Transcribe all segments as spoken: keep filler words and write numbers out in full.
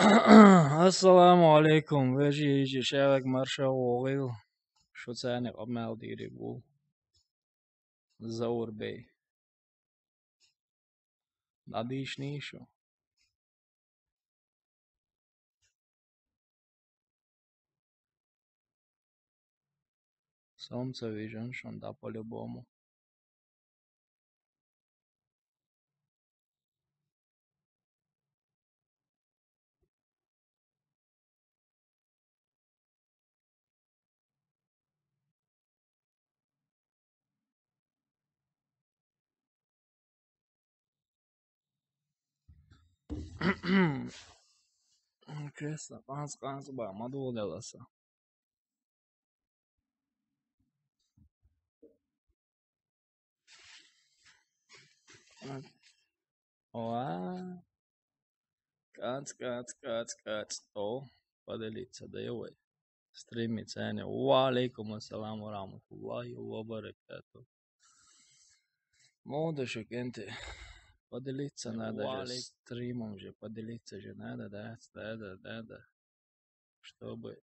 Ассаламу алейкум, вежарий, йижарий, шевак марша вогӀийла. Шуца къамаьл дийриг ву Заур-бей. ДӀадийшний шу? Со-м ца вижар шун, да, по-любому. Кресло, къанз-къанз ба, ма дулдела са. Ва. КӀац, кӀац, кӀац, кӀац. О, поделиться, да, йовай. Стримить цӀена. Ва алейкум ассалам ва рахматуллахи ва баракатух. Молодец, Кенти. Поделиться надо же. Ва алейк- Стримом же поделиться же надо, да, да, да, да, да. Чтобы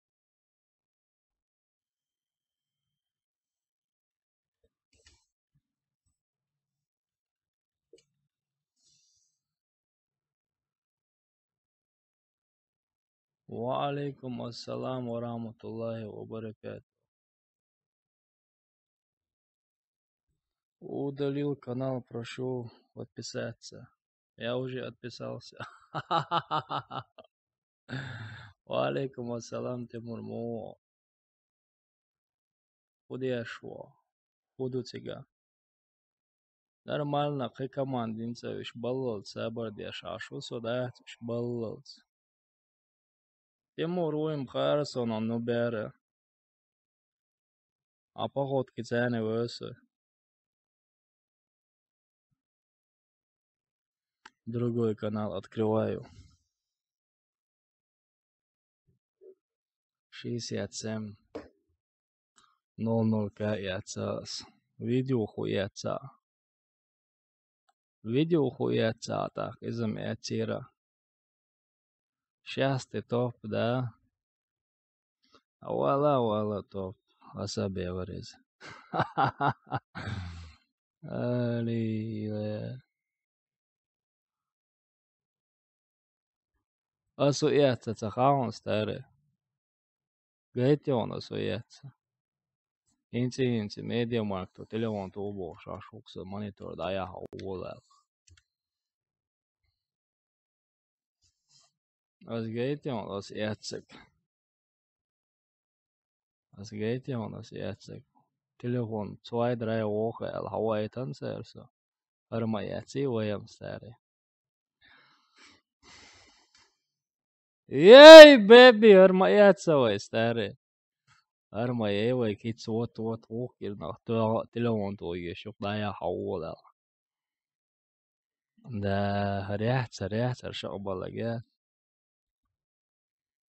Ва алейкум ассалам ва рахматуллахи ва баракатух. Удалил канал, прошу подписаться. Я уже отписался. Ва алейкум ассалам, Тимур, мо. Фу деш ва? Фу ду цига? Нормально, кхы командинца виш баллалц сабар деш Ӏаш ву со, дац виш баллалц. Тимур вуйм Харсона, ну бера. А походки цӀена веса. Другой канал открываю. Шестьдесят семь ноль ноль К яц ас. Видео ху яц а. Видео ху яц а, так, иза-м яцира. Шестый топ, да? Вала, вала, топ. Аса беварез. Али, э. Ас ву яц а, ца хавнас таре. Гайтёна со яц а. Инци, инци, медиамаркто телефон тӀа бохуш, аш хӀукху сан монитор дӀаяхьа волавелла. Ас гайтёна, ас эццаг. Ас гайтёна, ас эццаг. Телефон цвай драй воху аьлла, хьавайтан цара со. ХӀара ма эцций вай-м старый. Эй, беби, хӀара ма эцций вай старый. ХӀара ма ей вай кица вот-вот вухкира нах, тоьгӀа телефон тӀа вуьгуш, юкъ дӀаяхьа хьаволавелла. Да, хӀара яц, хӀара яц, хӀара шакъа балагӀа.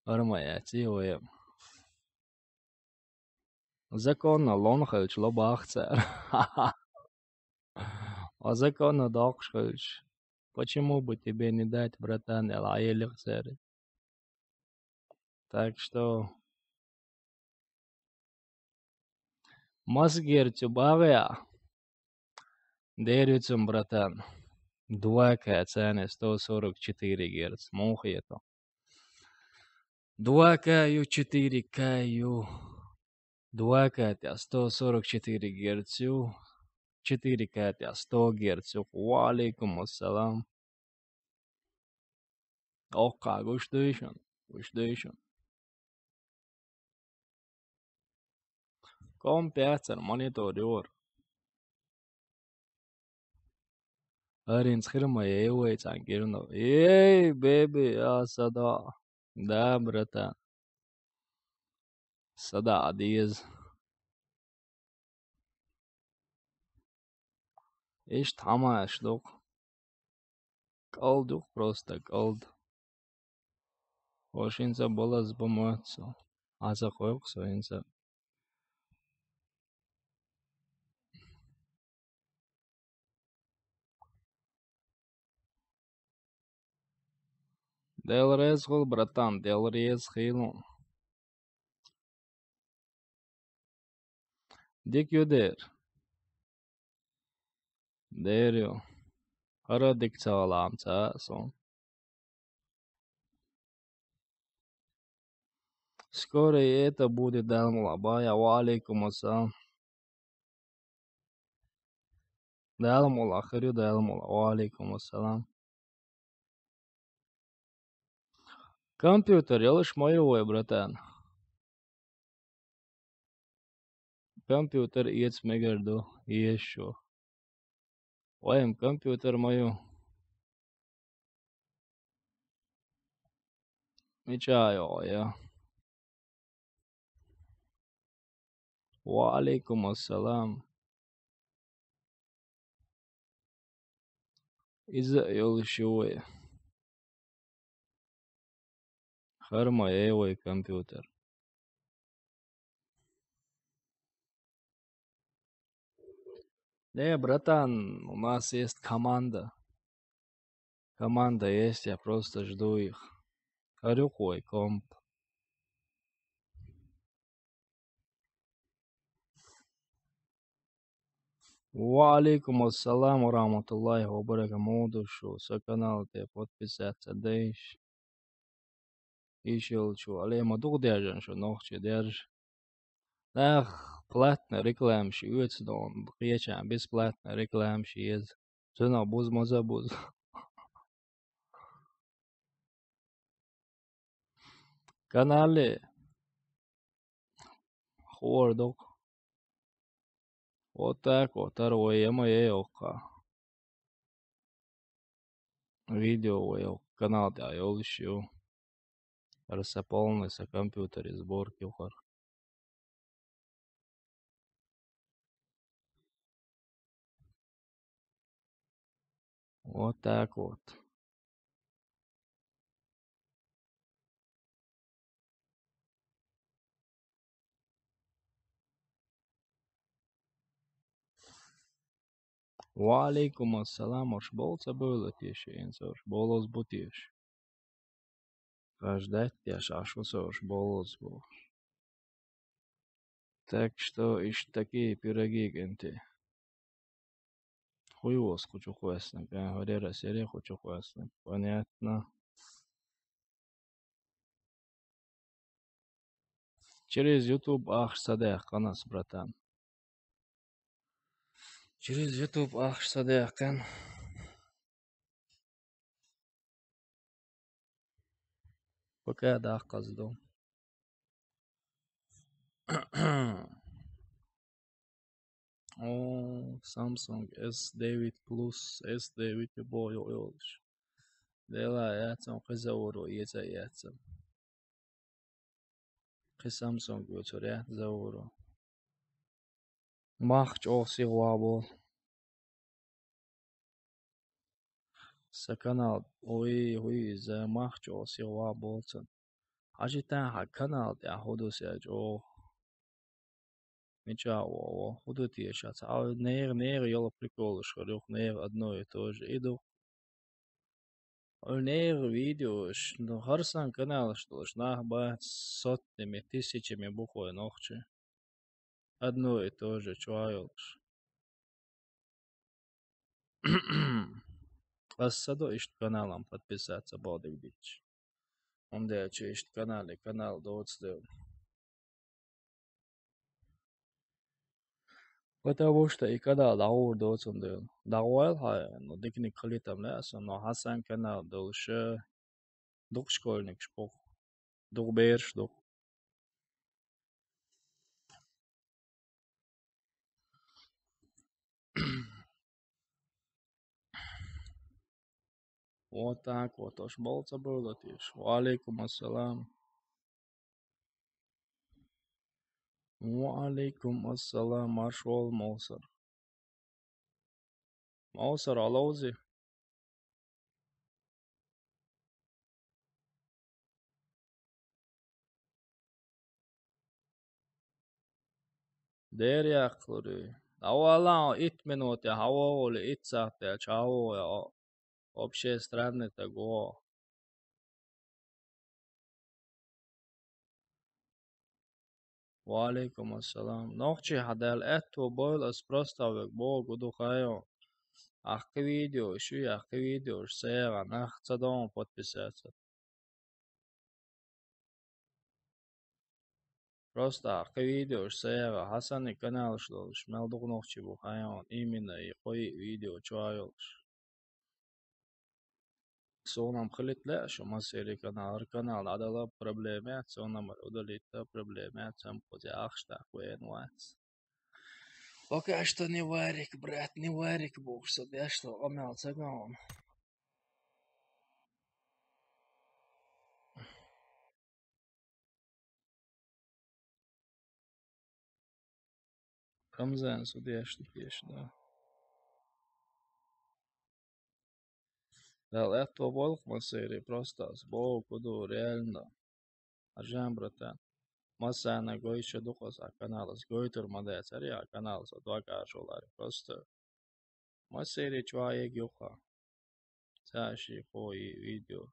ХӀара ма эцций вай-м. Законно лон хилча ло бах цара. А законно доккхуш хилча, почему бы тебе не дать, братан, аьлла, Ӏаелира цара. Так что маса герц ю багӀа? Дера ю цун, братан. Два К цӀена, сто сорок четыре герц. Муха хета? Два К ю, четыре К ю. Два К тӀа сто сорок четыре герц ю. Четыре К тӀа сто герц ю. Ва алейкум ассалам. Оккха, гуш дуй шуна, гуш дуй шуна. Ком пяцар монитор юр. ХӀара хӀинца хир ма ей вай цхьана гирно. Эй, беби, а, сада. Да, братан. Сада а деза. Иштта хӀамаш ду-кх. КӀалд ю-кх просто, кӀалд. Хьо шинца балаза бан моьтту со. Ӏа ца кхойкху со хӀинца. Дела реза хуьлда, братан, Дела реза хуьлда. Дика ю дера. Дера ю. ХӀара дика ца хилча ца а суна. Скоро и это будет, Дала мукъ лахь, Бая. Ва алейкум ассалам. Дала мукъ лахь, хир ю, Дала мукъ лахь. Ва алейкум ассалам. Компьютер йолуш ма ю вай, братан. Компьютер эца мегар ду, еза шу. Вайн компьютер ма ю. Мича йогӀу я? Ва алейкум ассалам. Иза а йолуш ю вай. ХӀара ма ю вай компьютер. Не, братан, у нас есть команда. Команда есть, я просто жду их. ХӀара ю-кх вай комп. Ва алейкум ассалам ва рахматуллахи ва баракатух. Муха ду шу, сан канал тӀе подписаться дайша. Ишелчу алема дукха дежан шу нохчи держа. Нах платный рекламаш оьцу дон, кхеча бесплатный рекламаш еза. Цунах буза ма забуза. Канале хор докху. Вот так вот, ара вай яма е оккха. Видео вай канал тӀехь йолуш ю. Ара сан полный сан компьютери сборка ю хӀара. Вот так вот. Ва алейкум ассалам, уьш болу ца бевлла теша, инца уьш болуз бу теша. Хаж даьттеш, аш ву со уьш болуз бу. Так что иштта такие пироги, кӀентий. Хуй вос кху чу кхоьссинарг, а, хӀорера сере кху чу кхоьссинарг. Понятно. Через YouTube ахча ца даьккхина ас, братан. Через YouTube ахча ца даьккхина. Пока даккхаза ду. О, Samsung S девять Plus, S девять бо йо-, йолуш. Дела яцам, кхиза уро, еза яцам. Кхи Samsung оьцур яц, завуро. Мах чӀогӀа сихван бо. Сан канал, ой, ой, за мах чӀогӀа сихван болцун. Хьажи тан хьан канал тӀехь хӀу ду сан чӀогӀа. Мича а вон, хӀу ду теша, цхьа нега, нега йолу приколаш хир юха, нега одно и то же и ду. Хьуьлнега видеош, ну, хӀара сан каналаш долуш нах бац сотнями, тысячами бу хӀой нохчи. Одно и то же чу а йолуш. Ас ца до иштта каналан подписаться бохург дича. ХӀунда аьлча иштта канале канал доцу дела. Потому что и канал дӀагӀур доцун дела. ДӀагӀойла хьан, ну, диканиг хилийтам лаьа сан, но хьан сан канал долуша дукха школьникаш бу, дукха бераш ду. Вот так вот, уьш болу ца бевлла теша. Ва алейкум ассалам. Ва алейкум ассалам, маршалла, Мовсар. Мовсар, аловзи? Дера яккхалур ю. ДӀавала хьо итт минуте, хьан вогӀули итт сахьте, чхьа а вогӀу, общий странный таг вогӀу. Ва алейкум ассалам. Нохчий хьадаьлла аьтту бойла ас просто вег богу ду хайо. Ахкы видео, шу ахкы видео, шу сагӀа нах ца дон подписаться. Просто ахкы видео, шу сагӀа Хасани каналаш долуш, мел дукха нохчий бу хайо, именно и кхой видео чуа йолуш. Сонам хилит ле, шу массери канал, гьар канал дӀадала проблема яц, сонам удалить да проблема яц, ам кхуза ахча тӀаккха вен вац. Пока что не варик, брат, не варик бохуш, со деш до къамел ца гаун. Рамзан, со деш ду теша, да. Дала аьтто болх массери, просто ас богу ду, реально. Аржан, братан. Массана гойша дукха ас а каналас гойтур ма дац, ари а каналас а докажу лари, просто. Массери чуа ег юха. Ца ши хо и видео.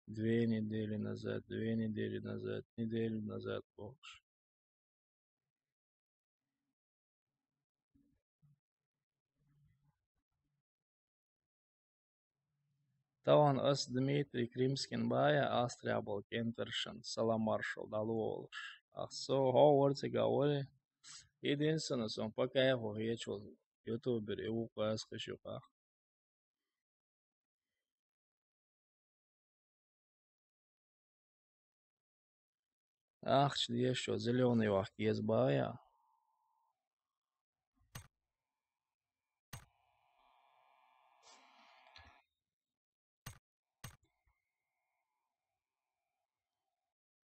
Две недели назад, две недели назад, неделю назад бохуш. Тахана ас Дмитрий Крымскин бая, Австрия болу кентаршан салам маршал дӀалуолуш. Ах со хьо вара цига вари. Единственное, сон пока хьо хечул ютубер и вукъа ас кхиш юкъах. Ахча деш шо зелёный вахка еза бая.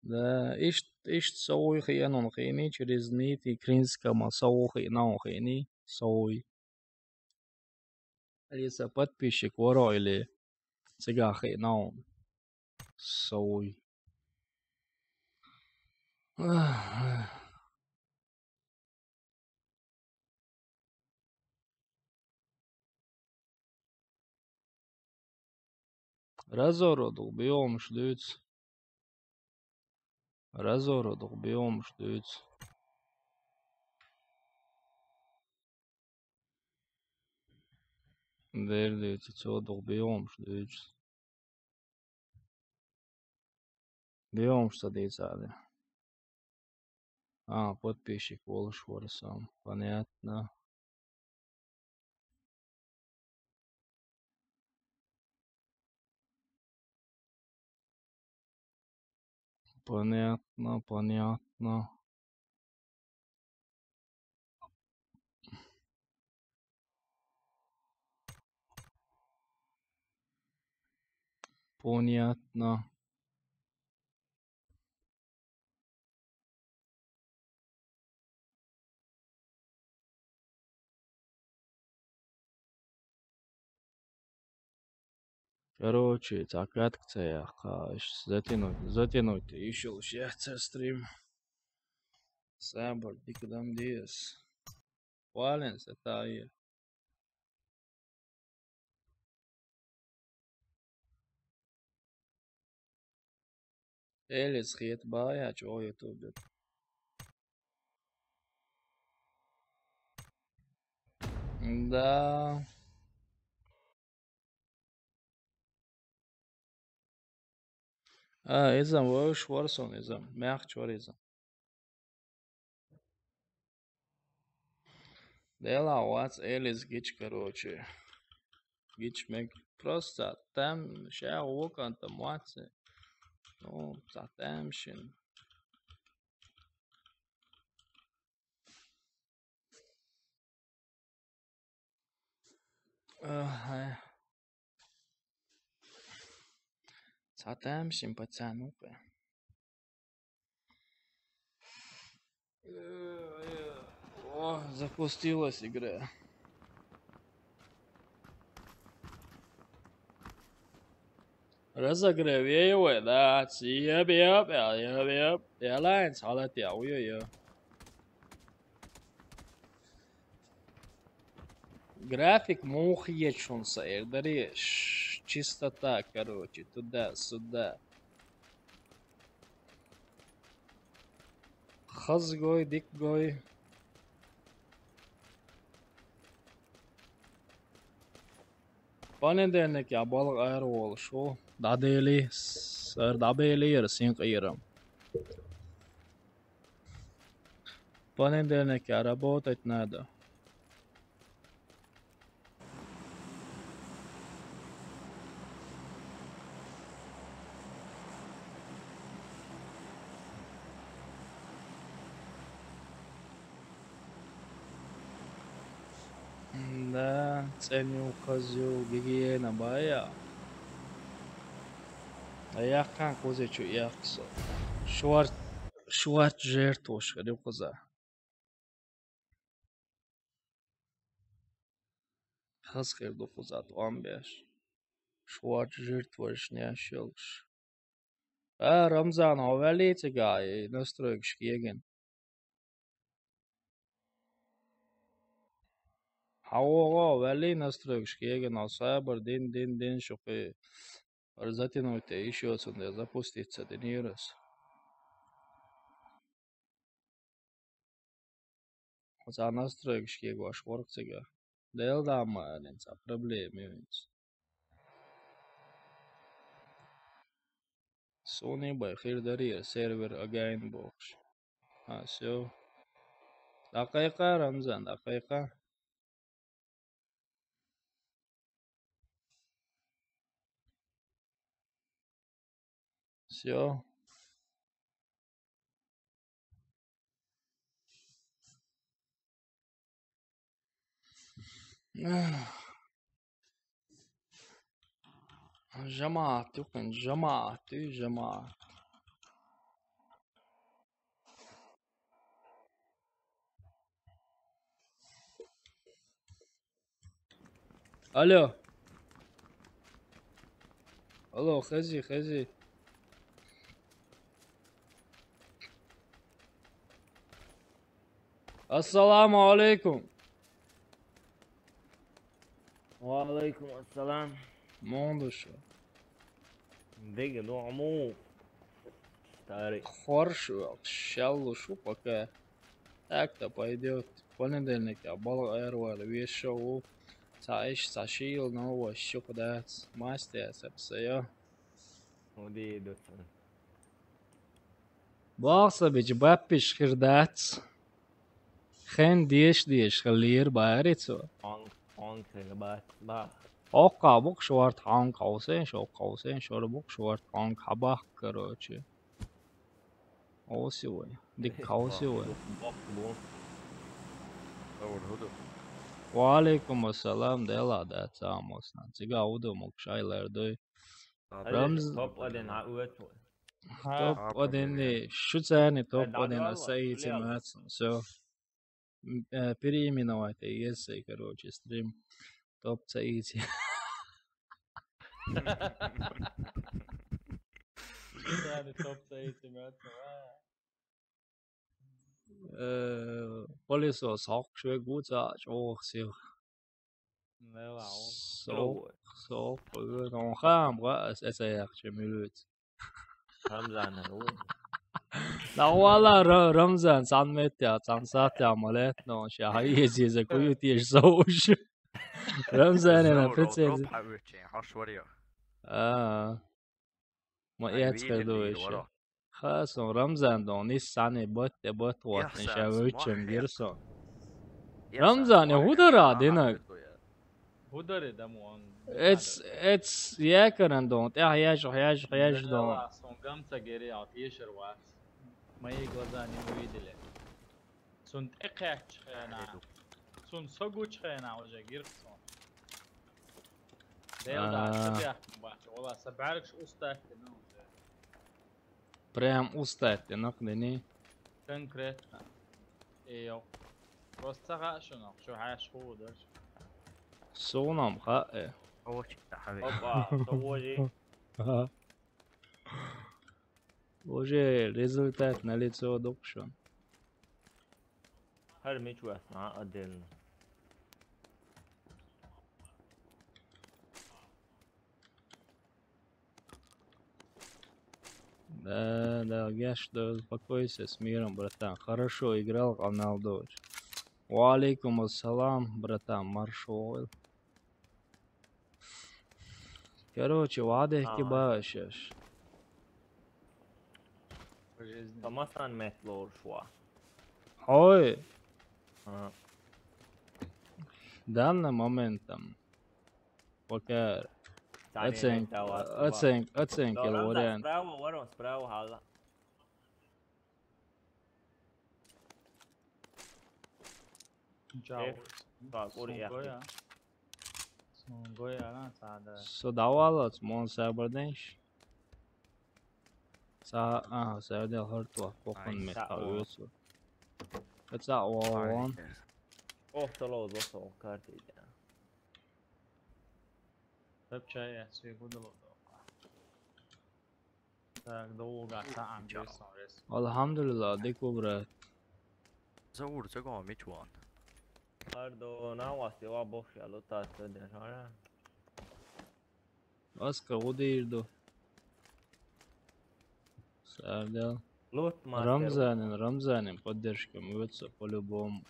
Да, ишт, ишт совуй хиянун хини, через Дмитрий Крымскама совуй хиянун хини, совуй. Алиса, подписчик воро или цигахь хиъна хьуна? Совуй. Разору дукха биомаш дуьйцу. Разору дукха биомаш дуьйцу. Дер дуьйцу, цо дукха биомаш дуьйцу. Биомаш ца дийцаде. А, подписчик волуш вара сан. Понятно. Понятно, понятно. Понятно. Короче, цхьа катка ца яхха, иш затянуть, затянуть, ишил шех церстрим. Сабар, дика дам диас. Вален, сатая. Элис хет бая чо ютубе. Да. А, изам вовш варсон изам. Мягч вар изам. Дела вац Элис гич, короче. Гич мег просто там ща вокан там вац. Ну, за там шин. Ага. Цхьа тамашийна пацан ву-кх. О, запустилась игра. Разогрев, ё-моё, да, ц-, ё-, ё-, ё-, ё-, ё-, я лайнс, халат я, ой-ой-ой. График муха ечун са эр даре, ш-, чистота, короче, туда-сюда. Хазгой, дикгой. Понедельник я балгӀа ара волуш ву. ДӀадели, с-, ара дӀабели яра синкъера. Понедельник я работать надо. Да, цӀеню, хазю, гигиена бая. А яхкан кузе чу яхксо. Шварт, шварт жертвуш хӀеду куза. Хазхир ду кхуза тӀом беш. Шварт жертвуш няш йолуш. А, Рамзан, хьо ваьллий цига и настройкаш кегина? Хьан вогӀо ваьллий настройкаш кегина, хьо сабар дин, дин, дин, шу кхи ара затянуть йиш йоцун дела запуститься динийрас. Хьо цхьа настройкаш кегош вара цига. Дела да ма алин, цхьа проблема ю хӀинца. Суна бай хир дарий сервер агайн бохуш. А, всё. ДӀакхайкха, Рамзан, дӀакхайкха. Всё. ЖамаӀат юкъин, жамаӀат, жамаӀат. Алло. Алло, хези, хези. Ассаламу алейкум. Ва алейкум ассалам. Муха ду шу? Дега ду, Аму. Старый. Хорш, шел шу пока. Так-то пойдёт. Понедельник я балгӀа ара вала вешо ву. Цхьа иш, цхьа шийла новость шу кху дац. Мастер сапсайо. Уди дуцун. Бохса бича баппиш хир дац. Хен деш деш хилира баьри цо. Хонг, хонг хир бац, бах. Оккха букш варт хонг ховсен, шо ховсен, шора букш варт хонг хабах, короче. Оси вай. Дик ховси вай. Бах, бах, бах. Ва алейкум ассалам, дела да цамосна. Цига уду мукшай лердой. Рамз-, топ один, а, уэт. Ха. Топ один, шу царни топ один, а, саити мацун. Всё. М, э, переименовать, э, если, короче, стрим. Топ саити. Царни топ саити мацун, а. Э, пылесос хьокхуш вегу ца чӀогӀа сиха. Нела, о. Сох, сох, э, ну, хам, ва, эс, эс, эс, эс, милуц. Рамзан, о. Да, вала, Ра-, Рамзан, сан метя, сан сатя, малет, но, ша, ха, ези, ези, кую теш соуш. Рамзан, на, прицел. А. Ма эцкъа ду иша. Ха, сон Рамзан дон, нис санна бат тӀе бат ваттина ша вуьйччам гира сон. Рамзан, я хӀу дара динаг? ХӀу даре даму он? Эц, эц якаран дон, тӀехь яжух, яжух, яжух дон. Сон гамца гери, а тешар вац. Мои глаза не увидели. Цунна тӀекхаьчча хенахь, цунна со гучу хенахь уже гира суна. Дела да, ца бехкам бац, вала, сан бӀаьргаш устаттина уже. Прям устаттина, дини? Конкретно. Э, йо. Просто ца хаьа шуна, шу хьаьша хӀу даш. Суна-м хаьа. Опа, со вожи. Ага. Уже результат налицо дукха шуна. ХӀара мича вац, а, отдельно. Да, да, геш, да, успокойся с миром, братан. Хорошо играл, Роналдович. Ва алейкум ассалам, братан, маршал. Короче, вадехки Ага. башаш. По жизни. Тамасан метлор шуа. Ой. Ага. Данным моментом. Пока Tani оцен-, это вот, оцен-, оценка Рамзан, вариант. Справа, ворон, справа, хала. Чао. Э, так, ури Сунго яхи. я. Сунго я, на, цада. Со давалац, мон сабрденш. Са, а, сабрдел хартуа, покон Ай, мет са, о. хавюсу. Каца, о, Ай, вон. О, толо, зосо, карти, да. Тапчая, свигудало, да. Так, долго там, Чао. Джейсон, рес. Алхамдулилла, дик бу, брат. Заур, циган мич ван. Ардо, на вас, я ва бохш, я ло тас, да, шара. Аска удирду. Сардал. Лут мастер. Рамзанин, Рамзанин поддержка мывется по-любому.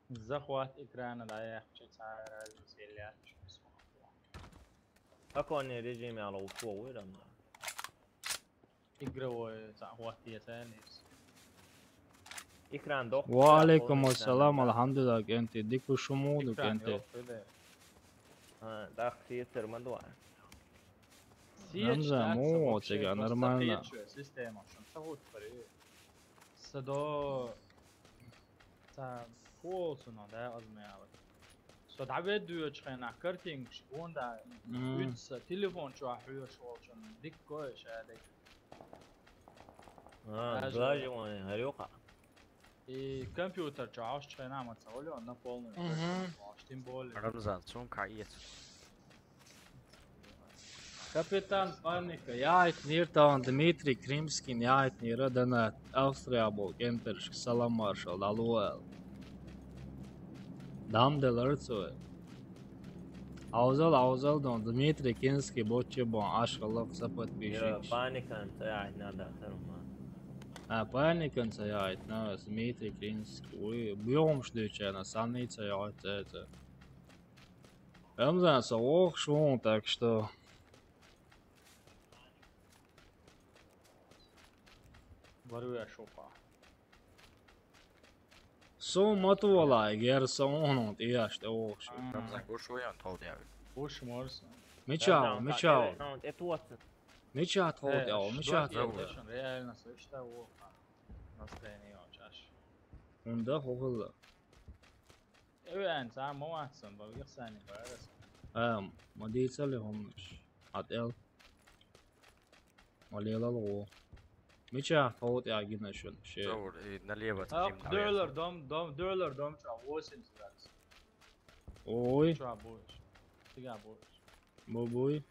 Захват экрана, да, я хочу царь разделять. Какой режим я лучше выбрал, да? Игровой захват я ценис. Экран дох. Ва алейкум ассалам, алхамдулилла, кенти, дикушумуду, Экран кенти. Ёх, да. А, да, сетер мадуа. Сеть, Рамзан, так, о, само, чего, тебя просто нормально. Сеть, чё, система, что, что вот, смотри. Садо Ца полсуна, да, азмаялы. Со дӀаведдуьечу хенахь картинкаш гонда, Мм. уьдса телефон чохь хьоьжуш волчун дикко ша дерг. А, Даже даже вон, хьарюкха. И компьютер чохь Ӏаш хенахь ма ца волю, на полную Мгм. картинку Ӏаш, тем более. Рамзан, цунка эца. Капитан Паника, яйтнир тан Дмитрий Крымскин, яйтнира дана Австрия бу кентерш салам маршал далуэл. Дам делар цой. Аузал, аузал дон Дмитрий Крымский боче бон ашхалак са подписчик. Паникан ца яйтна да, сарма. А, Паникан ца яйтна, Дмитрий Крымский. Уй, бьёмш дючана, санни ца яйтна. Рамзан, со вохуш ву, так что. Варуй я шопа. Со матвалай, гер со ону тӀеш тӀе вохуш. Рамзан, гуш ву ян тхол дяви. Гуш морс. Мичал, мичал. Мича тхол дяви, мича тхол дяви. Реально, со ишта воху. Настроение очень аж. Унда хохла. Эвен, ца ма вац сан, бал гих сани барас. Ам, ма дийцали хомнаш. Хьан тӀел. Ма лелал гӀо. Мича ховт я гина шун, ше. Заур, и налево Ах, тим, наверное. Дёлар дом, дом, дёлар дом, ча, восемьдесят градус. Ой. Ча будешь? Тига будешь? Бу-буй.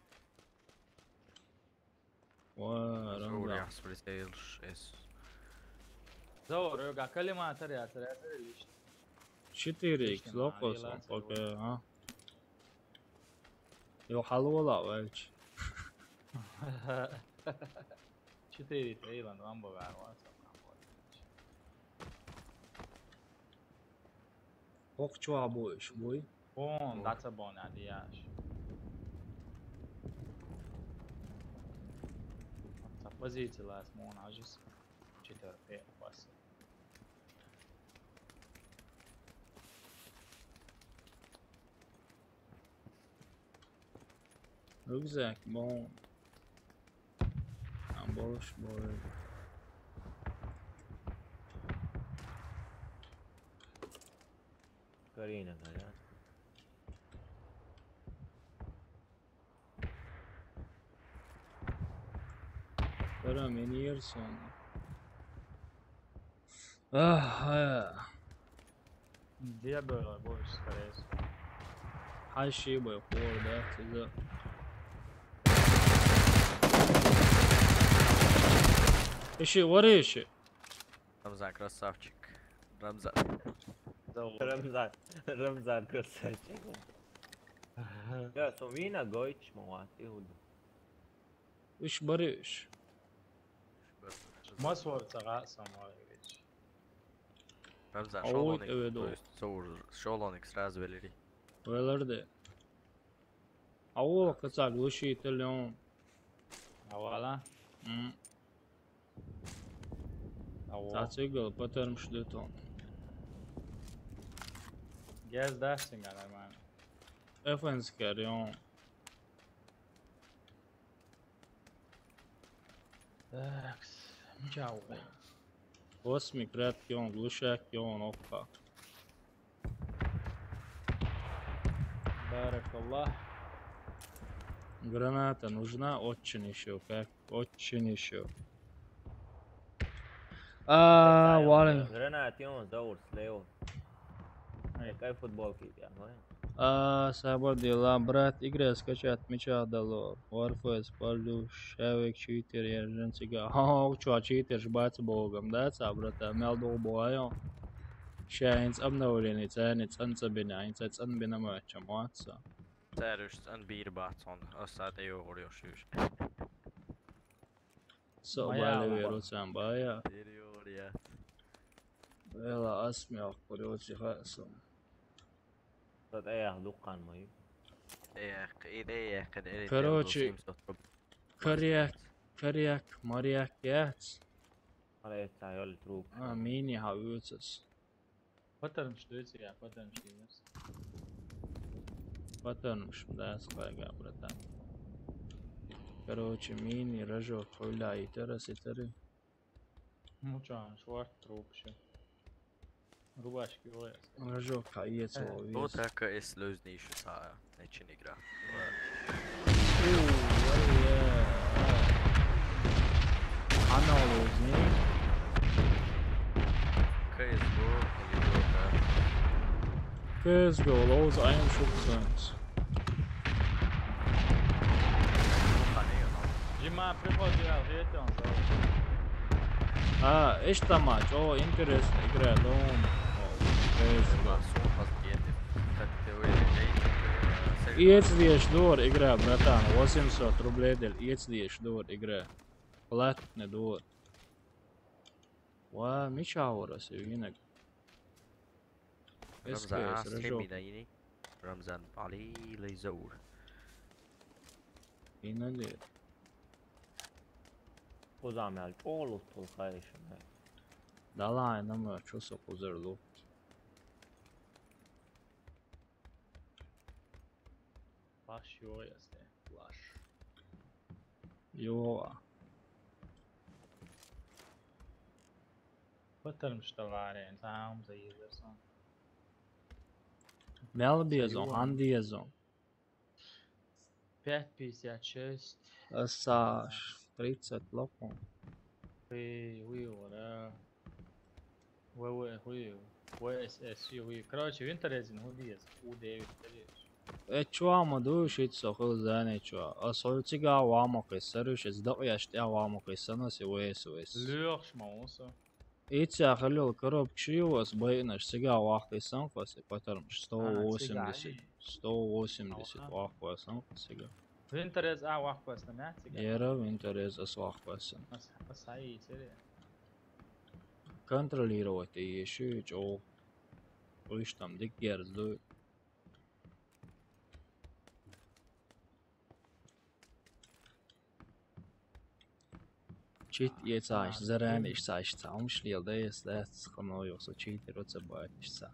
Ва, Заур, Рамзан. Яхс прицелш эс. Заур, ёга коллиматор яцар, яцар лично. Четыре икс, лично, локосан, а, пока, а? Йо, халвала валч. Четыре икс, эйлан, вам богар, ван сам. ХӀокху чохь бу уьш, буй? Хьуна дӀа ца бохна дияш. Цхьа позици лаьцна муха Ӏажис. Четвёртый пас. Рюкзак, бон. Там больше будет. Карина, да? Пора менерсон. Ах, э. Где было больше, скорее всего? Хьан ши бай хор, да, циза. Иши, вари иши. Рамзан, красавчик. Рамзан. Рамзан, Рамзан, красавчик. Да, со вина гойтуш ма вац, и хӀун ду. Уьш бари уьш. Масвар цагӀа самаевич. Рамзан, Ой, шолоник, эведо. То есть, шолоник сразу велири. Веларде. Ау, кацаг луши италион. Авала. М. Ау. Тацигал патерм шдетон. Газ дасинга нормально. Эфенскарион. Так, чао. Осми крат кион, глушак кион, опа. Баракаллах. Граната нужна? Очень ещё, как? Очень ещё. А, Вален. Граната, он, Заур, слева. Какая футболка у тебя, ну? А, сабар дела, брат, игры скачать меча дало. Warface, Палю, Шавик, Читер, Ержин, Цига. Ха, чё, Читер, бац богом, да, ца, брата, мел долбоём. Ща инц обновление, ценит, ценца бина, инца цен бина мача, муаца. Царюш, цен бир бацон, осад эй огурёшуш. Со Моя бали мама. Веруцам бая. Серьёзно. Эла асмех курёци хасом. Тот эях дуккан мой. Эях, иде эях, кад эре Короче, тел дусим сот. Коряк, коряк, моряк яц. Ара это ёл труп. А, мини хавюцас. Патарм что эти, я патарм что есть. Патарм что, да, скайга, братан. Короче, мини, рожок, хуйля, и террас, и терры. Ну чё, шварт труп ещё. Рубашки, ой. Рожок, а есть. Э, ловец. Вот так и слёзный ещё са, начни игра. Ой, ой, ой. Она ловный. К С Г О или Дота? К С Г О, ловз, а им шук сенс. Дима, приходи, я ответил, он сказал. А, эш тамач, о, интересная игра, да он. О, К С Г О. Иец деш дор игра, братан, восемьсот рублей дел, иец деш дор игра. Платный дор. Ва, мича ора се винек. Рамзан, С К С, а, стрим рожок. Ида ини. Рамзан, Али, Лейзаур. Инали. Озамял, чолу тол хайшна. Далай, нама, чё со кузер лук. Плаш, ё, ясне, плаш. Ё. Патарм что варен, сам заезерсон. Мел безон, Сайон. Хан безон. Пять пятьдесят шесть. Саш, тридцать локон. Хуй, хуй, ура. В В, хуй, В С С, хуй, хуй. Короче, винтер резин, хуй, диез, У девять, хуй. Э, чё, ама, душ, ит сохыл зане, чё. А сольцига вама кесарыш, эс док яш тя вама кесана, си В С С. Лёх, шмауса. Иця халил коробчи вас, бэйнаш, цига вахты сан, фаси, патарм, сто восемьдесят. А, цига. Сто восемьдесят. Аха. Вахты сан, фасига. Винтер ез а вахквасна, мя, цига? Ера винтер ез ас вахквасна. Ас, ас ай, сери. Контролировать ещё чё. Уж там дик герзду. Чит ецаш, заранее ишсаш, цаумш лил да, ес да, цхано ёсо чит роца баишса.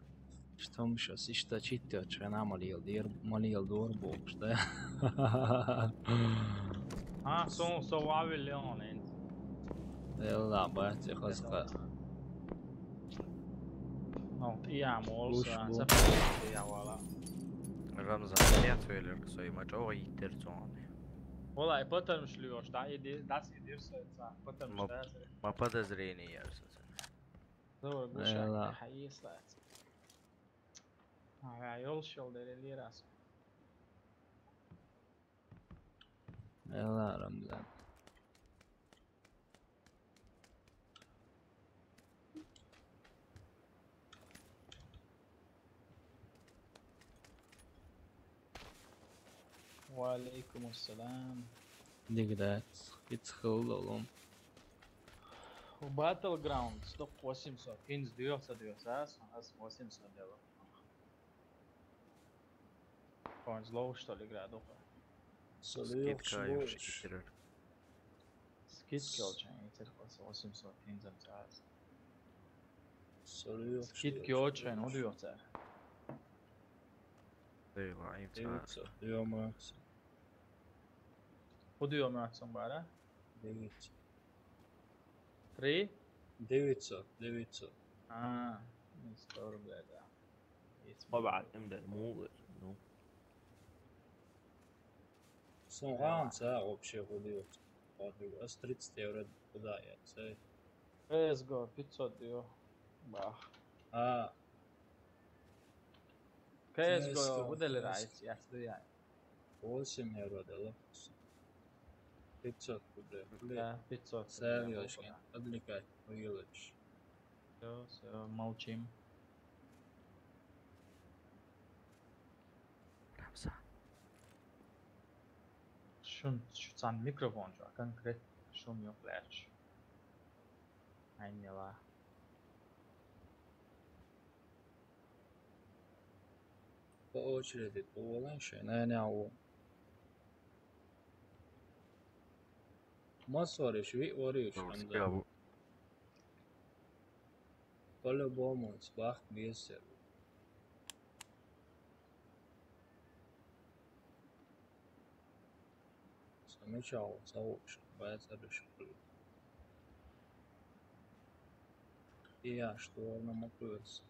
Что мы щас ишта чит тёчана молил дир, молил дор бокш, да? А, сон, со вавил леон, эн. Элла, бати, хаска. Ну, я мол, Луш са, бу. Са, я вала. Рамзан, я твейлер, ксо, и мачо, и терцон. Вала, и потом шлюш, да, и ди-, дас и дирса, са, потом Ма-, что, са. Ма подозрение, я всё. Зор, гуша, Элла. Хайслац. А, я ёл шел, да, или раз. Элла, Рамзан. Ва алейкум ассалам. Дика дац. Пиццехула лом. У Battlegrounds дукха восемьсот. Кинз доьху ца доьху, ас, ас восемьсот делу. Кхоанаш ловш, что ли, игра дукха? Скидка йолуш йитира. Скидка йолчу хенахь йитира, восемьсот кинзам ца ас. Скидка йолчу хенахь хӀун доьху цара? Девятьсот, ё-моё. ХӀун доьху максимум бара? Девятьсот. Три? Девятьсот, девятьсот. А, сто рублей, да. Ма баьхьа, имдан, муха, ну. Сон гӀан ца вообще хӀун доьху. Ас тридцать евро куда я, ца? С С G пятьсот доьху. Бах. А. С С G хӀун делира, ас яц ду я. Восемь евро дала. Пятьсот рублей. Да, пятьсот рублей. Серьёзно, отвлекать, уйылаешь. Всё, всё, молчим. Шун, шу цан микрофон чу, а конкрет шун йокъ лаьтташ. Айнила. По очереди тӀе волан шайн, нана а ву. Массориш виъ вариш. Ну, хӀунда? По-любому, бахка беза. Сан мичахь ву ца хууш, бацарш хуьлу. И аш догӀна ма кхоьру сан.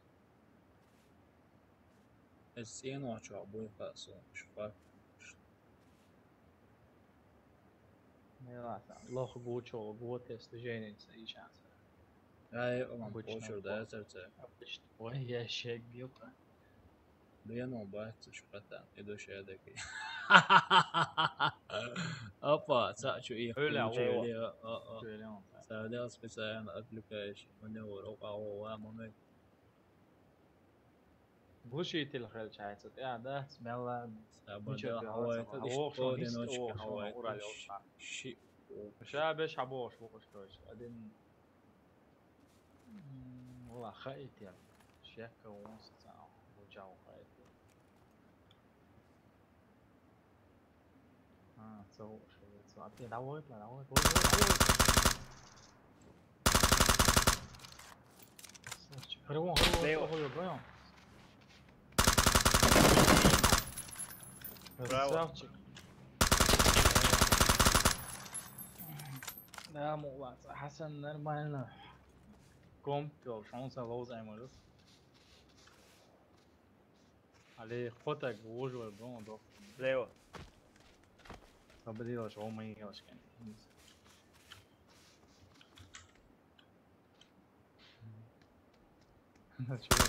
Эс цӀеночохь буй хаьа суна, шу факт. Мела сан лоха гучу, гуо тесто жейница ишанца. Ай, олам почур дацар ца. Ой, я шек билка. Бено бац, шу хатан, и душе дакий. Опа, ца чу и Öyle хуйчу, о. Или, о, о, о. Öyle oldu. Савдел специально отвлекающий маневр, о, о, о, момент. Глушитель хилча хьайца, тӀе а дац, мелла. Саба ничего дел делать хавайта, не могу. Ишта одиночка хавайта. Урал йолча. Ши. Ша беш хьабохуш бу уьш, короче. Один. М, вала хаийтел. Шекка вон сацахь, вучахь хаийтел. А, ца хууш, ца. А те, давай, давай, давай, давай. Красавчик. Хревон, хревон, слева. Хревон, хревон. Браво. Красавчик. Да, молодец. Хасан, нормально. Комп, шанса лоуз аймагас. Али, кхо таг вужу вай бон дох. Слева. Победилаш, о, мы елочки. Начало.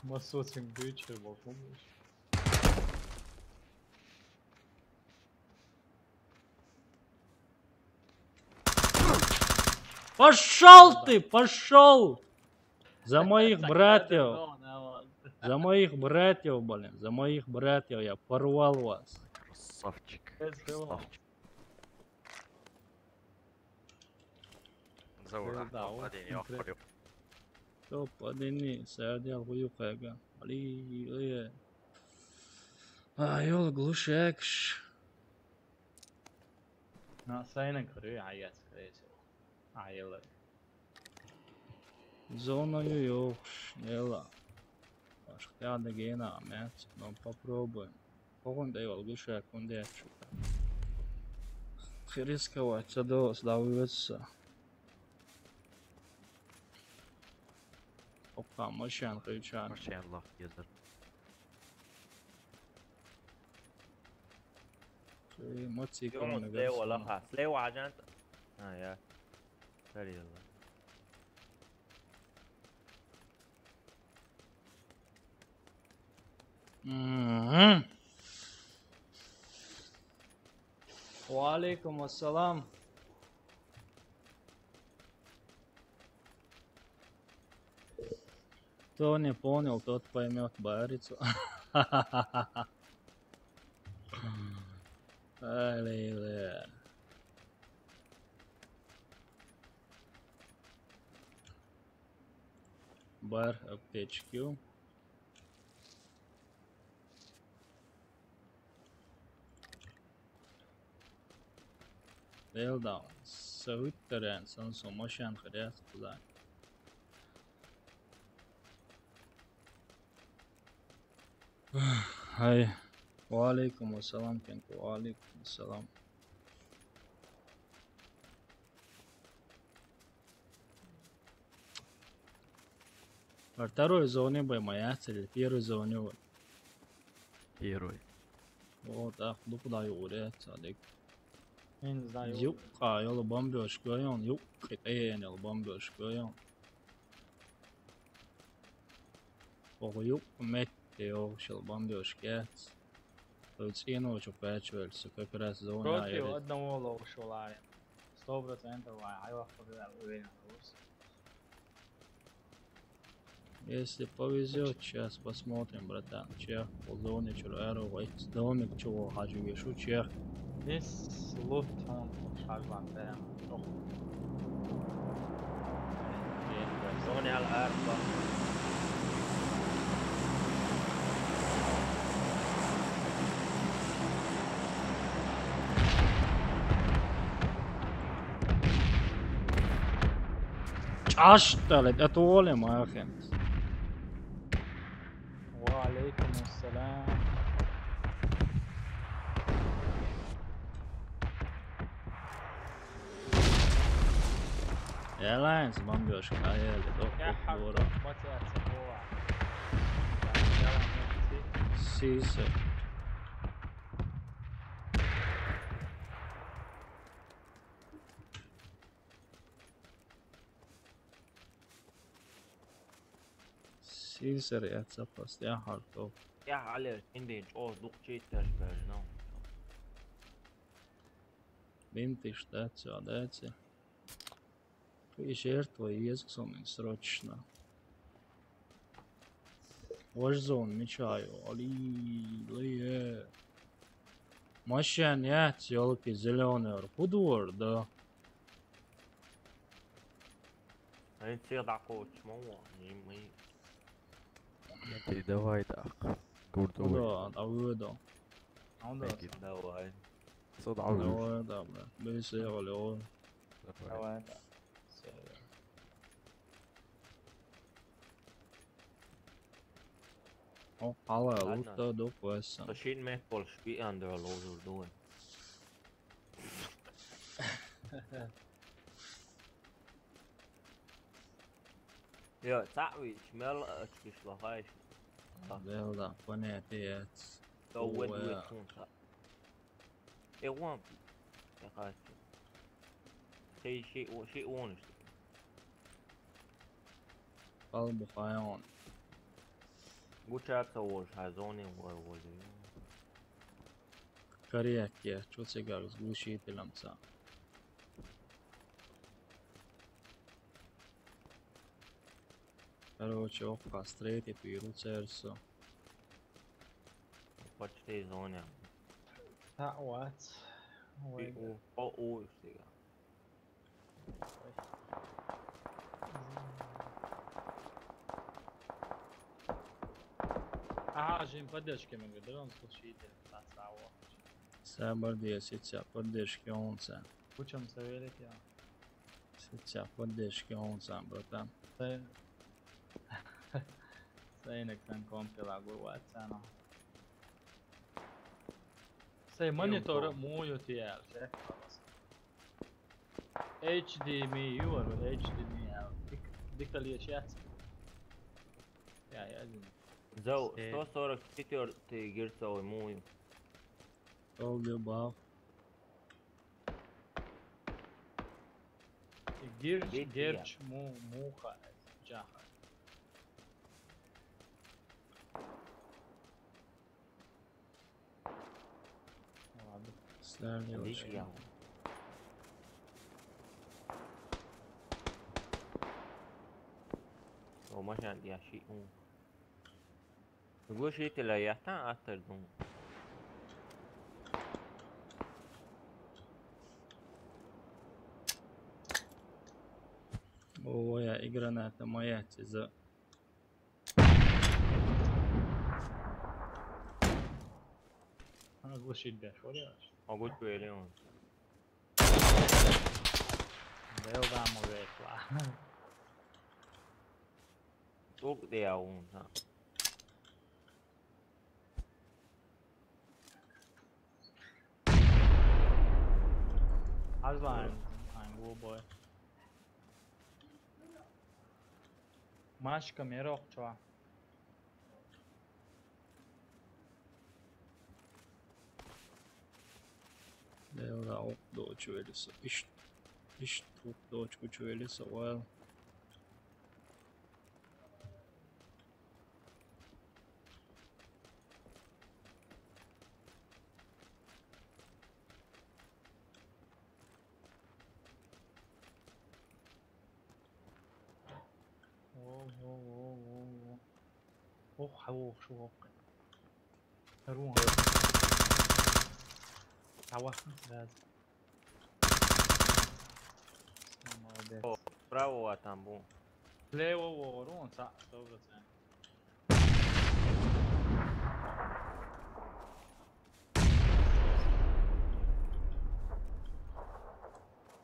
Массоцин вечер, бо, помнишь? Пошёл ты, пошёл! За моих братьев. За моих братьев, блин, за моих братьев я порвал вас. Красавчик. Красавчик. Заура, топ один, я говорю. Топ один, садял хуюкага. Али, али. А, йол, глушекш. На, сайна кори, а я скорее всего. А, ела. Зона ю йохш, ела. Аш хьяда гена, мец, но попробуем. Когон дай вал гуша, кунде ачу. Хирисковать, садо, славится. Опа, машин, хычан. Машин лох езер. Мотоцикл. Слева, слева, лаха. Слева, аджант. А, я. Сори, йолла. Мгм. Ва алейкум ассалам. Кто не понял, тот поймёт, барицу. Али, Бар аптечки. Well done. Савиттарен сан со машан хряц куда. Ай. Ва алейкум ассалам, Кенко, ва алейкум ассалам. Второй зоне бай моя цель, первой зоне вот. Первый. Вот, ах, ну куда его уряд, садик. Я не знаю. Юкка, ёлу бомбёшка, он, юкка, э, ёлу бомбёшка, он. Ого, юкка, метте, ёлу, шел бомбёшка. Тут цену, что пячуэльса, как раз зона. Против одного лоу шел, а. Сто процентов, а, а я уверен, лоу. Если повезет, сейчас посмотрим, братан. Чех, ползоны, чур, аэро, домик, чего, хочу, вешу, чех. This loot он шажлан прям. Зоны ал арба. Аш, дале, это оле, махен. Ва алейкум ассалам. Airlines бомбёжка, а я летал. Я хардура. Сисе. Сизер яца пост, я хардур. Я алер, индин чо дук читер берно. Бинтиш даци, даци. Ты жертва езг сомин срочно. Warzone мечаю, али, лые. Машин яц, ёлки зелёный, худвор, да. Они все такого чмо, не мы. Ты давай так. Гурдовый. Да, а вы да. А он да. Давай. Сюда. Давай, да, бля. Бейся, я валю. Давай. Давай, да. Всё, да. О, алла, лута до пояса. Ташин мек больше би андер лозер дуэн. Йо, цаъ вич, мел ачкиш лахайш. Мел да, понятие. Да, уэд, уэд, тунца. Э, вон. Я хочу. Ши, ши, о, ши, он, ши. Пал бухайон. Гучаца вож, хазони вор, вор. Коряки, чё цигар с глушителем ца? Короче, ох, пострейте, пиру церсо. Почти зоня. That what? О, о, о, Ага, жим поддержки могу, да, он слушайте, на саво. Сабар десять, поддержки он ца. Кучам саверит я. Сейчас поддержки он сам, братан. Се-, Сейнек сан компила гурватсано. Сей монитор муют ял, чек. H D M I, you are H D M I, а, дик-, дикали чек. Я, я, один. Зау, сто сорок четвёртый герцовый муют. Толды бал. Гирч, гирч, му-, муха, джаха. Ладно. Ставлю. О, машан яши, у. Глушителя я там атырдым. О, я и граната моя, за Глушить деш, вариант. Могу пелион. Дел дамо векла. Тук де аун, ха. Аз вайн, айн глубой. Машка мерок чуа. Дел да ок дочу велиса. Иш, иш тук дочку чу велиса, well. Воу, воу, воу, воу, воу. Ох, хавох, шуох. Рун. Хавах сразу. Молодец. О, справа там был. Слева ворон, ца-, сто процентов.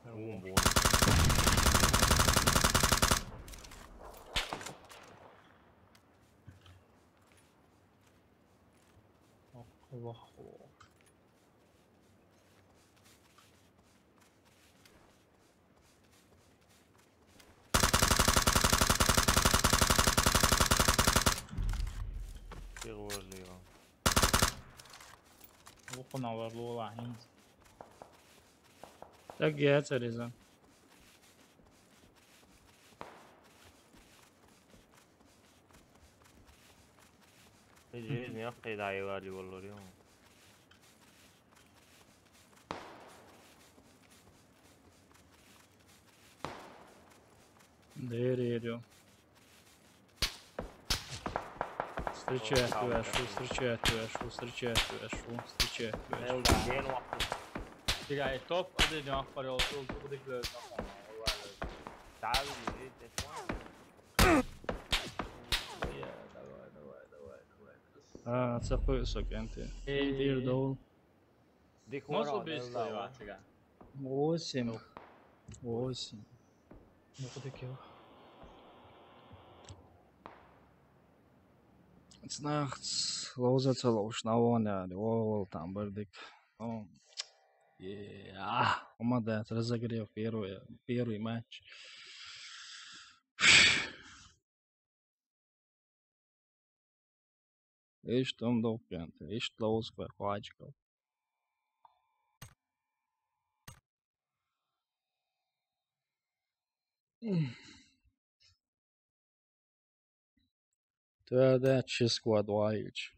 Бум, бум. Ох, ох, ох. Перевожливо. Ухо наварло лахинц. Так я цариза. Жизнь я хедай вали валлорион. Дерерю. Встречает вешу, встречает вешу, встречает вешу, встречает вешу. Elda, gel vakti. Tikai top, hadi ne yapar yolculuk, bu da güzel. Tabii, evet, evet. Давай, давай, давай, давай. А, цапы сокенты. Эй. Интердол. Дихуара, может убийство, Элда, Иван, тебя? Восемь. Ну. Восемь. Ну, куда кил? Цнахц, лоуза целоушна вон, я, о, там бардик. О, е, а, умадет, разогрев, первый, первый матч. Ишт ум дохкент, ишт лоуз кве хуачкал. Твердо чиско двоич.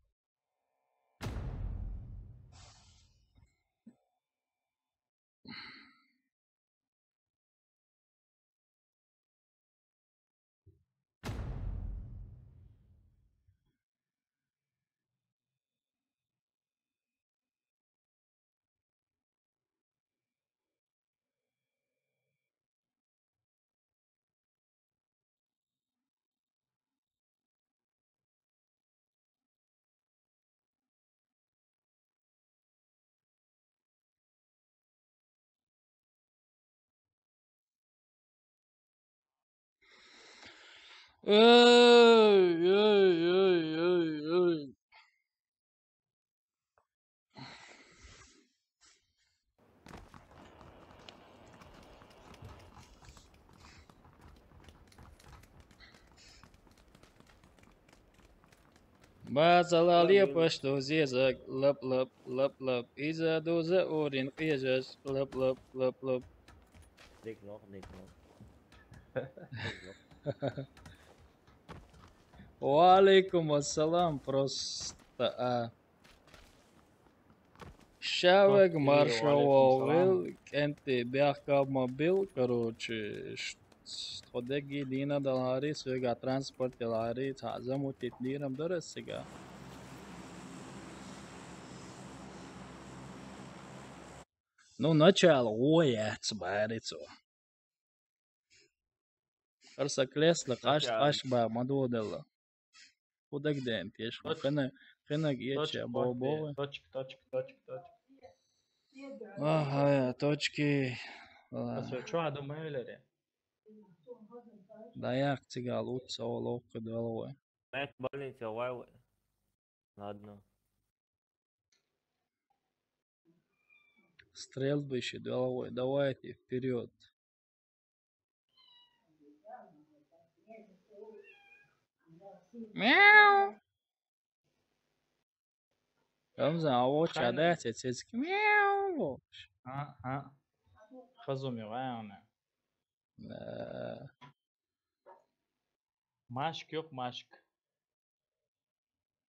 Эй, эй, эй, эй, эй. Базалал епаш дузезаг, лап-лап, лап-лап. Иза дуза урин къежаш, лап-лап, лап-лап. Дик нох, дик нох. Ва алейкум ассалам, просто, а. Шаваг маршавал, кенти бяхка мобил, короче, ш-, ш-, тходеги дина далари, свега транспорт далари, та замутит дирам дорас сега. Ну, начало, ой, я цбарицу. Арса клесла, каш, каш ба, мадуодала. Худак дем, кеш, хана, Кхинаг еча бо бо. Точка, точка, точка, точка. Ага, точки. Ас чё думаю лере? Да як цигал утца олокка долой. Мет больница вай. Ладно. Стрельбище долой. Давайте вперёд. Мяу. Рамзан, а вот чё, да, цецки. Мяу. А, а. Хазуми вай она. Да. Машк ёк, машк.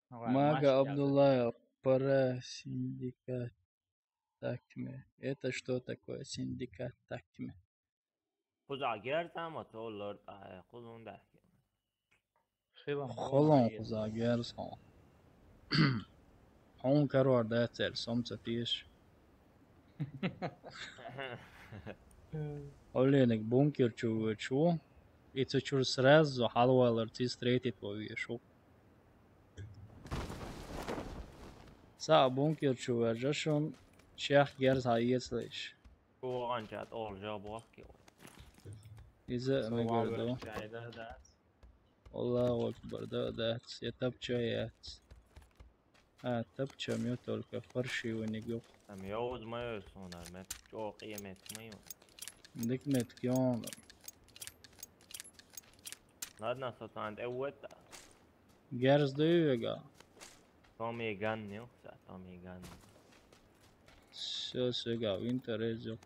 Мага Абдуллаев, пара синдикат такме. Это что такое синдикат такме? Куза герзама толлар, а, кузун да. Хилам. Холон куза герзама. Хьуна карор дацар, сомца теш. Оленик бункер чу вычу. И цу чур сразу хьалвалар циз третит во вешу. Ца бункер чу вержа шун, чех герз хьаецлеш. Кугъанчат олжа бохки. Иза мегар ду. Аллаху акбар, да, да, я тапча яц. А, тапча мё только паршивый не гюк. Там я уз моё сунар, мет чё, я мет моё. Дик мет кён. Ладно, сотан, э, вот. Герз дюйга. Томми ган, не ухса, Томми ган. Всё, сёга, винтер эзё.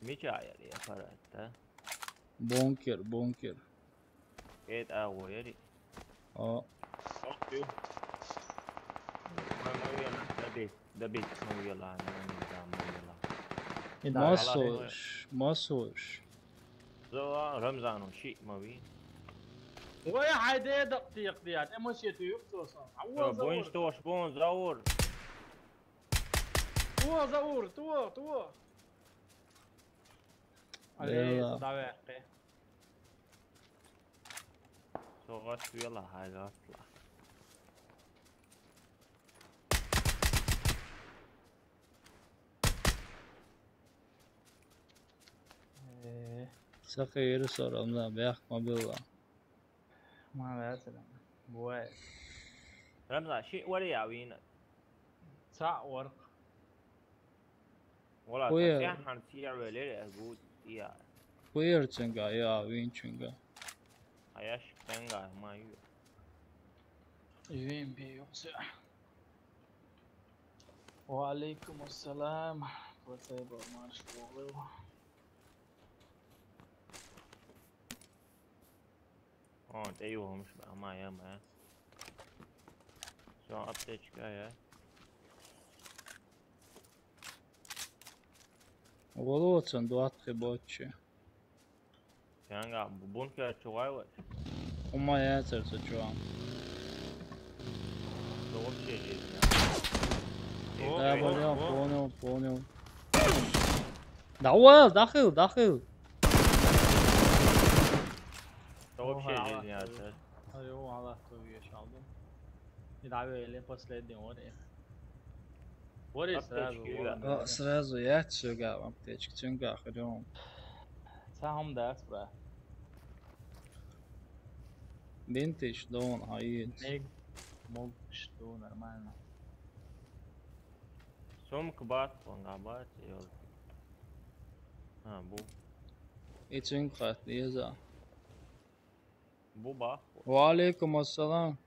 Мича яри аппарат, да? Бункер, бункер. Эт а го яри. А. Fuck you. Мама, я на, да бит, да бит, ну, я ла, ну, не знаю, ну, я ла. Масош, масош. Зо Рамзану ши мави. Ой, хайде дак тиякъ дият. Э, мосет юк тосон. Авва, Заур. Бунш тош, бун, Заур. Туа, Заур, туа, туа. Алей, Бела. Садаве, э. Согаш вела, хайгасла. Э. Саха ери сорам да, бяхма была. Ма вяцарам. Буай. Рамзан, ши вари я вина. Ца варх. Вала, Куя. Ца хан ция велер, э, гуд, я. Куер ценга, я, вин ценга. Аяш ценга, ма ю. Юин би юксе. Ва алейкум ассалам. Ватсайба марш болу. О, да ё, муш, ма, я, ма. Всё, аптечка, я. Волоцен, дуатхи боччи. Янга, бункер чугай вай. Ума яцар цу чуан. Да вообще жизнь, а. О, Да, о, понял, о. Понял, понял. Да, уа, дахыл, дахыл. Да вообще О, жизнь, а, а, да. Ай, о, Аллах, то я шалдым. И давай, или последний, вот, э. Вот и сразу, Аптечки, вот, да. А, да. Сразу я цуга аптечка, цуга хрём. Сам да, бра. Бинтиш дон, а и Мег, мог, что нормально. Сумка бат, он бат, ёлки. А, бу. И цинк хат, еза. Бу бах. Ва алейкум ассалам.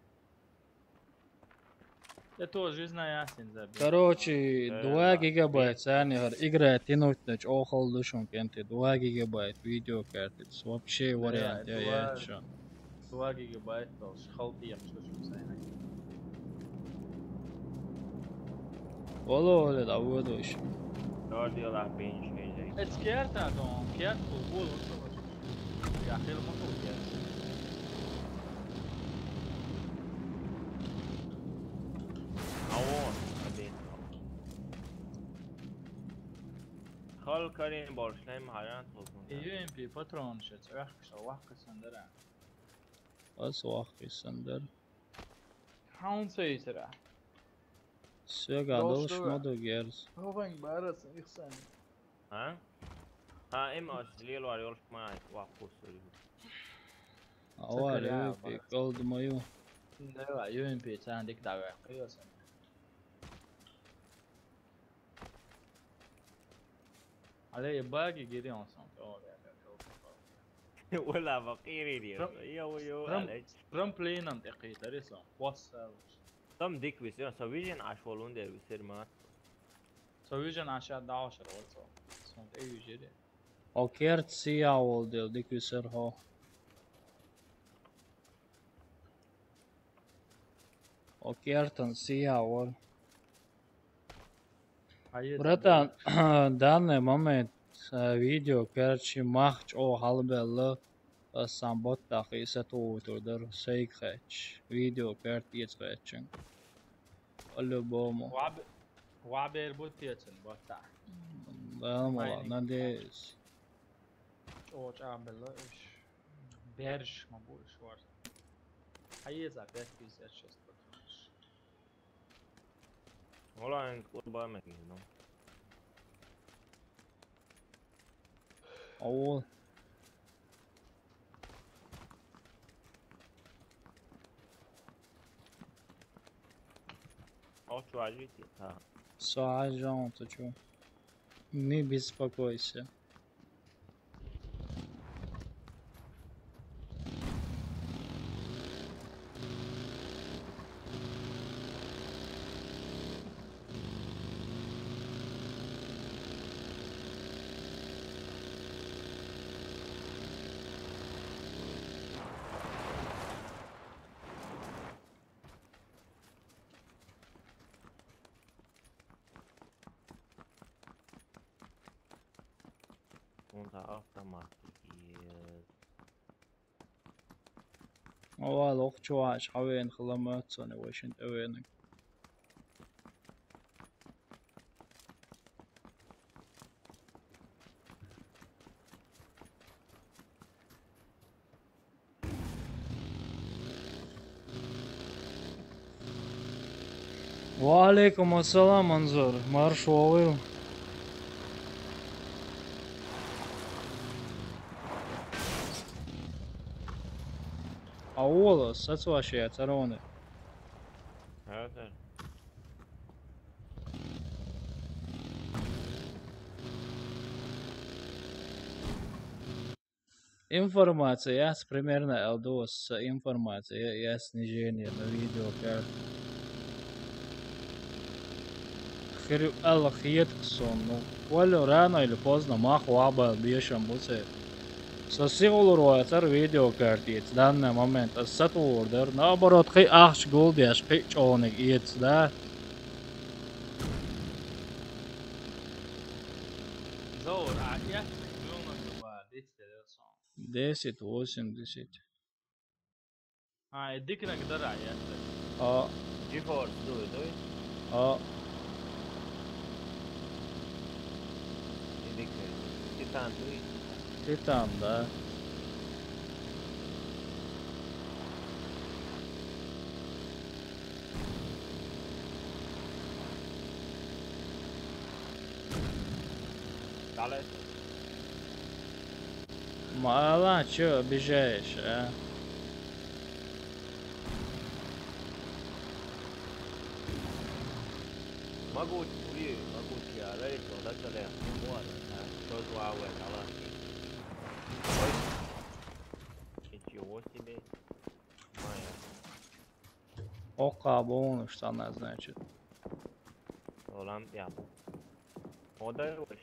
Я тоже знаю, я син забил. Короче, Э, два да. гигабайт, сани гар игра тянуть нач, охол душун кенти, два гигабайт видеокарты, вообще Да, вариант, я, два, я, чё. два гигабайт, то есть, халпи, я что ж, сайна. Оло, оло, да, вот ещё. Дорди ла пинч, пинч. Эцкерта, дон, керт, бул, бул, бул. Я хел ма кул, керт. А вот, один. Хал карин боршлайм, ҳаран толкун. Ю М П патрон шо, царах кша, вах ксандара. Аз вах ксандар. Hauns ejis ir. Segā Dolš dalš to modu gērs. Hauvain bāras, ihsan. Ha? Ha, em as lielu ar jolš māi, vapus ir. Aua, Sakar, jā, rīpi, bāras. Kaldu maju. Dēvā, juin pie cēn dik dāvē, kajos. Ale, ja bāgi giri on son, to, ja, ja, ja. Wala, fakiri diye. Pram-, Yo, yo, pram-, ale. Pramplīnan te kītari son. Wassal. Tam dik vis, ja, sa vision ašvol under vis ir māt. Sa vision ašā dāšar also. Son te vision. O kert sijā vol del dik vis ir ho. O kertan sijā vol. Hayır, Bratan, danne moment, e, video kerči mahč o halbella, e, sam botta ki se tu tur der seik heč. Video kert iet heč. Allo bomo. Wab-, waber butiyetin botta. Damo, Mining. Nades. O çabella iş. Berş ma bu iş var. Hayır, zaten biz yaşıyoruz. Olá, hein, tudo bem, meu irmão? Awo. Ó, tu ajeita, tá. Só a João, tu tio. Не беспокойся. Unser Aftermath hier. Awa, lokcho ash, hawen, khlamot, sone, washin, awen. Ва алейкум ассалам, Анзор. Марш уалил. Аула, сацвашия, цароны. Хазар. Информация, яс примерно элдос информация, яс снижение на видео кар. Хир ал хиет сон, ну, валю рано или поздно мах вабал бешам бусе. Со сигулур вацар видео картиц данный момент, а сатурдер, наоборот, хи ахч гулдяш, хи чоник иец, да? Заур, а я Десять, восемьдесят. А, и дикнак дара, я. А. GeForce, дуй, дуй. А. И дикнак. Титан, дуй. Титан, да. Далее. Мала, чё обижаешь, а? Могу, уи, могу, я, рейд, он, да, да, да, вот, а, что два, вот, а, ладно. Ой. Ничего себе. Моя. Ока, бонус, она, значит. Olan yapma. O da yavaş.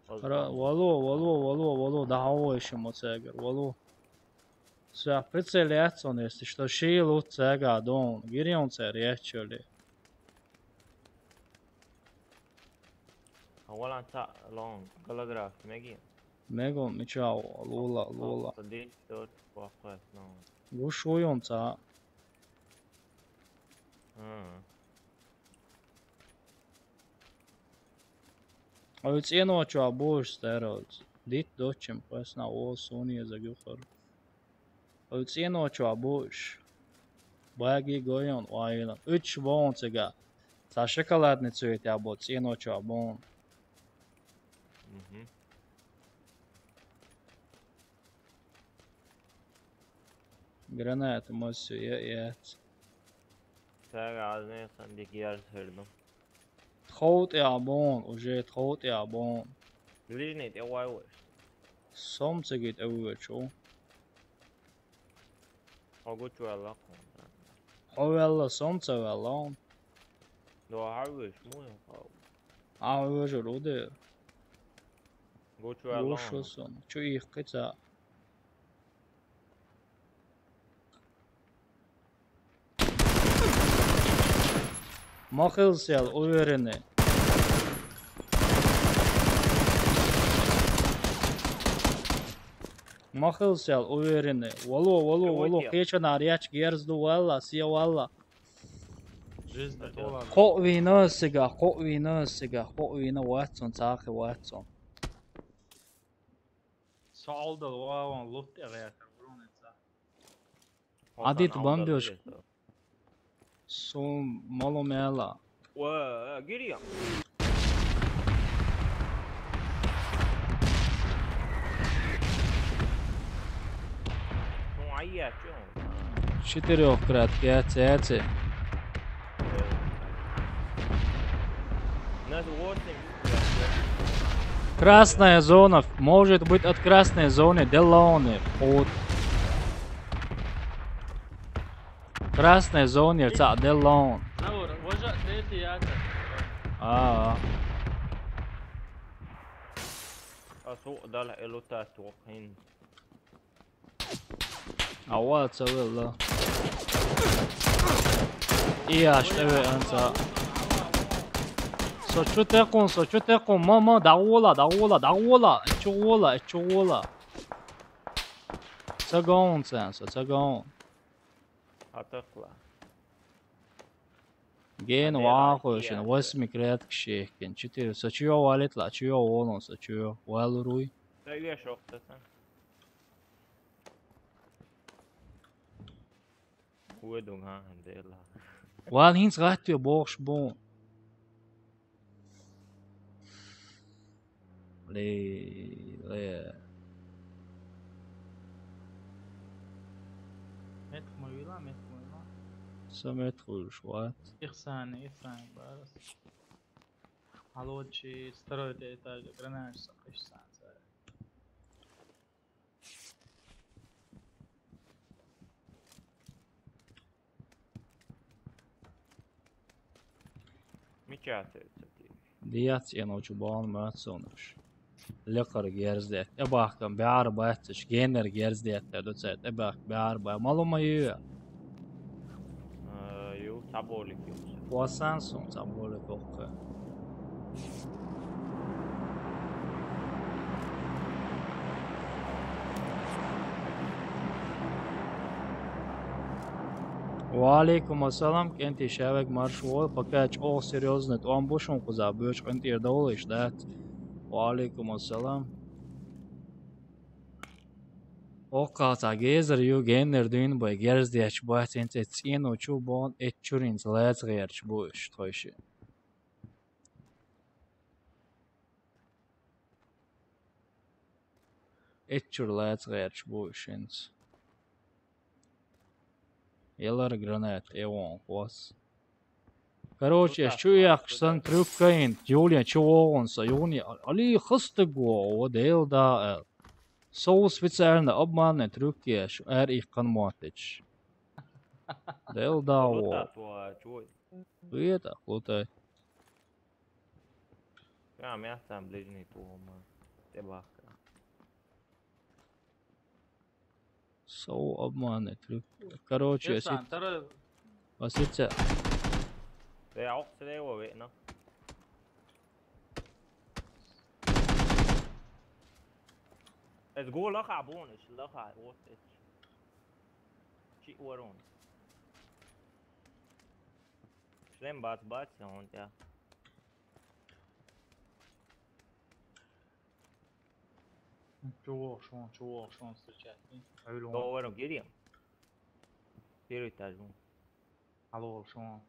Ра-, вало, вало, вало, вало, да, ой, ещё моцегер, вало. Всё, прицеляться он, если что, шил у цега, дон, гирион цер, я чё ли. А валан та лон, голограф, меги. Мегон, мичао, лула, лула. Садись, тот, похуй, но. Гушуйон ца. А. А ведь ено чё, а будешь стараться. Дит дочим, пасна, о, Соня, за гюхар. Хьо цӀеночо бу уж. Баги гойон вайна. Уьш бу хьуна цигахь. Цхьа шоколадный цветяй бу цӀеночо бу хьуна. Мгм. Граната массо я яц. Цара азне сан дик ярс херну. Тхов тӀе а бу хьуна, уже тхов тӀе а бу хьуна. Ближний тӀе вай ваш. Сом циги тӀе вуьйчу. Хьо гучуваьлла кхунна. Хьо ваьлла, сом ца ваьлла хьуна. До хьа вуьйш, муй хьо? Ахьа вуьйжур ву де. Гучуваьлла хьуна. Гуш шу сон. Чу ийх кхи ца. Ма хила сел, уверенный. Ма хила сел, уверенный. Вало, вало, вало, кхечанара яч герз ду валла, се валла. Жизнь тӀе тола. Кхоъ вийна ас цигахь, кхоъ вийна ас цигахь, кхоъ вийна вац сон, цхьа а хи вац сон. Со Ӏалдал вагӀан лут тӀе гӀертар, вуруница. Хьо Ӏадит сан Ӏалдал бомбёжка. Веза. Сум мало мела. Ва, гири. Ну, а я чё? Четырёх крат, пять, пять. Нас восемь. Красная зона. Может быть, от красной зоны делоны. Вот. Красная зона, цхьаъ делон. Заур, важа дети яца. А, а. Асу дала элута тохин. Ава, ца велла. И аш эве анца. Со чу текун, со чу текун, ма, ма, дагъула, дагъула, дагъула, чугъула, чугъула. Ца гон цен, со ца гон. Атакла. Ген вахошин, восьми клетки шехкин, четыре. Со чуё валит ла, чуё волон, со чуё валуруй. Та вешок тата. Куэдун ха, дела. Ван хинц гаттё бохш бу. Ле, ле. Мет хмуйла, мет хмуйла. Са мет хуйш ват. Ихсан, ихсан барас. Алочи, второй этаж, гранаж, сакыш санса. Мича тевца ти. Диац я ночу баун мацонуш. Лекар герздет. Эбахкам бяр бацыш, генер герздет, да дуцет. Эбах бяр ба. Малума ю. Э, ю, таболик ю. Васан сум таболик окка. Ва алейкум ассалам, кӀентий шавег марш вой, пока чӀогӀа серьёзно тӀом бу шун кхуза, боьч къинтӀера довлийш дац. Ва алейкум ассалам. Оккхал цхьа гейзер ю, геннер дуьйна бай, герз дечу бац, хӀинца цӀено чу бон, эт чуринца лаьца гӀерташ бу уьш тхойши. Эт чур лаьца гӀерташ бу уьш хӀинца. Ялар гранат, эвон хос. Короче, аш чу яхаш сан трюк каин, Юлия чу вогӀун са, Юни, али хастаг вогӀу, Дел да, э. Соу специально обманный трюк еш, эр их кан мотич. Дел да вогӀу. Лута, лутай. Прям я там ближний туома. Те бахка. Соу обманный трюк. Короче, если... Второй. Васица. Те ох слева ве, но. Es go лаха бонус, лаха, вот это. Чи ворон. Шлем бац, бац, он тебя. Чего, что, чего, что он встречает? Говорю, гири. Первый этаж вон. Алол шун.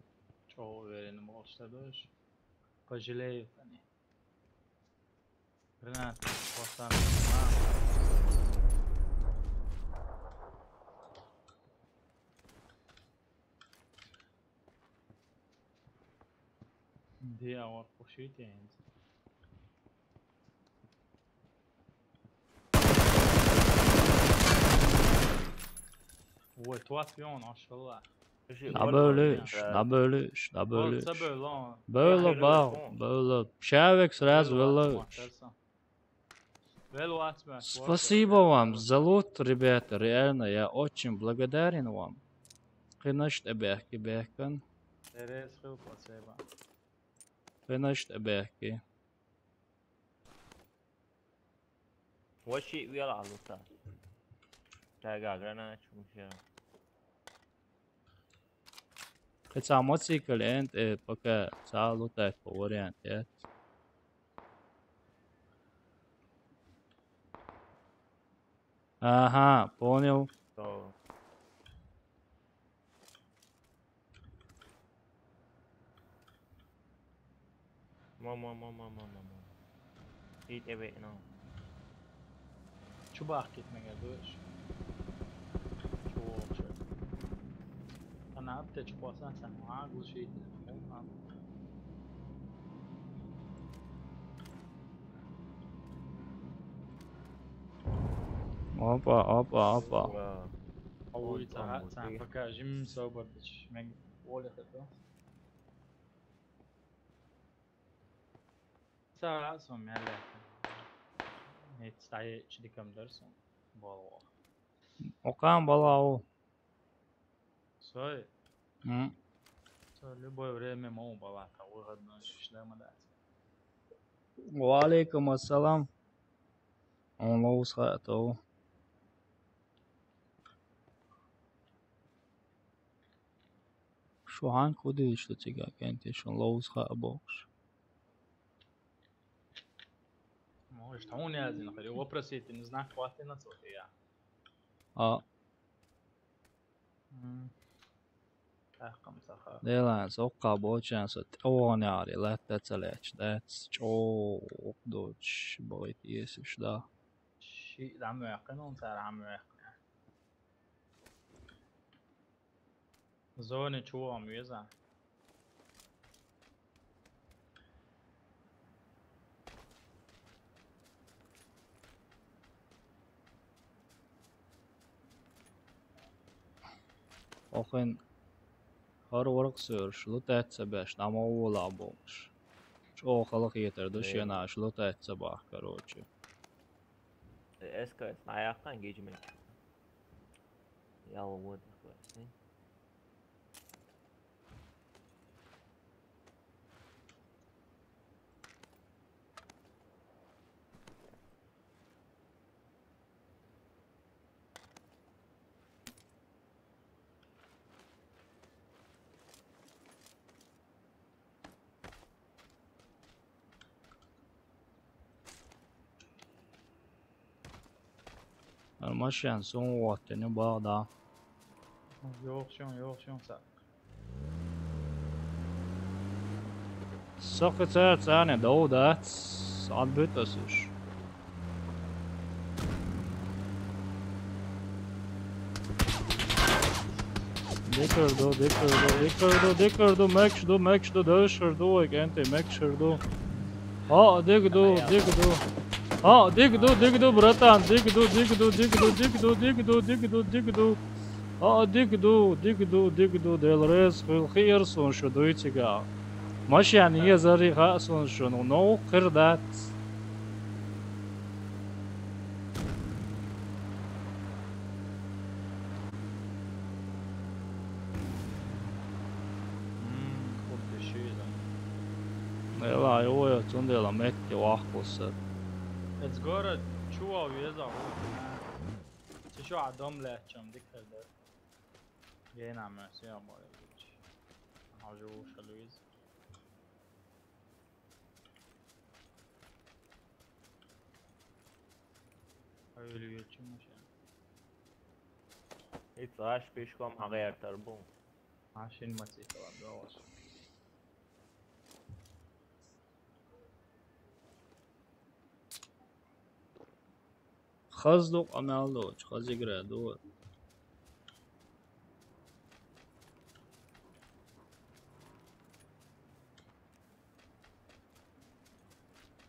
ЧӀоу уверен болуш ца дойш. Пожалеют они. Гранат. Хвостан. Диавар пушитенц. Ой, туат пион, ашалла. Набөлүш, набөлүш, набөлүш. Бөлө, бау, бөлө. Шавек сразу бөлө. Спасибо вам за лут, ребята, реально, я очень благодарен вам. Кынаш тебяхки бехкан. Терес хыл спасибо. Кынаш тебяхки. Вообще вела лута. Тага гранат чумшера. Хотя мотоцикл and, э, пока ца лутать по вариант, нет? Ага, понял. Ма, ма, ма, ма, ма, ма, ма. Ит эбе, но. Чубах китмеге душ. Чубах. Ана апте чубасан сен, а, глушитель. Опа, опа, опа. Ой, ца, ца, пока жим собор, мен оля хето. Сара сом яла. Нет, стае чидикам дарсом. Боло. Окан балау. Сой. М. Сой любое время могу балата, выходной шишдама дать. Ва алейкум ассалам. Он лоус хату. Шухан кудиш ту тига кенти шун лоус ха бокш. Может, он я один, хотя вопросить, не знаю, хватит на сотый я. А. М. Тахкам саха. Делан, сокка бочан сот. О, няри, латта цалеч, дац, чо, доч, бойт, есиш, да. Ши, да, мякан, он сара мякан. Зоны чуам веза. Охин хар ворк сёрш, лутать ца беш, нам овула болш. Чо халах етер, душена, ш лутать ца бах, короче. Эска, аяктан гечмек. Ял вот такой. Машин сун вот, не бада. Йохшон, йохшон са. Сакы цар цане дау дац. Отбит осуш. Дикарду, дикарду, дикарду, дикарду, мекшду, мекшду, дышарду, ой, кенти, мекшарду. А, дигду, дигду. А, дигду, дигду, братан, дигду, дигду, дигду, дигду, дигду, дигду, дигду. А, дигду, дигду, дигду, делрез, хил хирсун, шудуйтига. Машан езари хасун, шуну, но, кырдат. М, куртишизм. Ела, ой, цундела метти вахкусса. Эц город чуа веза, вот. Ты чё, а дом лячом, дикарда? Гена, мерси, я более. Хожу, шалуиз. Ой, Илья, чё мы щас? Ицаш пешком хьагӀертар бу. Машин мацитала дош. Хазду къамел доч, хазигра ду.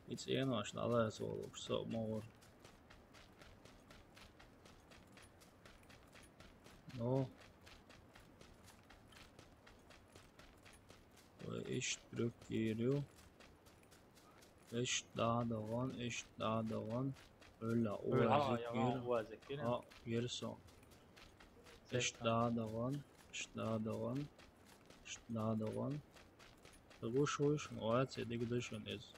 Ицен ваш нала со луш со могур. Но. Ой, ишт брюк гирю. Ишт дадагъан, ишт дадагъан. Ой, ала, уазик яма, гир. Уазик гир. А, гир со. Ишт дадагъан, ишт дадагъан, ишт дадагъан. Гуш уш, уац, эдик душун из.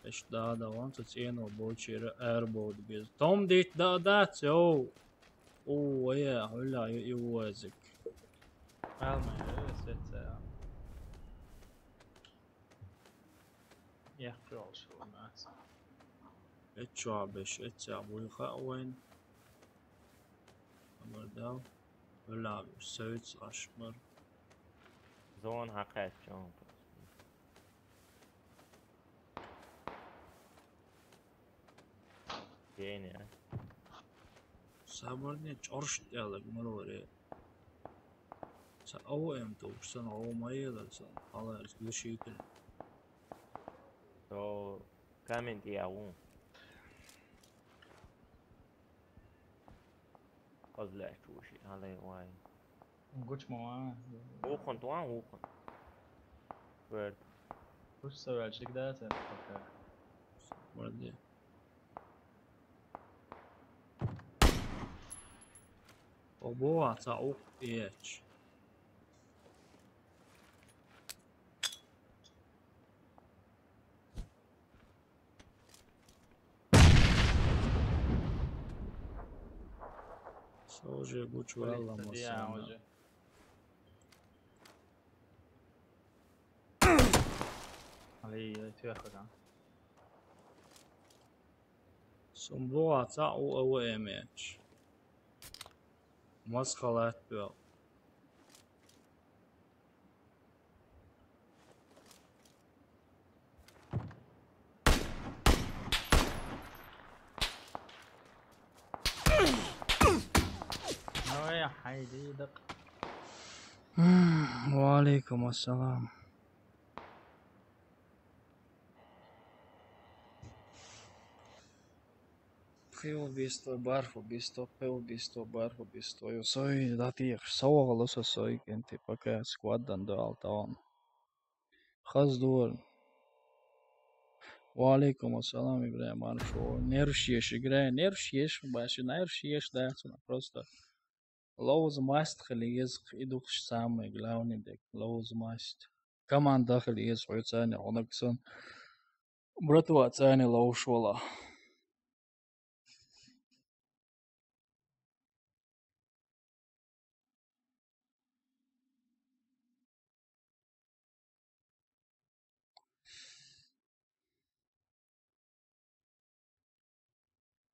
Ишт дадагъан, цу цӀено бочира, эр бод биз. Том дит да, да, цо. О, я, хула, и уазик. Алма, э, сеца. Яхъёл шо нас. Эчо беш, эча буйха вайн. Амар дав. Хула, севиц ашмар. Зон хакъат чон. Гения. Сабарни чорш тӀалаг мурваре. Са АВМ товш, сан АВМ аялар, сан халар, лишикин. То коммент я ву. Козлячуши, але вай. Гучмо, а? Ухун, туан ухун. Верт. Пусть советчик, да, это пока. Вроде. Обо, а ца ух, эч. Со уже гучвала. Полиция, масана. Уже. Али, али, тюрьма, да. Сумбуа ца у АВМ эч. Мас халат бел. Ой, хайди дак. Валейкум ассалам. Пхи убийство, барх убийство, пхи убийство, барх убийство. Ё, сой датих, савагъ луса сой кенти, пока скваддан дуал таун. Хаздур. Валейкум ассалам, Ибрагим Аршо. Нервш еш, Ибрагим, нервш еш, баши, нервш еш, да, просто. Лоуз маст хили езх, идухш самый главный дек. Лоуз маст. Команда хили езх, хуйцани, онаксон. Братва, цани лоуш вала.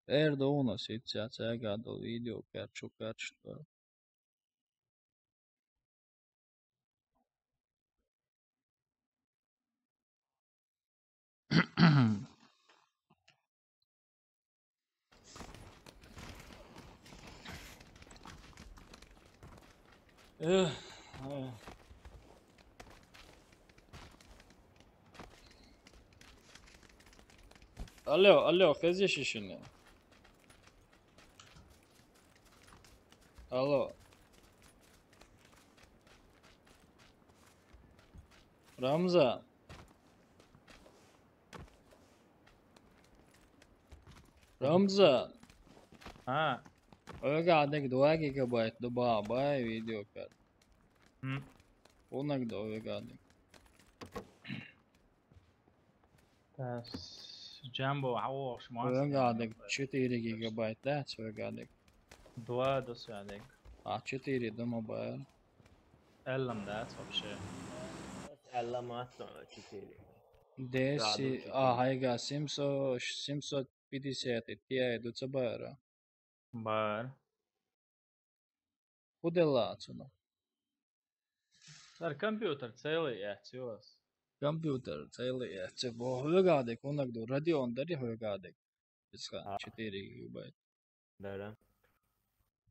Эрдо у нас ицця цягадал видео кярчу кярчтар. Эх, эх. Алло, алло, хези шишини? Алло. Рамзан. Рамзан. А. Ойгадек два гигабайт дуба бай видеокарт. М. Унаг да ойгадек. Тас Джамбо, хьо вохуш ма. Ойгадек четыре гигабайт, да, ойгадек. Два дус ядек. А четыре дома бай. Эллам дац вообще. Эллам аццо четыре. Деси, а, хайга семьсот, семьсот пятьдесят, и ти ай дуца бара. Бар. Куда лацуна? Ар компьютер целый яц юас. Компьютер целый яц. Бо хьоьгадик хунаг ду, радион дари хьоьгадик. Иска А. четыре гигабайт. Да, да.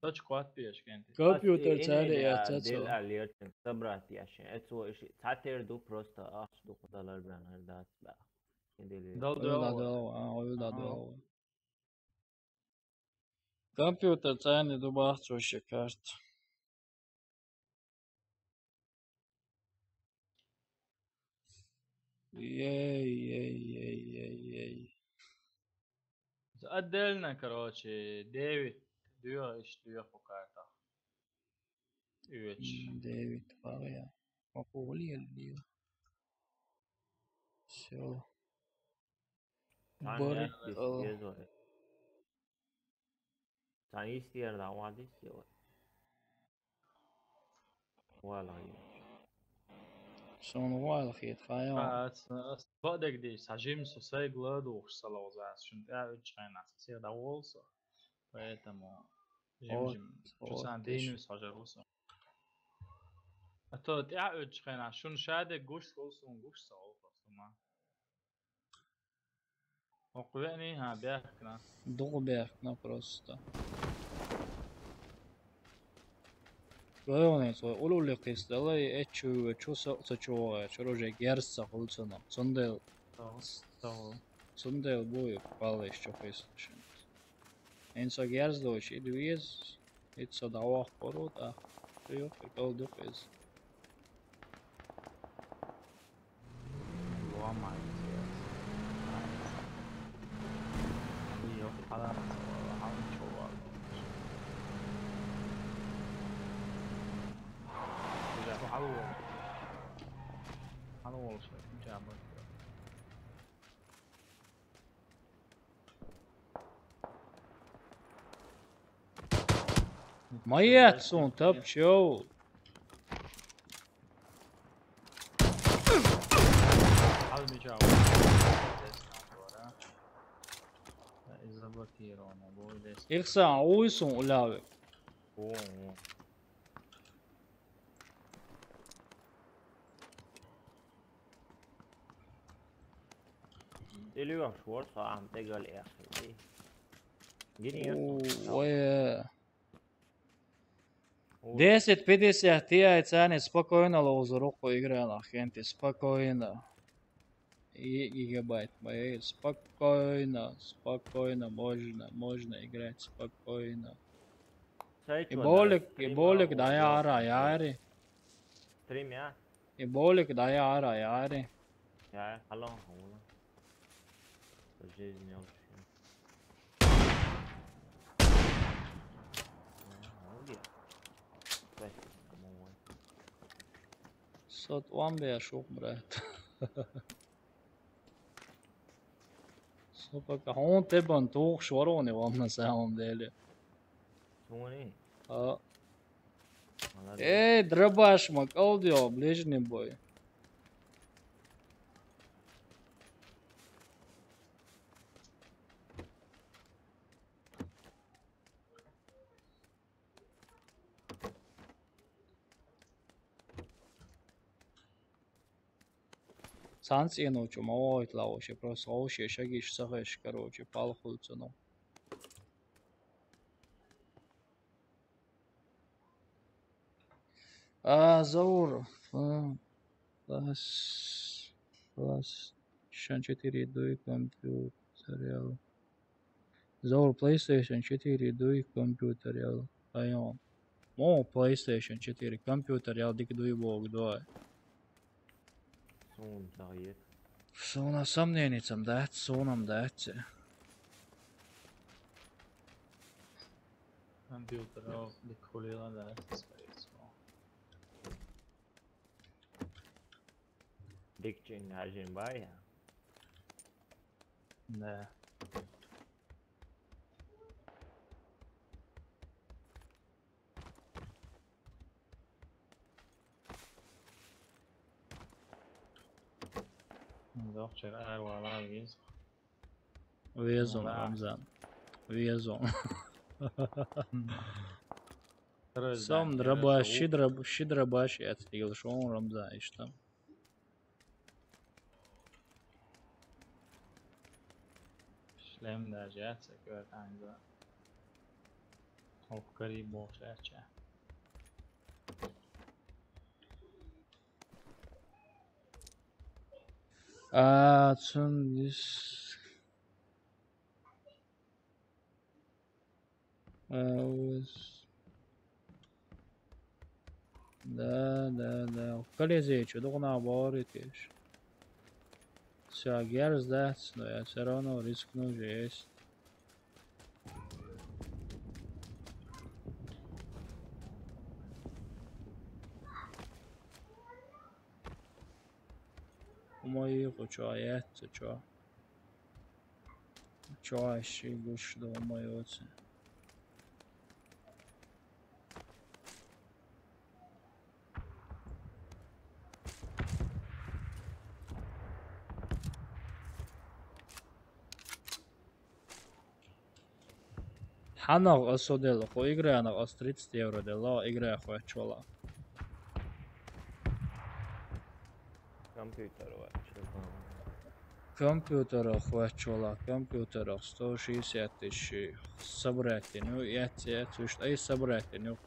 Точку отпиешь кенти. Компьютер Ас и цари именно яц дел цо. Алерчен, собрать яшен. Это иши цатер ду просто ахш ду кудалар бранар дац ба. Индели. Дал Ойла дуал. Дуал, а, ойла Ага. Дуал. Компьютер цани ду бахцо шикарт. Ей, ей, ей, ей, ей. Отдельно, короче, девять, дюйма, ещё дюйма по картах. Ивич. М, девять, пара я. Попугли я любил. Всё. Тан Бар-, яхтис а. Езо. Тан истиер да вадис езо. Валай. Сон валхит, хайо. Ас, ас бадег ди, сажим со сай гладух салаузас, шун тя уч хайна, сир да волсо. Поэтому жим, Вот, жим, вот, чусан ты динус хажарусо. А то тя уч хайна, шун шаде гуш солсун, гуш сол, просто ма. Оквени, ха, бяхкна. Дугу бяхкна просто. Районе со улули кистала, и эчу, чу со, со чуга, чу роже герса хулцана. Сондел. Тау, тау. Сондел буй, палеш чу кис шин. Эн со герз дойч, и дуез, и со давах порот, а. Туйо, и пал дукез. Ломайте. Али ёх, палар, али чувал. Уже хало. Хало уже, уже обойдёт. Моя сун тапчо. Al mi ciao. È zablocchino, vuoi adesso? Ихсан уйсун улавы. О, о. Или вообще швор сам тегал яхи. Гини О, яхи. Ой. О. Десять пятьдесят ти ай цани спокойно лоузу руку игра на хенти, спокойно. И гигабайт моей, спокойно, спокойно, можно, можно играть спокойно. Сай И чё, болик, да, и стрим болик, да, яра, яри. Стрим, я? И болик, да, яра, яри. Я, алло, алло. Жизнь вообще. Молодец. Спасибо, кому. Сот вам бе шух, брат. Сопака, он тебан тух шварони вам на самом деле. Суни? А. Молодец. Эй, дробаш, макалдио, ближний бой. Санс енучу, мавойтла вообще, просто вообще шагиш сахеш, короче, палхулцуну. А, Заур, а, класс, класс, шан четыре дуй компьютерял. Заур, PlayStation четыре дуй компьютерял. Айон. Мо PlayStation четыре компьютерял дик дуй бог дуай. Сун цагъет. Суна сомненицам дат, сунам дат. Компьютер, о, дик хулила дат, скорее всего. Дик чин хажин бая. Да. Doch, чер ар вала виз. Везон, Вала. Рамзан. Везон. Сом дробаш, ши дроб-, ши дробаш яц, дигил шоун Рамзан, иштам. Шлем даже яц, кёр анза. Оккари бошача. А, цун дис. А, уз. Да, да, да. Колизей, чё, дугна бори теш. Всё, герз дац, но я всё равно рискну же есть. Умайы, куча, я, ты чё? Чё, ащи гуш, да, умайоцы. Хьанах асо дела, хо игранах ас тридцать евро дела, игра хвачвала. Компьютер вачвала. Компьютер хвачвала, компьютер сто шестьдесят тысяч собрать, ну, я тебе, слушай, ай собрать, ну,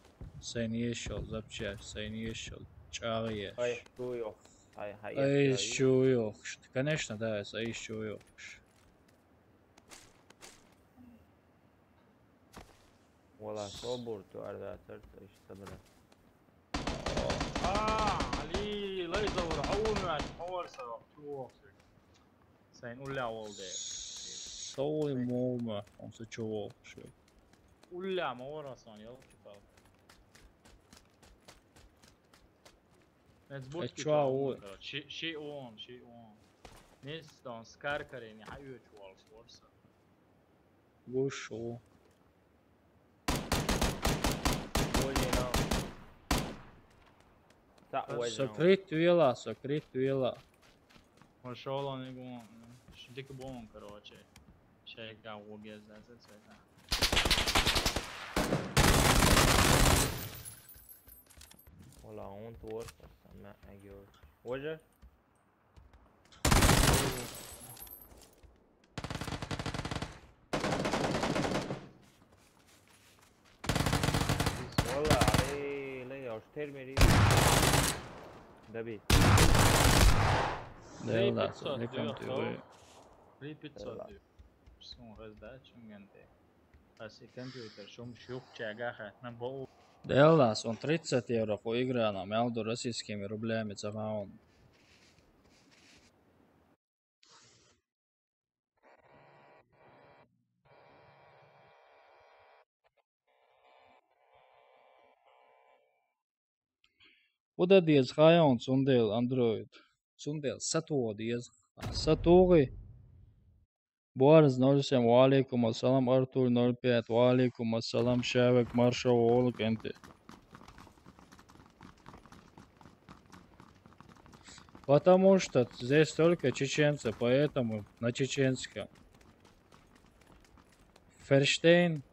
сайн ещё запчасть, сайн ещё чаги еш. Ай, чуёх. Ай, ай, ай, ещё ёх. Конечно, да, ай, ещё ёх. Вала, собур ту арда тарта ишта бара. А, Али, лайза вар, аун мат, хавар са, чувак. Сайн улля волде. Соули мома, он са чувак, шо. Улля мавар асан, ёлки-палки. Эц будки чё, чё, ой. Короче, ши, ши он, ши он. Нестон скаркаре не хаюч волс ворса. Гушу. Ой, не, да. Та, ой, не. Сокрыт вела, сокрыт вела. Ошол он игу, шидик бон, короче. Шайга угез да, за цвета. Вала, он тур, сама агио. Ожа? Вала, эй, лей, аж термери. Добить. Да, да, пятьсот, да, дюйм, компьютер. Три пятьсот, дюйм. Сун раздачу, менты. Аси компьютер, шум шух чага хатна бо. Делас, он тридцать евро по игра на мелду российскими рублями цагаун. Уда диез хайон цундел Android. Цундел сатуо диез. Сатуги. Буарз ноль семь, ва алейкум ассалам, Артур ноль пять, ва алейкум ассалам, Шавек, маршо, олук энти. Потому что здесь только чеченцы, поэтому на чеченском. Ферштейн.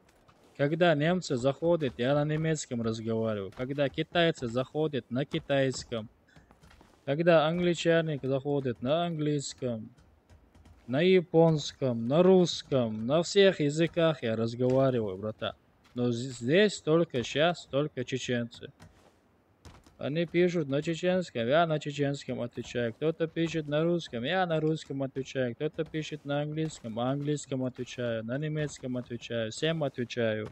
Когда немцы заходят, я на немецком разговариваю. Когда китайцы заходят, на китайском. Когда англичане заходят, на английском. На японском, на русском, на всех языках я разговариваю, брата. Но з-, здесь только щас, только чеченцы. Они пишут на чеченском, я на чеченском отвечаю. Кто-то пишет на русском, я на русском отвечаю. Кто-то пишет на английском, на английском отвечаю. На немецком отвечаю. Всем отвечаю.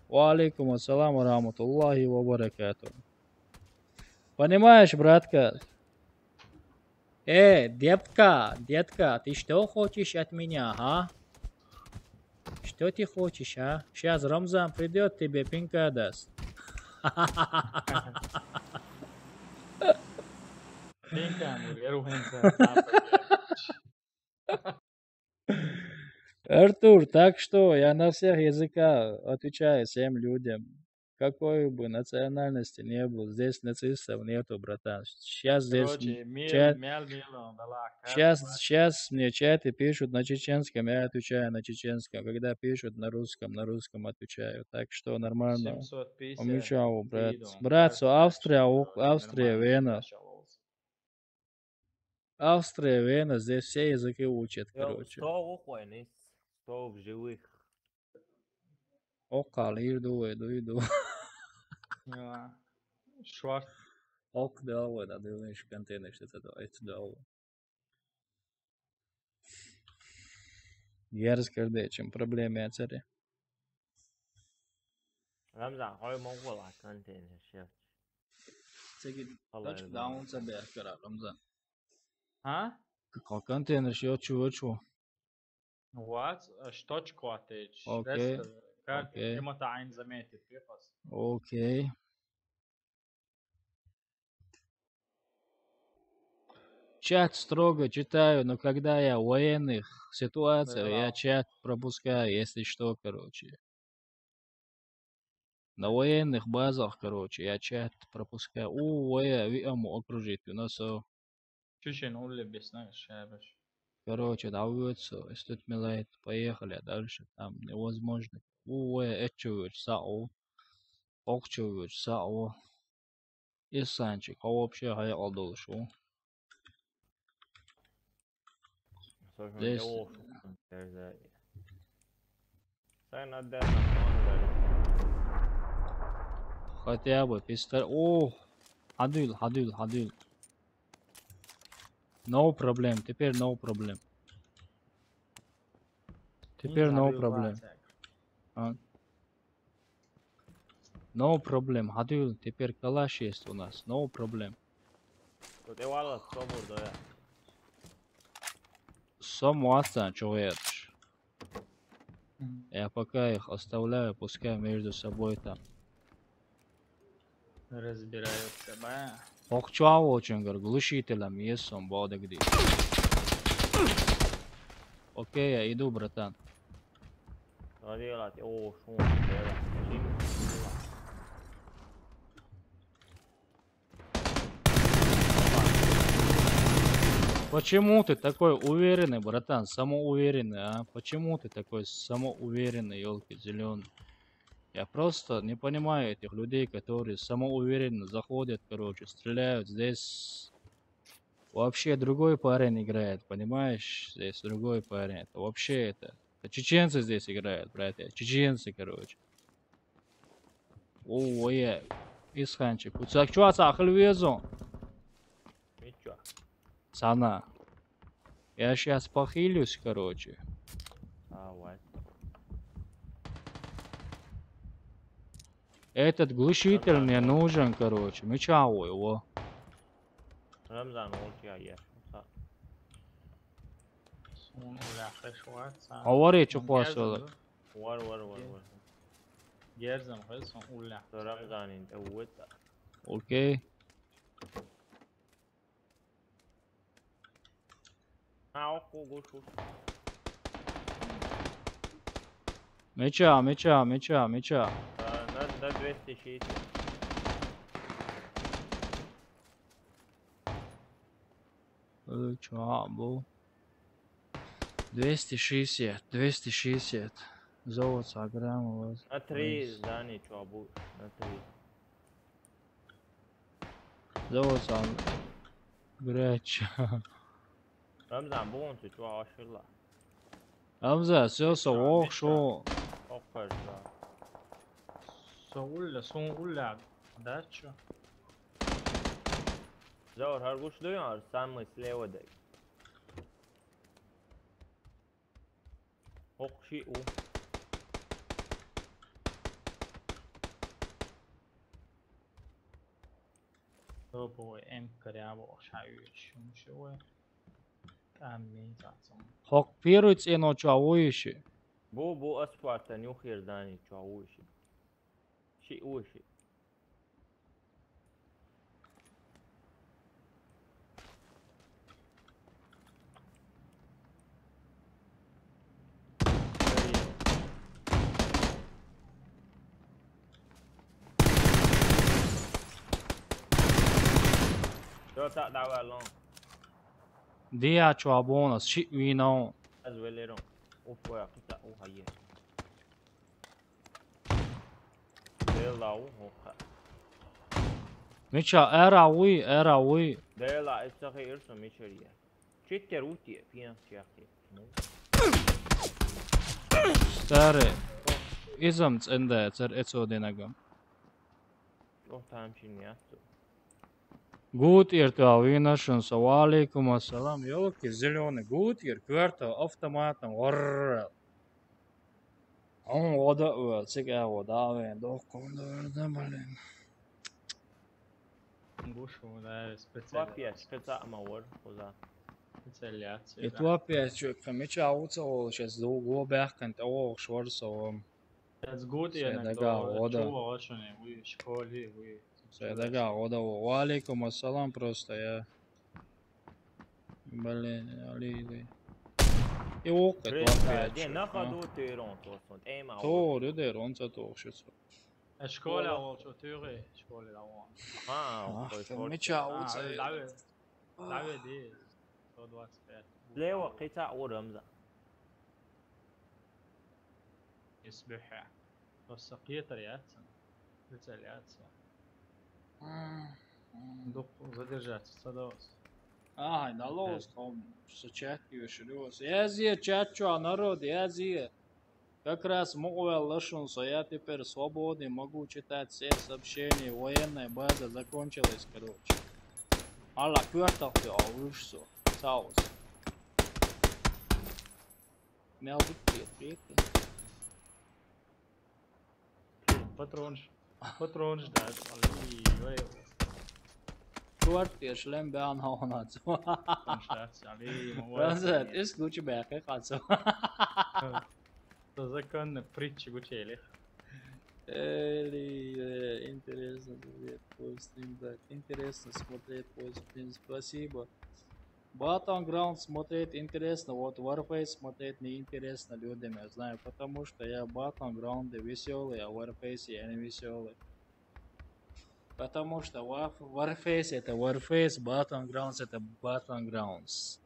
Ва алейкум ассалам ва рахматуллахи ва баракатух. Понимаешь, братка? Э, детка, детка, ты что хочешь от меня, а? Что ты хочешь, а? Щас Рамзан придёт, тебе пинка даст. Пинка, мур, я рухнется. Артур, так что я на всех языках отвечаю всем людям. какой бы национальности не был, здесь нацистов нету, братан. Сейчас здесь Короче, м, мел-, чат-, мел-, мел-, он, да ладно, сейчас, сейчас мне в чате пишут на чеченском, я отвечаю на чеченском. Когда пишут на русском, на русском отвечаю. Так что нормально. семьсот пятьдесят Помечал, брат. Видео, Брат, каждый Австрия, дальше, у-, короче, Австрия, нормально Вена. Сейчас. Австрия, Вена, здесь все языки учат, Йо, короче. Сто ух войны, сто в живых. Окал, ирду, иду, иду. Йо, шварц. Ок, да, вот, да, думаешь, контейнер что-то, да, это да, вот. Я раскрыт, чем проблемы, а цари. Рамзан, хой монгол контейнер, шеф. Цеги Алло, точка алло. Даун цабе кара, Рамзан. А? Какой контейнер, шеф, чего, чего? Вот, э, штучку отечь. Окей. Рестер, как Окей. Эмота айн заметит, приказ. Окей. Чат строго читаю, но когда я в военных ситуациях, Да. я чат пропускаю, если что, короче. На военных базах, короче, я чат пропускаю. У, воя, ви аму окружить, у нас, о. Чучен улле бесна, шабаш. Короче, да, вот всё, если тут милает, поехали, а дальше там невозможно. У, воя, эчу, сау. Окчу, сау. Исанчик, а вообще хай алдолушу. Слушай, Здесь. О, это Сайн отдай на фон, да. Хотя бы пистолет. О, хадуил, хадуил, хадуил. No problem, теперь no problem. Теперь no problem. А. No problem, хадуил, теперь калаш есть у нас. No problem. Вот и вала, кто будет, да? Сом ватсан, чё говоришь? Мгм. Я пока их оставляю, пускай между собой там. Разбираются, ба. Окчуа очень, говорю, глушителем есть он, бода где. Окей, я иду, братан. О, шум, Почему ты такой уверенный, братан, самоуверенный, а? Почему ты такой самоуверенный, ёлки зелёные? Я просто не понимаю этих людей, которые самоуверенно заходят, короче, стреляют. Здесь вообще другой парень играет, понимаешь? Здесь другой парень. Это вообще это, это чеченцы здесь играют, братья. Чеченцы, короче. О, е. Исханчик. У тебя чё, ахыл везу? Ничего. Сана. Я щас похилюсь, короче. А, вот. Этот глушитель мне нужен, короче. Мыча его. Рамзан, вот я, я. Сун улахы шуат, сан. Авари чухвасылы. Вар, вар, вар, вар. Герзам хыз, сун улах. Рамзан инде уэт. Окей. А, ох, ох, ох, ох. Меча, меча, меча, меча. А, на, на двести шестьдесят. Э, чё, а, был? Двести шестьдесят, двести шестьдесят. Золото, грамм, вот. На три здания, чё, был? На три. Золото, греча. Рамзан, бу он чё, ашырла? Рамзан, всё, всё, ох, шо. Ох, хорошо. Соулля, соулля. Да, чё? Заур, хар гуш дуй, ар самый слева дай. Ох, ши у. Топовый М коряво шаюч, ничего. Там не зацом. Хок первый цен оча уйши. Бу, бу асфальта нюхер дани ча уйши. Ши уйши. Ro ta da wa long. Dia chwa bonus, shit we know. As well, they don't. Uf, boy, I put that over here. They allow, okay. Micha, era we, era we. They allow, it's okay, you're so mature, yeah. Check their route, yeah, P M, check it. Stare. Izam tsende, tser etso denaga. Oh, time chin, yeah. Gut ir tā vīnašana, savā alaikum assalam, jolki ziloni, gut ir kvērta automātam, orr. Un oda, cik ēvo dāvien, dokunda verda, balin. Gušu, da, What, yeah, spit out my word, was that? Speciāliācija. Ja to pie, ču, ka mičā ucavolišies dūgo behkant, o, švar savam. Tas gūtie Sēdagā oda. Čuvošana, vi školi, vi. Sēdagā oda, o, alaikum assalam просто, jā. Блин, ali, ali. I uke, to Presta, pie, det är ču, näka ja. Då till runt och sånt. Är man To, det är runt så to, shit så. Škola, ovo što turi, škola, ovo. Ah, Ah, för för fort. mičā Ah, ucavolišies. Lave, lave di, sto dvadeset pet. Leva قطع ورمزة. Isbiha. Basta kjetar jaca. Speciāliācija. Mm, mm. Dok zadržati, sad ovo. Ай, да лоз, там, со чат još ljos. Jēzie, čačo, narod, jēzie. Как раз mogu vēl lašun, so ja teper slobodni, mogu čitati sve saopšenje, военная база закончилась, короче. Ala kvartal te ovuš so, saus. Nel biti prijeti. Patrons. Patrons, da, ali, oj, Kvartier šlem be anhonac. patrons, da, ali, Razet, isključi be, kaj kaco. To zakon priči gučeli. Или, э, интересно смотреть по стрим, да. Интересно смотреть по стрим, спасибо. Battleground смотреть интересно, вот Warface смотреть неинтересно людям, я знаю, потому что я Battleground веселый, а Warface я не веселый. Потому что Warf- Warface это Warface, Battlegrounds это Battlegrounds.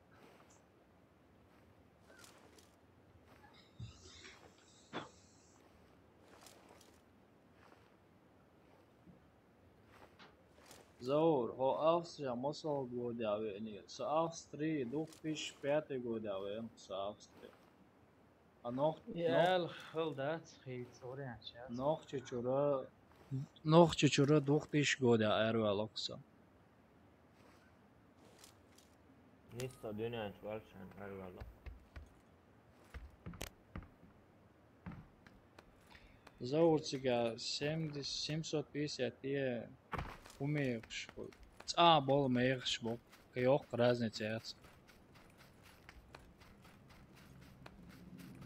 Zaur, ho Австрия мосал годя вени, со Австрии две тысячи пятый годя вен, со Австрии. А нох, нох, Jēl, haldāts, hīts, orienčs. нохчи чура, нохчи чура две тысячи годя эрвел окса. Nista dönään valsään arvalla. Zaurciga семьдесят, семьсот пятьдесят tie umēkšs. Cā bol mēkšs bok, ka jok разница jāc.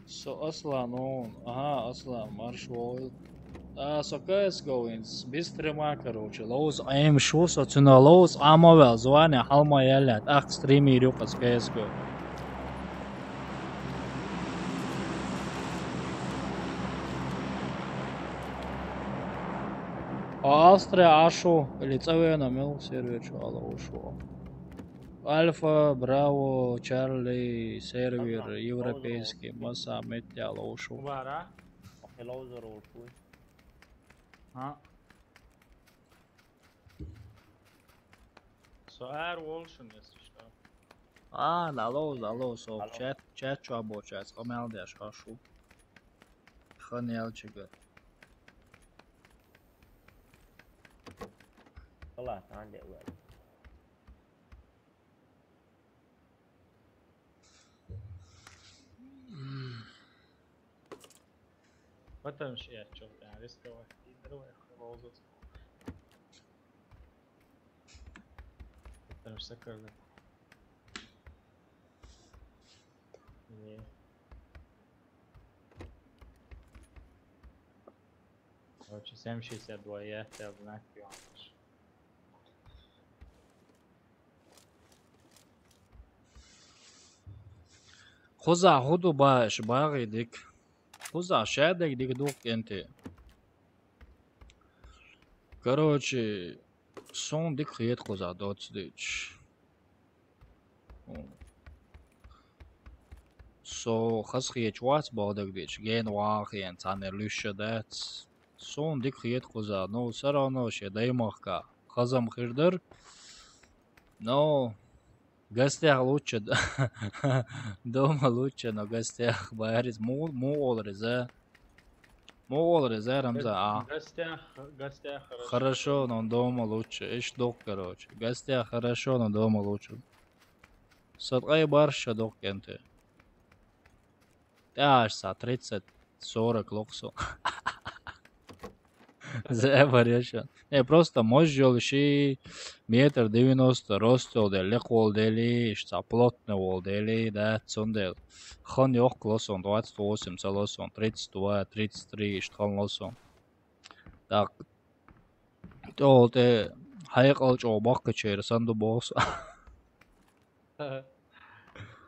So Aslan, un, aha, Aslan, marš vol. Ā, so kas go ins, bistrimā, короче, lauz aim šus, atsinā lauz, āma vēl zvani, halma jālēt, ak, streamī rjukas, kas go. А Австрия ашу, или цавена мел сервер чуала ушу. Альфа, Браво, Чарли, сервер, европейский, маса, метяла ушу. Vara? Hello, Zoro, cool. Ha. So air Wolshin, если что. А, алло, алло, со, Алло. Чат, чат, чё обо, чат, комелдяш, ашу. Ханел чего. خلاص، عندي أول. Потому что я чё, я рисковать не буду, я хлопал. Потому что когда... Не. Короче, семь шестьдесят два, я хотел знать, Иваныч. Хуза худу баш багы дик. Хуза шадык дик дук энти. Короче, Суна дика хета кхузахь доцца дуьйцуш. Со хазахеташ вац бохург дуьйцуш, гена вахана цхьаннера луьйш а дац. Суна дика хета кхузахь, ну, всё равно шен даймахка хазам хир дара. Но гостях лучше, дома лучше, но гостях, баьрис. Му, му олар иза? Му олар иза, Рамзан, а? Гостях, гостях хорошо. Хорошо, но дома лучше. Ишт доккха, короче. Гостях хорошо, но дома лучше. Со ткъе бархӀ ша доккха кӀанте. ТӀаьхьаш ца тридцать, сорок лоху со. Забар я ша. Не, просто мож йолу ши метр девяносто рост йолу дели, лекха волу дели, иштта плотно волу дели, да, цундела. Хан йоккха ло сон, двадцать восемь ца ло сон, тридцать два, тридцать три, иштта хан ло сон. Так, тӀехула тӀе хьекъал чӀогӀа баккхачеран санна ду боху со.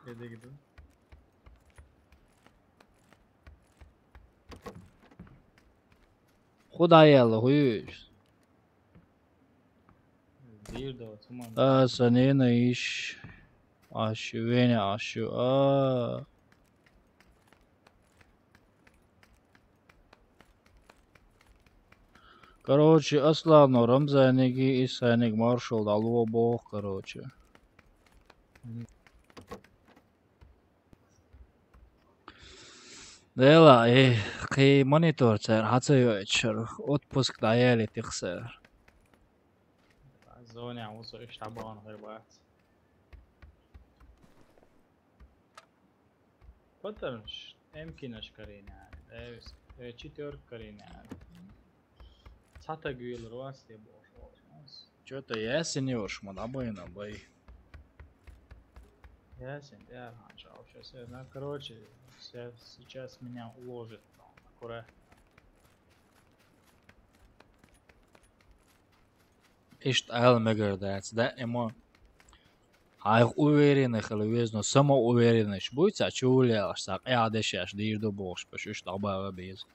Дерриг ду. ХӀун дӀаяьлла, хӀун ю иза? Дийр доцу хӀуманна. Аса нена иш. Аш вене аш ю. А. Короче, Аслано Рамзаниги Исаниги маршалла дӀало боху, короче. Дела, э, кхин монитор цара хьан ца йойтуш, отпуск дӀаяьллитих цара. Зоне ву со, иштта бахана хир бац. Патарнаш эмкинаш карийна аьлла, э, э, четвёрка карийна аьлла. Цхьа таг велар вац те бохуш волуш. Чё-то ясен йош ма дӀабайна бай. Ясен, тӀаьхьа хан чӀалча. Ну, короче, се-, сейчас меня уложит там, аккуратно. Иштта ала мегар дац, даима. Хьайх уверенный хила веза, но самоуверенность буй, цхьа чу вуллехь, цхьа къаьхьа дешеш дийр ду бохуш, баш уьш дӀабаха беза.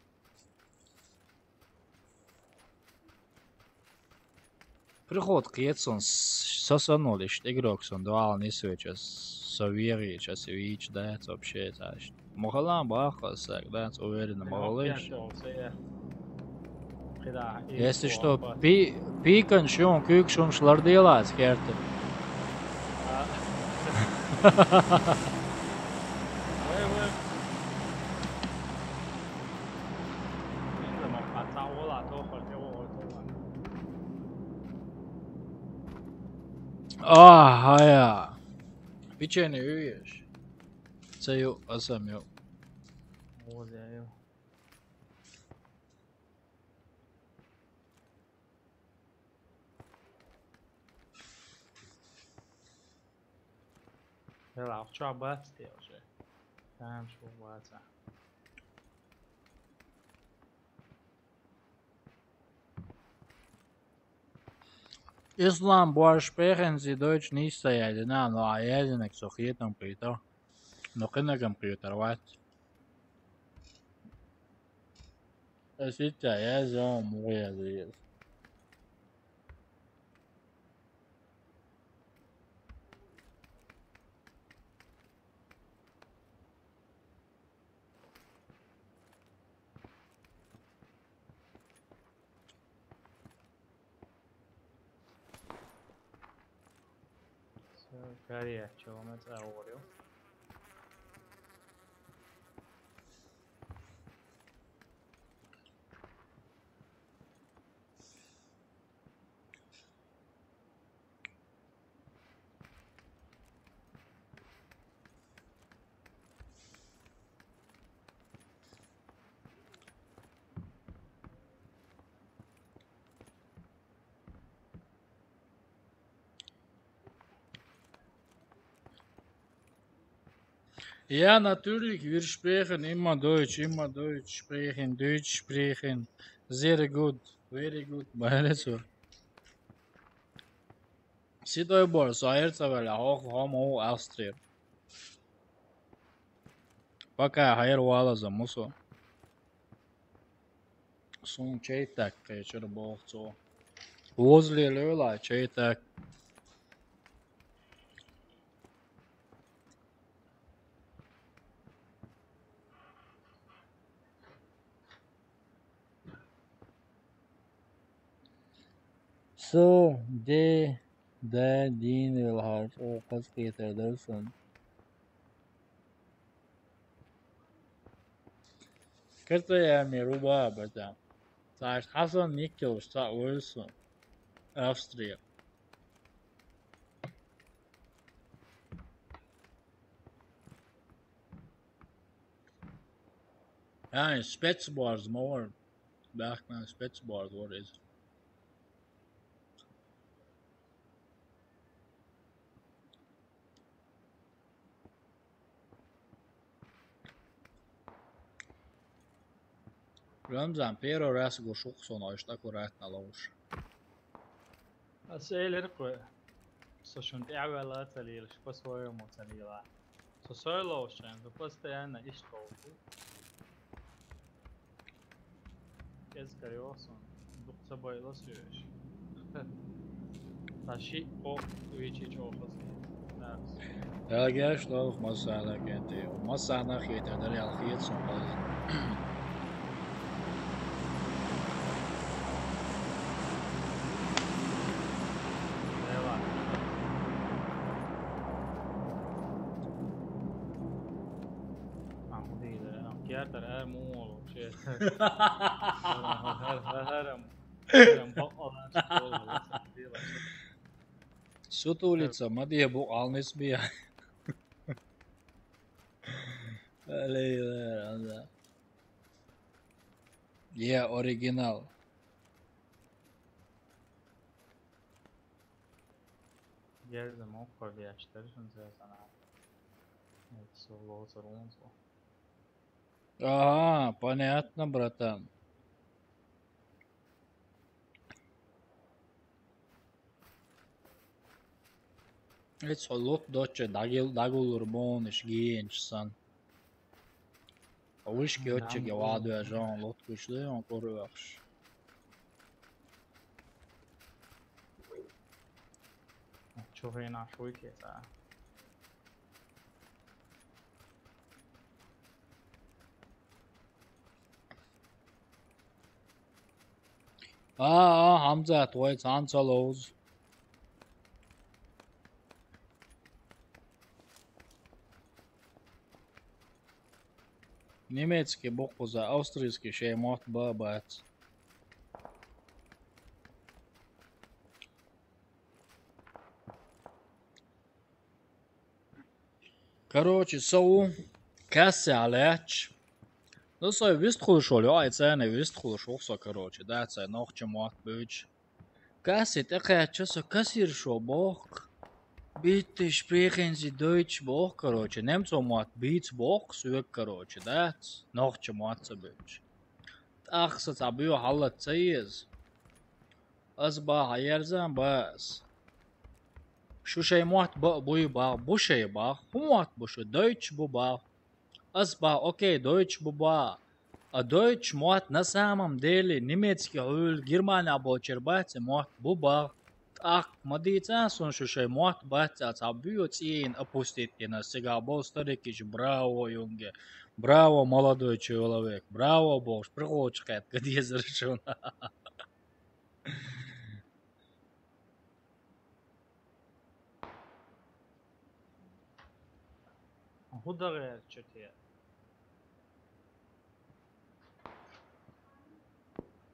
Приход кхета сон, с-, со санна волу иштта игрок сон дуьхьал нисвича, со вегӀича, со вийча дац вообще, цхьа иштта. Ма хала баккха ас саг, дац уверенно ма хала иштта. Если что, пи-, пикан шун куьйгаш хӀумаш ларделац керта. А, хьая. Печенье юеш? Ца ю, аса ма ю. Оза ю. Хьала ахча бац те уже. Тамаш бу баца. Ислам, бу аш пехензи дойч нийса яьллина, но а яьллинарг со хетам кхетар. Но кхинагам кхетар вац. Ас итт а яьлла, муха яьлла. Всё, Корея, чё у нас аурел? Ja, natürlich, wir sprechen immer Deutsch, immer Deutsch sprechen, Deutsch sprechen. Sehr gut, very good, meine so. Сидой бор, со хьерца ваьлла, хьо-, хьо ма ву Австрия. Пока хьера валаза мусо. Суна чай так кхечура боху цо. Возле лёла, чей так. Со, де, да, дин вел хар, о, каз кетер дерсен. Катаями руба бата. Саш Хасан Николович, са Уилсон. Австрия. Ай, спецборз мор. Бахман спецборз вор из. Рамзан, первый раз гушук со, но что аккуратно лучше. А сейлер кой. Со шун тяга ла талил, что по-своему талила. Со сойло шен, со постоянно иштол. Кез кариосон, дук собой лосуеш. Таши о вичи чохос. Эгер что массана кенте, массана хетер дали алхиет сон. Амудилер, ам кертер эр муолу. Сутулица, ма дие бу алныс бия. Алейла, анда. Е, оригинал. Герзем окко биаштар шун сана. Соло сорунсо. Ага, понятно, братан. Эц лот доча дагил дагулур бониш гиенч сан. Вышки отчеге ваду я жон лот кушлы, он корвахш. Чугена шуйке са. А, а, Хамзат, ой, цанца лоуз. Немецкий буквуза, австрийский шей мот ба бац. Короче, со у кассе алач. Ну, со вист хулшо, лё, ай цене вист хулшо, со, короче, да, цай нохча мот быч. Кассе текача со кассир шо бок. Биттиш прихензи дойч бок, короче, немцо мот биц бок, суек, короче, да, нохча мот са быч. Тахса ца бю халат цаез. Аз ба хаярзан бас. Шу шей мот ба буй ба, бу шей ба, ху мот бу шу, дойч бу ба. Аз ба, окей, дойч бу ба. А дойч мот на самом деле немецкий хуйл Германия болчер бац мот бу ба. Так, ма дица сун шу шей мот бац, а ца бю цин опустить и на сега бол старикич, браво, юнге. Браво, молодой человек. Браво, бог, прихочкет, где зарешено. Худагъер чотия.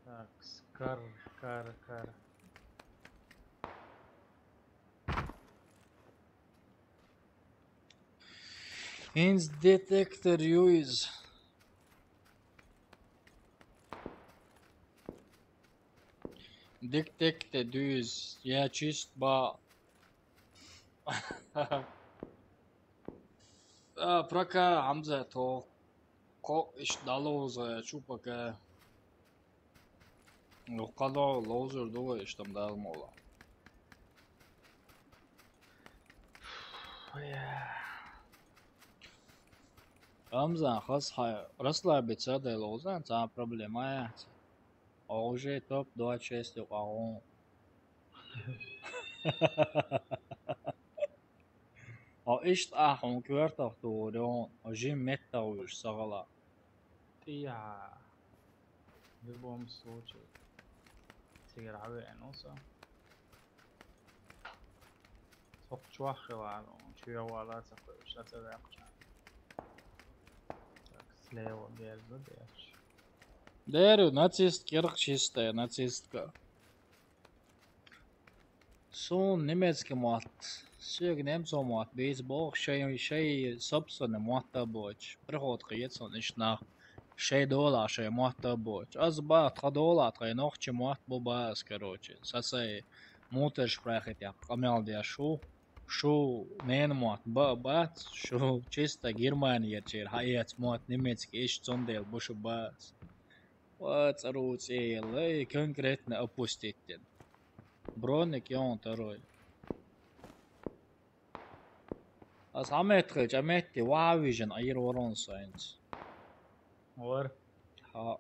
Так, скар, кар, кар. Инс детектор юиз. Дик-дик те дүүз, я чист ба. А, прока Хамза то ко иш далоз чупака. Лукало лозер дуга иш там дал мола. Хамза хас хай расслабиться да лозан, ца проблема я. Уже топ двадцать шесть у кого. О, иштта ахь хьуна коьртах тухур ю, о, жима меттах вуьйш сагала. ТӀехьа. В любом случае. Цигара хьавеана со. Цхьа чохь хилар, чуьра вала ца кхуьуш, ца ваьккхича. Так, слева берза дерч. Деру, нацист, кирх чистая, нацистка. Суна немецкий мотт, соьга немцов мотт бийца боху, шайн, шайн собственный мотт а боцуш, приход кхета суна иштта нах, шайн долахь шайн мотт а боцуш. Ас баха, тхан долахь тхайн нохчийн мотт бу баха ас, короче. Сан сайн муттершпрахе тӀехь къамел деш ву, шу ненан мотт бан а бац, шу чисто Германерчера хьаэца мотт немецкий, иштта цундела бу шу баха ас. Ва цӀарув цӀе елла, и конкретно опустить дина. Броник йон второй. Ас хьан метта хилча, а метте ваха вижина Ӏийр вара со хӀинца. Вара. Хьа.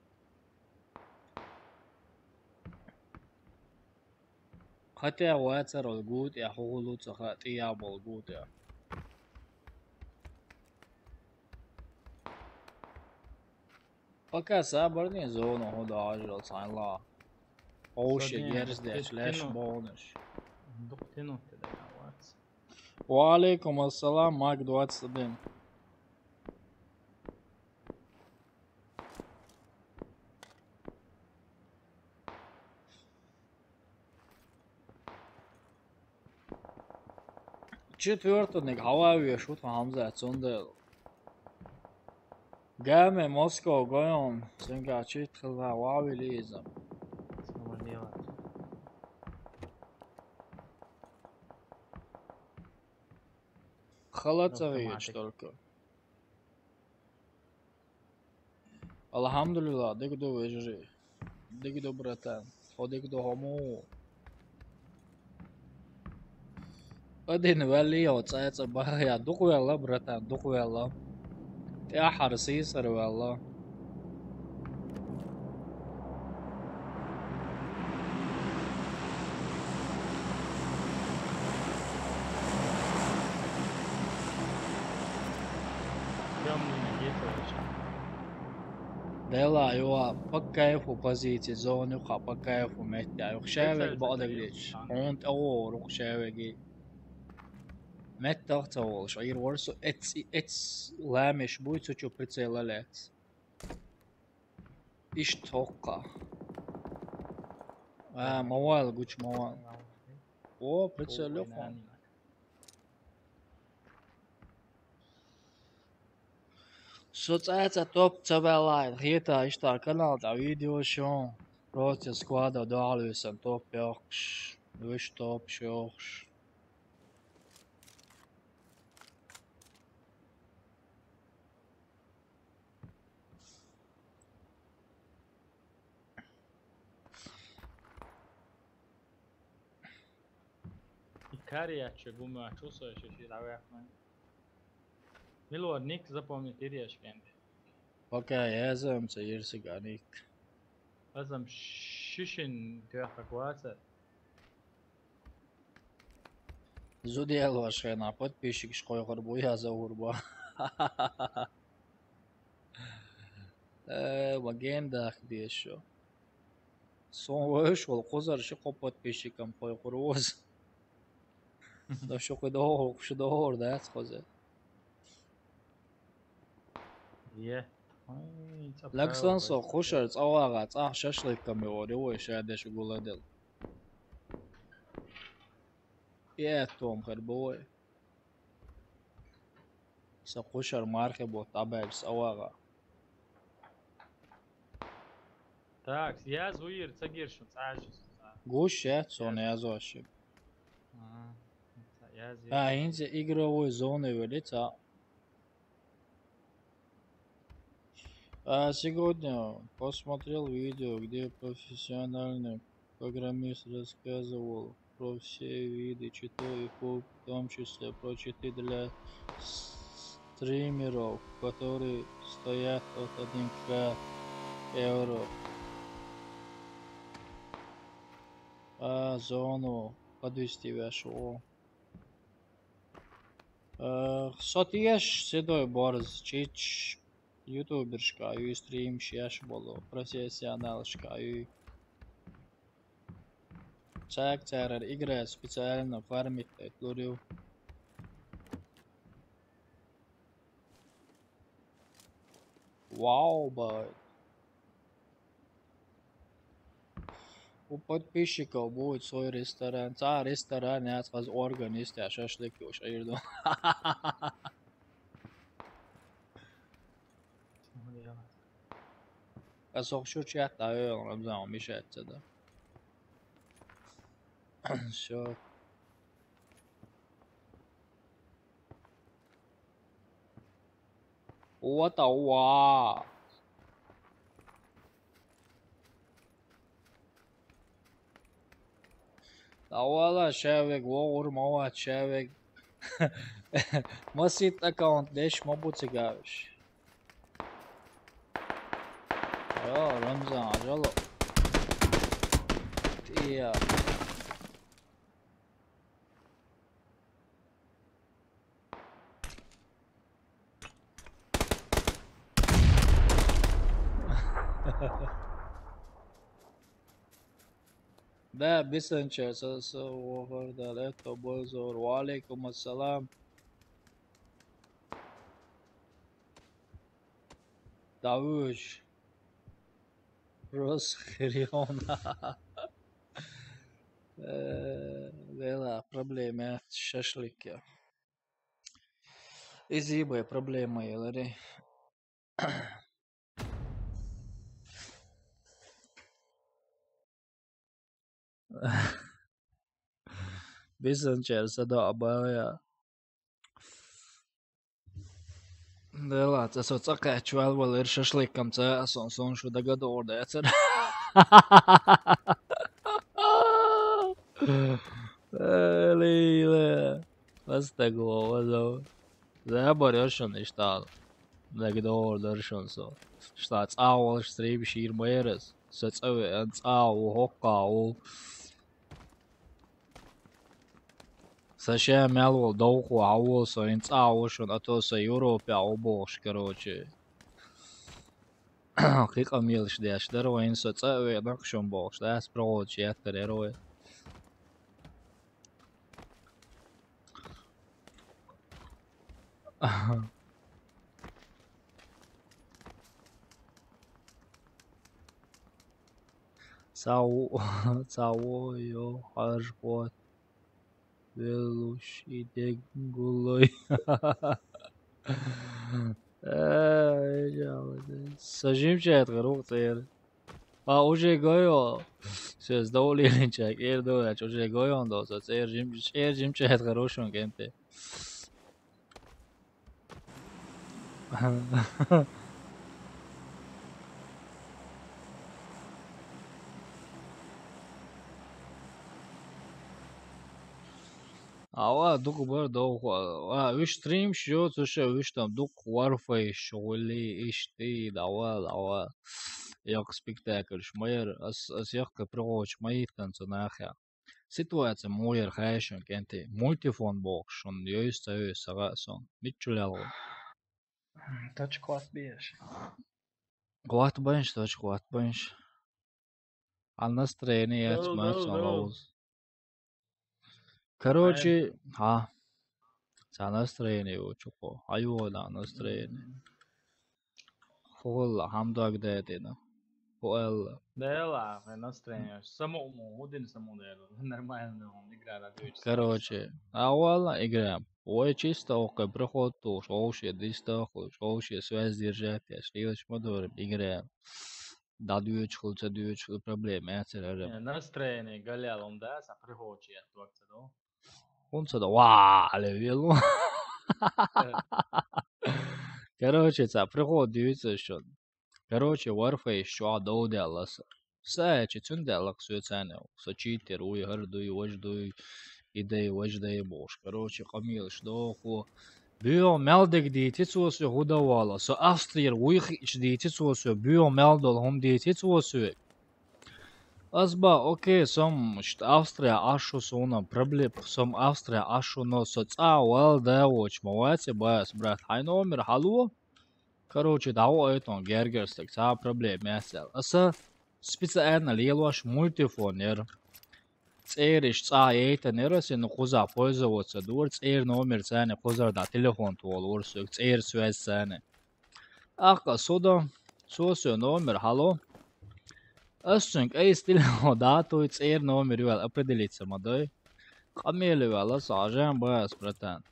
Кхатя вацар ол гу тӀехь, хӀу хӀуллу ца хаьа, тӀехь болу гу тӀехь. Пока сабарний зона хӀу дажал цхьаьнла. Овши Садни герз деш, леш тину-, бонуш. Дукха тину тӀе даган вац. Ва алейкум ассалам, Мак двадцать один. Четвёртаниг хьаван веш ву тхан Хьамзат, цундела. Гаме Москва гойон, цуьнга чит хила ван вили иза. Хала ца веш только. Алхьамдулилла, дика ду, вежарий. Дика ду, братан. Хьо дика ду, хьо муха ву? Один ваьллий хьо цӀа-цӀа бахьа, дукха ваьлла, братан, дукха ваьлла. ТӀаьххьара сийсара ваьлла. Дела, юха по кайфу позиция, зона юкъа по кайфу метта, юха шаверг бакъдерг лечу. Хьуна тӀе вогӀур ву шаверги. Меттах ца волуш, Ӏийр вара со, эц, эц ламеш буй, цу чу прицела лаьцна. Иштта хӀоккха. А, ма вала, гучу ма вала. О, прицел лёха. Со цӀа-цӀа топ ца ваьллахь, хета иштта канал тӀа видео шо. Против сквада дуьхьал висан топ йохкуш. Вуьш топ шо йохуш. И кариячча гумачу со ещё ши дӀаваьхна. Милор ник запомнить иреш кенде. Пока я зам ца ирсига ник. Азам шишин тёха кваца. Зуда ялош хенахь подписчикаш кхойкхур бу, я зовур бу. Э, ма ген дахка деза шу. Сон вевзаш волу кхузара ши-кхо подписчикам кхойкхур ву иза. Но шу кху догӀу, шу догӀур дац кхуза. Е. Ой, цӀа Лаксан со кхушара цӀа вагӀа, цӀахь шашлыккам йогӀур ю вай ша деш гуладелла. И аьтту-м хир бу вай. Сан кхушара мархи бутт дӀабаьлча, ца вагӀа. Так, язва йира, ца гира шун цӀа а ши. Гуш яц суна язва ши. Ага. Ца язва. А, хӀинца игровой зоне вели цхьаъ. А, сегодня посмотрел видео, где профессиональный программист рассказывал про все виды читов и функций, в том числе про читы для с-, стримеров, которые стоят от один К евро. А, зону. подвести вешуо. Э, со теш Седой Борз, чич ютубершка ю, стримш еш болу, профессионалшка ю. Цаьргара игра специально фармить лурю. Вау, бать. У подписчиков будет свой ресторан. Цхьа ресторан яц, хаза орган йистехь шашлык йолуш Ӏийр ду. Ас хӀокху чу чат дӀайоьллу, Рамзан, мешать ца до. Всё. What a wow. ДӀавала, ша вега вогӀур ма вац, ша вега. Масийтта аккаунт деш ма бу цига уьш. Йо, Рамзан, жало. Тия. Да, Бисанча, со, со, вогӀар дала, это Бойзор. Ва алейкум ассалам. Давуш. Рос хириона. Э, вела проблема шашлык я. Изибай проблема елари. Бисанчара садоӀа бая. Дела, ца со цӀа кхаьчча ваьлла валира шашлыккам ца а сон, сон шу дагадогӀур дацара. Лила. Астагфирулла, вазов. Забар йо шуна иштта. ДагадогӀур дара шуна со. Иштта цӀа а волуш стрим шийр ма яра ас. Со цӀа веана цӀа а ву, хӀокху а ву. Сан ша мел волу довхо хьан волу со, хӀинца цӀа а ву шуна, а то сан Европехь ву бохуш, короче. Кхин къамелаш деш дара вайна, со цӀа а веана шуна бохуш, дас прохочу еттар яра вай. Цхьа ву, цхьа ву, йо, хьажа хӀотта веллуш и дег гуллой. Ай, жа, сан жимчаьргара ву цӀера. А, уже гойо. Соьца довлийлинчаьрга эр ду аьлча, уже гойон до со цӀера жим-, цӀера жимчаьргара ву шуна кӀентий. Ава, дукха бара довха. А, уьш стримаш йоцуш, уьш там дукха варфайш, гӀули, ишти, дӀавала, дӀавала. Яккха спектакльш ма яра. Ас, ас яккха пригӀочу ма йиттан цу нахехь. Ситуация муха яра хаьий шуна, кӀентий? Мультифон бохуш шуна йовза ца йовза ца хаьа суна. Мичча лелхо? Точка хӀоттабеш. ХӀоттабанаш, точка хӀоттабанаш. А настроение яц, Дал, мац дал, сон дал. Ловза. Короче, хьа. Ца настроение ву чукхо. Хьайвона настроение. Хулла, хьамдаг дедина. Ху аьлла. Дела, хай настроение. Само, ху дин само дела. Нормально, он игра на дочь. Короче, а вала игра. Ой, чисто окей, проход туш, овше дистахуш, овше связь держать, я шлилыч ма дорим, игра. Да дочь хул, ца дочь хул, проблема, я ца рарам. Э, настроение, галял он, да, са прихочи, я туак ца, да? ХӀунца да, ва, левел. Короче, ца приход дивиться ещё. Короче, Warface чохь дов даьлла аса. Са аьлча, цуьнан даьлла-кх соьца царна. Со читер вуй, хӀара дуй, важа дуй, и дай, важа дай бохуш. Короче, къамелаш дохо. Буьйхьа мел дерг дийти цо соьга хӀун дан вала. Со Австрияра вуй хиъча дийти цо соьга. Буьйхьа мел долу хӀума дийти цо соьга. Аз ба, окей, сом ишт Австрия ашу, сона проблем, сом Австрия ашу, но со цӀа вал да вочма ваце бас, брат, хьай номер хьало. Короче, дӀао айтон гергерстаг, цӀа проблем яцал. Аса специально лелош мультифон яр. ЦӀериш цӀа яйтан яр, аса ну кхуза пользоваться дур, цӀер номер цани кхузар да телефон толур, сог цӀер связь цани. Ахка суда, со со номер хьало. Ас цун кайс телефон да, той цӀер номер юал определиться ма дой. Къамеле вала са жан бас, братан.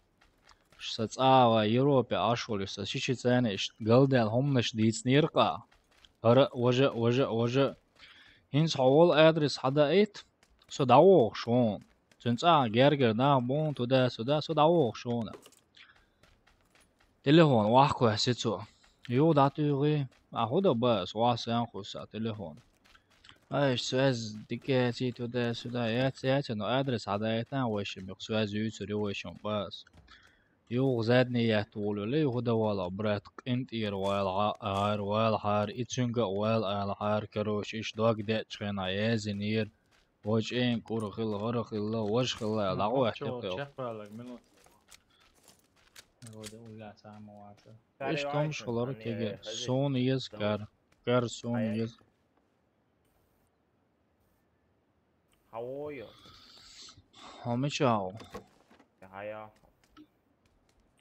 Са цӀа ва Европе ашули са шичи цани ишт галдал хомнаш дицниркъа. Ара, важа, важа, важа. Хинс хьол адрес хьадаит. Со дӀавоху шун. Цун цӀа гергар нах бун, туда-сюда, со дӀавоху шуна. Телефон вахкуэсси цо. Ю дӀатуьйгӀи. А хӀу да бас, вахсан хуса телефон. Ай, связь дикеци туда-сюда. Яц, яц, но адрес хьадаитан вайшим, юх связь юйцур ю вайшим бас. Юх задний ят волули, хӀу да вала, брат, къинтӀера вала, гӀар вала хьар, и цуьнга вала ала хьар, короче, иш дог дечхена, язинир. Вочен кура хилла, хӀара хилла, вож хилла, дӀагӀо аьтту кхел. Чекхвалаг минут. Вроде улля сама ваца. Иш томш хилар кеге. Сун ез кар. Кар сун ез. Хьаво йо? Хьо мича ву? Хьая.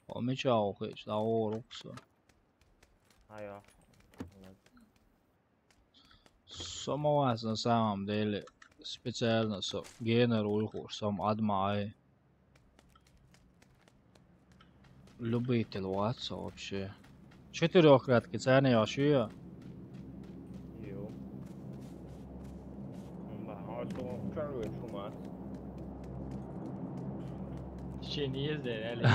Хьо мича ву хиш, дӀагӀо рукса. Хьая. Со ма вац, на самом деле, специально со генер уйхуш, со ма адма ай. Любитель вац со вообще. Четырёхкратки царни ошиё. Йо. Ба, а что, второй шумат? Течение ездили, али?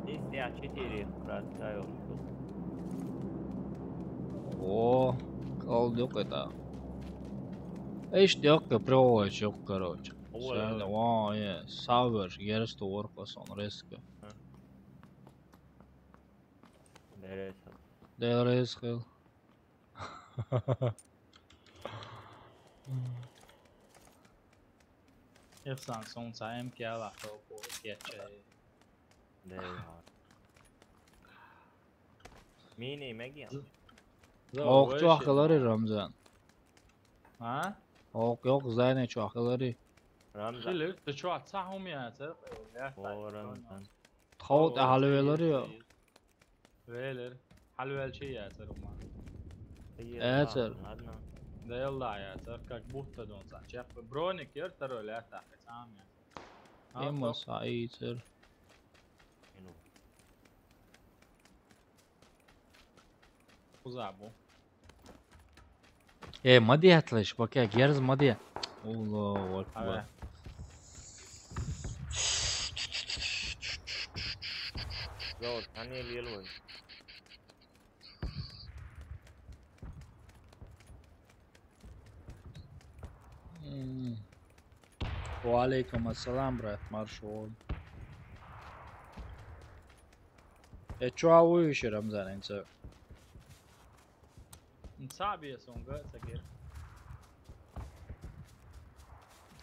Здесь я четыре, брат, ставил. О, калдык это. Ишт ёкка, приволочь ёкка, короче. Ой, Сяна, ой. Ва, е, савер, герста воркъа сон, резко. А. Дереза. Дереза хил. Ирсан, сон ца эм кяла, хо, хо, кяча. Дереза. Мини мегиан. Ох, чохкалари, Рамзан. А? Ох, ёк, зайне чохкалари. Рамзан. Хилир, ты чё, отца у меня, это, я О, так, Рамзан. Тхов тӀе хьалавелар ю. Велар. Хьалавелчи яцар ума. Э, цар. Ладно. Да елла яцар, как будто дон ца. Чек броник ер второй лята, хацам я. Эмма са ийцар. Куза бу. Э, ма дехлаш, пока герз ма де. Аллаху акбар. Ага. Йо, тани лелой. М. Ва алейкум ассалам, брат, маршал. Э, чё а уйши, Рамзан, инца? Ца бия сонга, ца гер.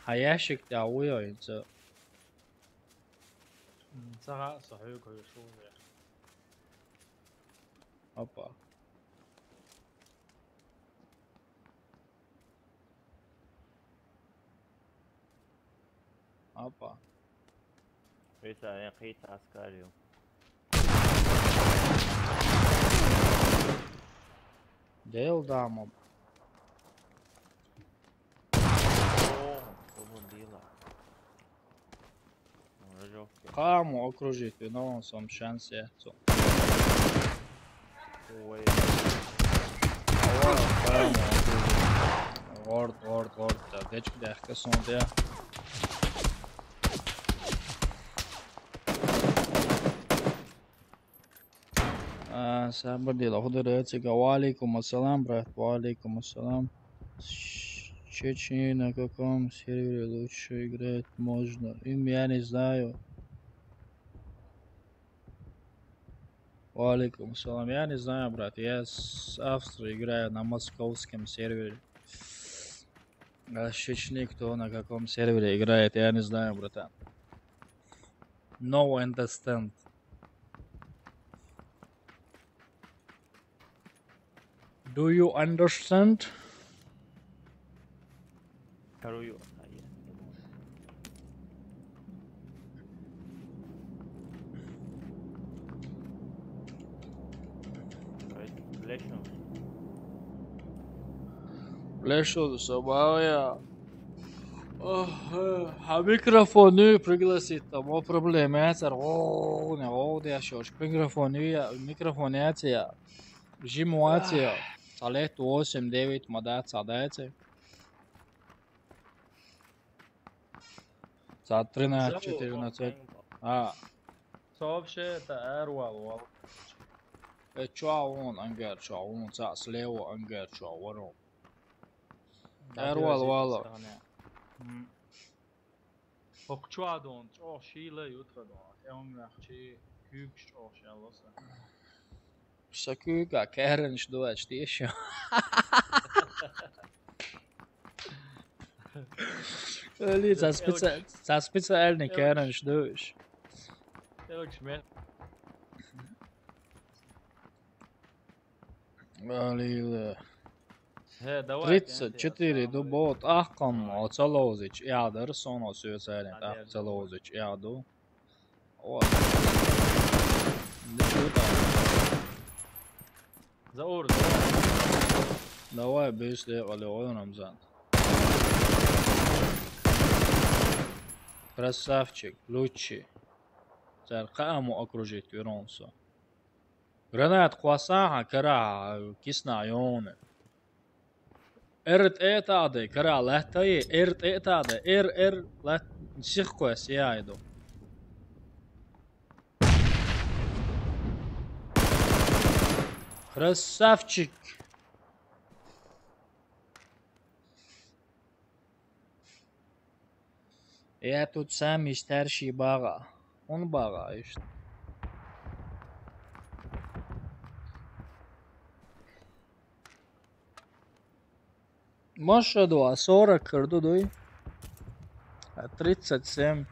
Хьан ящик тӀа вуй хӀинца? М, ца гӀа со хьоьга хьоьжуш ву вер. Опа. Опа. Виса, я кхийца аскар ю. Дел дама. О, кого била? О, жёсткий. Кому окружить, виновен сам шанс я. Ой. Горд, горд, горд. Да, дечки, да, хка сон, да. А, сабр дела, худо рецега. Ва алейкум ассалам, брат, ва алейкум ассалам. С-, Чечни на каком сервере лучше играть можно? Им я не знаю. Ва алейкум салам. Я не знаю, брат. Я с Австрии играю на московском сервере. А с Чечни кто на каком сервере играет, я не знаю, братан. No understand. Do you understand? Карую. Лешо. Лешо собака. Ха микрофон пригласить, там о проблема яцар. О, не, о, я шош. Микрофон, я, микрофон яцар. Жим яцар. Салет восемь девять ма дац, а дац. Са тринадцать, четырнадцать. А. Сообщи это Эрвал, вал. Э, чё он ангар, чё он, са слева ангар, чё ворон. Эрвал, вал. Ок чё дон, чё шила ютра дон. Э, он нахчи кюк чё шалоса. Са кюка кэрэнш дуач тиэшо. Эли, са специ-, са специальный кэрэнш душ. Элэкш ме. Эли, э. Э, давай, тридцать четыре ду бот ахкам, о, цалозич, ядар, соно сюсарин, ах, цалозич, яду. О. Заур, заур. Давай, быстрее, Оля, он Рамзан. Красавчик, лучший. Цар кааму окружить веронсо. Гранат квасаха кара кисна ёны. Эрт этады, кара латтай, эрт этады, эр, эр, лат, сихкоя сияйду. Красавчик! Я тут самый старший бага. Он бага, ишт. Маша два, сорок кырду дуй. А, тридцать семь.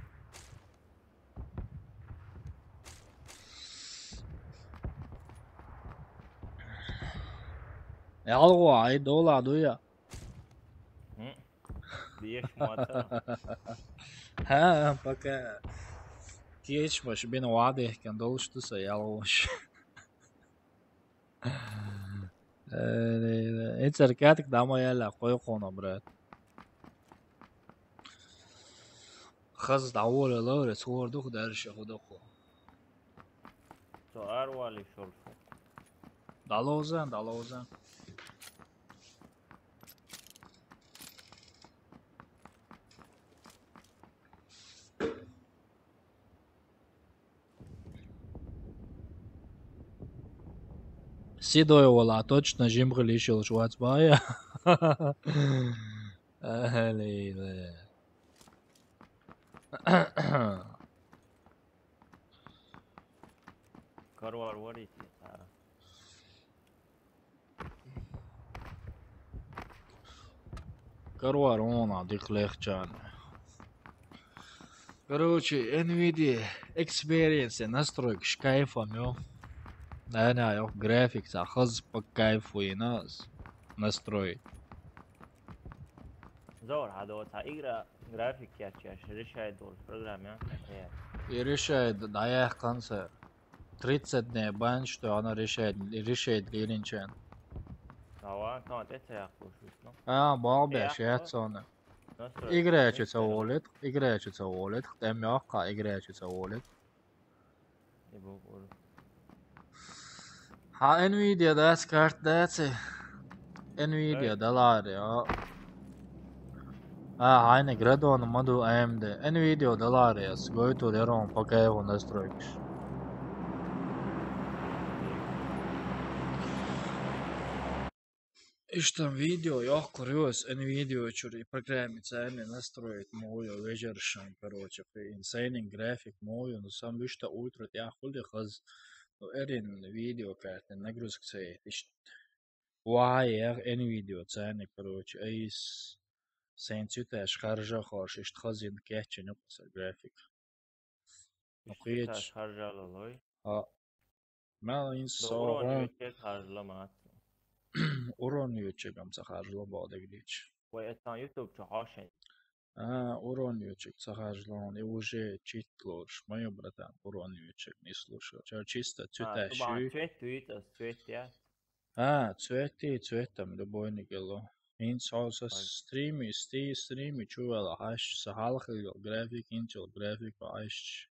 Ялгу ай дола дуя. М? Диеш мата. Ха, пока. Кеш маш бен ваде кен долш туса ялгуш. Э, эцер катик дама яла кой кона, брат. Хаз давола лавре сордух дальше худоку. То арвали шорфу. Далоза, далоза. Седой вала, точно жимгы лишил швац бая. Алейла. Карвар варите, а. Карвар она дык легчан. Короче, Nvidia Experience настройка с кайфом, ё. Наверное, ё, график са хыз по кайфу и нас настроить. Зор, хадо, та игра график я чаш, решает дол программа, я? И решает, да, я конца. Тридцать дней бан, что она решает, решает лиринчен. Ава, кама те те яхуш, ну. А, балбе, Я, шеят ну. соны. Настройка. Играчи цаволит, играчи цаволит, там яха, играчи цаволит. И бу, бу. Ха, Nvidia да, скарт да, ци. Nvidia Эй. да лари, а. А, айны Градон маду AMD. Nvidia да лари, а, сгой ту лерон, пока его настройкаш. Иш там видео, ёх, курёс, Nvidia чури программе цены настроить мою, вежершан, короче, при Insane график мою, ну, сам вишта ультра, я хули хаз, ну, эрин видео карты, нагрузка цеет, иш. Вай, эх, Nvidia цены, короче, айс. Сайн цуьташ харжа хорш, иштта хазина кеччина юкъаса график. Ну, Иштта цуьташ кхеча. Харжа лалой. А. Мел инс Да урон соогӀон. Ючек харжа лама. Урон ючек ам ца харжа лама баха дегдич. Вай это на YouTube чу хошен. А, урон ючек ца харжа лама, и уже чит лорш. Моё, братан, урон ючек не слушал. Чё, чисто А, ту бан цуьташ. цвет, цвет, я. А, цвети, цветом любой не гело. Инс соса стрими, сти, стрими, чувала, хаш, са халхил график, инчил график, аш.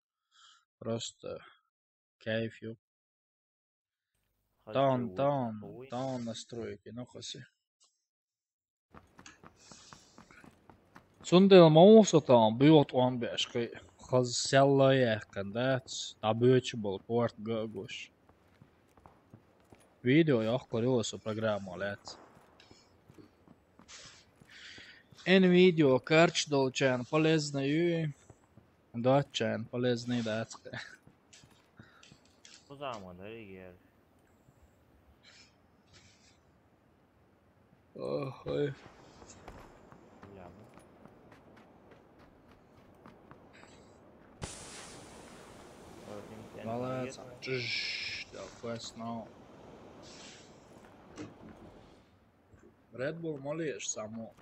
Просто кайф ю. Таун, таун, таун настройки, ну, хоси. Цундел мауса таун, буйот он бешки. Хаз сялла яхкан дац, а бёч бол порт гагуш. Видео я корёсо программа лет. Эн видео карч долчан полезно ю. Датчан полезный дац. Хузама да ригер. Охой. Ляма. Молодец. Чш, да, quest now. Red Bull молишь само.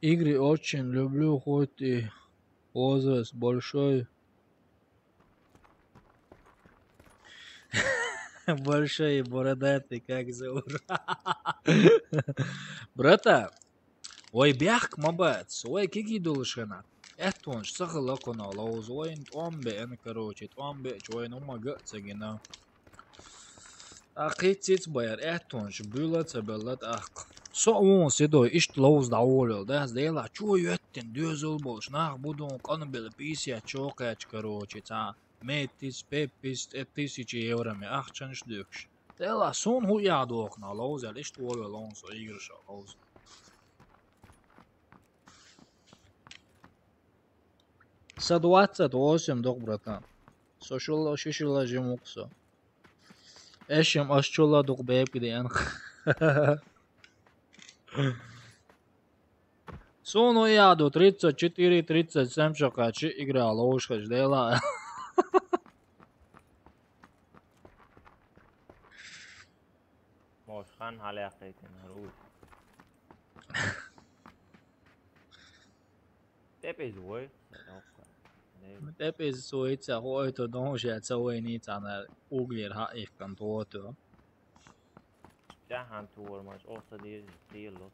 Игры очень люблю, хоть и возраст большой. Большой и бородатый, как Заур. Брата, ой, бяхк ма бац, ой, киги дулшана. Эттонш, сахала кона лоуз, ой, томбе, эн, короче, томбе, чой, ну, мага, цагина. А кхициц баяр, эттонш, була ца беллат, ах. Со вон седой, ишт лоуз да олел, да, дела, чо йоттин, дёзул болш, нах будун, кана бел писия, чо кач, короче, ца, метис, пепис, э, тысячи евро ме, ах, чанш дюкш. Дела, сун ху я дохна, лоуз, эл, ишт олел, он со, игрыша, лоуз. Са двадцать восемь дох, братан. Со шула, шишила жимуксо. Эшем аш чула дох бэб киден. Суну яду тридцать четыре, тридцать семь шока чи игра лоушка ждела. Мош хан халяхайтин, руй. Тепез вой. Тепез суица хойто донжа цавайни цана углер ха их контуоту. Жахан туормаш, оса дир, дирло.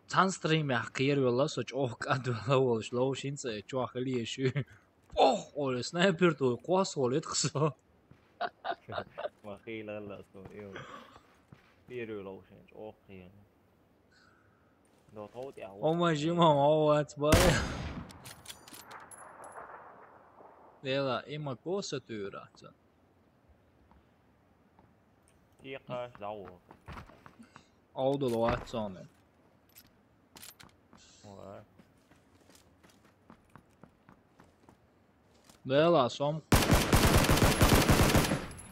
Цан стримях кир вела, соч ох кад вела волш, лоушинца чуах лиеши. Ох, оле снайпер той, квас оле тхсо. Махила ласо, ё. Первый лоушин, ох, хил. До того тебя. Ома жима, ма вац бай. Дела, има коса тюра, цан. Тихо, ждал. Аудул ватсоне. Ой. Дела, сом.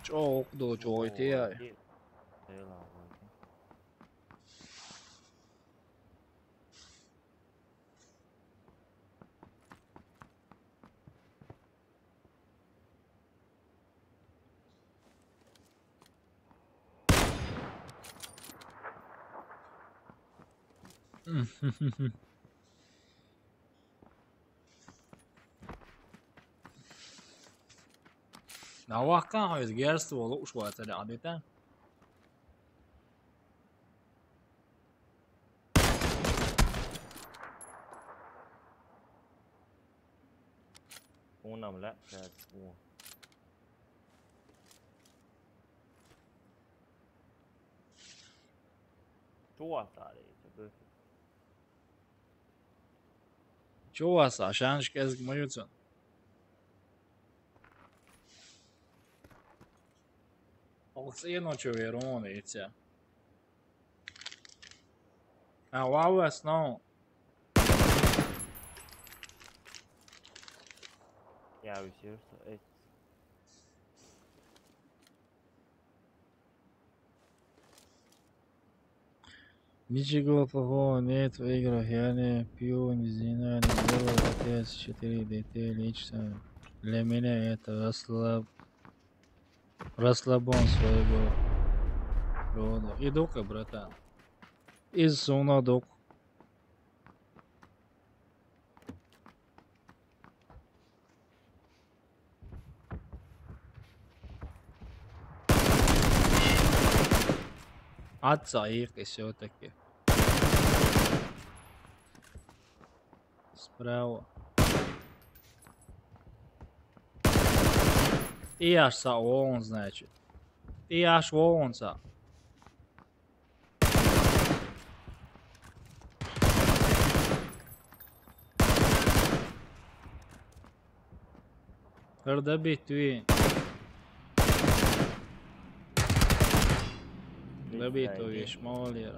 Чо, окдо, чо, ой, ти ай. Дела, ой. Навакан хойс герст волу ушватса да адита. Унам ла, шат, у. Чуватари, это. Чуваса, шанш кезг маюцун. Ох, сино чу верон, иця. А, вау, вес, но. Я висерса эт. Ничего плохого нет в играх. Я не пью, не зина, не делаю. Отец четыре детей лично. Для меня это расслаб... расслабон своего рода. И дука, братан. Из суна дук. Отца их и все-таки. Справа. И аж са он, значит. И аж он са. Ардабитуи. Добитый, молодец.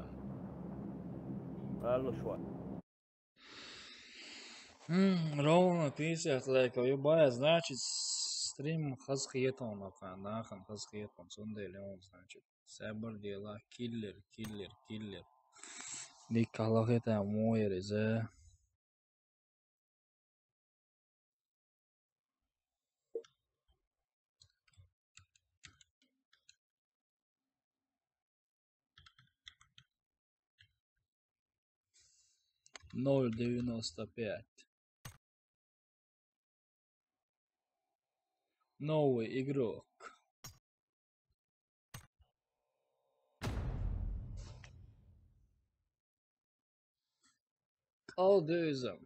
Ровно пятьдесят лайков. Юбая, значит, стрим хазхиетон, нахан хазхиетон, сундели он, значит. Сабр дела, киллер, киллер, киллер. Дик калахета муэр изе. Ноль девяносто пять. Новый игрок. Калдезом.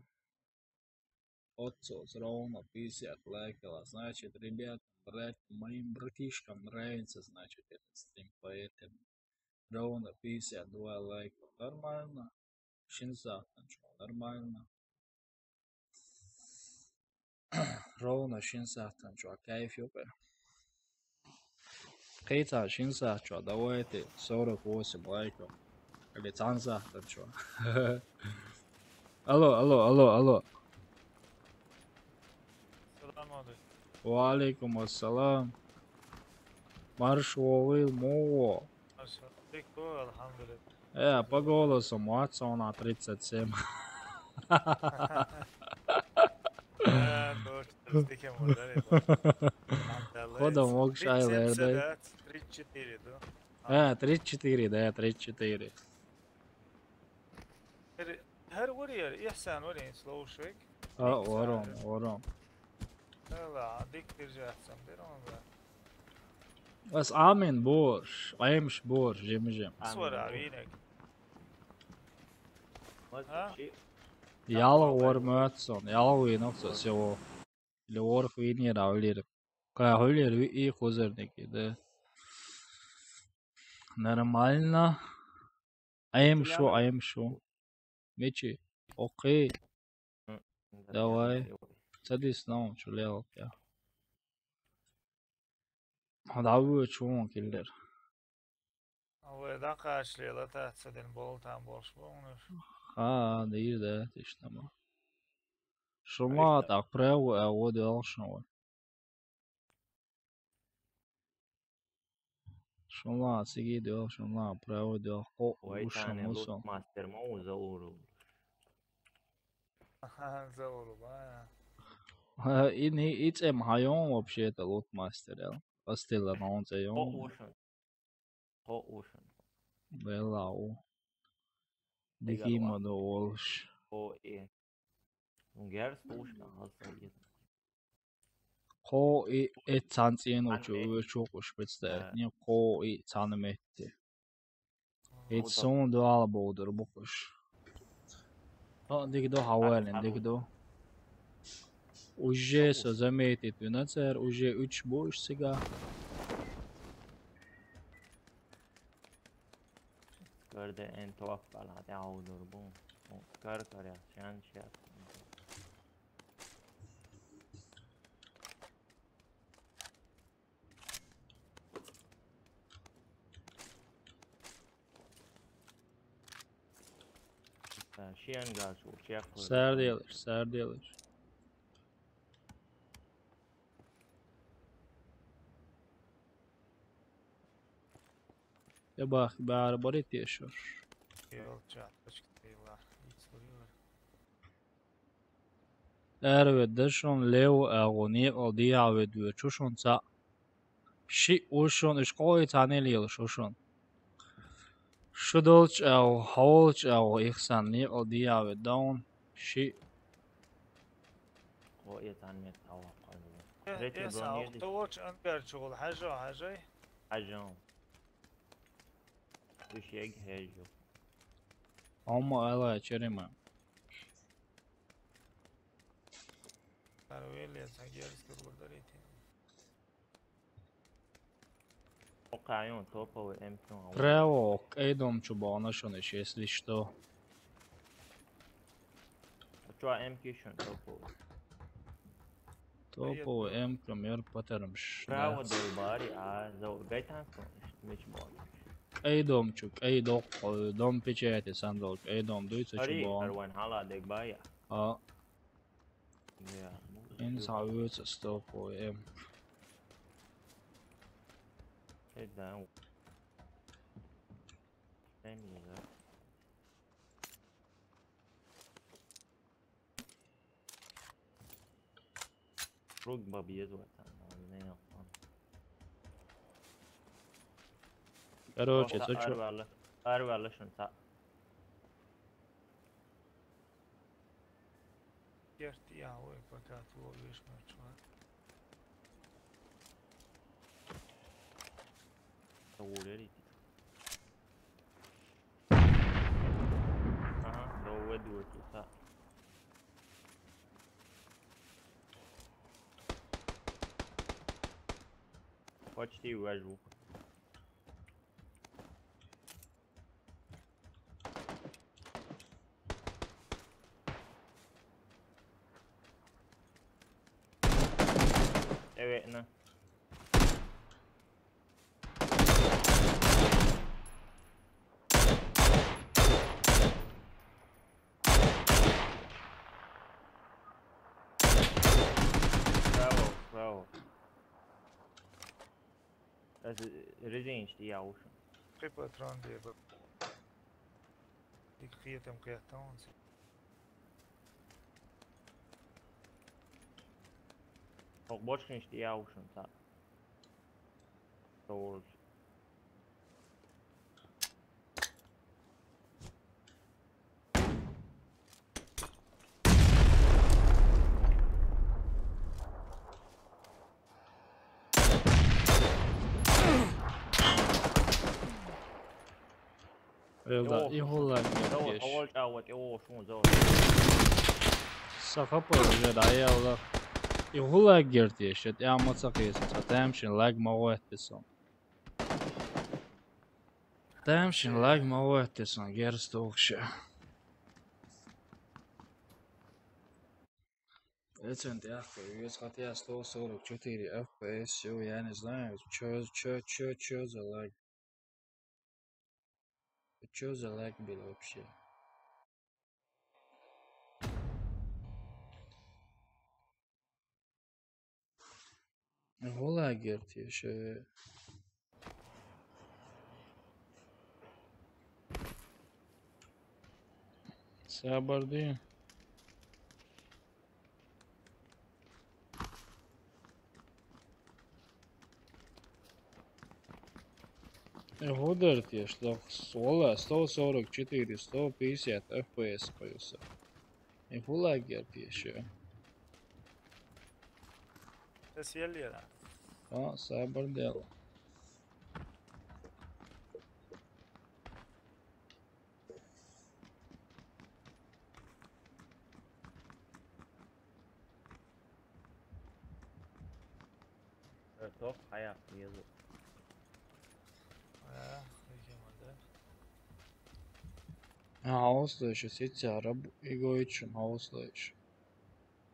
Отцос ровно пятьдесят лайков. Значит, ребят, брат, моим братишкам нравится, значит, этот стрим, поэтому ровно пятьдесят два лайка. Нормально. Шин сахтан чё, нормально. Ровно шин сахтан чё, кайф ёпе. Кайца шин сахт чё, давайте сорок восемь лайков. Или цан сахтан чё. Алло, алло, алло, алло. Салам алейкум. Ва алейкум ассалам. Марш волил муо. Марш волил, алхамдулилла. Э, по голосу Муатсона тридцать семь. Э, точно, тридцать семь, да, ребят? Ходом мог шай лердей. Тридцать четыре, да? Э, тридцать четыре, да, тридцать четыре. Her, her vuruyor. İhsan vuruyor. Slow shake. Aa, İhsan vuruyor. Vuruyorum, vuruyorum. Valla, dik bir cevapsam derim ama. Bas amin boş. Aymış boş, jemi jem. Nasıl var abi yine? Ha? Yalıq var mı atsan? Yalıq oyun yoksa sevo. Или орх винер, а улер. Ка улер и хозерник, да. Нормально. Айм шо, айм шо. Мечи. Окей. Давай. Садись на он, чё левел, я. Давай, чё он киллер. Ой, да, кашляла, та, цеден бол, там, болш, болш. А, да, да, точно, ма. Шума, так, право, а вот дальше, вот. Шума, сиги дёл, шума, право дёл. О, ой, уша, тане мусо. Лутмастер, мо, за уру. Аха, за уру, ба. Ха, и не, и цем хайон вообще-то лутмастер, я. Астела на он цем. О, ушан. О, ушан. Бела, о. Дикий модо олш. О, и. Унгер слушна, алса, и. Ко и, э, цан цен очу, очу куш представить. Не, ко и цан метте. Эт сон дуал болдур бу куш. О, дигдо хавален, дигдо. Уже со заметит винацер, уже уч бош сега. Скорде эн тоап баладе аудур бу. Скор коря, чан чат. Şiyan gaz uçak. Serdeliş, serdeliş. ТӀебахка бӀара барий те шура? Араведда шуна лево агӀо, некъал дехьа ведда веза шуна цхьаъ. Шиъ ву шуна, уж кхоъ цхьана лелаш ву шуна. Шу долчу агӀо, хьо волчу агӀо, Ихсан, некъал дехьа ведда вуна. Шиъ. Кхоъ цхьана метта хьалха кхоъ. Э, Третий э, бронир Саух, ди. Ту волчу ангар чу гӀур хьажа, хьажай? Хьажа. Уьш ег хьежа. Амма ала черема. Арвелия, сан герз кургур дарийти. Окей, он топовый М Q. Право, кӀай дом чу бахана шуна, если что. А чё М Q шуна топовый? Топовый М Q мер патармаш. Право, да. Долбари, а, за, гайтан сон, меч бон. КӀай дом чу, кӀай доккха, дом печати сан долу, кӀай дом дуй, цу чу Ари, бахана. Арван хьала дег бая. А. Я, ну, Ин всё. Схьа вуьйцу топовый М. Э, да. М, да. Круг бабьез ватан, не япон. Короче, Просто цу чу арвала, арвала шунта. Керт я, ой, пока ту ловишь мачма. Товулери. Ага, доведу тута. Почти ввожу. Evet, ne? Bravo, bravo. Ас резинчтӀе яхуш. Кхин патрон бе бакъ. Дика кхетам кхетта хьуна. ХӀокху бочканаш тӀе яхуш хьуна цхьаъ. Товраш. Элда, и хӀуллаг герт еш. Сан хапар уже дӀаяьлла. И хӀуллаг герт еш, я тӀаьхьа ма ца кхийса, сан тамашийна лаг ма гӀоьттира сан. Тамашийна лаг ма гӀоьттира сан, герз тухуш. Эцен тӀехь веза, хотя сто сорок четыре F P S, всё, я не знаю, чё, чё, чё, чё за лаг. Чё за лаг был вообще? ХӀуллаг герт еш. Сабарди. Э, хӀу дара те, что, валла, сто сорок четыре, сто пятьдесят F P S кхуьйсу. И хӀуллаг герт еш. Эс еллера? А, сабар дела. Э, тох, хьаяккха еза. Э, хӀуьйхьа ма дар. А, хьовсалаш, сица раб-, игойтшун хьовсалаш.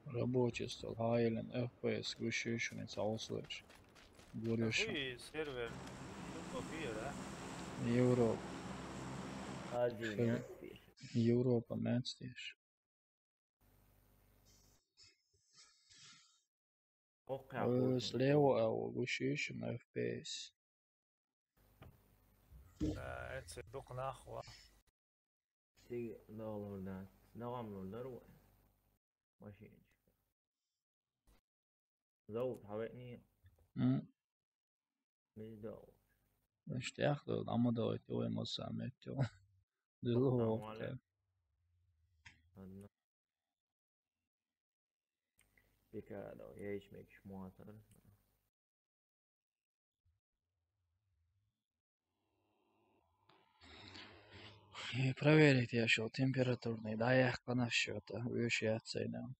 Рабочий стол, хьаеллина F P S, гуш ю шуна хьовсалаш. Гур ю шуна. Хуй сервер? Европа хир, а? Европа. Азия, Хир-, мянца теш. Европа, мянца теш. Окей, э, слева, а, гуш ю шуна F P S. Э, эци дукха нах ва. Цига догӀалур дац. ДогӀамлур дара вай. Машинчик. Зовут хьавеъний? М. Мижда. Иштта яхла, амма давайте вай масса метте. Дилу Салам вокте. Алейкум. Ладно. Дика да, я ещё мег шмотар. И проверить я шел температурный, да, я хкана счета, вещи оценил.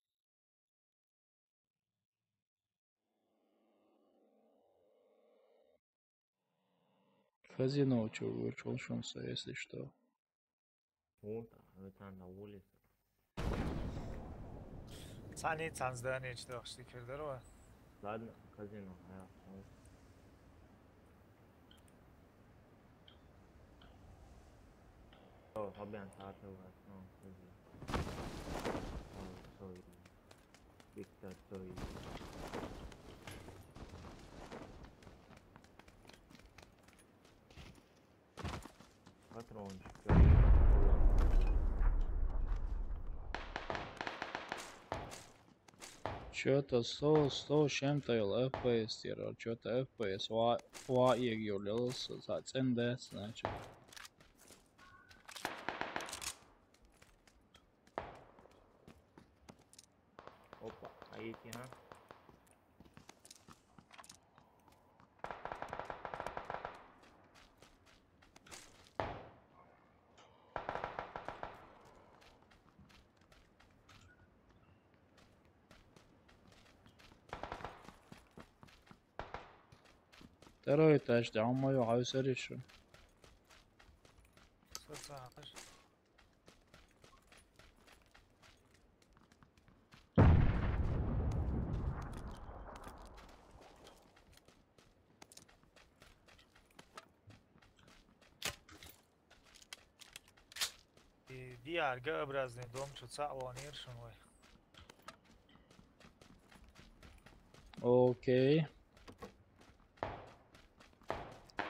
Казино чё, вышел шунса, если что. Вот, это на улице. Цани цан здание чё, что кирдерва? Ладно, казино, я. О, хабян саатэ ва, ну, казино. Ой, сой. Виктор, сой. Патрончик. Чё-то сто, сто с чем-то ел F P S тира, чё-то F P S ва, ва егиулелс, за цендес, значит. Опа, а эти, а? Второй этаж, да, он моё, а у Сариши. Сосахаш. И диар Г-образный дом чё цаӀ ванир шун вай. Окей.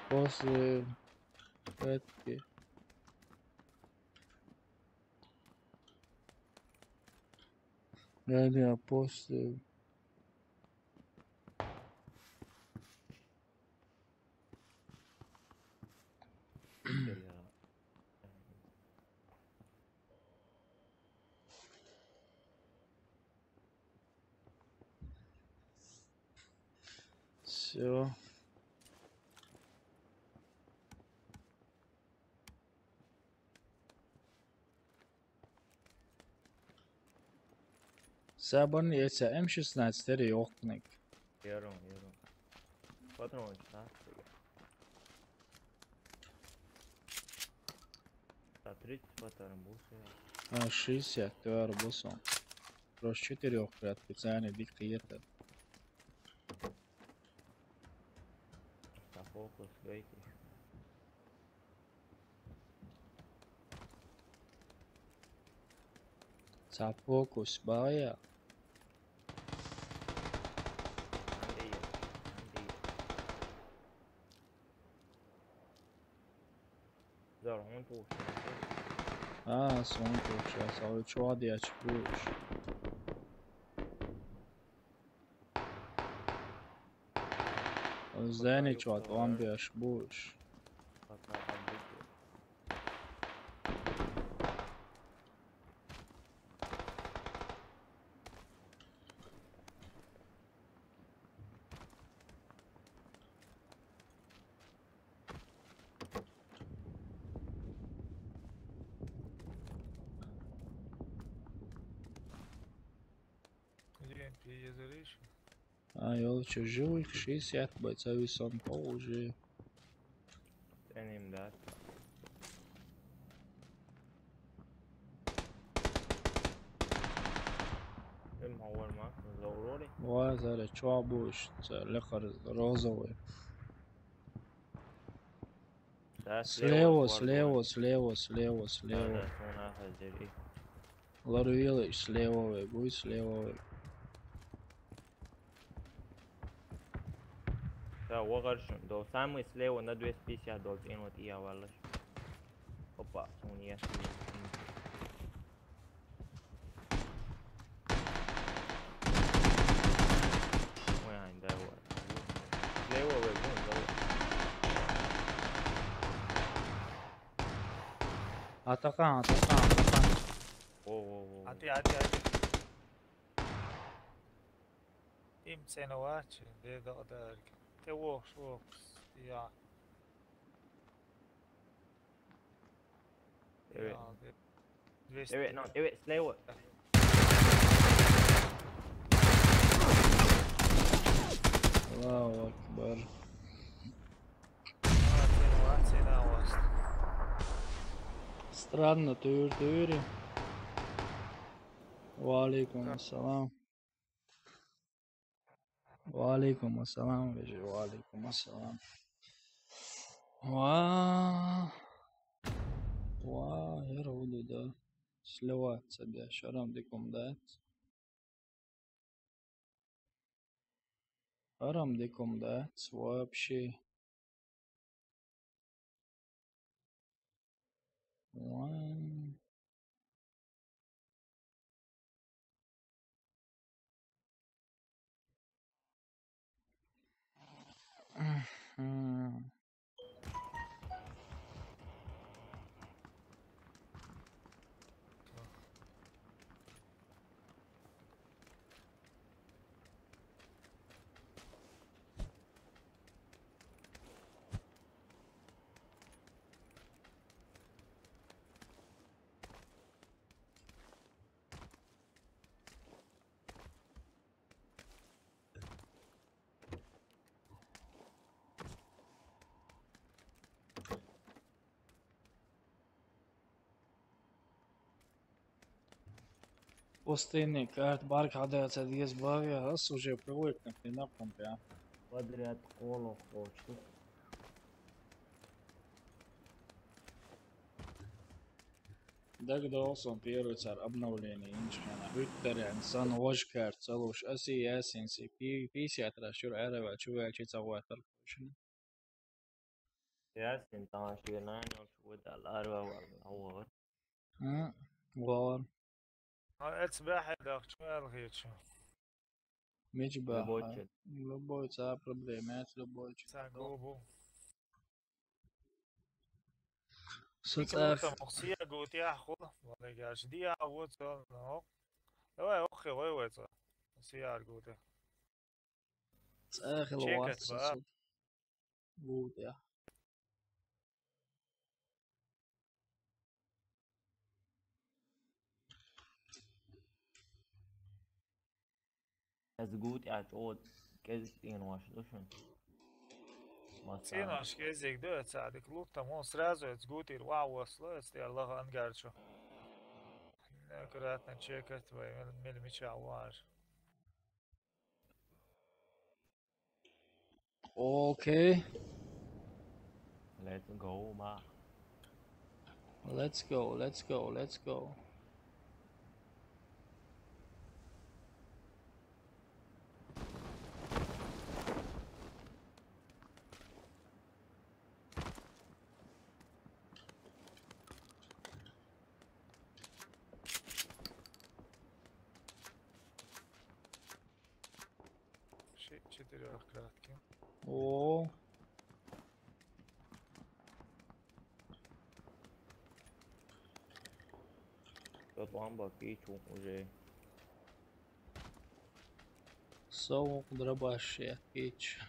После этого. Я не после. Всё. Сабан яйца М шестнадцать, это ёкник. Ярон, ярон. Патрон, да? Да, тридцать патрон больше. А, шестьдесят, ты арбусон. Просто четырёх прятки, цены дикие это. Автофокус, гайки. Цапокус бая. Андрей, Андрей. Зар, он получается. А, сон получается. А вы чё, Адьяч, будешь? Здание чё, от вампирш будешь? Лен пиезериш. А, ёлча живых шестьдесят бойца висон по уже. Тренинг, да. Эм хавар ма, заурори. Ва, зара чё будешь, ца лекар розовый. Да, слева, слева, слева, слева, слева. Да, да, слева. Ларвилы слева, будь слева. Да, вагӀар шун. Дол самый слева на двести пятьдесят дол цӀенот иявалаш. Опа, сунья. Ой, ай, да, вот. Слева вы, вон, да, вот. Атакан, атакан, атакан. О, о, о. Ати, ати, ати. Им цена вачи, де да дарк. Те вохш, вохш. Я. Evet. Ya, de. Двести. Evet, no, evet, слева. Аллаху акбар. А, цена, цена у вас. Странно, тюр, тюр. Ва алейкум ассалам. Ва алейкум ассалам, вежи, ва алейкум ассалам. Ва, ва, яр гуду да. Сливаться, бля, шарам дикум дать. Шарам дикум дать, вообще. Ва. Мгм. Пустынный карт, барк хадается дес бавя, раз уже привыкнув, не на помпе. Подряд коло хочет. Дагадовсун первый цар обновление инчхана. Уттарян сан вожкар, цалуш, аси ясин си, пи-, пятьдесят раз чур аравал, чувак, чи цагватар. Ясин, тамаш, венанёл, чувак, аравал, авар. М, вар. А, эц бяхьи дахча, мел хийча. Мича баха? Любой чу. Любой, ца проблема, эц любой чу. Ца губу. Со ик цӀа муртам, ох, сияр гув тӀехь хула, валлахӀи, гаш диа а ву цо, ну. Давай, охе, вай, вай, цо. Сияр гув тӀехь. ЦӀа хила. Чекат вац ба. Со гув тӀехь. Эс гув тӀехь чӀогӀа кӀезиг цӀенош ду шуна. Масала. ЦӀенош кӀезиг ду, эцадик луттам, он сразу эц гув тӀера ваӀ, эц тӀера лаха ангар чу. Аккуратно чекать вай, мел, мел мича ву аш. Окей. Let's go, ма. Let's go, let's go, let's go. Ши-, четырёхкратки. О. Тут ламба кичу уже. Соу дробаш я кич.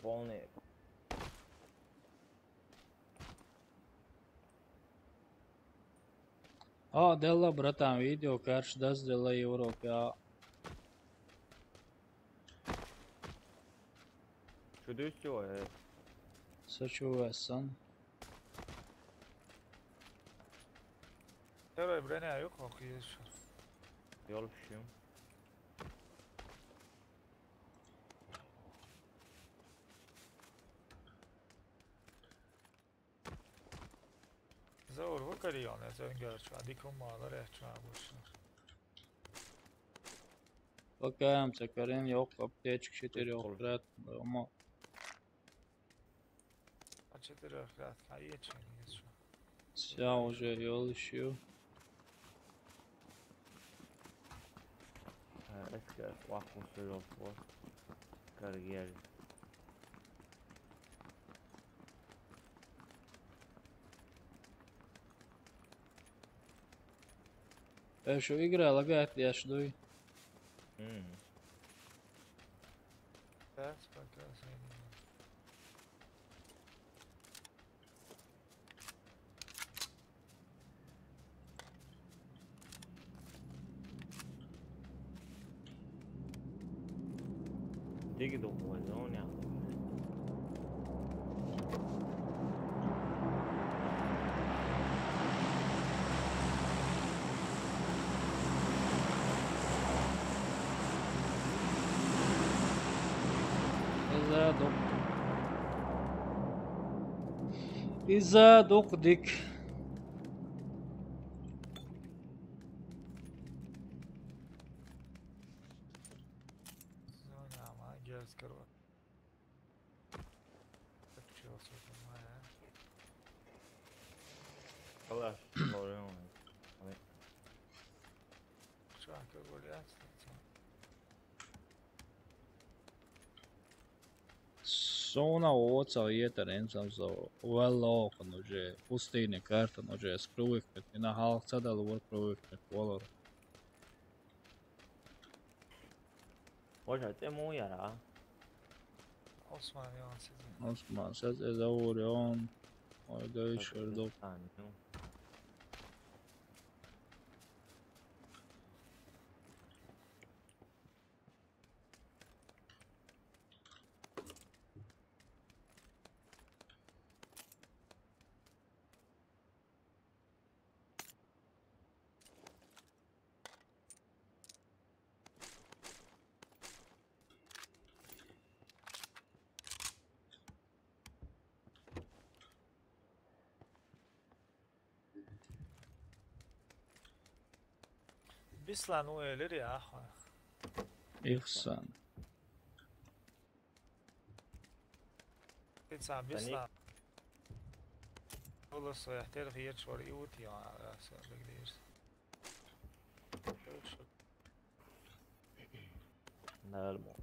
Полный. А, делла, братан, видео, короче, дас делла Европе, а. Чудо всё, э. Сочувствую, сан. Второй броня, юха, охуеть. Ёлшим. Заур, ву кариён, эз эн гарчу, а дикум мала рехчу, а бушнар. Пока ца карен, йоккха аптечка четырёхкратная, ма. А четырёхкратная, а есть что? Всё, уже ёлышью. Э, эске вакуум сюрёт вот. Карьер. Э, шо игра лагает, я жду. Мгм. Сейчас пока зайду. Диги духу вай зоня. Иза дук. Иза дук дик. Зоня, ма, герз карва. Так чё, всё нормально, а? Калаш, лорен. Чё, как валяться? Sona oca vjetar, ensam za velo, kan уже пустыня карта, kan уже skruvikmet, ina halk sadal vor kruvikmet volor. Može te mu jara? Osman, ja, sezin. Osman, sad je za Orion. Oj, da više. Stani, no. Bislan u elir ya. Ihsan. Bislan. Bislan. Olası ihtiyaç var, iwut ya, arası bekliyoruz. Nalmo.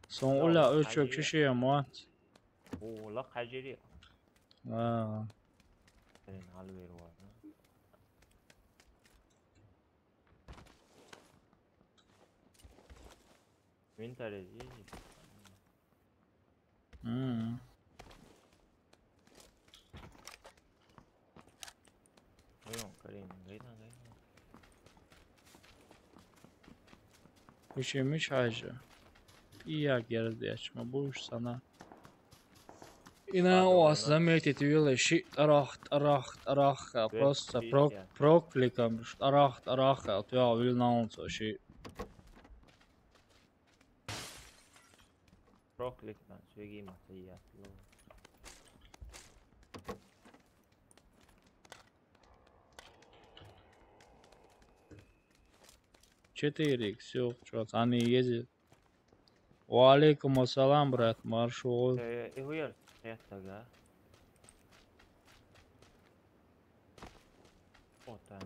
Son ula ölçek kişiye muat. Ula kajeri. Aa. Senin hal ver var. Winter is easy. Hmm. Buyurun, Karim, gaydan, gaydan. Üşümüş hacı. İyi ya, geldi açma. Bu iş sana. Ina o zametit vile shi tarah, tarah, tarah, просто прок-, прокликом, tarah, tarah, tu ja vil nauco shi. Prokliktan, svegi ima se i ja. Четыре икс, всё, чё, они ездят. Уалейкум ассалам, брат, маршо. Э, и хуяр, это, да? Вот там.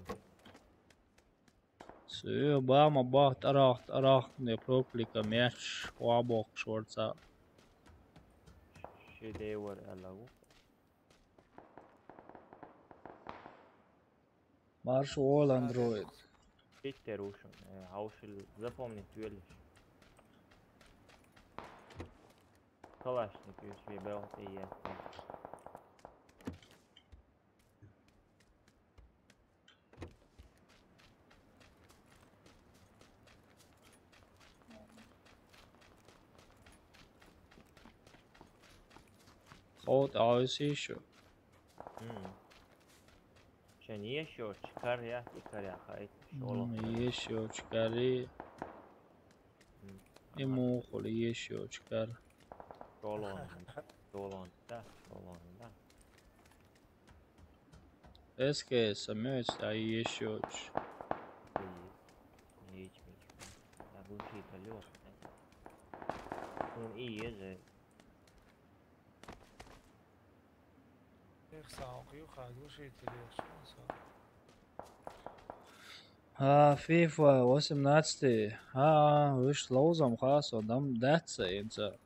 Всё, бама, бах, тарах, тарах, не проклика, мяч, уабок, шорца. Шедевр, алагу. Марш ол, андроид. Питер ушин, э, хаушил запомнить велиш. Калашник ю себе бел и я. Ход, а если ещё? М. Sen yeşil çıkar ya, çıkar ya, hayır. М, yeşil çıkar и, м, и мухули yeşil çıkar. Şolon, şolon da, şolon da. Eskisi müts da yeşil. Лёш. Хьуна и еза. Эх, сагӀа кхийу, хьа глушитель еш, сон сагӀа. А, FIFA восемнадцать. А, а, вуьш ловзам хасо, дам дац са инца.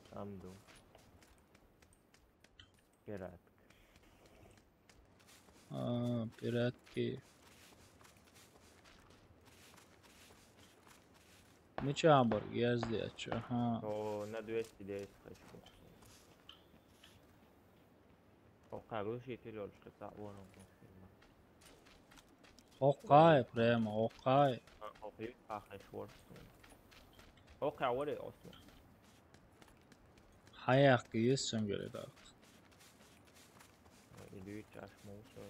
Там ду. Пиратка. А, пиратки. Мича бар герзлеча, ага. О, на двести десять хочу. О, как лучше ты лёжка, та вон он. Окай, прямо, окай. Окай, окай, шорт. Окай, what it also. Хаяк есть, чем говорит так. Идут аж мусор.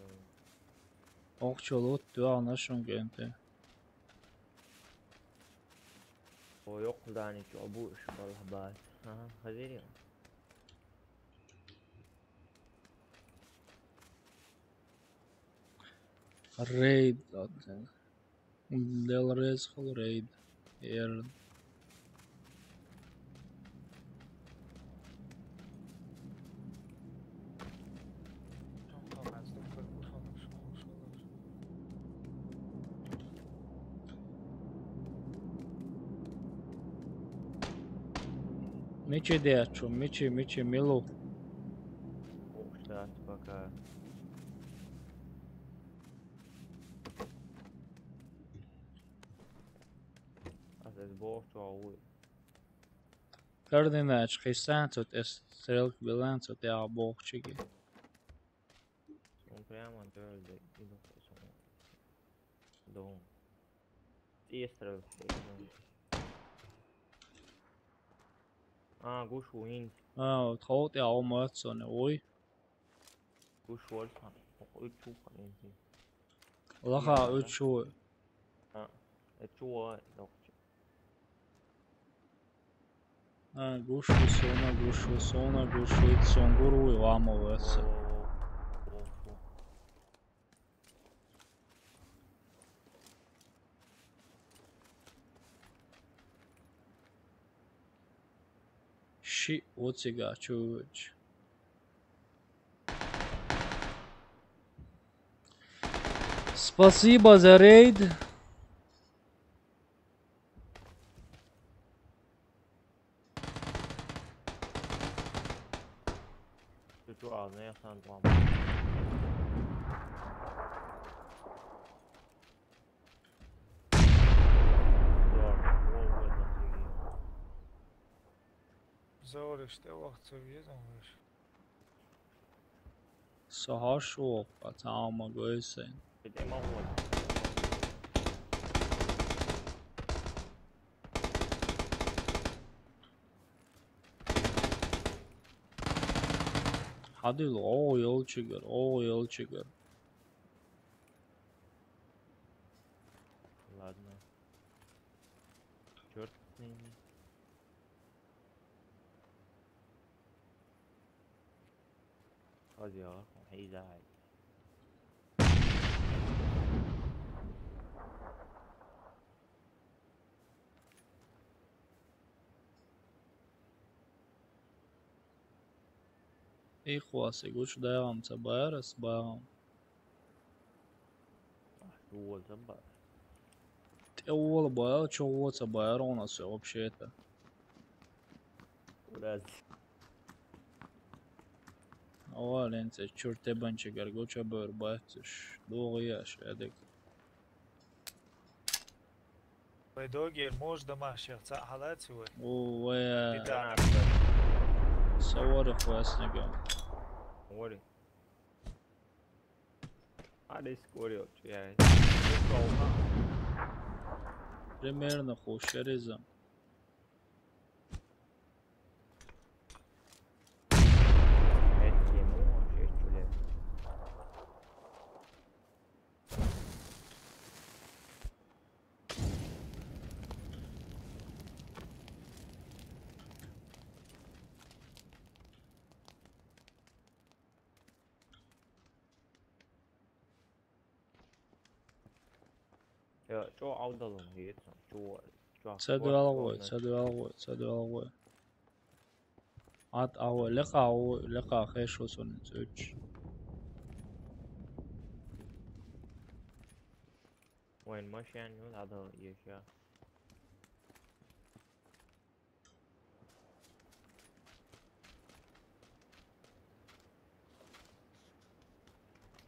Ох, чё лут, да, на шум генте. Ой, ох, да, ничего, будешь балабат. Ага, хозяин. Рейд, окей. Дел рейд, хол рейд. Ер. Мичи дячу, мичи, мичи, милу. Ох, щас пока. Аз эс боху чу а вуй. Координач хисан цу тӀе стрелка билан цу тӀе а боху чиги. Он прямо дёрзай, иду сон. Дом. Тестров. А, гуш ву инт. А, вот хол тӀе а умац соне, ой. Гуш вольсан. Ох, уьч ву хан инт. Лаха уьч ву. А, э, чу ву, докчу. А, гуш ву сона, гуш ву сона, гуш ву ит сон гур ву, ламо веса. О, о, о. Ши оцигачу. Спасибо за рейд. Чу-чу, а, не, сан, ламо. Зориш тӀе вахца везам веш. Со хьаш ву, пацан, ма гойсен. Хьадил, о, ёлчигар, о, ёлчигар. Ладно. Чёрт с ними. Хозя, хозя. Ихвасе гучу дагӀам ца бара, ас багӀам. Ахь вуо ца бара. ТӀе вуо ца бара, чу вуо ца бара, у нас вообще-то. Раз. Ава, лен, цӀе чур тебанчигар гуча бер бацуш. ДугӀу яш, эдик. Вай догер, мож дамашех цхьа хьалац вай? О, вай, а, Ида. Савари хваснага. Вари. Ари скорее, я. Примерно хушериза. Я, чо авдалун гиет, чо, Ца доьлгӀой, ца доьлгӀой, ца доьлгӀой. Ӏад агӀой, лекха агӀой, лекха хешо сунна цӀуьч. Вайн машен ю, надо ещё.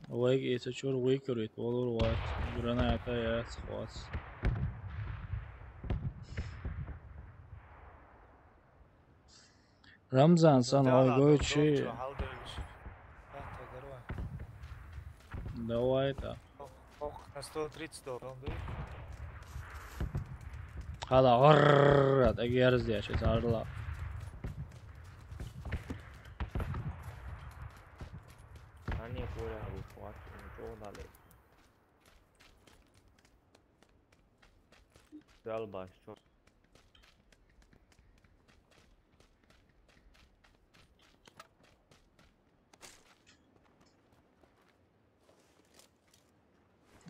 Вайга и ца чуьра вуйкурит, волур вац, граната яц, хвац. Рамзан, сан вай гойчи. Давай та. Ох, на сто тридцать долларов, да? Хала, гӀарррр, так ерзаеш, это орла. Они курят, хватит, ничего дали. Дальбаш, чё?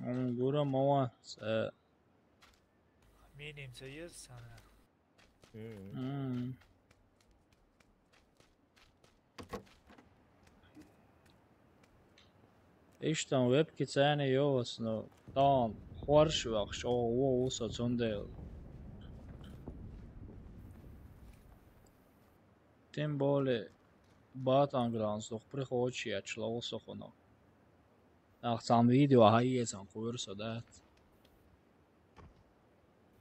Ам гура ма вац, э. Миним ца еза сана. Мгм. Мгм. Иштта вебки цӀена йоцу, ну, тахана хорш вахча, чӀогӀа вон ву со цундела. Тем более, Battlegrounds дукха приходча етташ лову со хӀуна. Нах цхьана видео хьаэцан кхуьра со дац.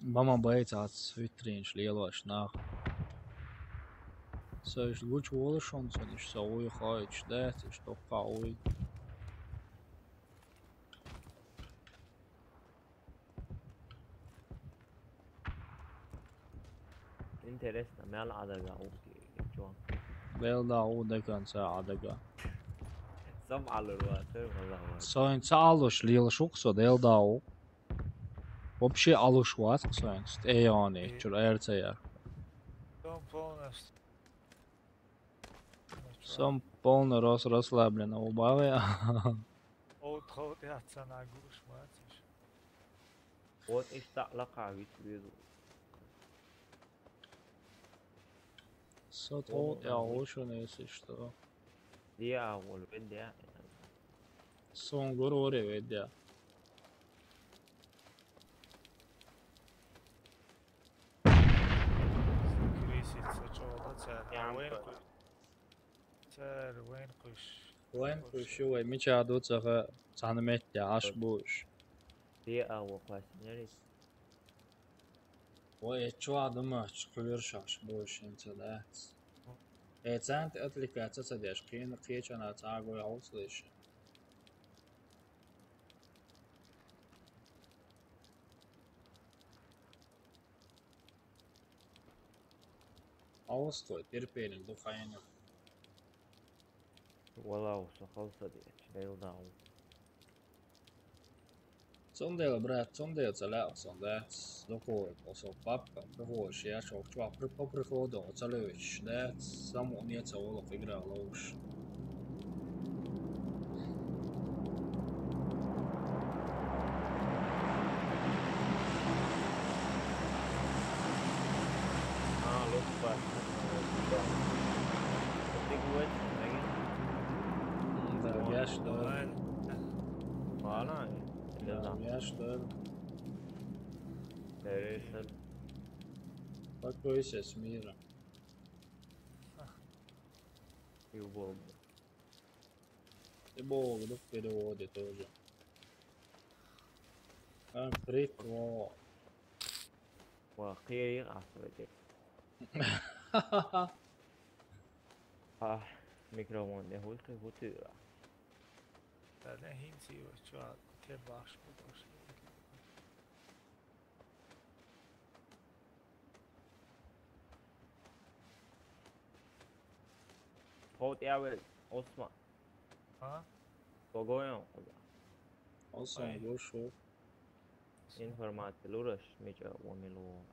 Бама байцац витринаш лелош нах. Со иштта гучу волуш хӀума цунна, иштта со вуй хоуьйтуш дац, иштта дуккха вуй. Интересно, мел Ӏадага ух чо? Мел да у декан ца Ӏадага. Сам алур ва, тер вала ва. Сайн ца алуш лела шух со дел да у. Вообще алуш вац сайн стеяни, чур эр ца я. Сам полностью. Сам полный рас-, расслабленно убавы. Оу, тхоу тӀе а ца нагуш вацаш. Вот иштта лакха вит везу. Со тхоу тӀе а гӀушун эсиш то. Диа а волу, вен диа. Сон гур варе вен диа. Крисица чӀогӀа цара. Янко. Вен кхуьш. Цара вен кхуьш. Вен кхуьш ю вай, мича ду ца ха, цхьана метте Ӏаш бу уьш. Де а ву кхоьссинера иза. Вай, э, чохь ду мача, кхоьруш Ӏаш бу уьш, хӀинца дац. Э, царна тӀе отвлекаться ца деш, кхин-, кхечанхьа цхьа а гой хьовсалийша. Хьовсалой, терпение ду хьайна. Валав, со халса дечу, Дела дагӀу. Цундела, брат, цундела ца лаьа сан дац, дукхо, со папка, прихожа, я шо, чувак, при-, по приходу, ца левич, дац, саму не ца волу игра ловуш. А, лучше бы. Ты говоришь, да? Да, я что? Ладно. Ладно. Да, я что? Пересад. Покойся с миром. И в Бога. И Бога, да в переводе тоже. А, прикол. Ва, кхерий ахча вай тӀе. А, микрофон де хӀуй кхин хӀу туьйра. Дале хӀинца йо чу а те бахш бу дош. Хьо тӀе а вер, Осман. А? Кого я? Осман, ай. Гуш ву. Информация лураш, мича вон мила вогӀу.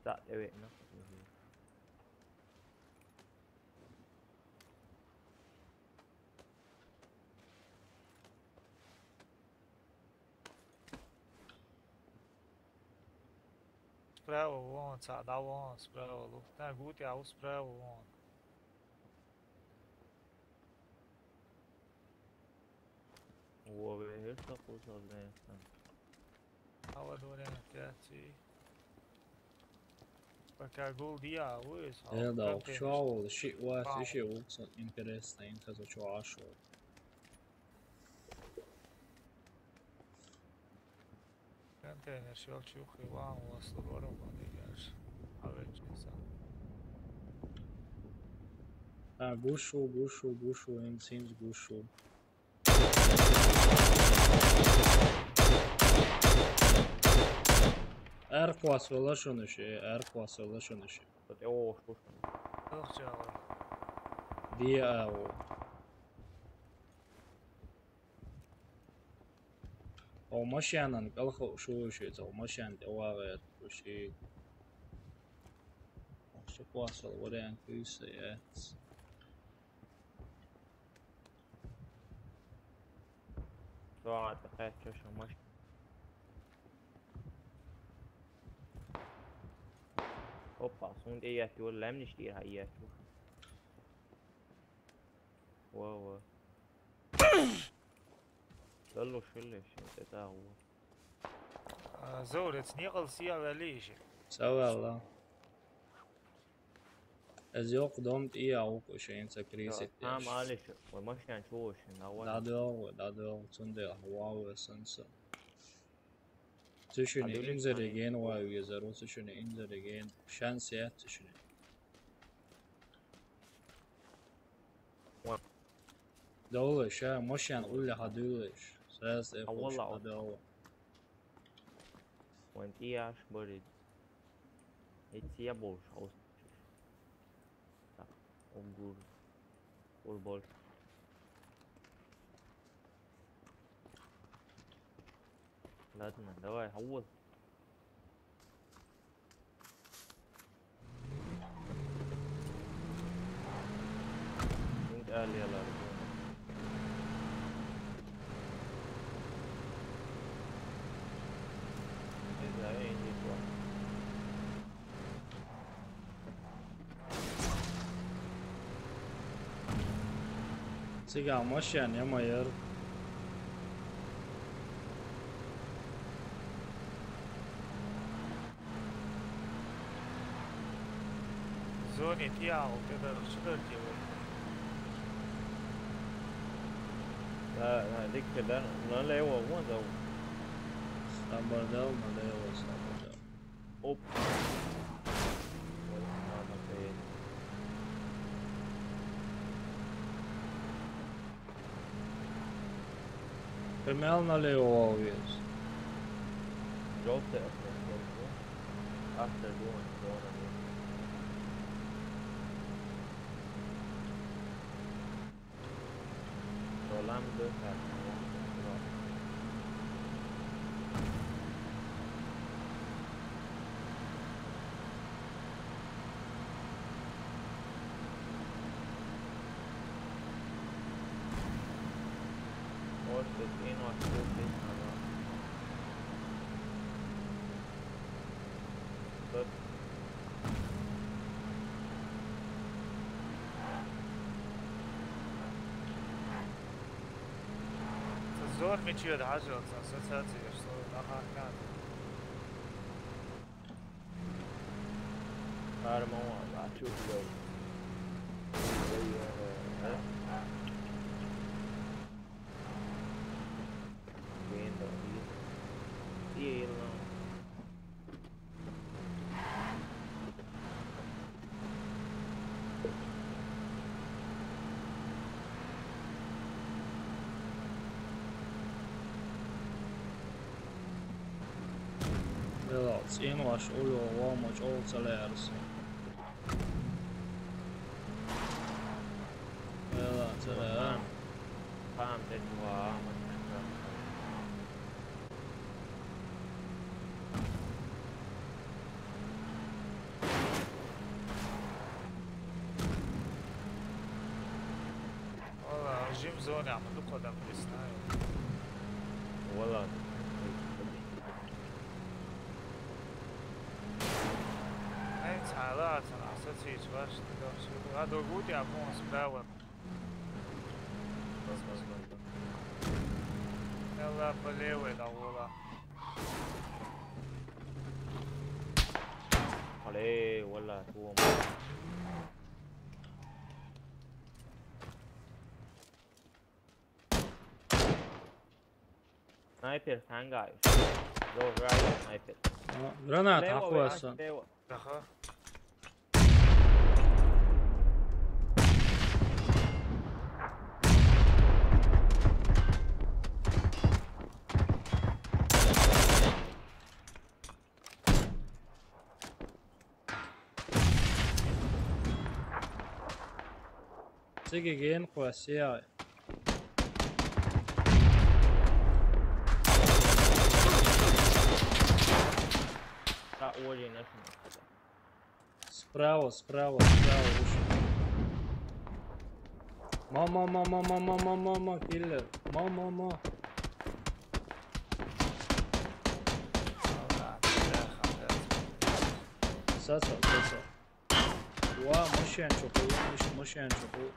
Цхьаъ тӀевеана. Справа вон, цхьа дӀавон, справа луфта гути, а справа вон. Вове, хӀерта кхузал дехсан. Ала дурен тяци. Пока гул диа, уйс, Э, да, контейнер. Чуал, ши уас, Вау. Иши улксан интересно, интересно, чуашо. Контейнер шел чухи, ван, уас лором, ван, дигаш. А, гушу, гушу, гушу, ин синс гушу. Эр класс велашоныши, эр класс велашоныши. Кот эво ошкуш. Ох, чао. Диа аво. О, машинан калха шууши, о, машин тӀе вагӀер шууши. Охши классал вариант куйса яц. СогӀат кхаьчча шу маш-, Опа, сунда ият юр, лемниш дир хьа ият юр. Ва, ва. Далло шиллеш, это да, ва. А, Заур, эц некъал сиял валиши? Савалла. Эз йокъ дом тӀия укъу шейнца крисит. Там яш. Алиш, ва машин чуш, на ва. ДадогӀу, дадогӀу, цунде вау санса. Цишини Адули инзари ани. Ген вау езару, цишини инзари ген. Шанс я цишини. Ва. Давлеш, а, машин улля хадулеш. Сраз э А, хуш валла. Хадавла. Вон тияш барид. Эти я больше, а уж. Так, угур. Ур больше. Ладно, давай, Хавул. Ин алиялар бу. Эза, энди бу. Цига машин, я майор. Зони тиял, кедер шидер тиво. Да, да, дик кедер, на лево, вон да. Сабардал, на лево, сабардал. Оп. Ой, мама, ты. Примерно ли у вас? Жёлтый отметка. After doing, doing. Roland Böker. Ort, bet ин ва шур бит ава. Бет. Зор мичи да хажа, ассоциация, что на хакан. Армон ва чух лой. Генда. Ие, ие, ие. Белал, цӀен ваш уллув ва ма чӀогӀа ца лаьрса. Белал, ца лаьрса. Пам, пам, дед ва, ма чӀогӀа. Вала, жим зоне, ама дукха адам не знаю. Вала. Ладно, а сацийча ваш, ты там всё. А другу тебя полностью справа. Бас, бас, бас, бас. Элла по левой довола. Алей, валла, туом. Снайпер, хангай. Go right, снайпер. А, граната, слева, ахуй, вы, а, асан. Слева. Аха. Цига ген кхоссаяй. Та олий начну. Справа, справа, справа вышел. Мама, мама, мама, мама, мама, киллер. Мама, мама. Саса, саса. Ва, машин чуху, машин чуху.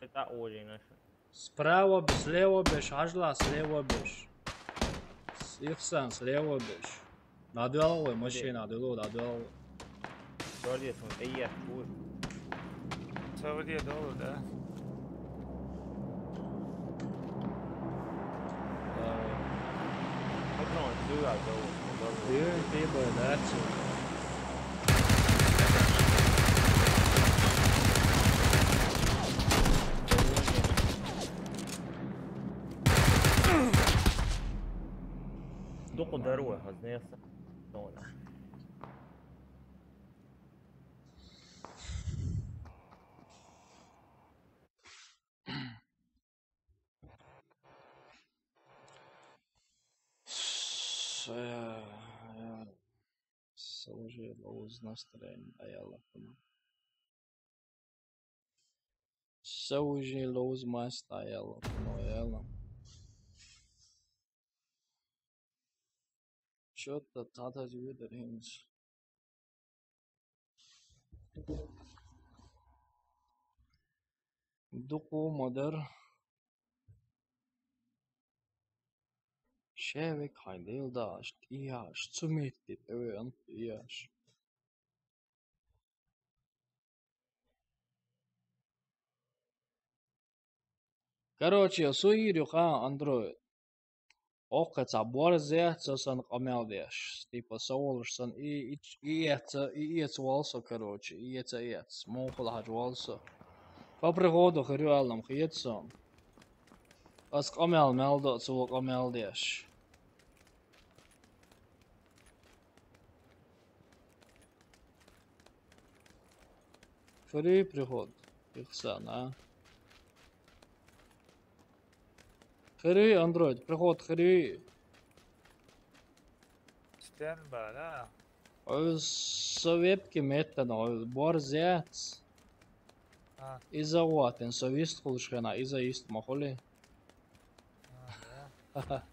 Это олий начну. Справа бе-, слева беш, хьажал, слева беш. С-, Ихсан, слева беш. Надвело вай, машина, надвело, надвело. Дорди, смотри, я чую. Савдия долу, да? Да. Патрон, сюда, долу, долу. Сюда, ты бы, да, сюда. Дукъу даруй, хазна яса. Тона. С-, э, Са уже лоуз настроение, аялла кхуьнан. Са уже лоуз маста, аялла кхуьнан, аялла. Чё-то тата дивидер хинс. Дукъу ма дар. Ше век хьайн дел даш, тӀеяш, цу метте тӀевеана тӀеяш. Короче, со йийр ю кхана Android. Оккхе цхьа борз яц со санна къамел деш. Типа, со волуш санна и, и, и эца, и эца вал со, короче, и эца эц. Муха хьажа вал со. По приходу хир ю аьлла-м хета суна. Ас къамел мел до, цо къамел деш. Хир ю приход. Ихсан, а? Хир ю Android, приход хир ю. Стен бара. Ойл со вебки меттана, ойл борз яц. А. Иза ватин, со вист хулаш хена, иза ист ма хули. А, да.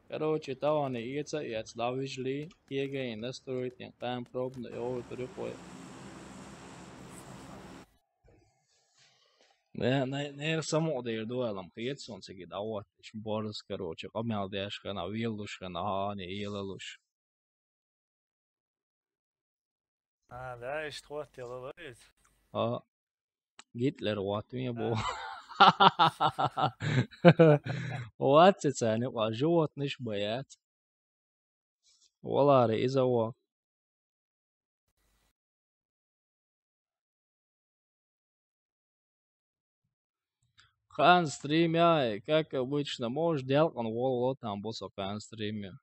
Короче, тавани эца эц, дӀавижли, кегайн настройтин, кхаьн пробный, и овур турихой. Не, не, не, саму дер дуалам, кхет сон циги дӀавотташ, борз, короче, къамел деш хана, веллуш хана, хьани, елалуш. А, да, иштта хӀоттаелла вай иза. А, Гитлер вац вен бо. А. Вац царна юкъа животныш бац. Валаре иза вац. Кхана стрим яй, как обычно, можешь делкъан вол, вол там бу со кхана стрим я.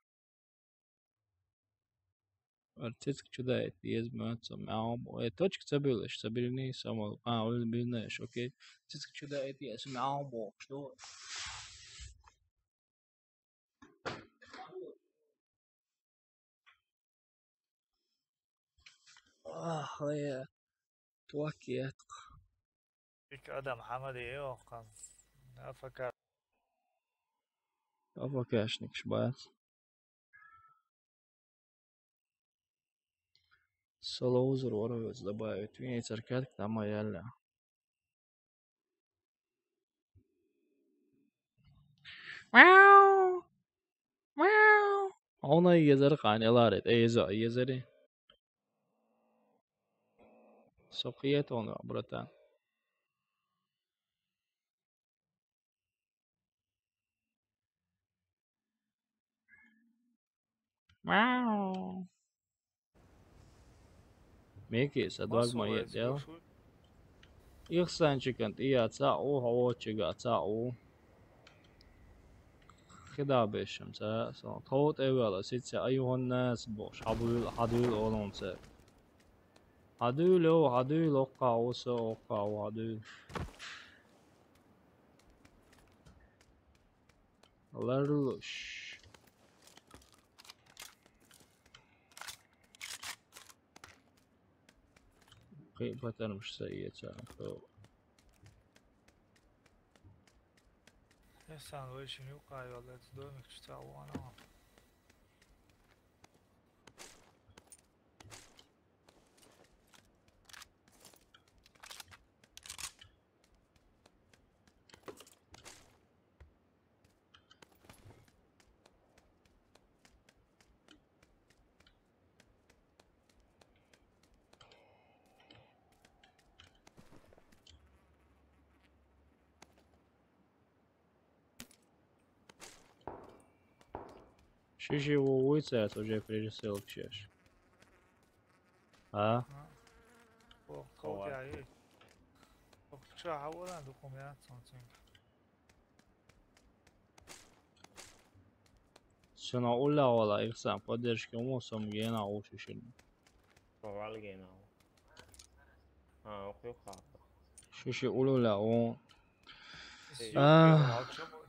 Ар цицка чу даийта еза моьтту со, мяу бо. Э, точка ца буьллаш, ца бирни, самал. А, уьлла бирнаеш, окей. Цицка чу даийта еза, мяу бохуш ду. Ах, ой, ток етт. Ик адам хьамаде йоккхам. Афака. Афакашникаш бац. Со лоузер вара веза добавить. Винийцар катк там а яьлла. Мяу. Мяу. Она езар къанилари, э, еза, езари. Со кхетона, братан. Мяу. Мекис, а дог ма ед, я? Ихсанчикан тӀе я цаӀ у, хьо воччига цаӀ у. Хида бешам ца, со тхов тӀе вела, сица аюханнас бош, хьадуйл, хьадуйл олунца. Хьадуйл, о, хьадуйл, оккха у со, оккха у, хьадуйл. Ларлуш. Кхы патармаш са иеца, то. Эсан вайшин юкъа йолла домик чу ца вана. Шиши ву вуйцац уже пересылкшеш. А? О, кого я? О, чё, а вот он документ, он цинк. Сюна улла вала ихсан поддержки уму сом гена ушишин. Повал гена. А, окей, ха. Шиши улула у. А.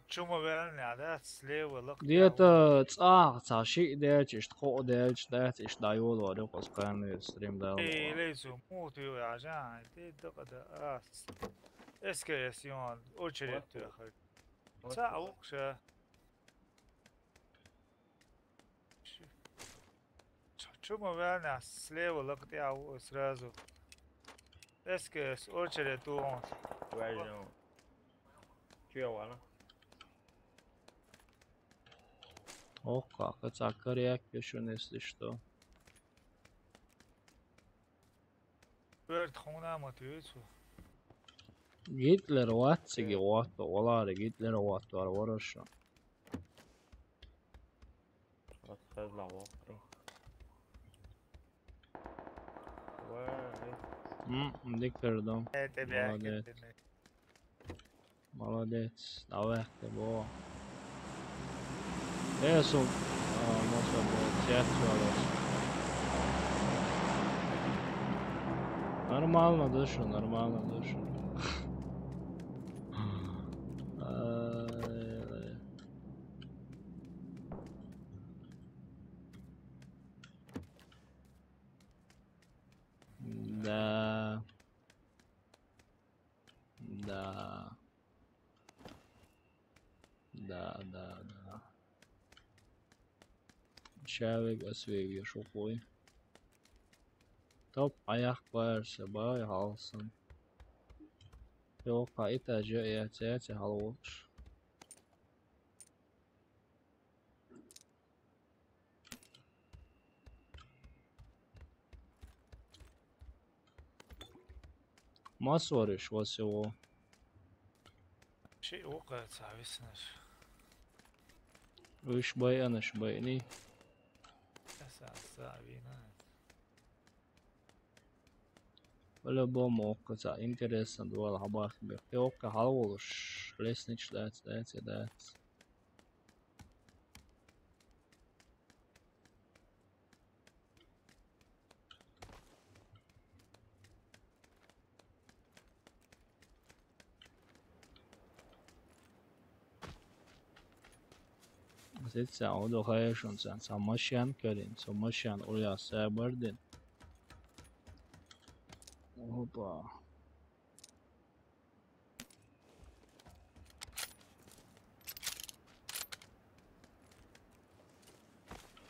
Чума веран надо, слева лак. Где-то цах, ца ши дельч, ишт ко дельч, дельч, ишт дайвол вари, кос кайны стрим дал. Э, лейсу, мут ю ажа, ты дакада ас. Эске эсион, очередь тюха. Ца аукша. Чё, чё мы вяльня? Слева локтя сразу. Эске с очередь ту он. Вяльня. Чё я вала? Ох, как это коряк, если что. Бёрд хуна ма тюцу. Гитлер ватсиги ватто, олари Гитлер ватто, ар вороша. Вот хезла ватто. М, дикер дом. Молодец. Молодец. Давай, ты бо. Э, су. А, ну, всё, блядь, я всё, блядь. Нормально дышу, нормально дышу. Ай, да. Да. Да, да, да. Шавиг асвиг я шухуй. Топ аяк барса бай халсан. Йока итажа я цяця халвоч. Масвариш васиво. Ши укъа цависнеш. Уш байанаш байни. Эса савина. По-любому укъа ца интересно дуал хабах бе. Те укъа халволуш. Леснич дац, дац, дац. Сетса, одо хайшун сан, са машян карин, со машян уя сабардин. Опа.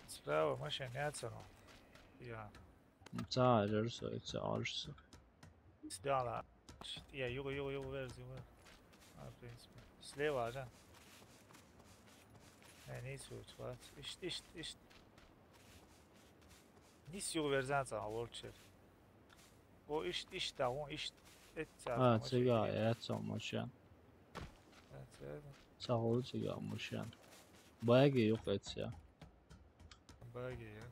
Справа машина не оценил. Я. ЦаӀ ажар со, цаӀ ажар со. Сдала. Я, югу, югу, югу, верзи, югу. А, в принципе. Слева, да? Э, не суть, вот. Ишт, ишт, ишт. Нис югу верзан цаӀ, волчер. О, ишт, ишт, да, о, ишт. Эт цаӀ, А, цаӀ, цига, я, цаӀ, мушан. Эт цаӀ. Сахул цига, мушан. Баги юкъ эт цаӀ. Баги, я.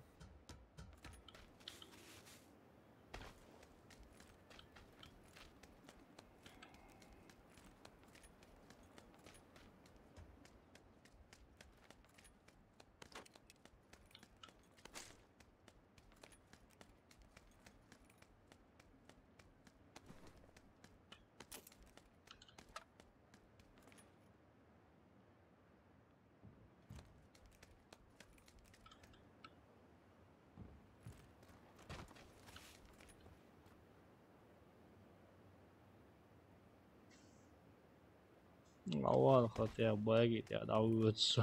Авал хатя баги тя давуц.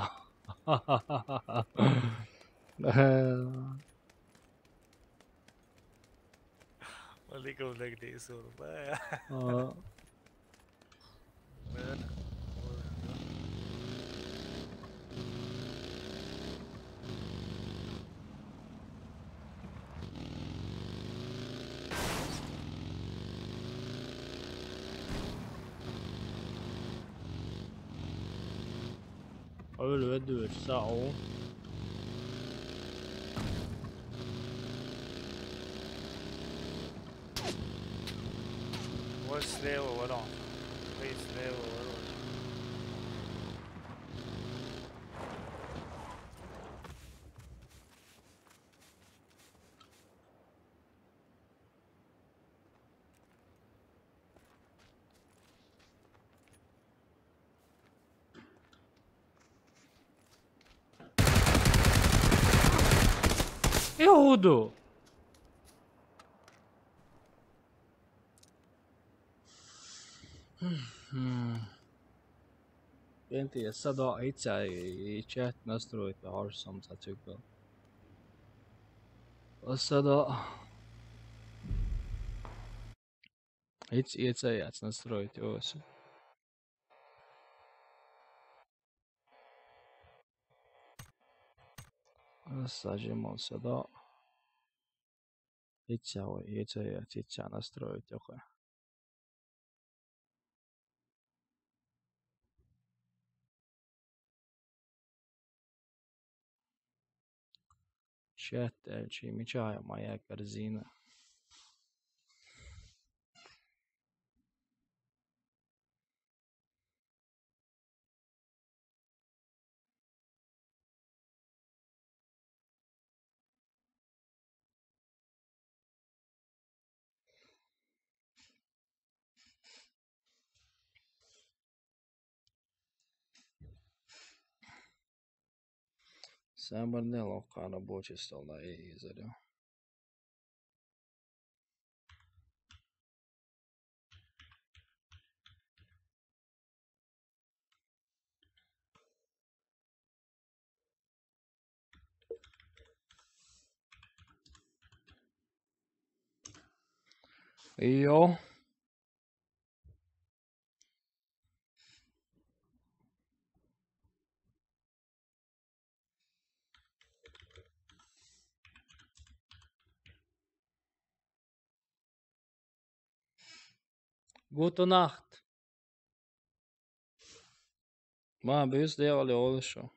Маликов лег дей сор. А. Öl ve dur, sağ ol. Ой, слева, ворон. Ой, слева, ворон. Иуду. Пенти, сада ица и чат настроить, а ор сам сацюка. Сада. Иц, ица яц настроить, ос. Сажимал сюда. Ица, ой, ица яц, ица настроить, окей. Чат, э, чи меча, моя корзина. Самбарнел окана бочистал на и изаря. Йо. Gute Nacht. Ма, бюс дяволи олшо.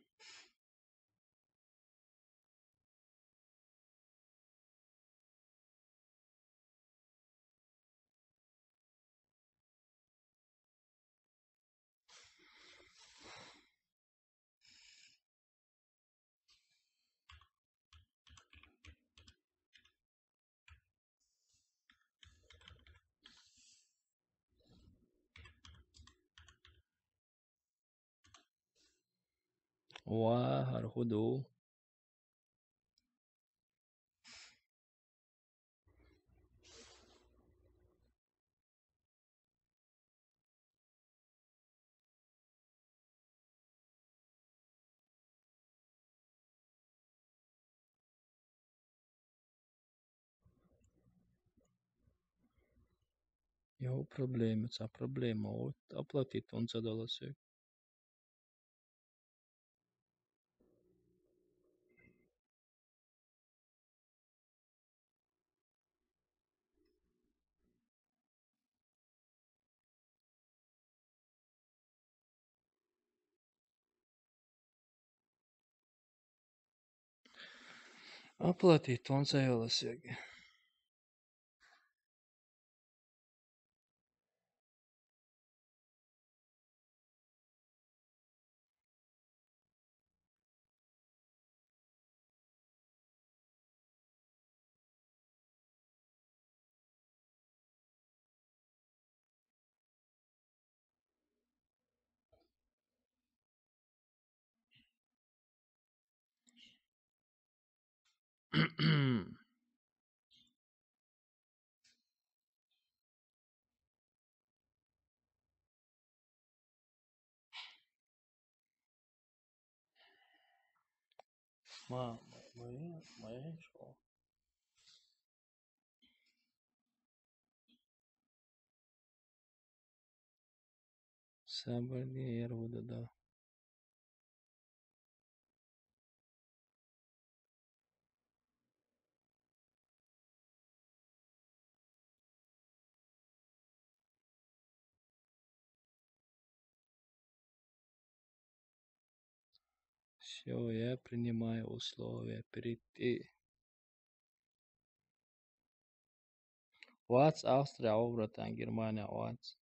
Ва, гьар худу. Jau problēma, цхьа проблема, вот оплатить он ца дала сег. Оплатить он ца яла сег. Ма, ма, ма, ма, ма, шо? Сабар де, ер вада да. Всё, я принимаю условия перейти. Вац Австрия, обратно Германия, вац.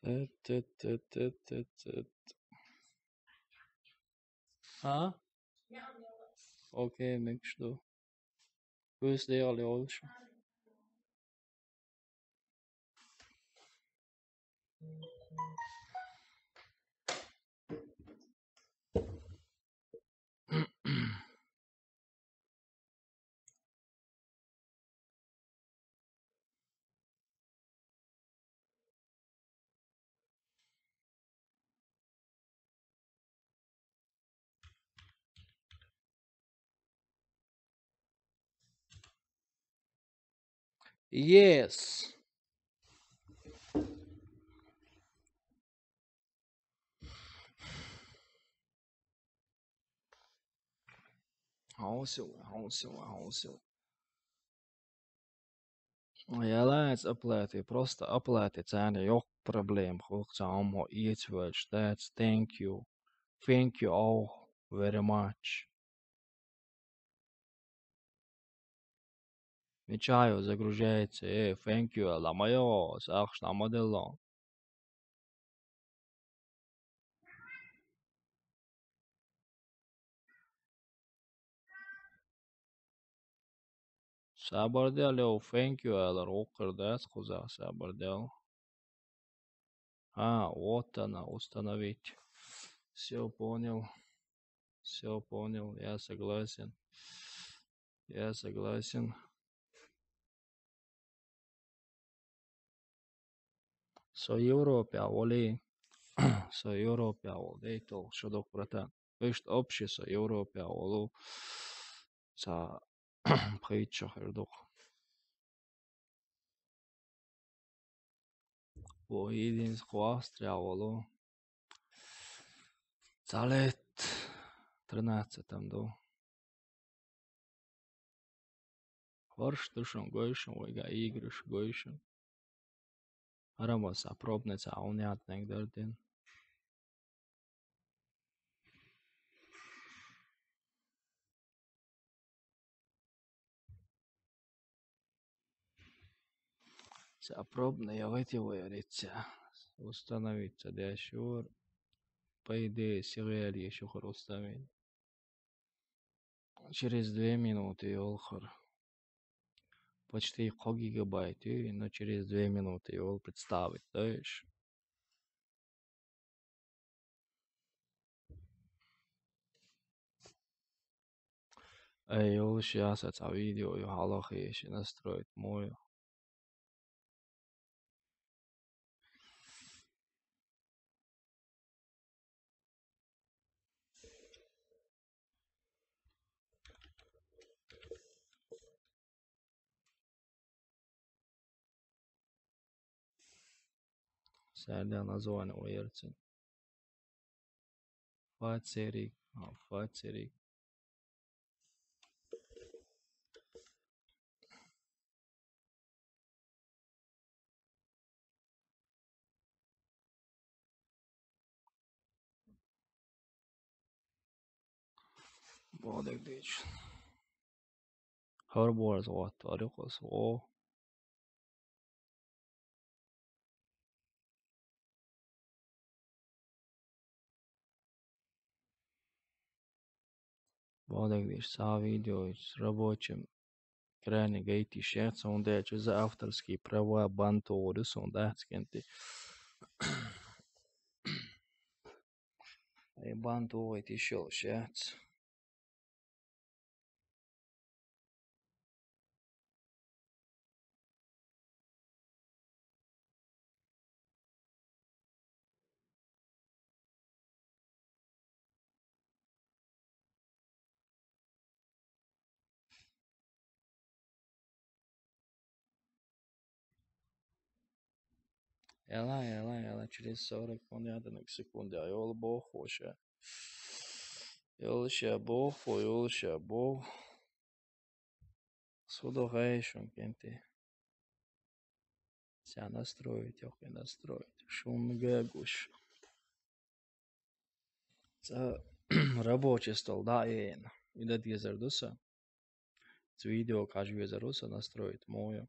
Эт, эт, эт, эт, эт, эт. А? Окей, мен жду. Көз де алып алшы. Yes. Хонсо, хонсо, хонсо. Ялац оплати, просто оплати, царна йоккха проблема, хӀанз цхьа хӀама эцвелча, that's thank you. Thank you all very much. Мичайо загружается, э, thank you, ламайо, сахаш ламаделло. Сабардел, йоу, thank you, алар, укхар дац кхуза, сабардел. А, вот она, установить. Всё понял. Всё понял, я согласен. Я согласен. Со Европе вали. Со Европе вал дейтол шодок, братан. Ишт общий со Европе валу. Са пхайчо хердук. Во единс квастря валу. Цалет тринадцатом ду. Хорш тушун гойшун, вайга игрыш гойшун. Арамаса пробница аунят нег дердин. Ця пробна, я вытягиваю лица. Установиться дяшур. По идее, сериал еще хрустамин. Через две минуты, олхар. Почти ко гигабайт, но через две минуты, ол представить, знаешь. Эй, олуш ясац а видео, ё халахи, ещё настроить мою. Сарда название уйерцин. Фацерик. А, фацерик. Бодек дич. Хар борз ват, арихос, о. Бодек диш са видео с рабочим экране гайти шец, он дече за авторские права банту, он дацкенти. Эй, банту, эй, ти шел шец. Яла, яла, яла, через сорок минут, секунды, а ёл бохуша. Ёлуша боху, ёлуша боху. Судо гайшун кенти. Ся настроить, ох, и настроить. Шун гагуш. Ца рабочий стол, да, эн. Ида дезер дуса. Ц видео каж везер уса настроить мою.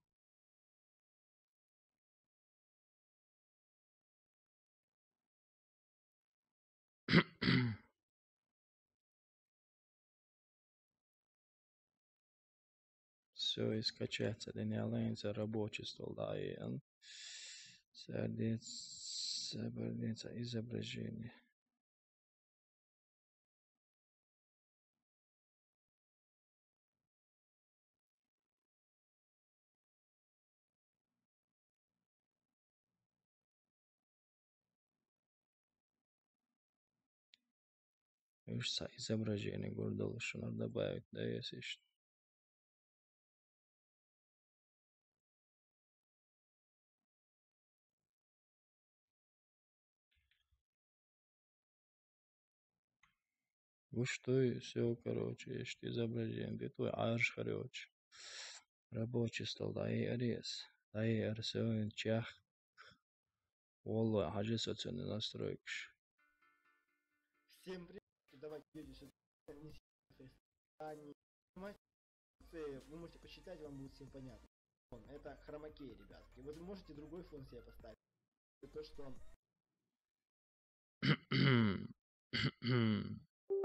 Всё, и скачаться. Даниэлайн за рабочий стол, да, и он. Сердец, сердец, изображение. Ишса изображение гурдалушунар добавить, да, если что. Уж той всё, короче, ишти изображение, ты твой арш, короче. Рабочий стол, да и арес. Да и арсен чах. Валлахи, хажи социальный настройкаш. Всем привет. Давайте видите сюда. Вы можете посчитать, вам будет всем понятно. Это хромакей, ребятки. Вот вы можете другой фон себе поставить. То, что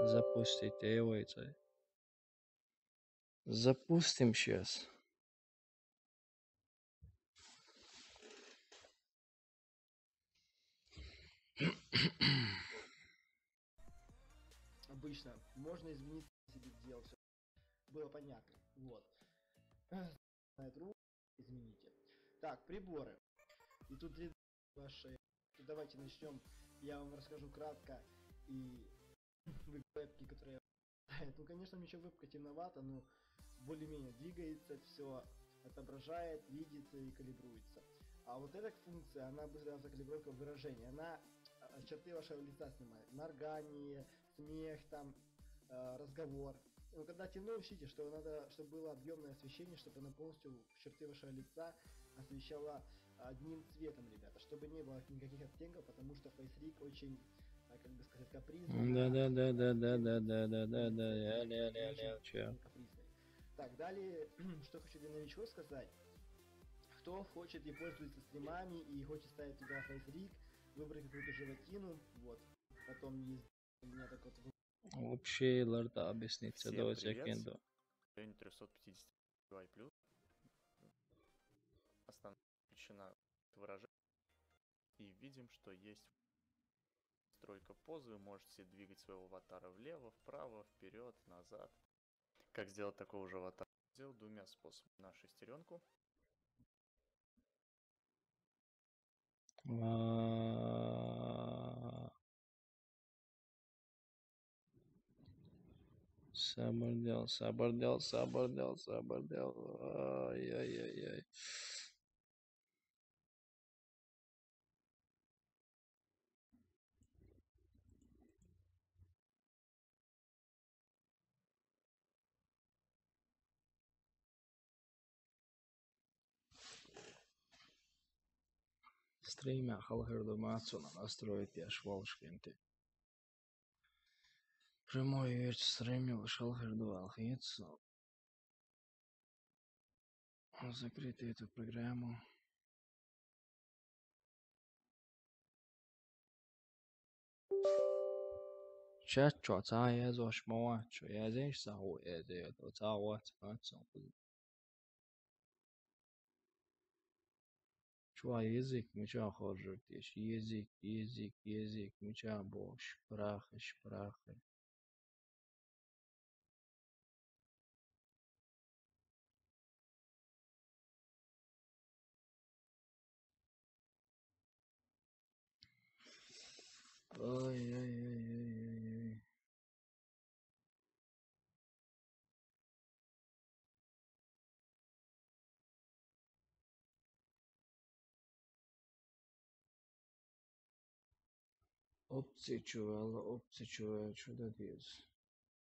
Запустить, эй, войца. Запустим сейчас. Обычно можно извиниться, если ты сделал всё. Было понятно. Вот. Знает ру-, извините. Так, приборы. И тут три ваши. Давайте начнём. Я вам расскажу кратко и вебки, которые... Ну, конечно, ничего, вебка темновато, но более-менее двигается, всё отображает, видится и калибруется. А вот эта функция, она быстрая автокалибровка выражения. Она, э, черты вашего лица снимает. Моргание, смех, там, э, разговор. Ну, когда темно, ищите, что надо, чтобы было объёмное освещение, чтобы она полностью черты вашего лица освещала одним цветом, ребята, чтобы не было никаких оттенков, потому что Face Rig очень, а, как бы сказать, капризный. Да, да, да, да, да, да, да, да, да, да, да, я, я, я, я, чё? Капризный. Так, далее, что хочу для новичков сказать. Кто хочет и пользуется стримами, и хочет ставить туда фейс-риг, выбрать какую-то животину, вот. Потом есть у меня так вот Вообще, ларда объясниться Всем до привет. секунду. Районе трёхсот пятидесяти плюс. Основная причина выражения. И видим, что есть стройка позы. Вы можете двигать своего аватара влево, вправо, вперед, назад. Как сделать такого же аватара? Сделал двумя способами. На шестеренку. А, Сабырдел, сабырдел, сабырдел, сабырдел. Ай-яй-яй-яй. Стримя халхерду мацуна настроить яш волшкенти. Прямой вирт стримил шалхерду алхицу. Закрыть эту программу. Чат чё, ца язош моа, чё язеш, саху язет, ца вот, ца. Чё язык, мича хоржук еш, язык, язык, язык, мича бош, прахыш, прахы. Ай-яй-яй-яй-яй. Опция чувала, опция чувала, чуда диз.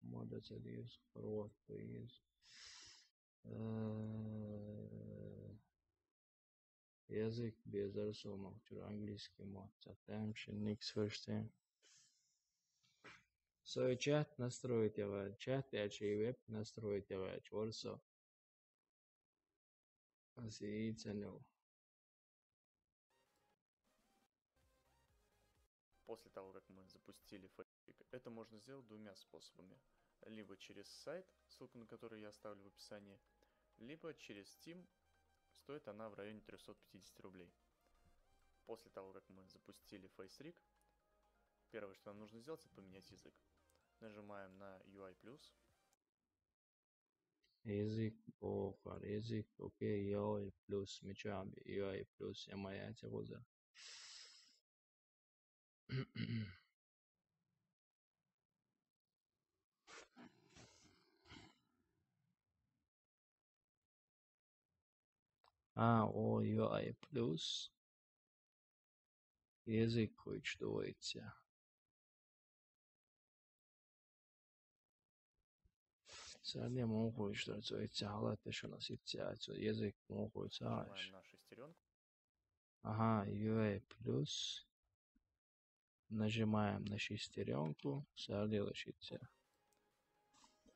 Мода диз, хорват диз. Э, язык безар сомак чур, английский мод. Затем никс ферштейн. Свой чат настроить ява, чат ячи веб настроить ява, чорсо. Асиицанил. После того, как мы запустили фейсриг, это можно сделать двумя способами. Либо через сайт, ссылку на который я оставлю в описании, либо через Steam. Стоит она в районе трёхсот пятидесяти рублей. После того, как мы запустили фейсриг, первое, что нам нужно сделать, это поменять язык. Нажимаем на U I плюс. Язык, о, хар, язык, окей, U I плюс, мечами, U I плюс, я моя тягуза. А, о, U I плюс. Язык учитывается. Сарне мохуй, что это эти халаты, что нас идти, а то язык мохуй, сач. Нажимаем на шестеренку. Ага, U I плюс. Нажимаем на шестеренку, сарне лошадь.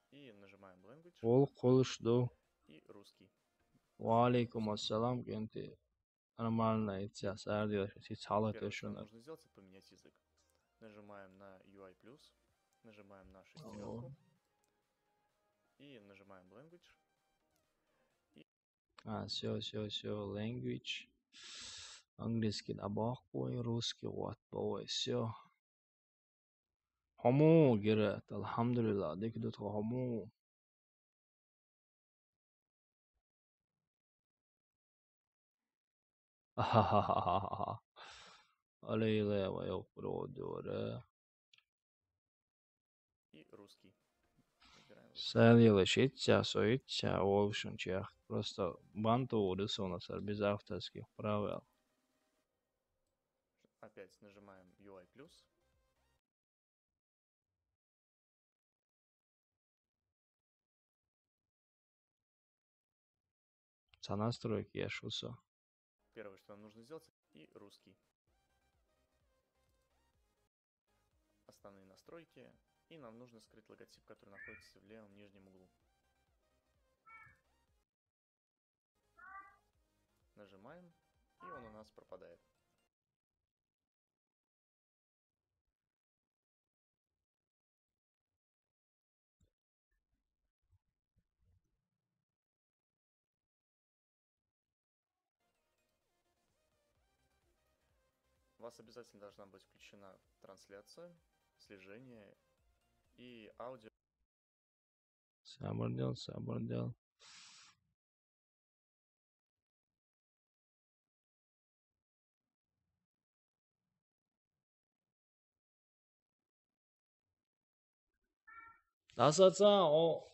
И нажимаем language. Ол колыш до. И русский. Ва алейкум ассалам, кенти. Нормально, идти, сарне лошадь, халаты, Первое, что что нам на. Нужно сделать, это поменять язык. Нажимаем на U I плюс, нажимаем на шестеренку и нажимаем language. А, все, все, все, language. Английский абахпой, русский вот, бой, все. Хому, герет, алхамдулилла, дик дут хому. Ахахахаха. Алейле, вайо, продоре. И русский. Выбираем русский. Сарне лошадь, соится, олшун чех. Просто банту рисунок, без авторских правил. Опять нажимаем U I плюс. Ца настройки я шусо. Первое, что нам нужно сделать, и русский. Основные настройки. И нам нужно скрыть логотип, который находится в левом нижнем углу. Нажимаем, и он у нас пропадает. У вас обязательно должна быть включена трансляция, слежение и аудио. Сабырдел, сабырдел. Дасаца, о,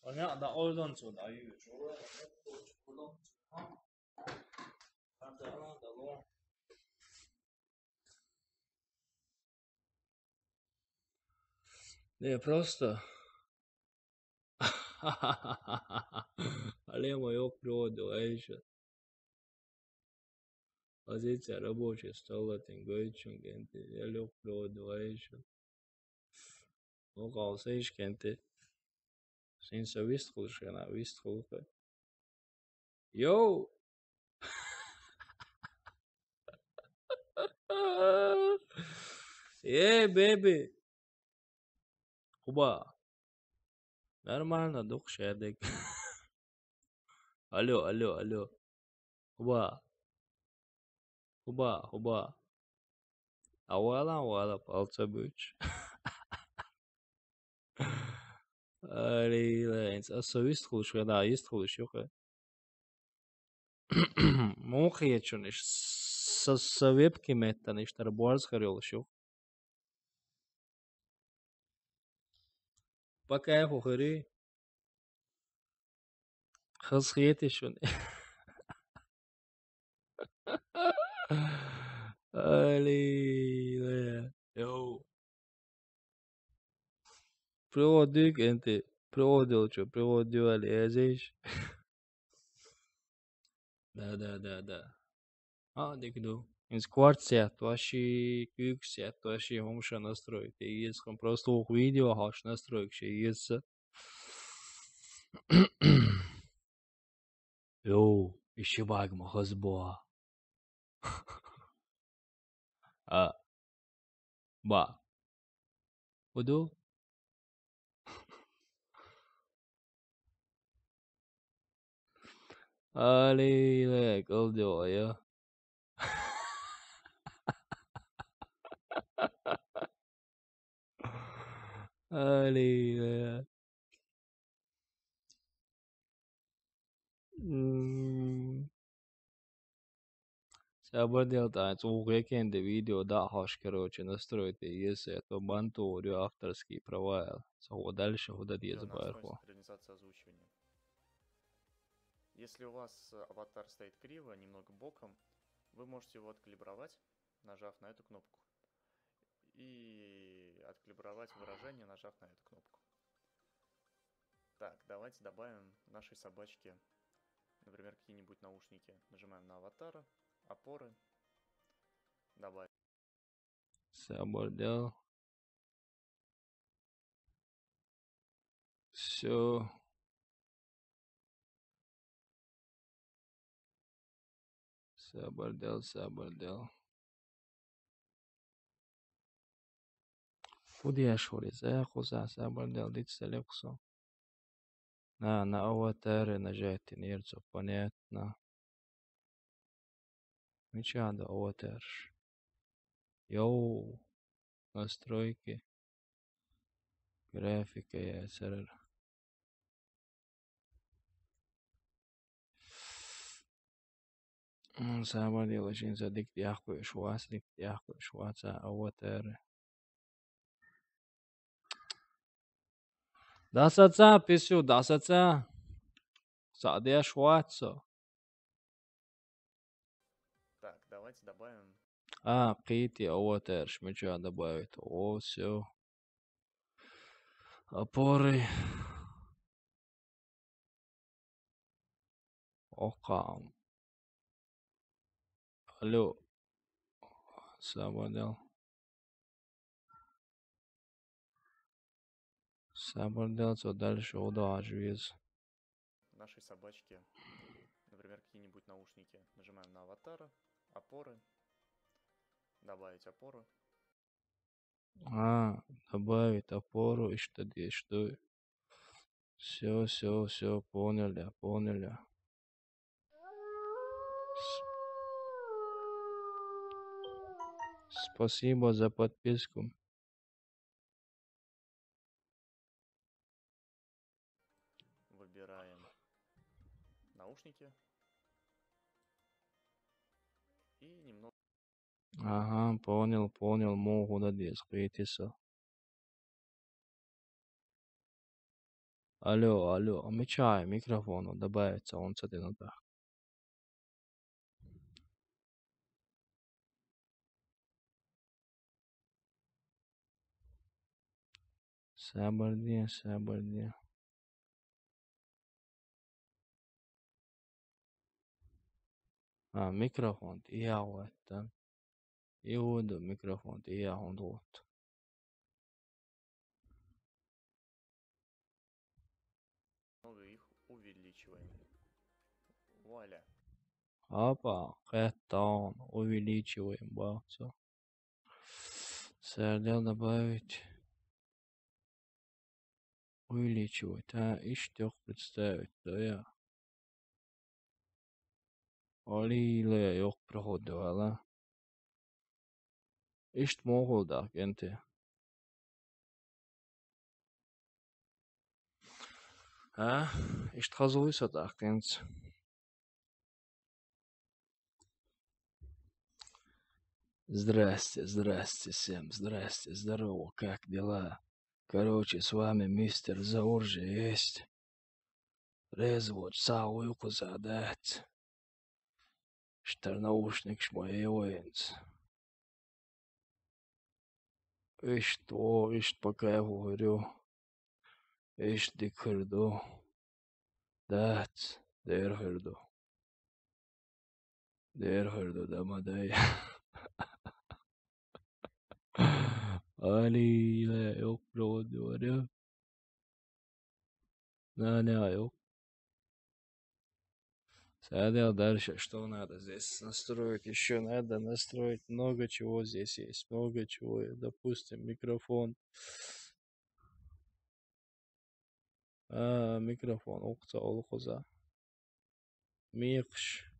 оня да ойдон цо да ю. Не, просто. Алема yok приводу, а еще. Позиция рабочая, стола тингойчун, кенти, я yok приводу, а еще. Ну, калса иш кенти. Син са вист кулшена, вист кулка. Йоу! Эй, беби! Хуба. Нормально, дух шедик. Алло, алло, алло. Хуба. Хуба, хуба. Авала, авала, палца буч. Ари, лэнс, а со вист кулш, да, вист кулш, юха. Мухи ечуниш, со, со вебки меттаниш, тар буарз харёлшух. Пока я хухари. Хыз хиетишун. Али, лэ. Йоу. Приводик, энти. Приводил, чё? Приводил, али, эзиш. Да, да, да, да. А, дик ду. Инс кварц сет, ваши кюк сет, ваши хомша настройки. Если он просто ух видео, хаш настройки, если. Йоу, ещё баг ма хазбо. А. Ба. Уду? Али, лэ, кылдё, я. Али, лэ. М. Сабырдел, тань, цугъ экенди видео да хаш, короче, настройте, если это бан тур, авторские права. Со дальше худа диез байрхо. Синхронизация озвучивания. Если у вас, э, аватар стоит криво, немного боком, вы можете его откалибровать, нажав на эту кнопку. И откалибровать выражение, нажав на эту кнопку. Так, давайте добавим нашей собачке, например, какие-нибудь наушники. Нажимаем на аватар, опоры. Добавим. Сабырдел. Всё. Сабырдел, сабырдел. Куди я шури, за я куза, сабырдел, дит селе кусо. На, на аватары нажать, нерцо, понятно. Мича да аватарш. Йоу, настройки. Графика я сарар. М, сабырдел, очень за дик дякую, швац, дик дякую, швац, а аватары. Дасаца, писю, дасаца. Садеш ватсо. Так, давайте добавим. А, кити, аватар, шмича добавить. О, всё. Опоры. Окам. Алло. Сабырдел. Сабырдел, со дальше удо ажвиз. Нашей собачке, например, Например, какие-нибудь наушники. Нажимаем на аватары, опоры, добавить опору. А, добавить опору, и что здесь, что? Все, все, все, поняли, поняли. Спасибо за подписку. Выбираем наушники. И немного... Ага, понял, понял, могу да дескать. Алло, алло, мечай, микрофон добавится, он с этой надо. Сабарди, сабарди. А, микрофон, я вот там. И вот микрофон, я он вот. Немного их увеличиваем. Вуаля. Опа, это он. Увеличиваем, бах, все. Сэрдэл добавить. Увеличивать. А, иштёк представить, да я. Алила ёк проходила. Ишт могул да кенте. А? Ишт хазуй сатах кенц. Здрасте, здрасте всем, здрасте, здорово, как дела? Короче, с вами мистер Зауржи есть. Резвод, сау юку задать. Штар наушник шмаевоинц. Ишт во, ишт по кайфу хырю. Ишт дик хырду. Дац, дэр хырду. Дэр хырду, дамадай. Али, ёк, провод, говорю. На, на, ёк. Садел дальше, что надо здесь настроить? Еще надо настроить много чего здесь есть, много чего. Допустим, микрофон. А, микрофон, окца олхоза. Микш.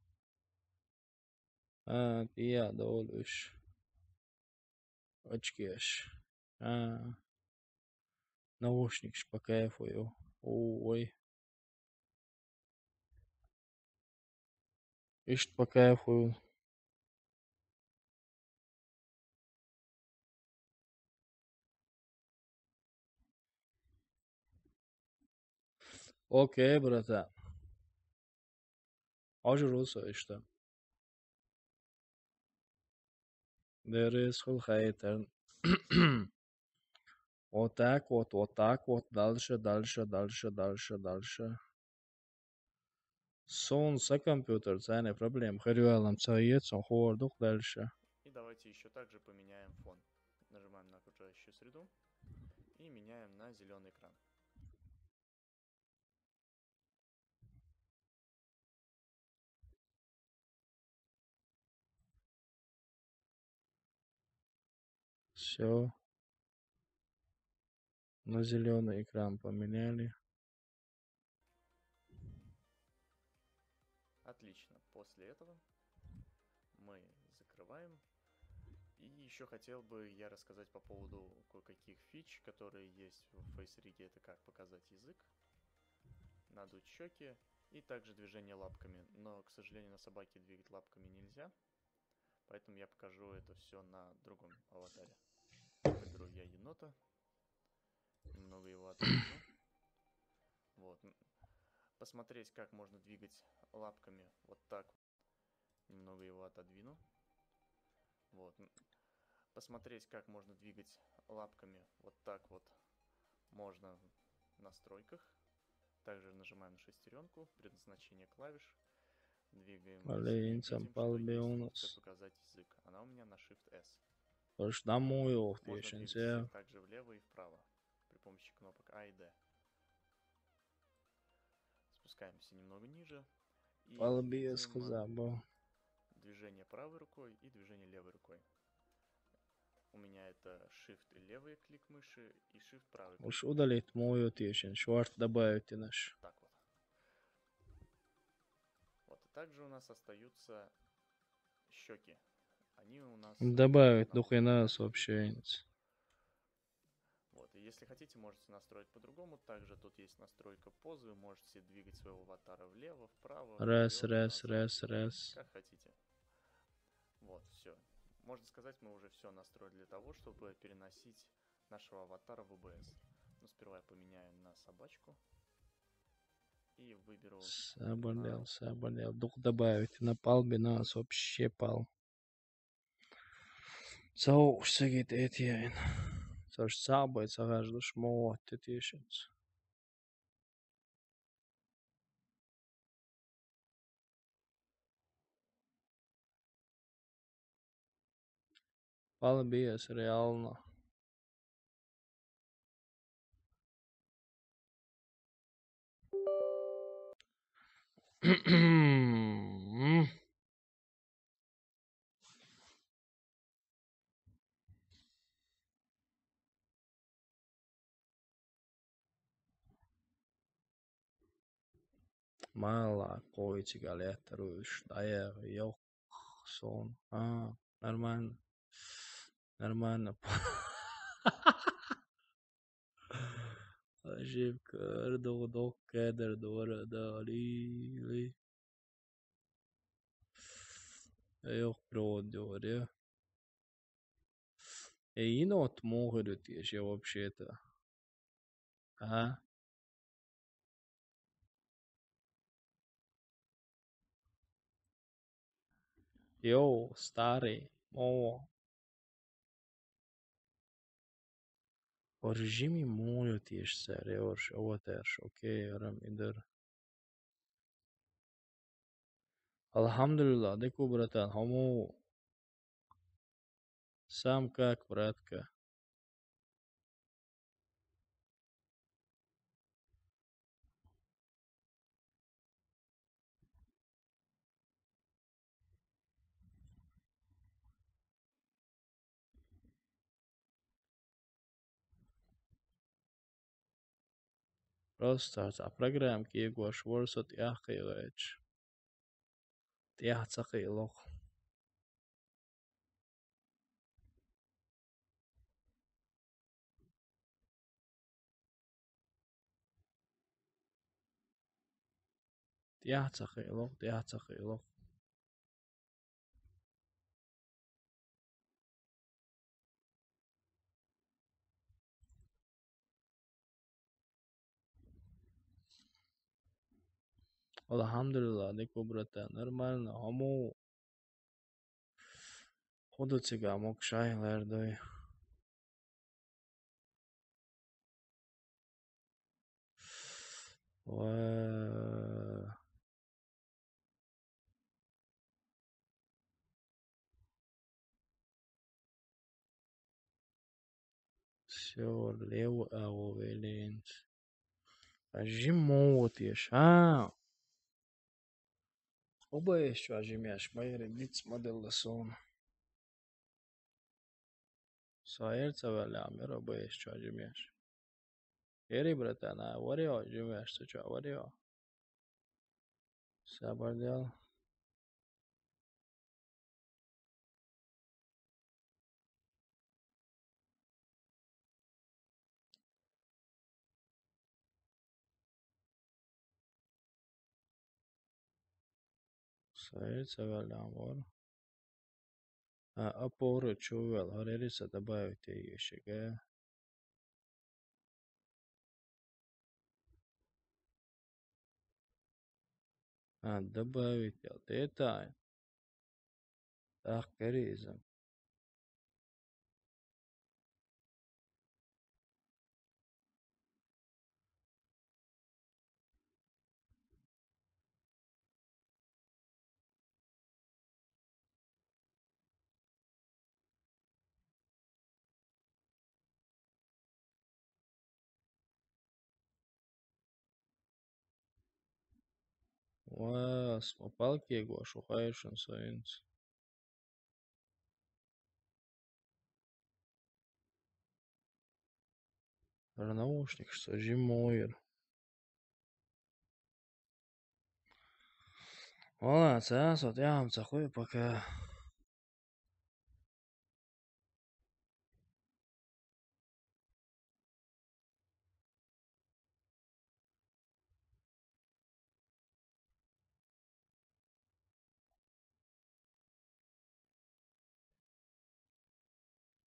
А, тия долуш. Очкеш. А. Наушник по кайфу. Ой. Ишт по кайфу. Окей, брата. Ажуруса ишта. Дерес хул хайтер. Вот так вот, вот так вот, дальше, дальше, дальше, дальше, дальше. Сон са компьютер, цене проблем. Хрюалам цаец, он хордух дальше. И давайте еще также поменяем фон. Нажимаем на окружающую среду и меняем на зеленый экран. Все. На зеленый экран поменяли. Отлично. После этого мы закрываем. И еще хотел бы я рассказать по поводу кое-каких фич, которые есть в фейс-риге. Это как показать язык, надуть щеки и также движение лапками. Но, к сожалению, на собаке двигать лапками нельзя. Поэтому я покажу это все на другом аватаре. Выберу я енота. Немного его отодвину. Вот. Посмотреть, как можно двигать лапками вот так. Немного его отодвину. Вот. Посмотреть, как можно двигать лапками вот так вот. Можно в настройках. Также нажимаем на шестеренку, предназначение клавиш. Двигаем. Алейн сампал беунус. Показать язык. Она у меня на Shift S. Можно двигаться также влево и вправо при помощи кнопок А и D. Спускаемся немного ниже. И Палбиас третьим, кыза бу. Движение правой рукой и движение левой рукой. У меня это Shift левый клик мыши и Shift правый клик. Уж удалить мою тешен, шварт добавить и наш. Так вот. Вот, и также у нас остаются щеки. Они у нас Добавить на духина сообщение. Вот, и если хотите, можете настроить по-другому. Также тут есть настройка позы, вы можете двигать своего аватара влево, вправо, Раз, вперёд, раз, назад. Раз, раз. Как хотите. Вот, все. Можно сказать, мы уже все настроили для того, чтобы переносить нашего аватара в ОБС. Ну, сперва я поменяю на собачку. И выберу Сабарнел, на сабарнел. Дух добавить. На палбе нас вообще пал. Цо уж сегит этиен. Цо уж сабай, цо гаждуш моват тетишенц. Палбиас реално. Мала койчига леттер уж, дая, ёх, сон. А, нормально. Нормально. Ошибка, эрдугу док кедер дора да ли, ли. Ёх, провод дёре. Э, инот могут ещё вообще-то. А? Йоу, старый, о. Оржими моют ещё, орж, аватарш, окей, арам идер. Алхамдулилла, деку, братан, хому. Сам как, братка? Просто а программа киегош ворсот яхкайгач. Тяхца кайлох. Тяхца кайлох, тяхца кайлох. Алхамдулилла, деку, братан, нормально, хому. Худу цига мог шай лердой. Ва. Всё, лево, а, уверен. А жимо вот еш, а? Оба ещё жимяш, майре ниц моделла сон. Саер цавалям, эр оба ещё жимяш. Эри, братан, а варио жимяш, ты чё, варио? Сабардял. Саер цавалям вар. А, опоры чувел, харериса добавить ещё, га? А, добавить, а, это. Так, перейдем. Ва, ас ма палкегош, ухайшан союнц. Ара наушникаш со жиммойр. Вала, цас вот я вам цахуй пока.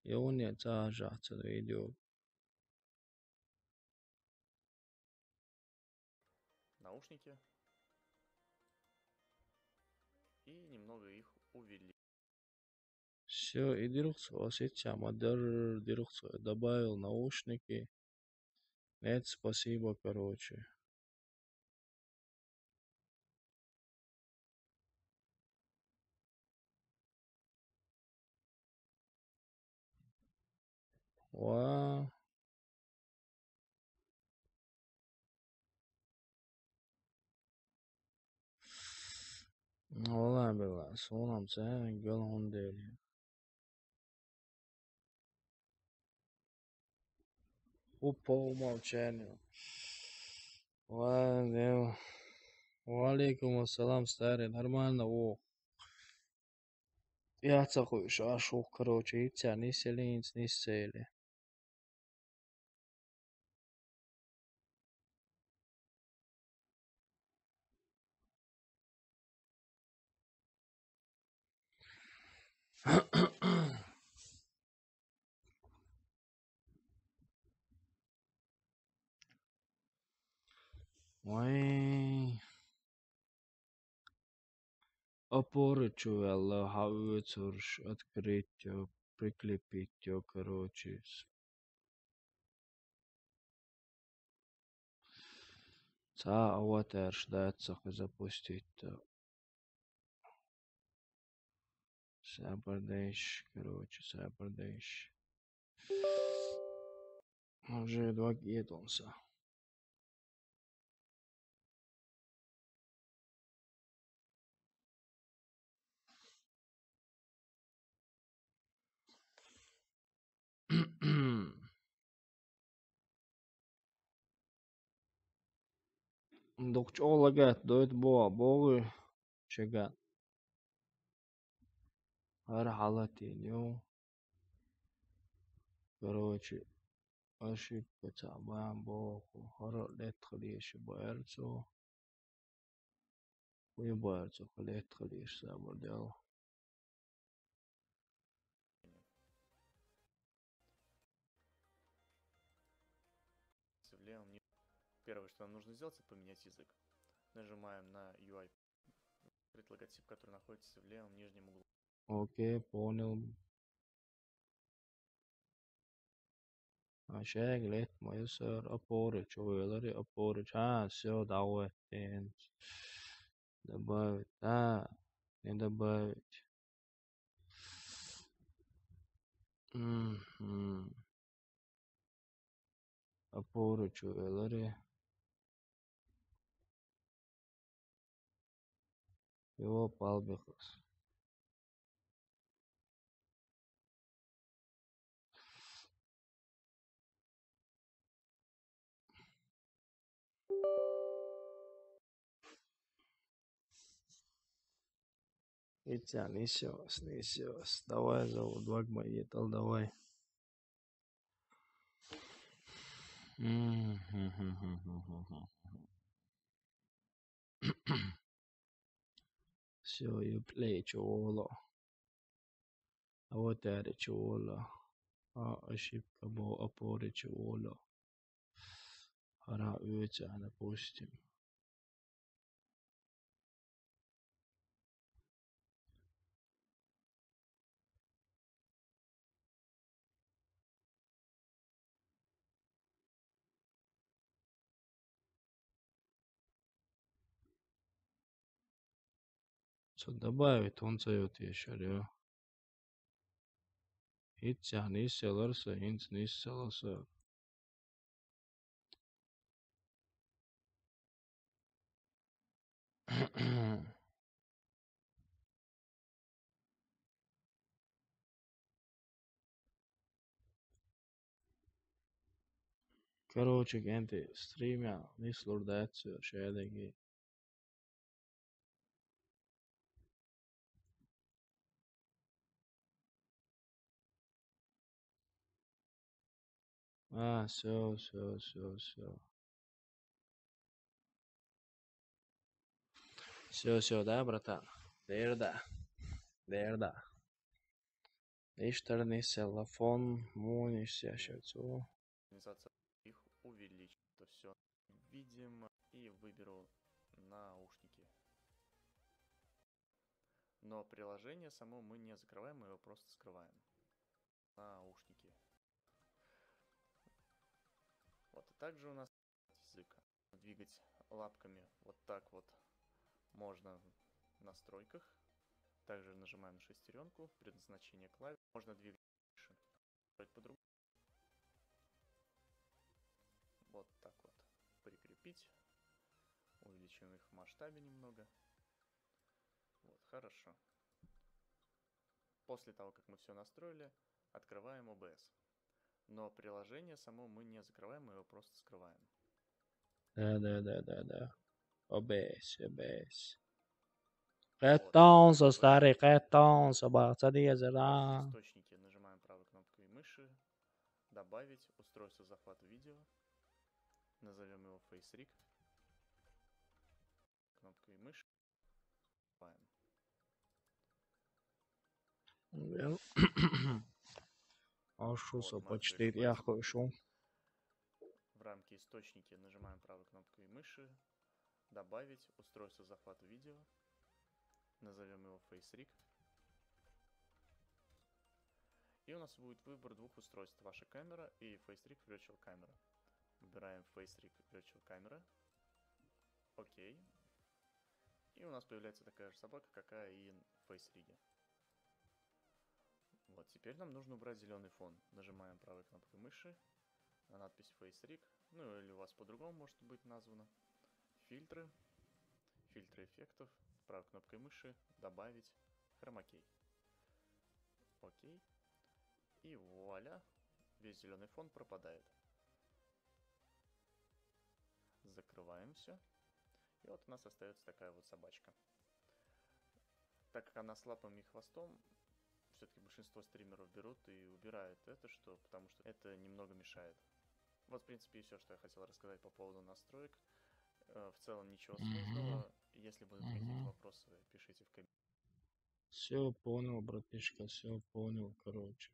Юуни цажа цу видео. Наушники. И немного их увеличить. Всё, и дирхцо, осетя, мадер дирхцо, добавил наушники. Нет, спасибо, короче. Ва. Вала била, сонам цен гел гьундели. Упа умолчание. Ва, дев. Ва алейкум ассалам, старый. Нормально, о. Я цахуй шашух, короче, и ця, ни селинц, ни сели. Вай. Опоры чу вяла, хьаоьцурш, открыть, прикрепить, короче. Цхьа аватарш дац цхьа запустить. Сабардеш, короче, сабардеш. Уже два гетонса. Дукъ чӀоагӀа лагат дойт бо, богӀу чеган. ХӀара хьалатин ю. Короче, ошибка цхьа бан боху, хӀара летхалеш баьрцу. Уй баьрцу, летхалеш сабар дел. Первое, что нам нужно сделать, это поменять язык. Нажимаем на U I, логотип, который находится в левом нижнем углу. Окей, понял. А, шег лет, моя сэр, опоры, чё вы, лари, опоры, а, всё, давай, тенс. Добавить, да, не добавить. Мгм. Опоры чу велари. Его палбихас. Итя, несёс, несёс. Давай, зовут, вагма етал, давай. Всё, я плечо оло. А вот это чё оло. А, ошибка была, опоры чё оло. Ара уйца, допустим. Цо добавить, он цо йотешар, я. Итцяхь нисъялар са, хӀинца нисъялар са. Короче, gente, streamā, viss lūdzu, šeit. А, всё, всё, всё, всё. Всё, всё, да, братан? Верда. Верда. Иштарни, целлофон, муниш, я щас у. Организация их увеличить. То всё. Видимо, и выберу наушники. Но приложение само мы не закрываем, мы его просто скрываем. Наушники. Вот, а также у нас языка. Двигать лапками вот так вот можно в настройках. Также нажимаем на шестерёнку, предназначение клавиш. Можно двигать мыши. По-другому. Вот так вот прикрепить. Увеличим их в масштабе немного. Вот, хорошо. После того, как мы всё настроили, открываем O B S. Но приложение само мы не закрываем, мы его просто скрываем. Да, да, да, да, да. O B S, O B S. Вот. Кеттон со, старый, кеттон со, баца дезера. Источники. Нажимаем правой кнопкой мыши. Добавить устройство захвата видео. Назовём его Face Rig. Кнопкой мыши. Vel. Ašus. Вот, мы почти открыли. Я хочу. В рамке источники нажимаем правой кнопкой мыши. Добавить устройство захвата видео. Назовём его Face Rig. И у нас будет выбор двух устройств. Ваша камера и Face Rig Virtual Camera. Выбираем Face Rig Virtual Camera. Окей. И у нас появляется такая же собака, какая и в Face Rig. Вот, теперь нам нужно убрать зелёный фон. Нажимаем правой кнопкой мыши на надпись Face Rig. Ну, или у вас по-другому может быть названо. Фильтры. Фильтры эффектов. Правой кнопкой мыши добавить хромакей. Окей. И вуаля, весь зелёный фон пропадает. Закрываем всё. И вот у нас остаётся такая вот собачка. Так как она с лапами и хвостом, всё-таки большинство стримеров берут и убирают это, что, потому что это немного мешает. Вот, в принципе, и всё, что я хотел рассказать по поводу настроек. Э, в целом ничего сложного. Если будут какие-то вопросы, пишите в комментариях. Всё понял, братишка, всё понял, короче.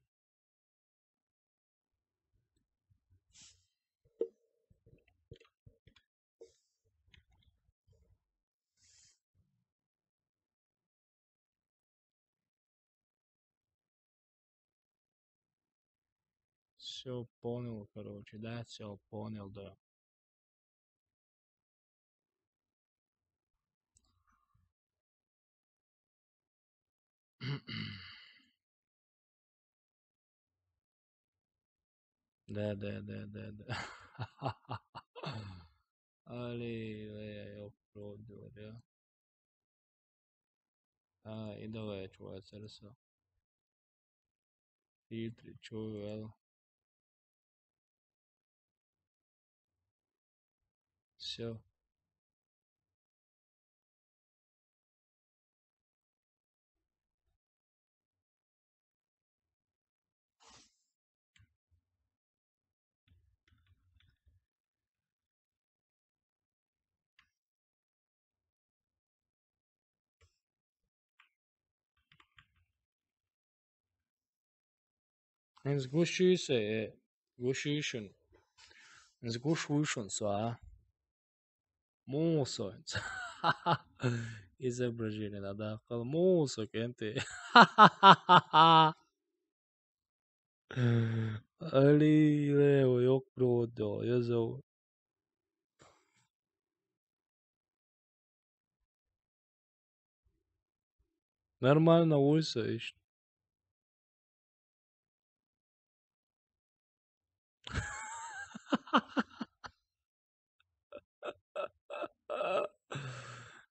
Всё понял, короче, да, всё понял, да. Да, да, да, да, да. Али, али, ёпродил, да. А, и давай, чувак, хорошо. Фильтры, чё, эл? Всё. Эн сгущуйся, э, сгущуйшн. Эн сгущуйшн, сва. Мусо. Изображение надо. Мусо, кенты. Али, лево, ёк, проводил, я зову. Нормально, ойса ишт.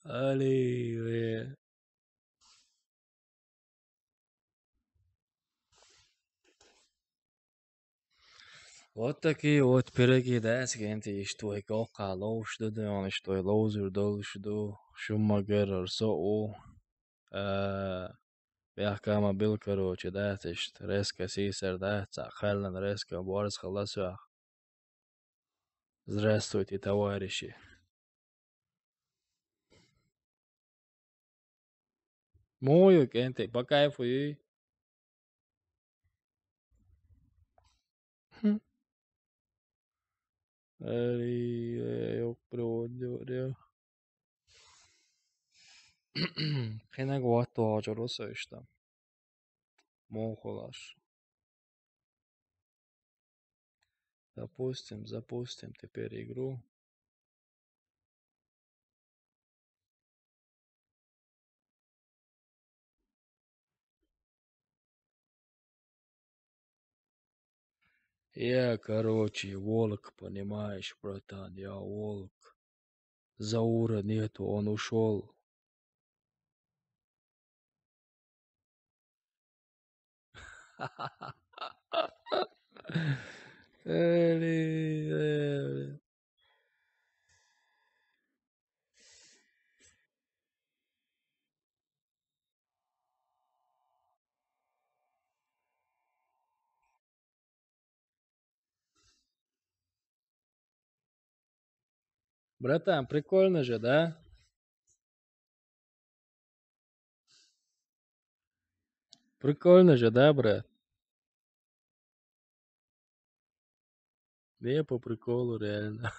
Али, ле. Вот такие вот пироги, да, скиньте, что и кока лоуш ду, да, он что и лоузер долуш ду, шумагер орсо у, э, бяхкама бил, короче, да, тешт, резко сисер, да, ца хелен резко борс халасуах. Здравствуйте, товарищи. Мою кенте, по кайфу и. Хм. Эй, эй, ёпрёвать, дёрё. Хенаг ватто ажоросо ишта. Мохолаш. Запустим, запустим теперь игру. Я, короче, волк, понимаешь, братан, я волк. Заура нету, он ушёл. Эли, эли. Братан, прикольно же, да? Прикольно же, да, брат? Не, по приколу, реально.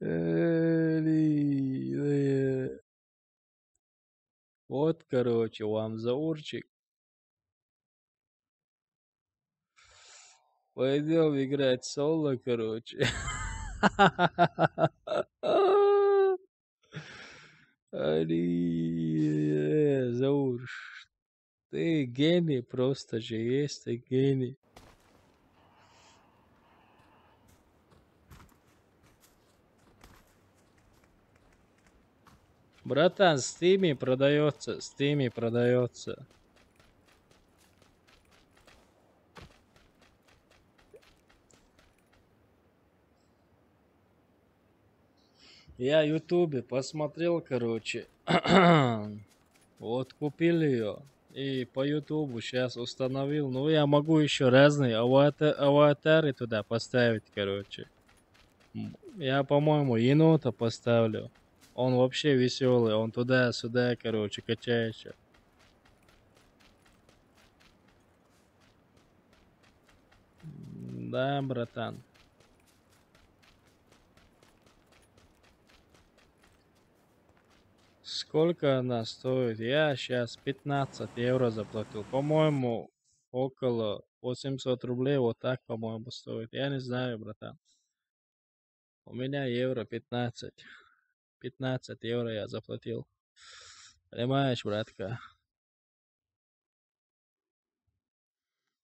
Э, не, не. Вот, короче, вам Заурчик. Пойдём играть соло, короче. Али, э, Заур, ты гений просто же есть, ты гений. Братан, в Стиме продаётся, в Стиме продаётся. Я в Ютубе посмотрел, короче. Вот купил её. И по Ютубу сейчас установил. Ну, я могу ещё разные авата-, аватары туда поставить, короче. М, я, по-моему, енота поставлю. Он вообще весёлый, он туда-сюда, короче, качается. М, да, братан. Сколько она стоит? Я щас пятнадцать евро заплатил. По-моему, около восемьсот рублей. Вот так, по-моему, стоит. Я не знаю, братан. У меня евро пятнадцать. Пятнадцать евро я заплатил. Понимаешь, братка?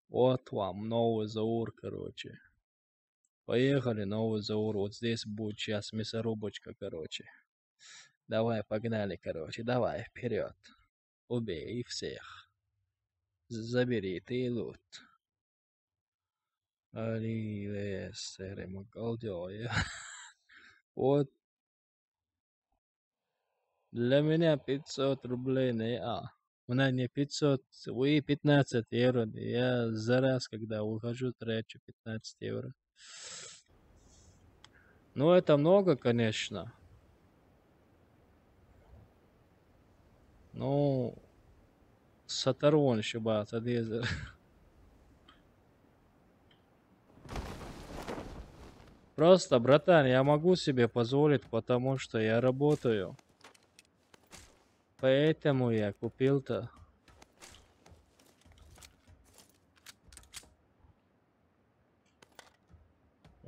Вот вам новый Заур, короче. Поехали, новый Заур. Вот здесь будет щас мясорубочка, короче. Давай, погнали, короче. Давай, вперёд. Убей всех. З-, забери ты лут. Али, э, сэрэ, макалдёя. Вот. Для меня пятьсот рублей не, а. У меня не пятьсот, вы пятнадцать евро. Я за раз, когда выхожу, трачу пятнадцать евро. Ну, это много, конечно. Ну, сатарон шибата дезер. Просто, братан, я могу себе позволить, потому что я работаю. Поэтому я купил-то.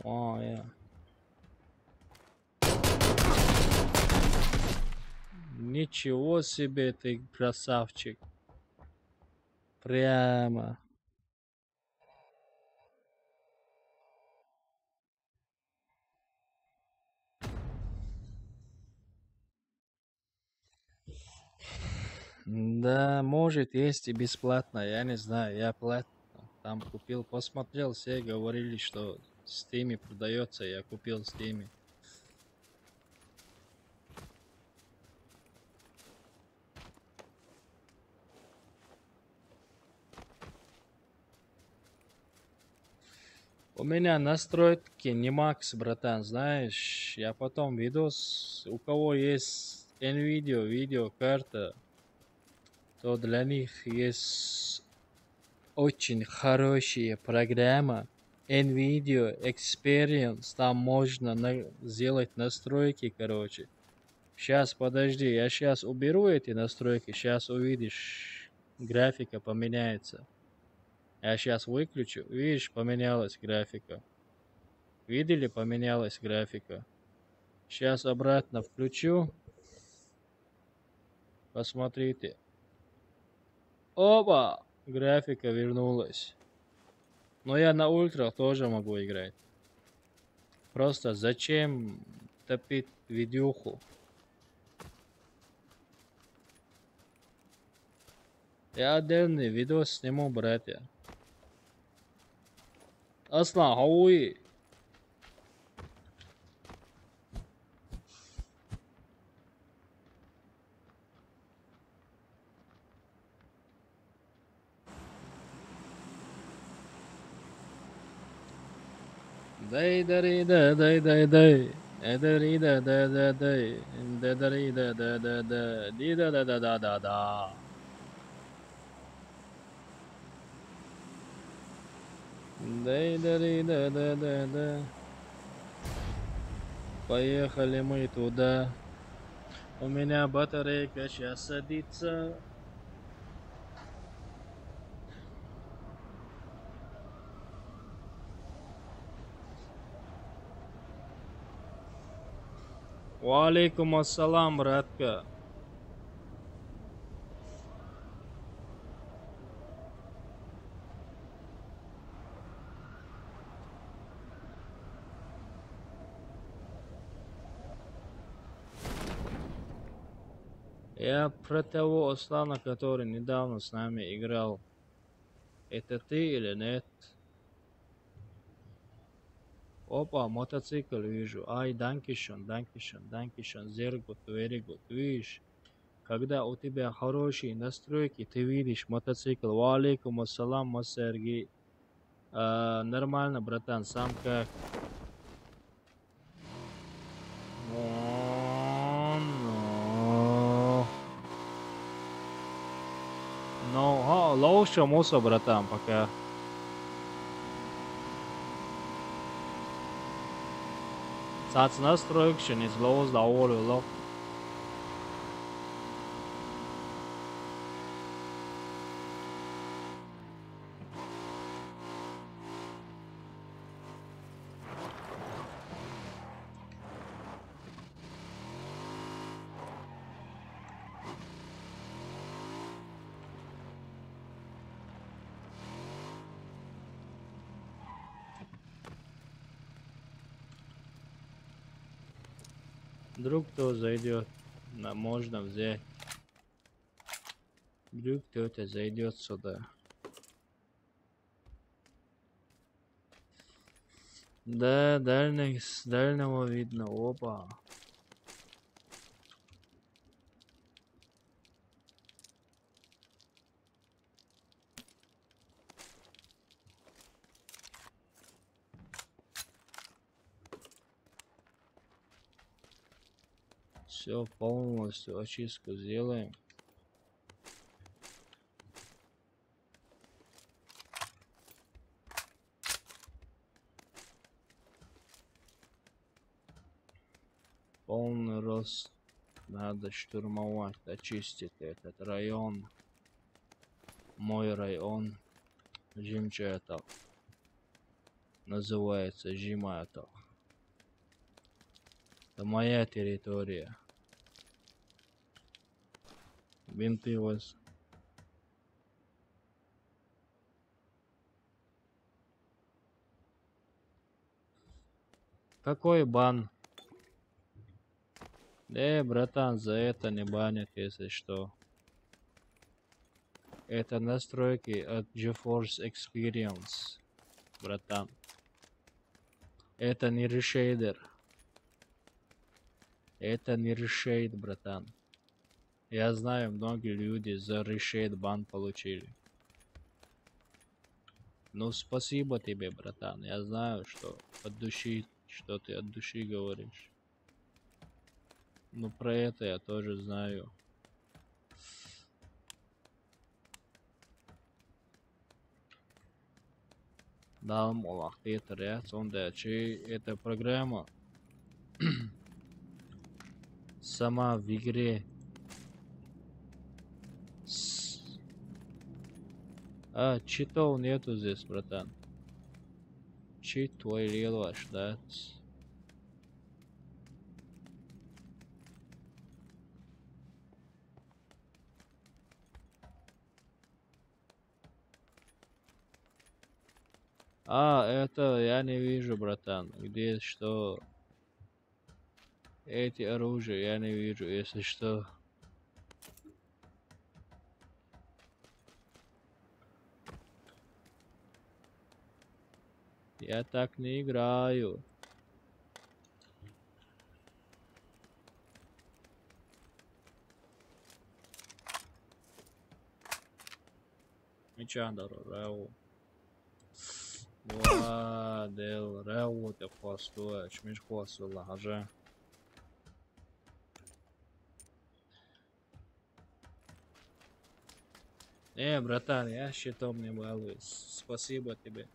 О, я. Ничего себе ты, красавчик. Прямо. Да, может, есть и бесплатно, я не знаю, я платно там купил, посмотрел, все говорили, что в Стиме продается, я купил в Стиме. У меня настройки не макс, братан, знаешь, я потом видос, у кого есть Nvidia видеокарта, то для них есть очень хорошая программа Nvidia Experience, там можно на- сделать настройки, короче. Сейчас, подожди, я сейчас уберу эти настройки, сейчас увидишь, графика поменяется. Я сейчас выключу, видишь, поменялась графика. Видели, поменялась графика. Сейчас обратно включу. Посмотрите. Опа! Графика вернулась. Но я на ультрах тоже могу играть. Просто зачем топить видюху? Я отдельный видос сниму, братья. Аслан, хауи? Дай дари да дай дай дай. Эдари да да да дай. Дадари да да да да. Ди да да да да да да. Дай дари да да да да. Поехали мы туда. У меня батарейка сейчас садится. Ва алейкум ассалам, братка. Я про того Аслана, который недавно с нами играл. Это ты или нет? Опа, мотоцикл вижу. Ай, danke schön, danke schön, danke schön. Sehr gut, very good. Видишь, когда у тебя хорошие настройки, ты видишь мотоцикл. Ва алейкум ассалам, Масерги. А, нормально, братан, сам как? О, ну. Ну, ха, лоу шо мусо, братан, пока. Сац настройкшин из лоуз да олу ло. Вдруг кто зайдет, на- можно взять. Вдруг кто-то зайдет сюда. Да, дальних, с дальнего видно. Опа. Все, полностью очистку сделаем. Полный рост. Надо штурмовать, очистить этот район. Мой район. Жимчатал. Называется Жиматал. Это моя территория. Бинты у вас. Какой бан? Э, братан, за это не банят, если что. Это настройки от GeForce Experience, братан. Это не ришейдер. Это не ришейд, братан. Я знаю, многие люди за ришейд бан получили. Ну, спасибо тебе, братан. Я знаю, что от души, что ты от души говоришь. Ну, про это я тоже знаю. Дал молох, это реакция, он да, чи это программа. Сама в игре. С- А, читов нету здесь, братан. Чит твой лелаш, да? А, это я не вижу, братан. Где что? Эти оружия я не вижу, если что. Я так не играю. Мичан даро, рау. Ва, дел, рау, те хвасту, чмиш хвасту, ла, хажа. Э, братан, я щитом не балуюсь. Спасибо тебе.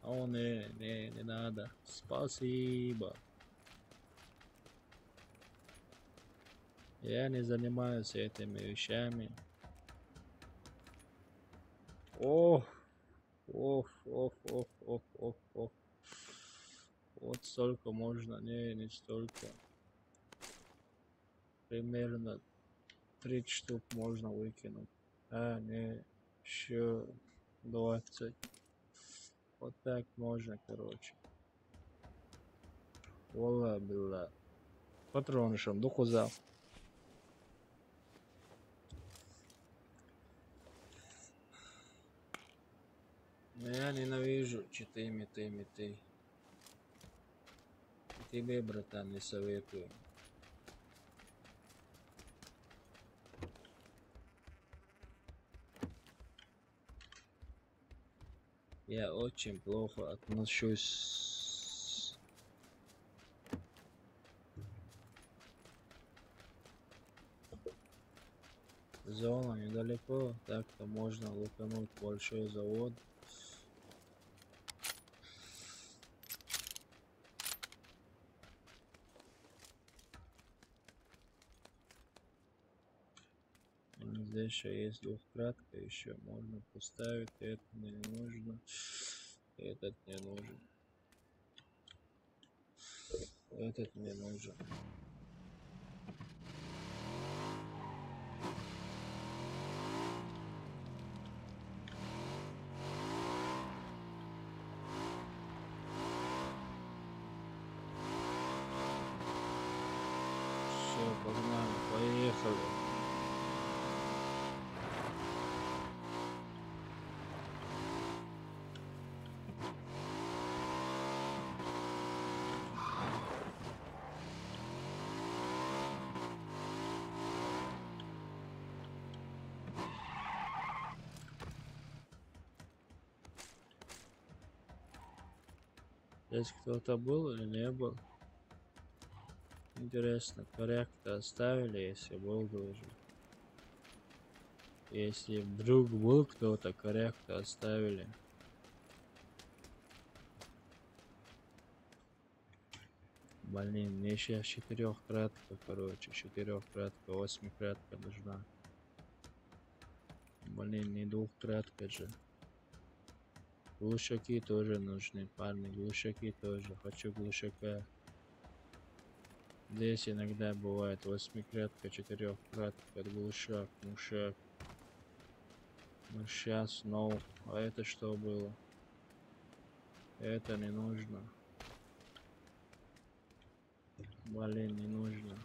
О, не, не, не надо. Спасибо. Я не занимаюсь этими вещами. Ох, ох, ох, ох, ох, ох, ох. Вот столько можно. Не, не столько. Примерно тридцать штук можно выкинуть. А, не, еще двадцать. Вот так можно, короче. Валла билла. Патронышым, дукуза. Но я ненавижу читы, миты, миты. И тебе, братан, не советую. Я очень плохо отношусь. Зона недалеко, так-то можно лутануть большой завод. Здесь ещё есть двухкратка, ещё можно поставить. Это мне не нужно. Этот не нужен. Этот мне нужен. Все, погнали, поехали. Здесь кто-то был или не был? Интересно, коряк-то оставили, если был, должен. Если вдруг был кто-то, коряк-то оставили. Блин, мне сейчас четырехкратка, короче, четырехкратка, восьмикратка нужна. Блин, не двухкратка же. Глушаки тоже нужны, парни, глушаки тоже. Хочу глушака. Здесь иногда бывает восьмикратка, четырехкратка, глушак, мушак. Ну, сейчас, ну, а это что было? Это не нужно. Блин, не нужно.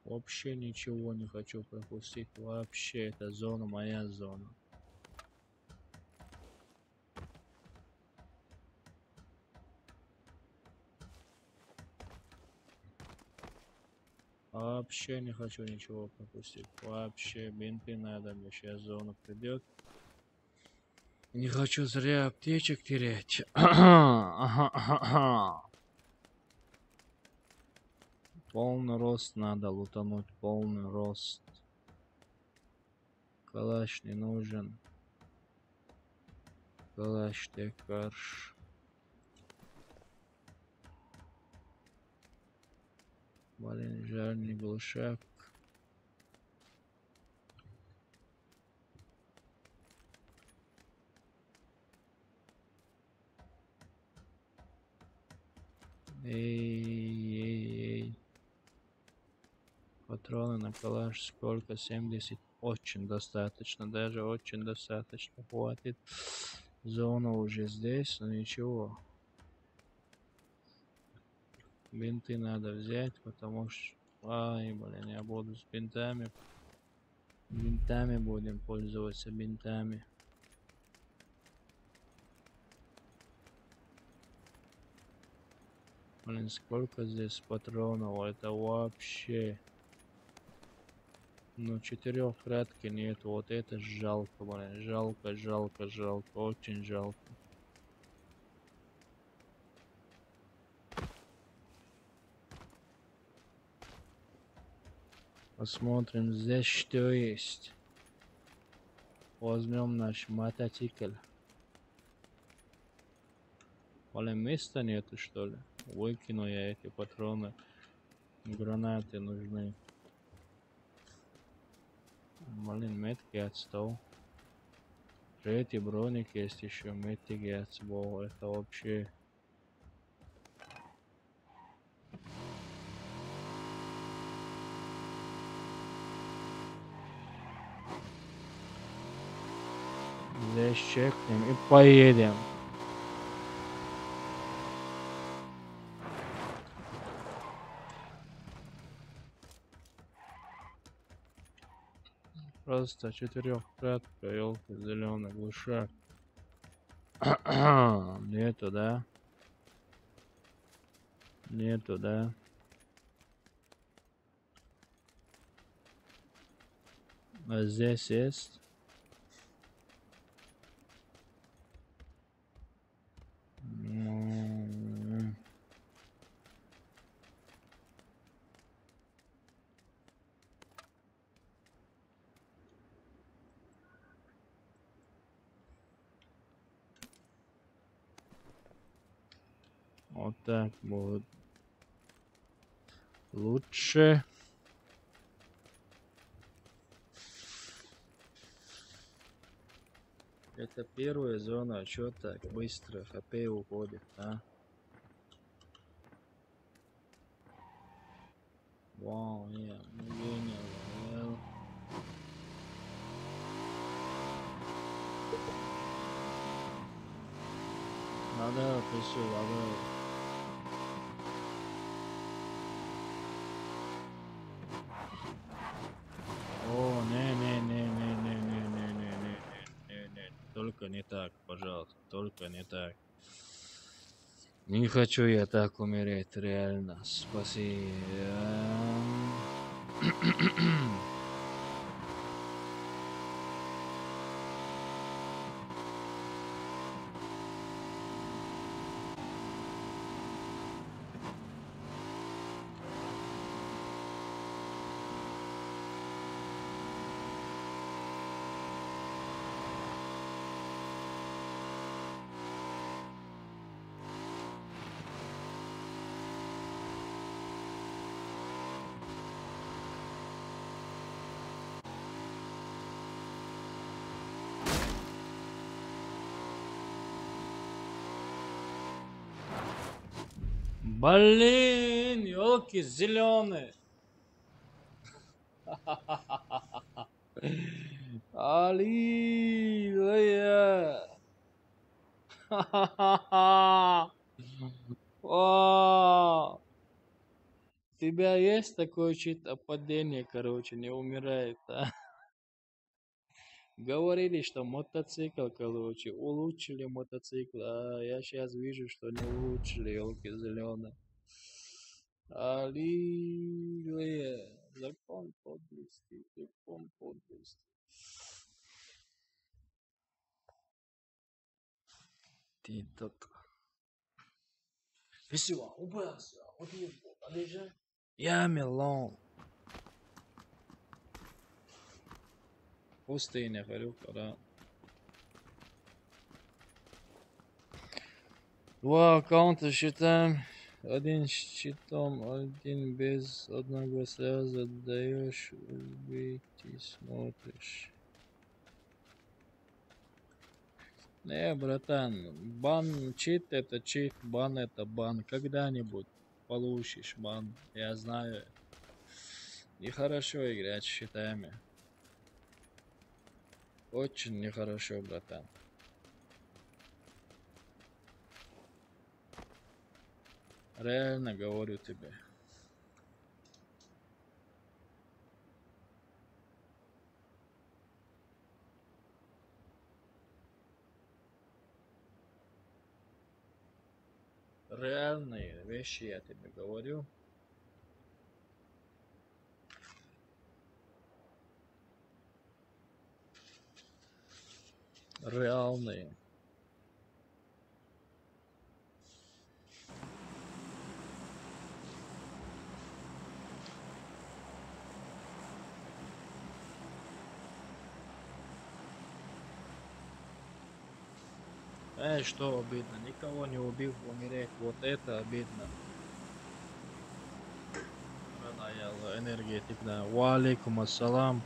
Вообще ничего не хочу пропустить. Вообще, это зона, моя зона. Вообще не хочу ничего пропустить. Вообще, бинты надо мне. Сейчас зона придет. Не хочу зря аптечек терять. Полный рост надо лутануть, полный рост. Калаш не нужен. Калаш ты карш. Блин, жаль, не глушак. Эй, эй, эй. Патроны на калаш сколько? Семьдесят. Очень достаточно, даже очень достаточно. Хватит. Зона уже здесь, но ничего. Бинты надо взять, потому что... Ай, блин, я буду с бинтами. Бинтами будем пользоваться, бинтами. Блин, сколько здесь патронов, это вообще... Ну, четырехкратки нет, вот это жалко, блин, жалко, жалко, жалко, очень жалко. Посмотрим, здесь что есть. Возьмем наш мотоцикл. Блин, места нету, что ли? Выкину я эти патроны. Гранаты нужны. Блин, метки отстал. Третий броник есть еще, метки отстал. Это вообще... Здесь чекнем и поедем. Просто четырехкратка, елка, зеленый глушак. Нету, да? Нету, да? А здесь есть? М. Вот так будет лучше. Это первая зона, а чё так быстро ХП уходит, а? Вау, не, мгновение, вау. Надо, пишу, надо. О, не, не, не, не, не, не, не, не, не, не, не, не, не. Только не так, пожалуйста, только не так. Не хочу я так умереть, реально. Спаси. Блин, елки зеленые. Аллилуйя. Вау. Ты тебя есть такой чит, а падение, короче, не умирает, а? Говорили, что мотоцикл, короче, улучшили мотоцикл, а я сейчас вижу, что не улучшили, ёлки зеленые. Аллилуйя. Закон подлости, закон подлости. Ты тот. Спасибо, убрался, убил, подожди. Я мелон. Пустыня, говорю, пора. Два аккаунта считаем. Один с щитом, один без, одного сразу отдаёшь, убить и смотришь. Не, братан, бан, чит это чит, бан это бан. Когда-нибудь получишь бан, я знаю. Нехорошо играть с щитами. Очень нехорошо, братан. Реально говорю тебе. Реальные вещи я тебе говорю. Реальные. Эй, что обидно? Никого не убил, умереть. Вот это обидно. Ранаял энергетик, да. Ва алейкум ассалам.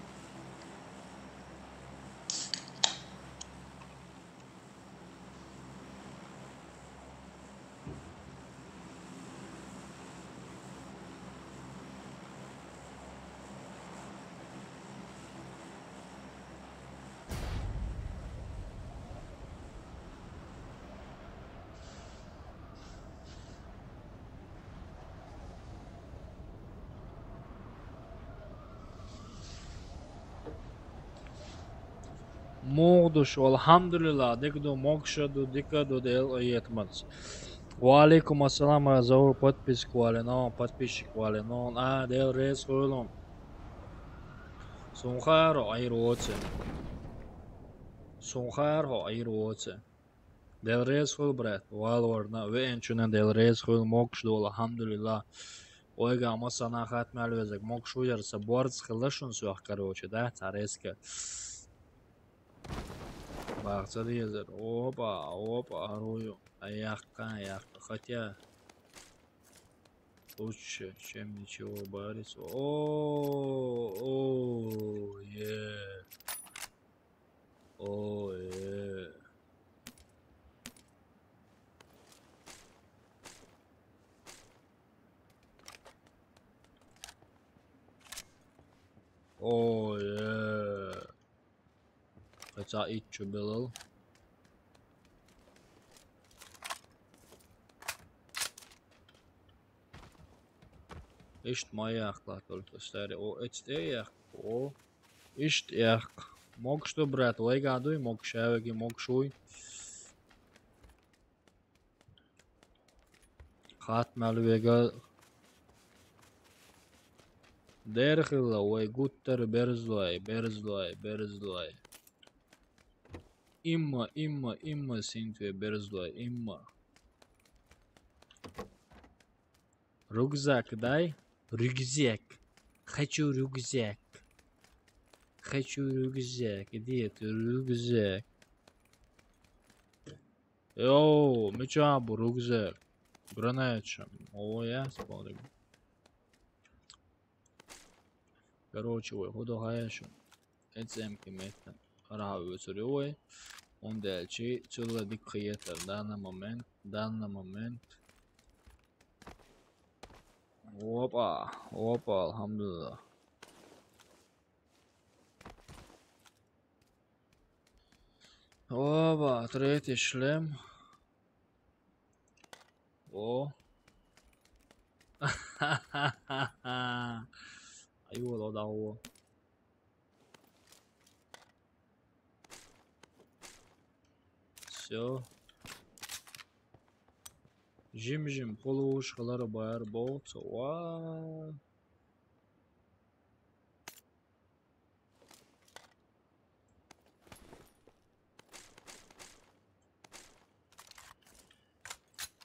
Мугдуш, алхамдулилла, дикду, мокшаду, дикаду, дел оетмац. Ва алейкум ассалам, а зову подписчик валено, подписчик валено. А, дел рез хуйлум. Сунхаро айр оце. Сунхаро айр оце. Дел рез хуйл, брат, валварна, венчуна дел рез хуйл, мокшду, алхамдулилла. Ойга, ама сана хатмал везек, мокшу ярса, борц хылашун суях, короче, да, цареска. Бахца дезер, опа, опа, арую, аякка, аякка, хотя лучше, чем ничего, барис. О, о, е. О, е. О, е. Хотя иччу белал. Ишт ма яхла только старый. О, эцте ях. О. Ишт ях. Мокшду, брат, вайга дуй, мокшавеги, мокшуй. Хатмал вега. Дерхила, вай гуттар берзлай, берзлай, берзлай. Имма, имма, имма синтве берзлай, имма. Рюкзак дай. Рюкзак. Хочу рюкзак. Хочу рюкзак. Где ты, рюкзак? Йоу, меча бу рюкзак. Гранатча. О, я смотрим. Короче, вай, худу хаяшу. Эцем кимета. Рау цурюй. Он дальчи. Цула дик хиета в данный момент. Данный момент. Опа, опа, алхамдулилла. Опа, третий шлем. О. Всё. Жим-жим полуушкалар бар болса, ва.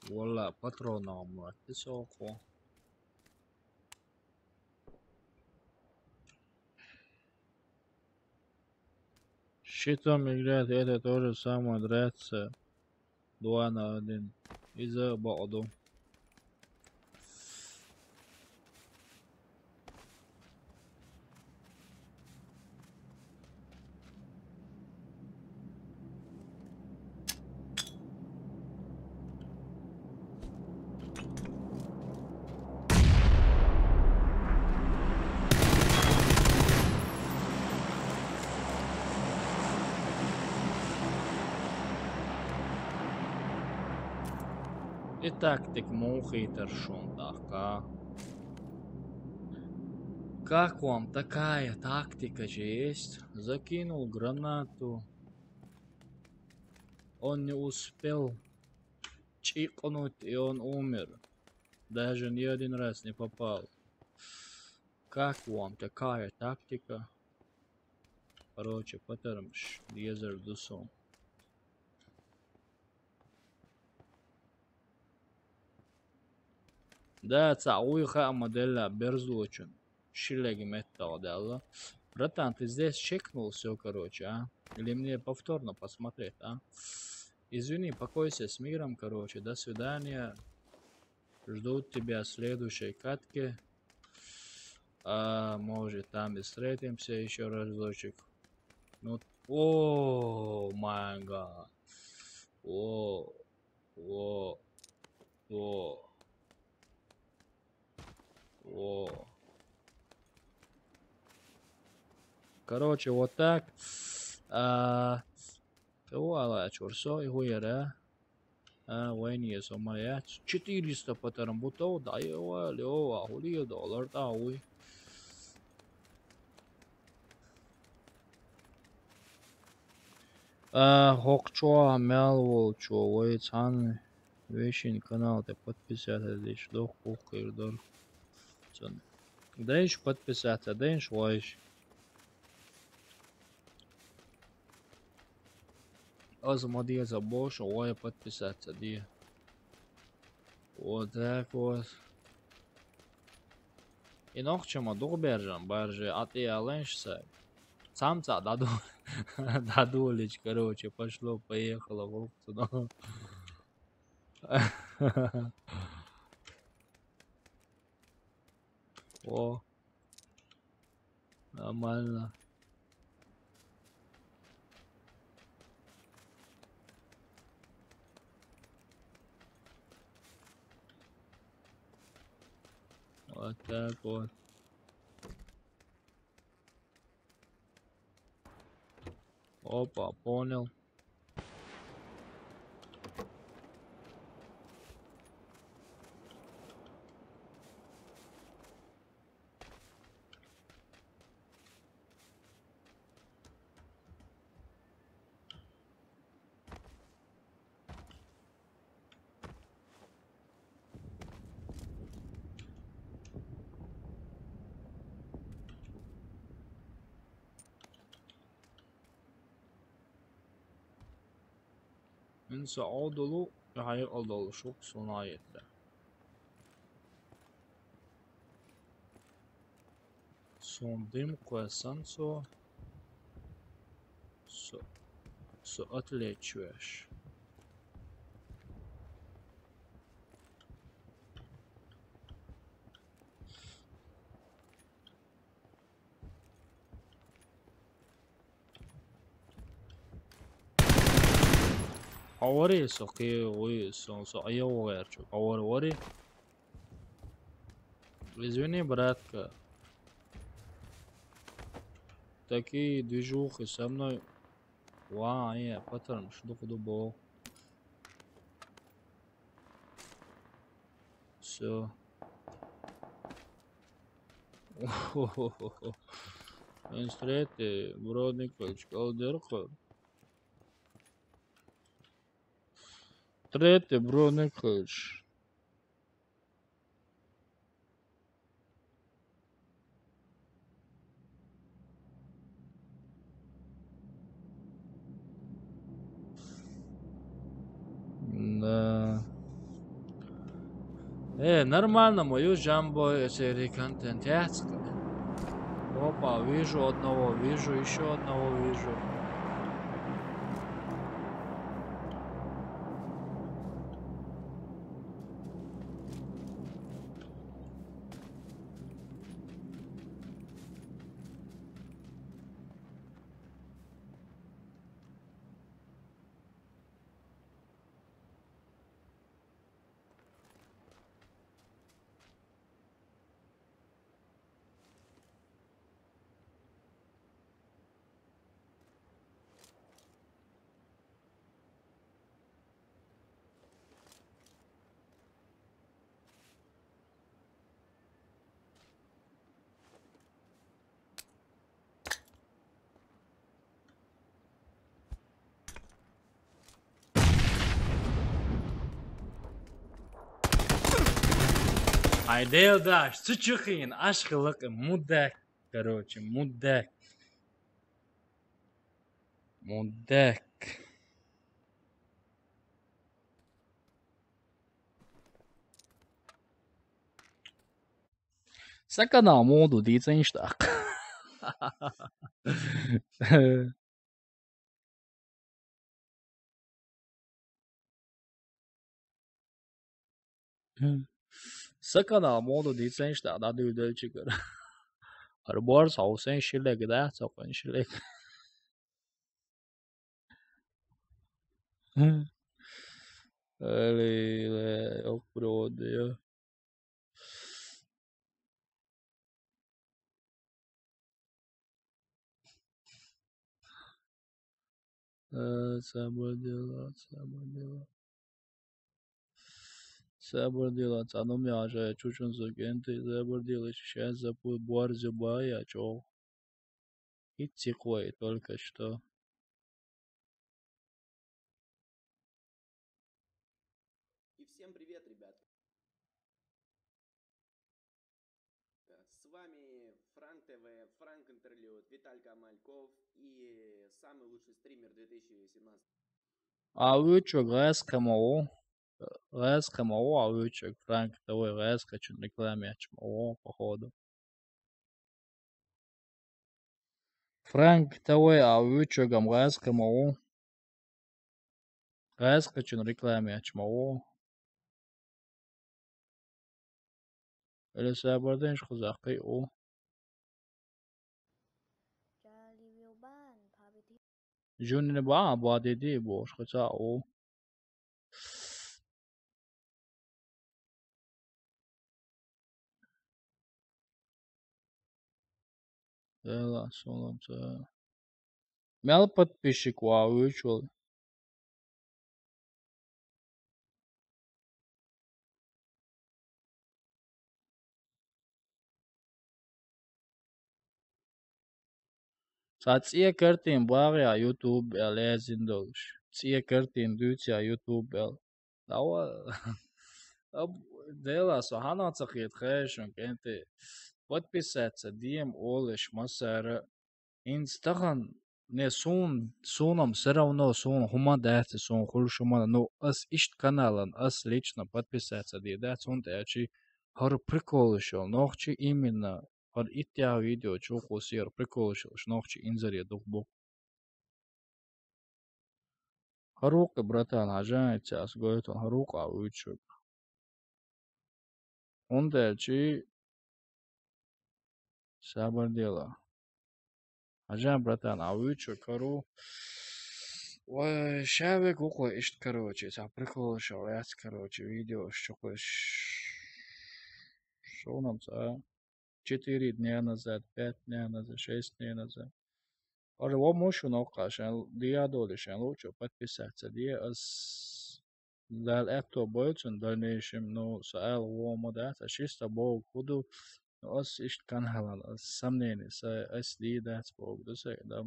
Валла, патронам бар, соку. Щитом играть, это то же самое, драться два на один. Из-за баду. И тактик мухитер шундахка. Как вам такая тактика же есть? Закинул гранату. Он не успел чикнуть, и он умер. Даже ни один раз не попал. Как вам такая тактика? Короче, патармш, лезер дусом. Да, цауи ха моделла берзлочун. Шилеги меттал дала. Братан, ты здесь чекнул все, короче, а? Или мне повторно посмотреть, а? Извини, покойся с миром, короче. До свидания. Ждут тебя в следующей катке. А, может, там и встретимся еще разочек. Ну, о, май гад. О, о, о. О. Короче, вот так. А, кого ала чурсо и хуяра? А, войне сомая. Четыреста патарам бутов, да, его, лева, хули доллар, да, уй. А, хокчо, мял волчо, вой цан, вешин канал, ты подписаться здесь, дох, пух, кирдор. Сон. Дэнш подписаться, дэнш, вайш. Аз модия за больше, вай подписаться, ди. Вот так вот. И нохчама дух бержан, баржи, ати аленшса. Самца даду, дадулич, короче, пошло, поехало, волк туда. О. Нормально. Вот так вот. Опа, понял. Инса одулу хайр одулу шук сунаетте. Сон дым куэсан со, со, со отличуешь. Авари со ки уй со, со ая угар чу. Авари, авари. Извини, братка. Такие движухи со мной. Ва, э, паттерн, что куда бог. Всё. Инструменты, броникач, калдерка. Третий броникач. Да. Э, нормально, мою жамбо серии контент яцка. Опа, вижу одного, вижу еще одного, вижу. Ай, Дейл Даш, цу чухин, ашхылык, мудак, короче, мудак. Мудак. Са канал моду дицэнштаг. Са канал моду дицэнштаг, да, дүй дөлчигэр. Арбор саусэн шилэг, да, сокон шилэг. Али, ок, проводы, я. Э, сабыр дела, сабыр дела. Сабыр дела, цану мяже, чучун зугенты, сабыр дела, сейчас запу-, буар зюба, я чё? И циклой только что. И всем привет, ребят! С вами Франк ТВ, Франк Интерлюд, Виталь Камальков и самый лучший стример две тысячи семнадцатого. А вы чё, грязка мало? Грязка мало, а вы чё, Франк ТВ, грязка, чё, реклама, чё, мало, походу. Франк ТВ, а вы чё, гам грязка мало? Грязка, чё, реклама, чё, мало? Или сабырдын шхузахкы у. Жунин ба, ба деди, бо, шхуца у. Эла, солам, ца. Мял подписчик ва, вычел. Ца цӀе картин багъя YouTube бел лезин долуш. ЦӀе картин дуьйця YouTube бел. Дава, аб-, дела, со хьанал ца хета хешун, кӀентӀе. Подписаться дем олуш массара. ХӀинца тахана, не, суна, суна-м всё равно, суна хӀума дац, суна хуьлуш хӀума, ну, ас ишта каналан, ас лично подписаться де дац, хӀунда аьлча хӀара приколаш йолу нохчи именно, хӀара иттех видео чу кхуссера приколаш йолуш нохчи инзаре дукха бу. ХӀара ву-кх, братан, хьажа, ца ас гойтун, хӀара ву-кх а вуьйцург. ХӀунда аьлча сабар дела. Хьажа, братан, а вуьйцург хӀара ву. Вай, ша вега ву-кх вай иштта, короче, цхьа приколаш йолу яц, короче, видеош чу кхуьссуш. Шуна-м цкъа четыре дня назад, пять дня назад, шесть дня назад. Ара, во мушу ноккха шайн диадоли шайн лучу подписаться де, ас Дала аьтто бойцун дальнейшем, ну, со ала вон ма дац, а ши ста богу хӀу ду, Ну, ас иштта каналан, ас сомнение, са, ас дий дац боху ду сай, да.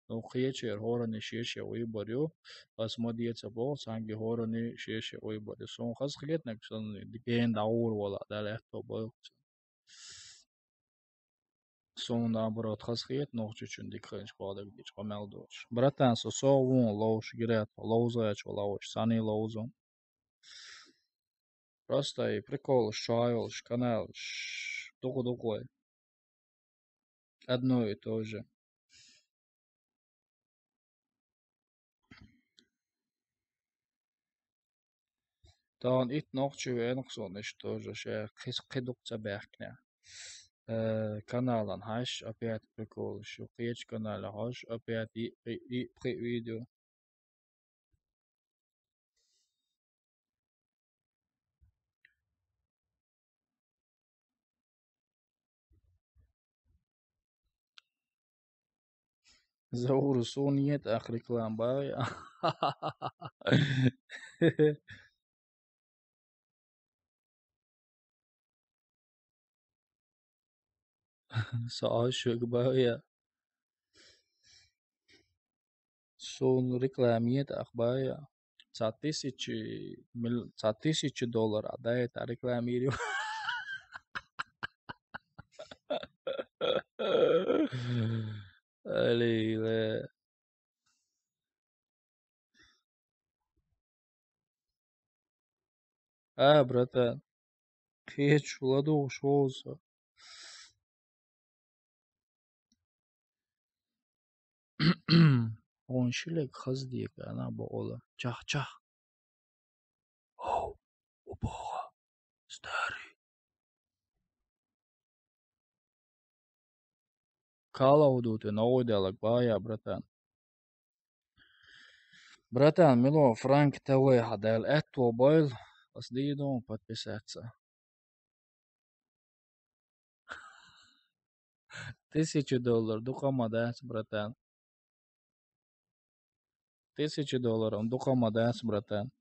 Ну, кхечера хӀоранна шен-шен выбор ю, ас ма де ца боху, цхьаьнгге хӀоранна шен-шен выбор ю. Суна хазахетаниг, сан гена дӀагӀур вала, Дала аьтто бойла. Суна, наоборот, хазахета Нохчийчун дика хилча, бохург дича, къамел доцуш. Братан, со сов вон ловш гира, тхо ловзачо ловш, саний ловзун. Просто и приколаш чохь йолуш, каналаш дукха-дукха вай. Одно и то же. Тахана итт нохчи веанах суна иштта тоже, ша кхи-, кхин дукха ца баьхкина. Э, каналан хьаш, опять приколаш ю, кхечу канале хьаш, опять и, и, и, пхи видео. Заур, суна ета ах реклама баья. Со а шуьга баья. Суна реклама ета ах баья. Цхьа тысячи мил-, цхьа тысячи доллар а дай, та рекламири. Аллилуйя. А, братан, кхечу ладугӀуш вовза со. Хьуна шилег хаза дегана бохула. Чах, чах. Хов, убогӀа, старый. Call of Duty новый делаг баья, братан. Братан, мило Франк ТВ хьан даьлла аьтто бойла, ас дийна подписаться. Тысяча доллар дукха ма дац, братан. Тысяча долларов дукха ма дац, братан.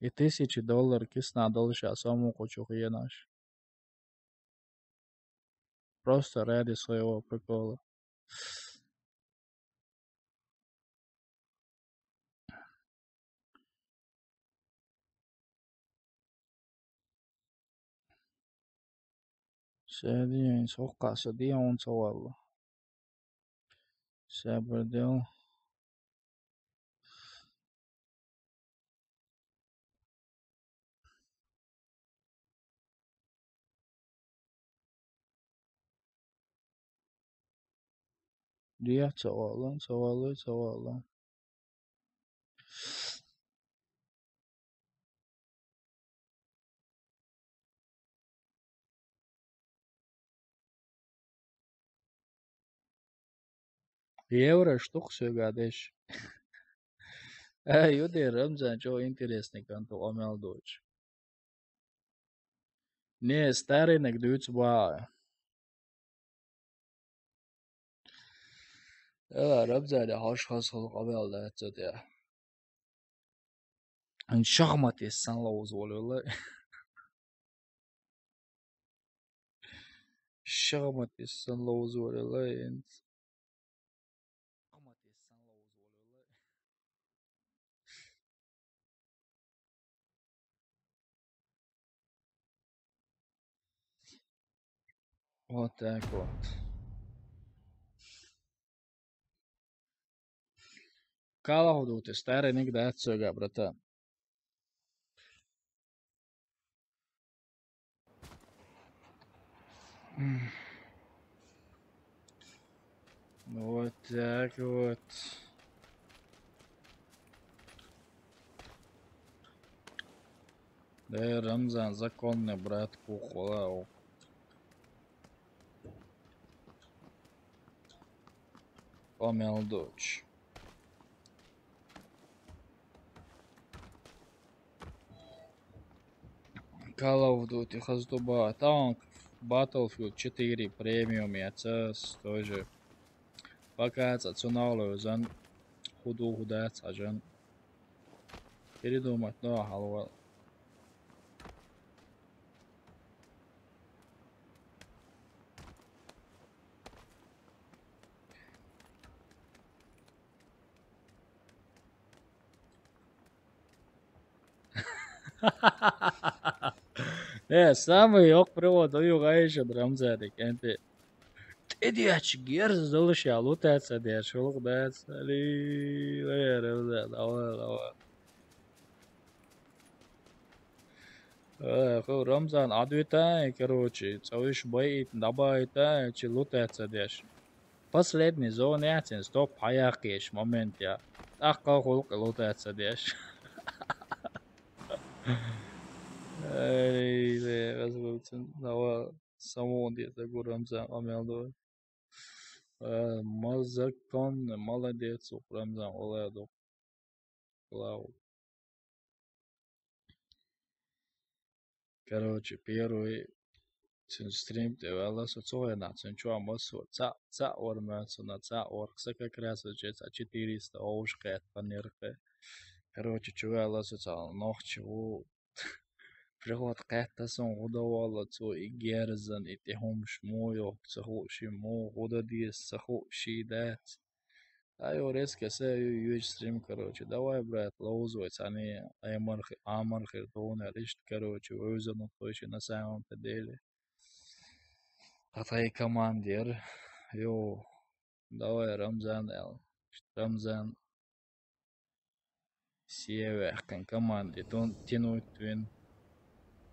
И тысяча доллар кисана долуш а со мукъа чу хенош. Просто ради своего прикола. Садиен, соккха садиен, он ца валла. Сабар дел. Дехьа ца вала, ца вала, ца вала. Евро штук соьга деш. Ай, юде Рамзан, чо интересный конту омел дочь. Не, старинниг дуьйцу боху. Эла, Рамзане хьош хаза хала къамел дац цу тӀехь. Ан шахматист санна ловза волуьлла. Шахматист санна ловза волуьлла, инц. Вот так вот. Call of Duty старый анекдот, сука, братан. Вот так вот. Да, Рамзан, законный брат, кукла. Помел дочь. Call of Duty хаза ду боху, тахан Battlefield четыре премиум яцара, тоже. Пока цхьа цунах левзан, хӀун ду, хӀун дац хьажан. Передумать, но хьалавала. Э, самый йоккха привод ю гӀайша Рамзаник, кӀанте. ТӀедеш герз далуш я лутаца деш, хӀулах дац. Али, вай, Рамзан, давай, давай. Э, хӀу Рамзан, адвитаем, короче, цӀавиш байит, дабайтаем, чи лутаца деш. Последний зона яцин, стоп, хьаяхкеш момент я. ТӀаккха хӀулкъи лутаца деш. Эй, бе, возможно, давай, самоуди, загу Рамзан, амел давай. Э, ма законно, молодец, Рамзан, валай, док. Лав. Короче, первый цун стрим тӀе ваьлла со, цу хенахь цун чохь массо а цхьаъ, цхьаъ вара моьтту суна, цхьаъ вара, сан как раз уже цхьа четыреста овш кхетта нерхе. Короче, чу ваьлла со цхьа нохчи ву. Приход кхетта сан, хӀун дан воллу цо, и герзан, и тӀе хӀумаш муха йохку, ца хууш и муха, хӀун дан деза, ца хууш и дац. Ай, резко са ю, юьйчу стрим, короче. Давай, брат, ловза вай цхьаьний, ай, мархи-, а, мархир донер, иштта, короче, вевзанут вай ши на самом-то деле. Ткъа тхайн командир, йо, давай, Рамзан, аьлла. Рамзан. Севаьккхина команди тун-, тянуть вина.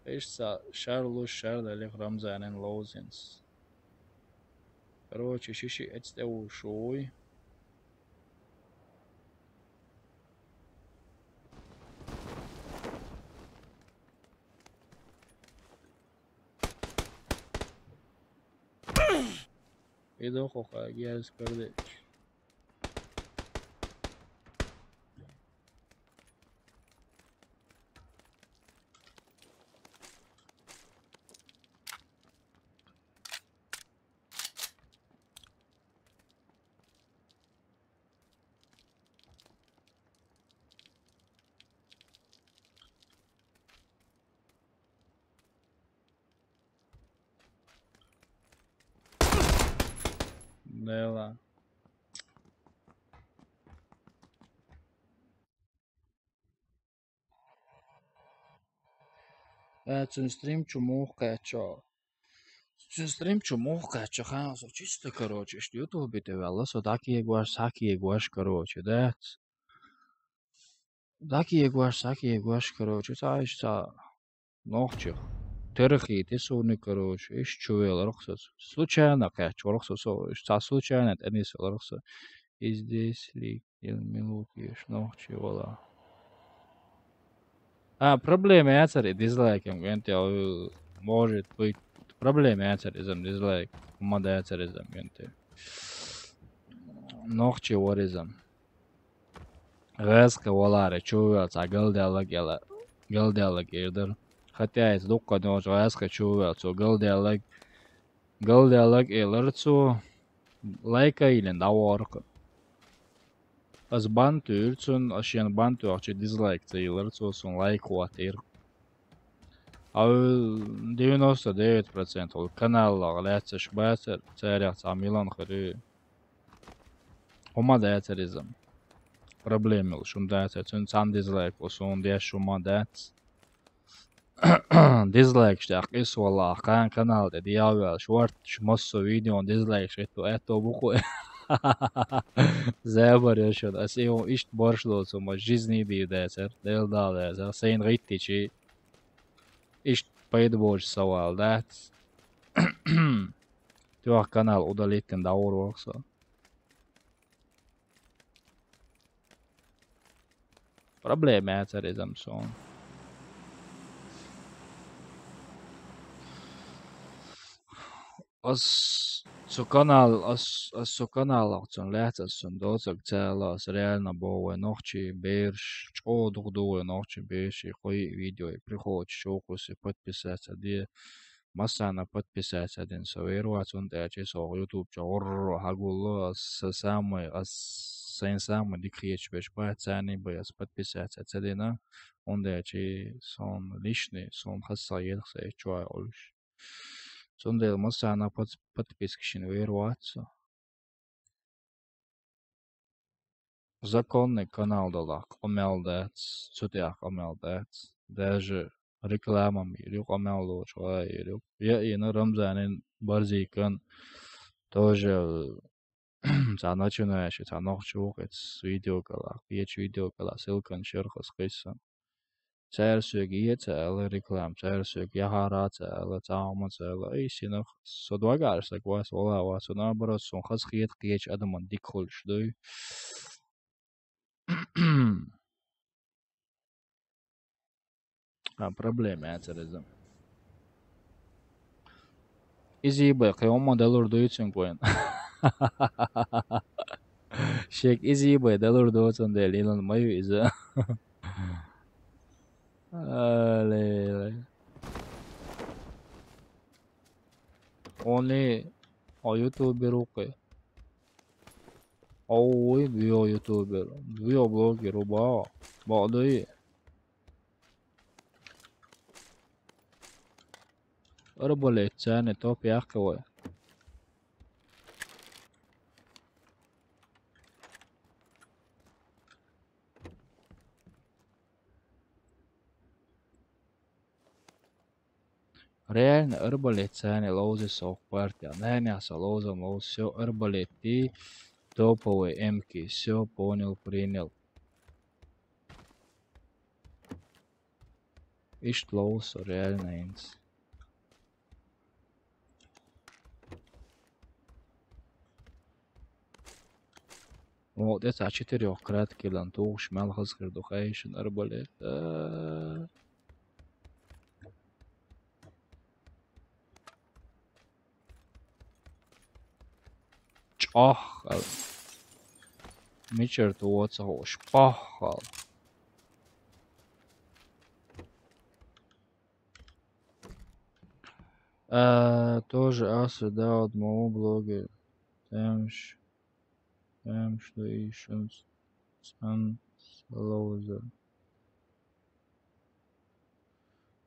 Иштта шарлуш, шардалих Рамзанан ловзинс. Короче, ши-ши эцтӀе ву шуй. Иду хӀокху герз кардечу. Нела. Э, цуьнан стрим чу муха кхаьччо? Цуьнан стрим чу муха кхаьччо, хан со чисто, короче, иштта ютубе тӀе ваьлла, со дӀакегош, схьакегош, короче, дац. ДӀакегош, схьакегош, короче, цхьа иштта цхьа нохчех. Терхийти суна, короче, иштта чувеларх со. Случайно кхаьччорх со, со, иштта цхьа случайно тӀенисвеларх со. И здесь ли, и минут еш, нохчи вала. А, проблема яцара и дизлайкам, гӀенте, может быть, проблема яцара иза дизлайк. Ма дацара иза, гӀенте. Нохчи вара иза. ГӀаьскхи валаре чувелла цхьа галдаьллаг эла, галдаьллаг эр дара. Хотя иза дуккха нохча гӀаьскхи чувелла цо галдаьллаг, галдаьллаг элара цо, лайка йиллина дӀавахара. Ас бан туьйра цунна, ас шена бан тоьхча дизлайк ца йиллара цо, суна лайк хӀоттийра. А девяносто девять процентов каналах лаьцнаш бацара, царех цхьа милан хир ю. ХӀума дацара иза. Проблема йолуш хӀума дацара. Цуьнан цхьана дизлайк ву суна деш хӀума дац. Дизлайкаш тӀехь къийса валахь, кхана канал тӀе дегӀ ваьлла, шорташ массо а видеон дизлайкаш хӀитто аьтто бу кху. Забар йо шуна, ас и хӀума иштта борш доцу хӀума жизни дийр дацара, Делан дала дацара, сайна гӀиттичи. Иштта пайда боцуш савал дац. Тоьхна канал удалить дина дӀагӀур вара со. Проблема яцара иза-м суна. Ас цу канал, ас, ас цу каналах цунна лаьцна ас цунна доцург ца аьлла, ас реально боху вай нохчий бераш, чӀогӀа дукха ду вай нохчий бераш, и кхо-йиъ видео и приходчу чухуси подписаться де. Массарна подписаться дина со вер вац, хӀунда аьлча со YouTube чу гӀурра хьагулло, ас сан самый, ас сайн самый дика хеташ берш бац, царний бай ас подписаться ца дина, хӀунда аьлча сон личный, сон хасса елха сайн чу а Ӏуьллуш. Цундела массарна подписка шина вер вац со. Законный канал далахь къамел дац, цу тӀехь къамел дац. Даже рекламам йир ю, къамел лочу гӀа йир ю. Я йина Рамзанин Барзикан тоже цхьа начинающий, цхьа нохчи ву-кх, эцу видео кӀала, кхечу видео кӀала ссылкан шерхас кхийсан. Цара соьга е ца аьлла реклама, цара соьга яхьара ца аьлла, цхьа хӀума ца аьлла, ай, синах, со догӀараш саг вац, вала вац, со наоборот, сон хазахета кхечу адаман дика хуьлуш дуй. А, проблема яцара иза. Иза бай, кхин хӀумма далур дуй цуьнга вайн. Шега иза бай далур доцун дела, илан ма ю иза. Аллилуйя. Они, а ютубер ву-кх. Ой, био ютубер, био блогер ву баха. Бакъ дуй? Арбалет царна топ яккхи вай. Реально, арбалет царна ловза со партия. Нанех со ловза, ловза, всё, арбалетти, топовый эмки, всё, понял, принял. Иштта ловза со реально хӀинца. Вон тӀе цхьа четырёх краткилан тухуш мел хаза хир ду хайшин арбалет. А. ЧӀоххал. Мичара тохо ца хууш. ПоххӀал. А, тоже аса Дауд ма ву блогер. Тамаш, тамаш ду ишунц цан саловза.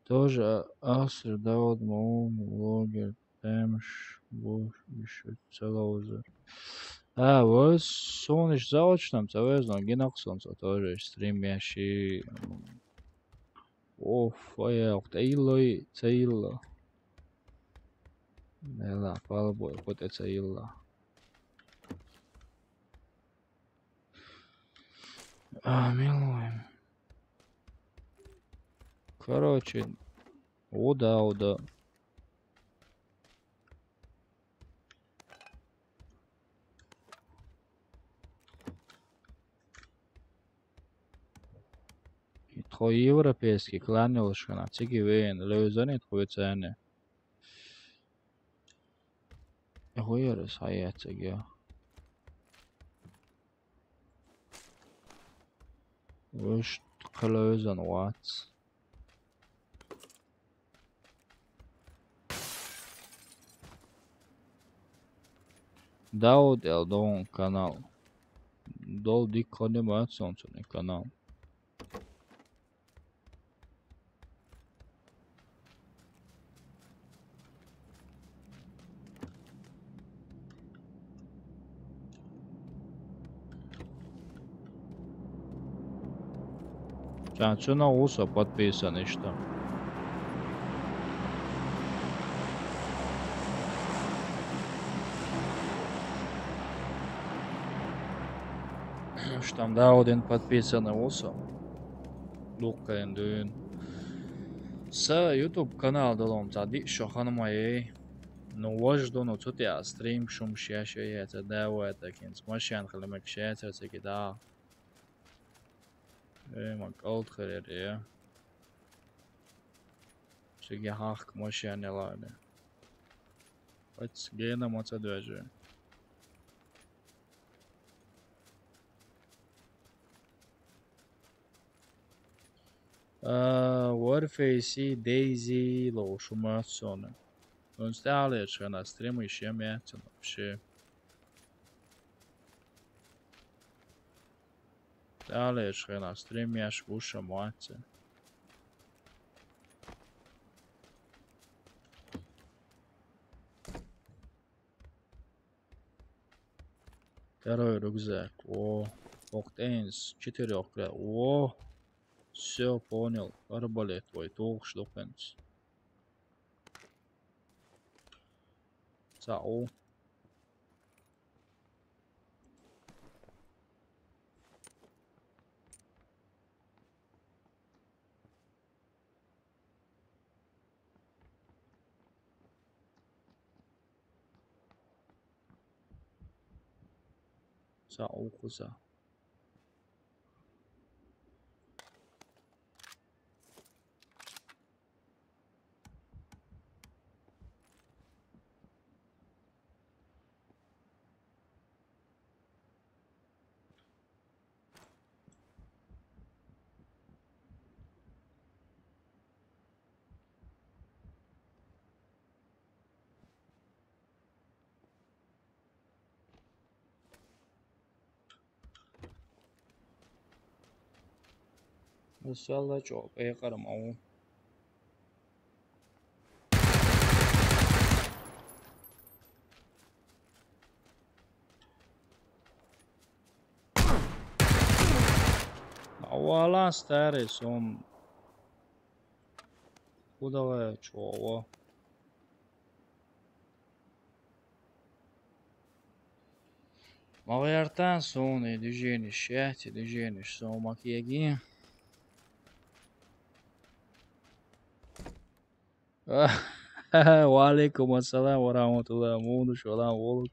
Тоже а-, аса Дауд ма ву блогер. Тамаш бу ишунц саловза. А, вот, сонаш заочно ца везна, гинакъ сонца тоже стрим яши. Оф, ай, ох, тӀе йилла, ца йилла. Нела, палбой, кху тӀе ца йилла. А, милуем. Короче, ву Дауда. И тхо европейский клан йолуш хана, циги вен, левзани тхо вецани. ХӀу яра схьаэцциг я? Вуьш кхелевзан вац. Дауд эл дон канал. Дол дикка хонна ма цунцуни канал. Ша, чуна ву со подписан иштта. Уж там Даудин подписан ву со. Дуккхайн дуьйна. Са YouTube канал долу цхьа диъ шо хан ма яй. Ну, важа ду, ну, цу тӀехь стрим шумаш еш яц, давай, так, хӀинца машен хила мегаш яцара цига дӀа. Э, ма кӀалт хир яра, я. Цига хьахка машен ялахь. Вац гена ма ца доьжу. А, Warface, DayZ ловуш ву моьтту суна. Цунца тӀаьхьалерчу хенахь стримаш еш яц цунна вообще. ТӀаьхьалерчу хенахь стрим еш гуш а моьтту. Второй рюкзак. О, охьа тӀе хӀинца четырёх кра-, о! Всё, понял. Арбалет вай, тухуш ду хӀинца. Цхьа у. Цхьа у кхуза. Масала чӀоагӀа пекъар ма ву. Авала старый сон. Куда чего? Ма гӀертан суна и движенеш, шаьтти движенеш, со ма кегий. Ва алейкум ассалам ва рахматуллах. Мунуш валам волк.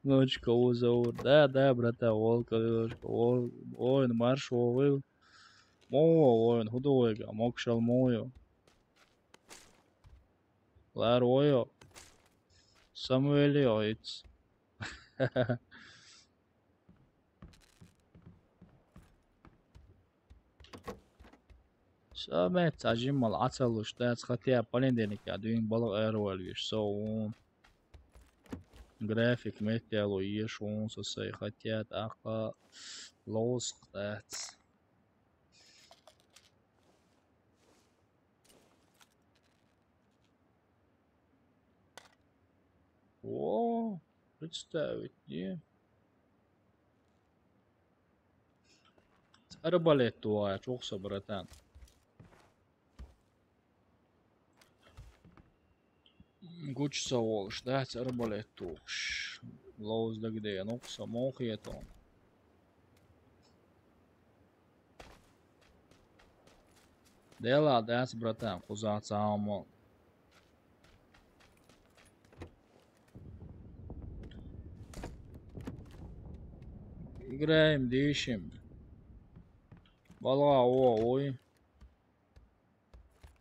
Ночка узаур. Да, да, брата, волк, волк. Ой, марш, волк. Мо, ой, худо вайга, мокшал мою. Лар ойо. Самуэль йоиц. Самец, а жиммал Ӏацалуш дац, хотя понедельник а дуьйна балга араваьлла веш со вон. График меттало еш вон со сай, хотя тӀаккха ловск дац. О, представить, не? Арбалет тугӀа, чухса, братан. Гуча ца волуш дац арбалет тухуш. Ловза дагадеана кху со мохетон. Дела дац, братан, кхуза цхьа хӀума. Играем, дийшим. Балга о, ой.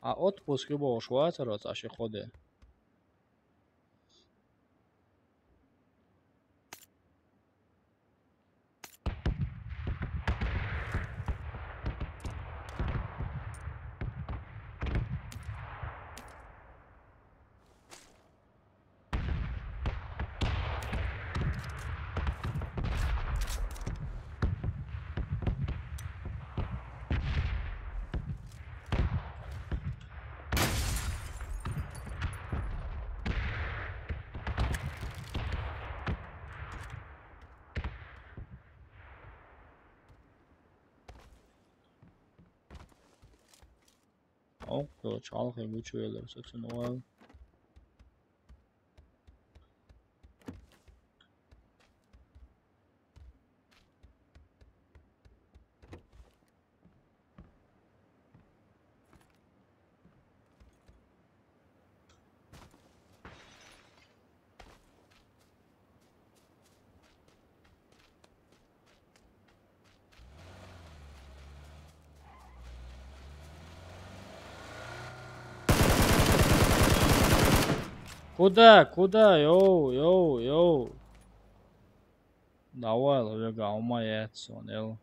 А отпуск ю бохуш вацара цхьа ши кхо де? Окко, чалхе гучуялар сацун вал. Куда, куда? Йоу, йоу, йоу. Давай, ловега, умаец он, эл.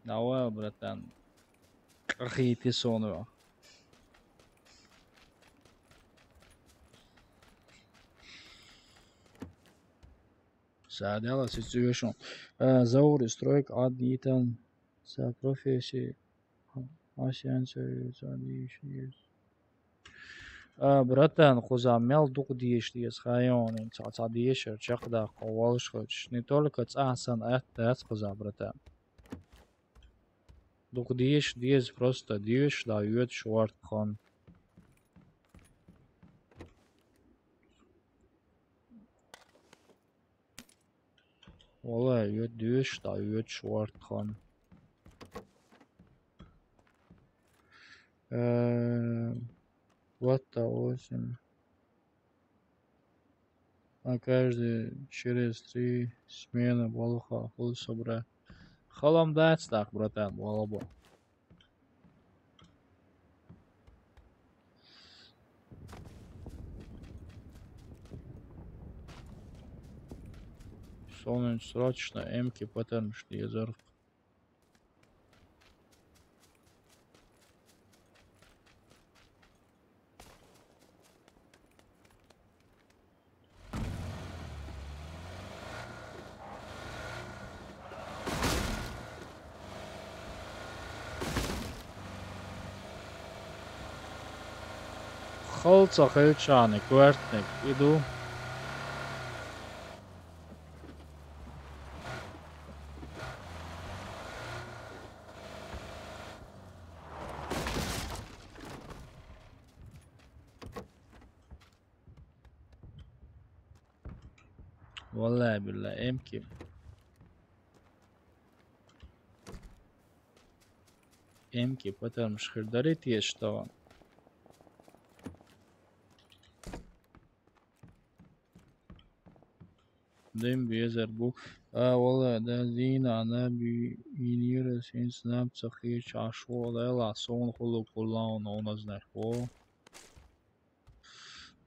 Давай, братан. Кахи ты сонова. Садела ситуэшн. Э, Заури стройка аднитан. Са профессии. Асянца. А, братан, кхуза мел дукха деша деза, хайон, ца, ца дешар чекхдаккха волуш хилча. Не только цӀа сан атта дац кхуза, братан. Дукха деша деза, просто доьшуш дӀайоьду шортта хан. Валлахьи, йоьду, доьшуш дӀайоьду шортта хан. Э, вот восемь. А каждый через три смены болуха хула со, брат. Хала-м дац тӀаккха, братан, валлахьи. Сона срочно эм ка патармаш дезар. Хала ца хилча а, коьртаниг и ду. Валлахьи-биллахьи, эм ка. Эм ка патармаш хир дарий те иштта? Дим безар бу. А, валлахьи, да, зина, она би-, бинира, син снаб ца хир чашо, да, ла, сон хулу кулаун, он знает, во.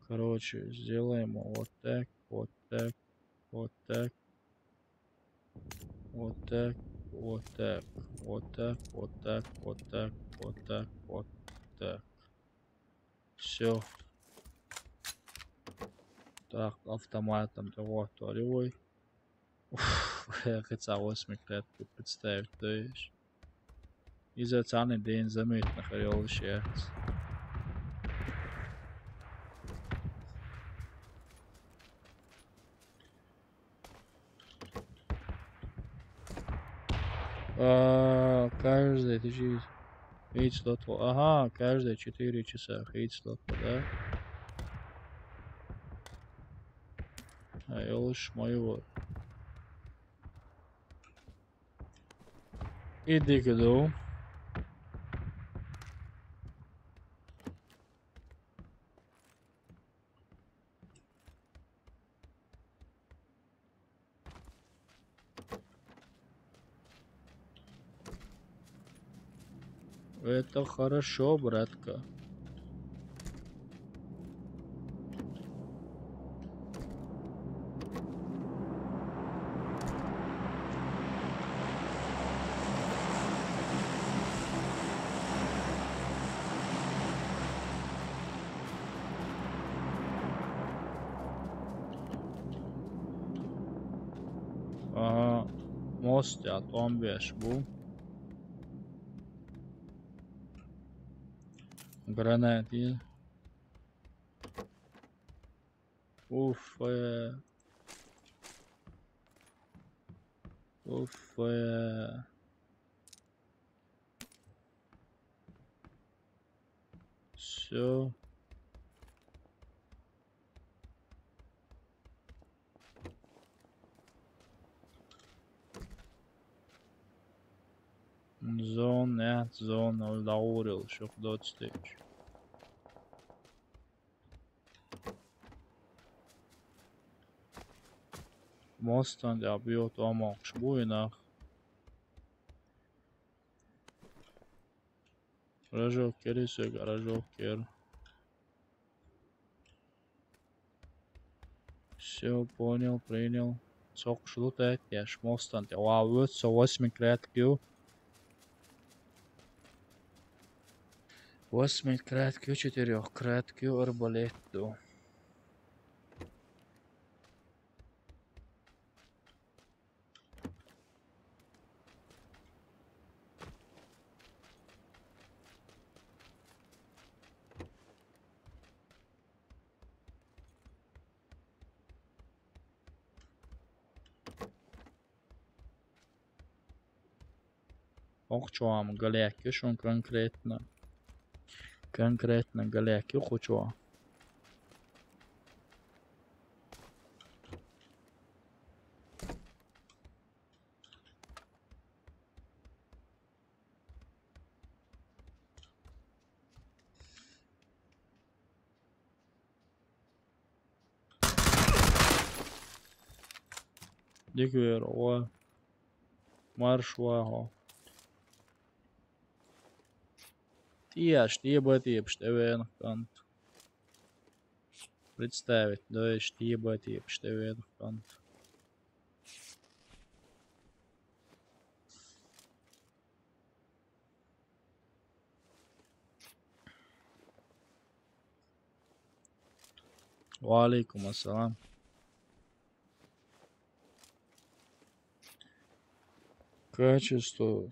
Короче, сделаем вот так, вот так, вот так. Вот так, вот так, вот так, вот так, вот так, вот так, вот так. Всё. Так, автоматом того второй. Уф, я хотел восьмикратку представить, то есть. Иза царна ден заметно хьайолуш яц. А, каждый тысяча. Хьийца лотхо. Ага, каждые четыре часа хьийца лотхо, да? Хьайолуш моего. И дика ду. Это хорошо, братка. Ага, мост а тӀом беш бу. Гранати. Уф, э. Уф, э. Всё. Зона, нет, зона, ол дӀагӀур йолуш, юха доцу тӀе. Мостан тӀехь бен тӀом боккхуш бу и нах. Рожок кери соьга, рожок кер. Всё, понял, принял. Цоккхуш лутайтта еш мостан тӀе. Вау, оцу со восемь кратки ю. Восемь кратки ю, четырёх кратки ю, арбалет ду. Хьокху чохь-м галъяьккхи шуна конкретно. Конкретно галъяьккхи кху чохь. Дика вер, ва. Марш ваха. ТӀеш, тӀе ба тӀепаш тӀевеана кӀант. Представить, да, эш тӀе ба тӀепаш тӀевеана кӀант. Ва алейкум ассалам. Качество.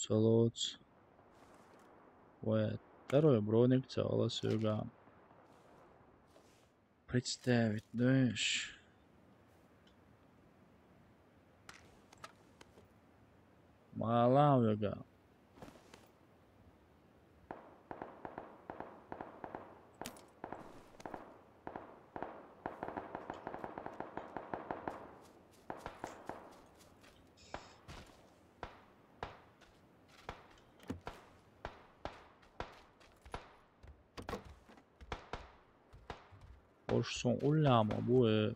Салоц. Вай, второй броник ца ала соьга. Представить, да эш. Ма ала вега. Хьо сан уллехь ма бу, э.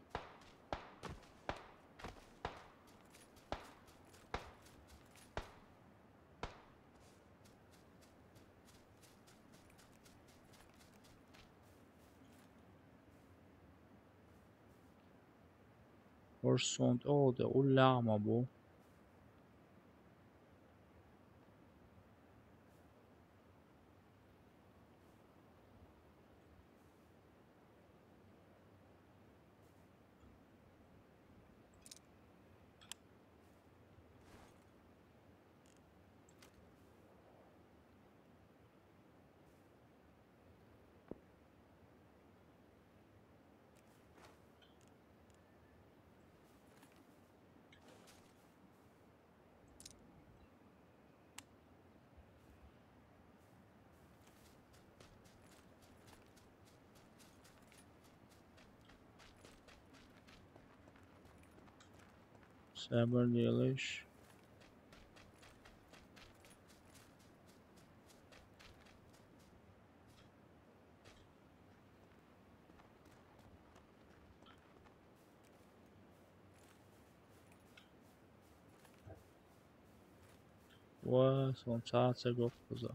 Хьо суна тӀе оха де уллехь ма бу. Сабар делаш. Ва, сон цаца гоппуза.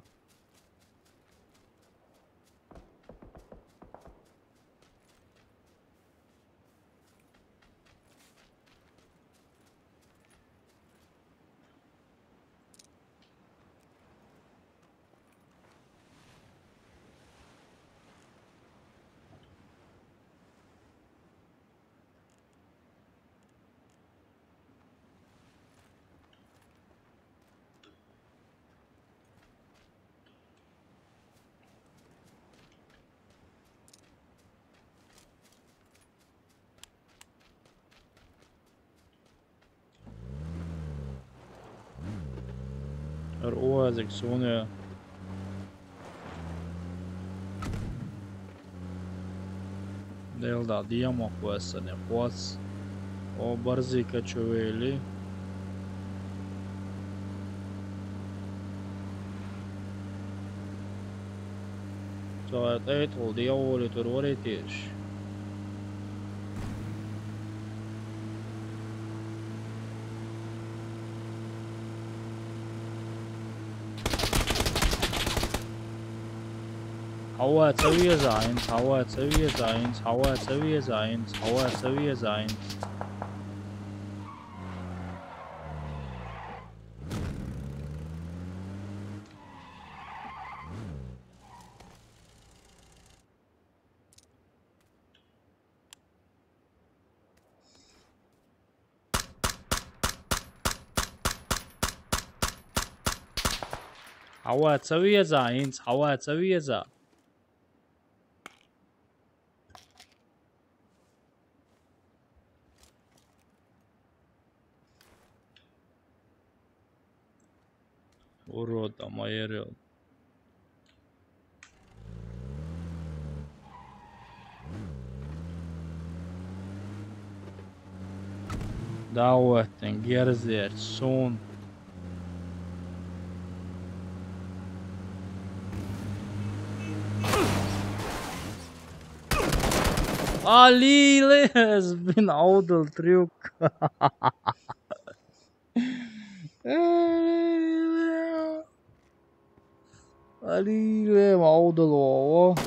Эр уазик суна. Делда диамок вассане хвас. О, барзика чувели. Цо тӀайтӀал диаволитар варитеш. Хьаваца веза хӀинца, хьаваца веза хӀинца, хьаваца веза хӀинца, хьаваца веза хӀинца. Хьаваца веза хӀинца, хьаваца веза. Урод, а моя рёл. Да вот, герзер, сун. Али лес, бин аудал трюк. Али ле маудал вова.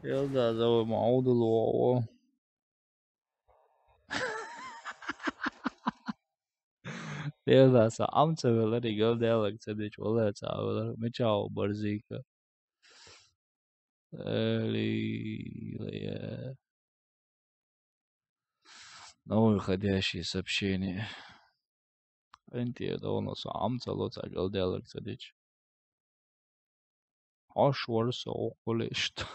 Елда зава маудал вова. Елда са амца велер, игал делак цедич, вала ца велер, мечао барзика. Али ле. Новое входящее сообщение. Энтия давно са амца лоца галдялак цадич. Аш варса околешта.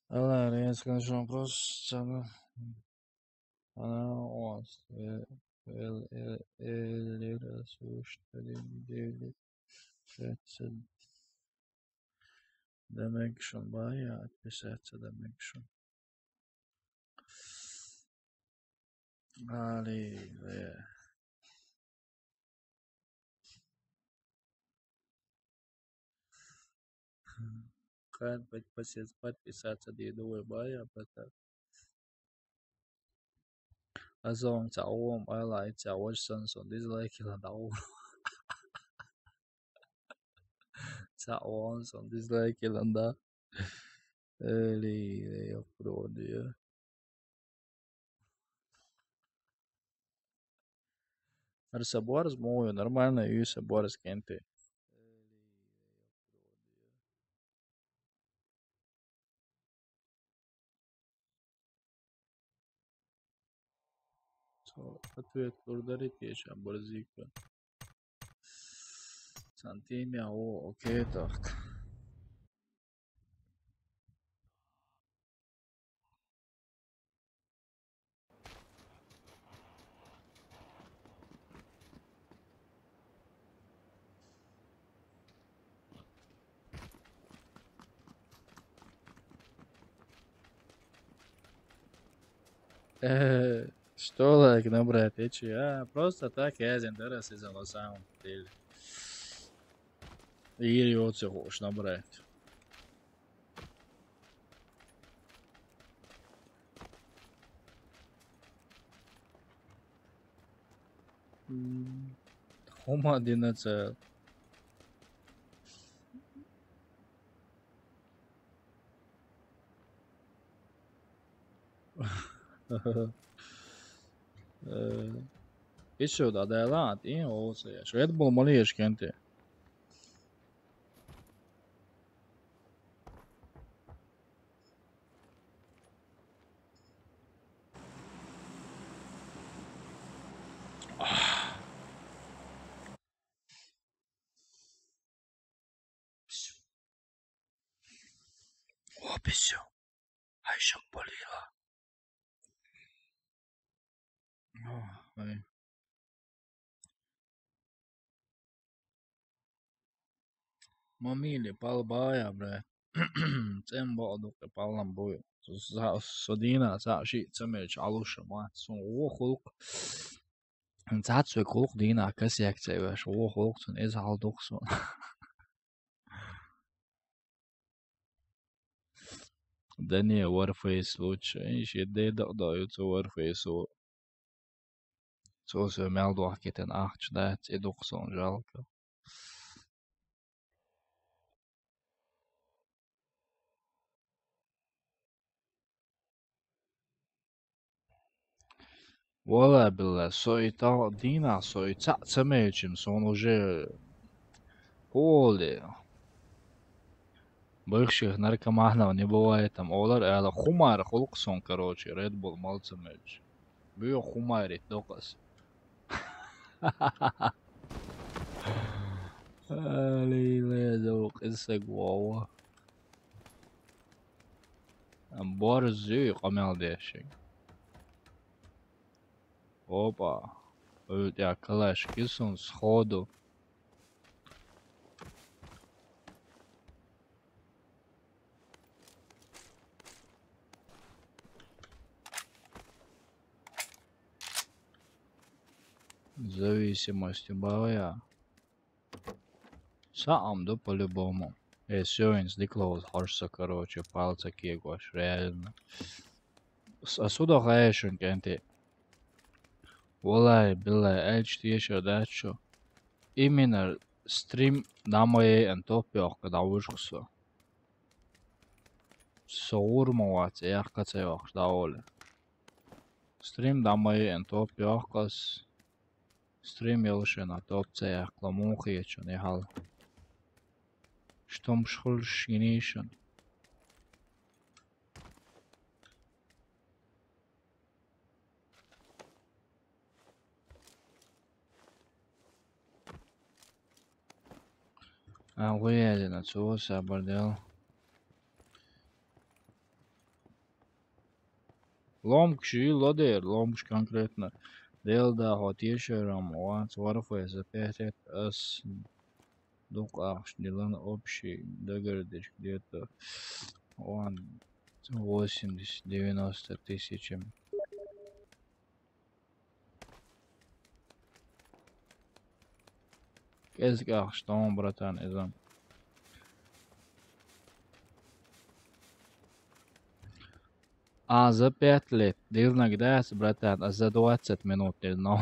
Алла, я скажу вопрос. Она, она у вас, э, э, э, э, Лера, слушай, две недели. Пятьдесят. Демекшн, бая, отписаться, демекшн. Али, э. Кан подписаться, подписаться, дедовой бая, пока. Азон ца овом, ала, ца ваш сон, сон, дизлайк, ила, да, о. Ца овом, сон, дизлайк, ила, да. Эли, я продаю. Ар са борз мою, нормально, ю са борз кенте. Со ответ курдарит еча борзика. Сантимя, о, окей, так. Э, что лайк набрать? Ты че? А, просто так я зен дара сезон на самом деле. Или вот все хочешь набрать. М, Хома одиннадцать. Э, Исо да дайлат, и оса я. Швед был молиеш кенте. О, писю. Ай, шок болила. О, ай. Мамили, пал бая, бля. Цем бо одуке палам бою. Со, со дина, са ши, цемеч, алуша, ма. Сун, о, хулк. Цац век хулк дина, кас як цевеш, о, хулк, сун, эз халдук, сун. Да не, Warface лучше. Иши дедо дают Warface. Цо всё мял дуахкитен ахч, да, ци дуксон жалко. Вала билла, соита дина, соица цемечим, сон уже поле. Бывших наркоманов не бывает, там олар, ала хумар, хулк сон, короче, Red Bull мал цемеч. Бу хумарит докас. Али лезо къисаг вова. Борзуй къамел деши. Опа. Ой, я калаш кисун сходу. Зависимость убавая. Саам да по-любому. Э, всё, инс диклоуз хашса, короче, палца кегош, реально. С-, а сюда хайшун кенти. Валай, билай, эльч тиешо дачо. Именно стрим дамае эн топёх, когда вышксо. Соур мовац, эх, кацаёх, да оли. Стрим дамае эн топёхкас. Стрим ёлшена топ цеяхъла мун хиечун яхал. Штом шхулш гинишун. А, гуязина, цо сабар дел. Ломкши лодер, ломкш конкретно. Делда хо тешерам, ванц варфайса пятьдесят ас дукъахш дилан общий дагардиш где-то ван восемьдесят, девяносто тысяч. Кез ахш тон, братан, изам. А, за пять лет. Дилнаг дас, братан, а за двадцать минут не знал.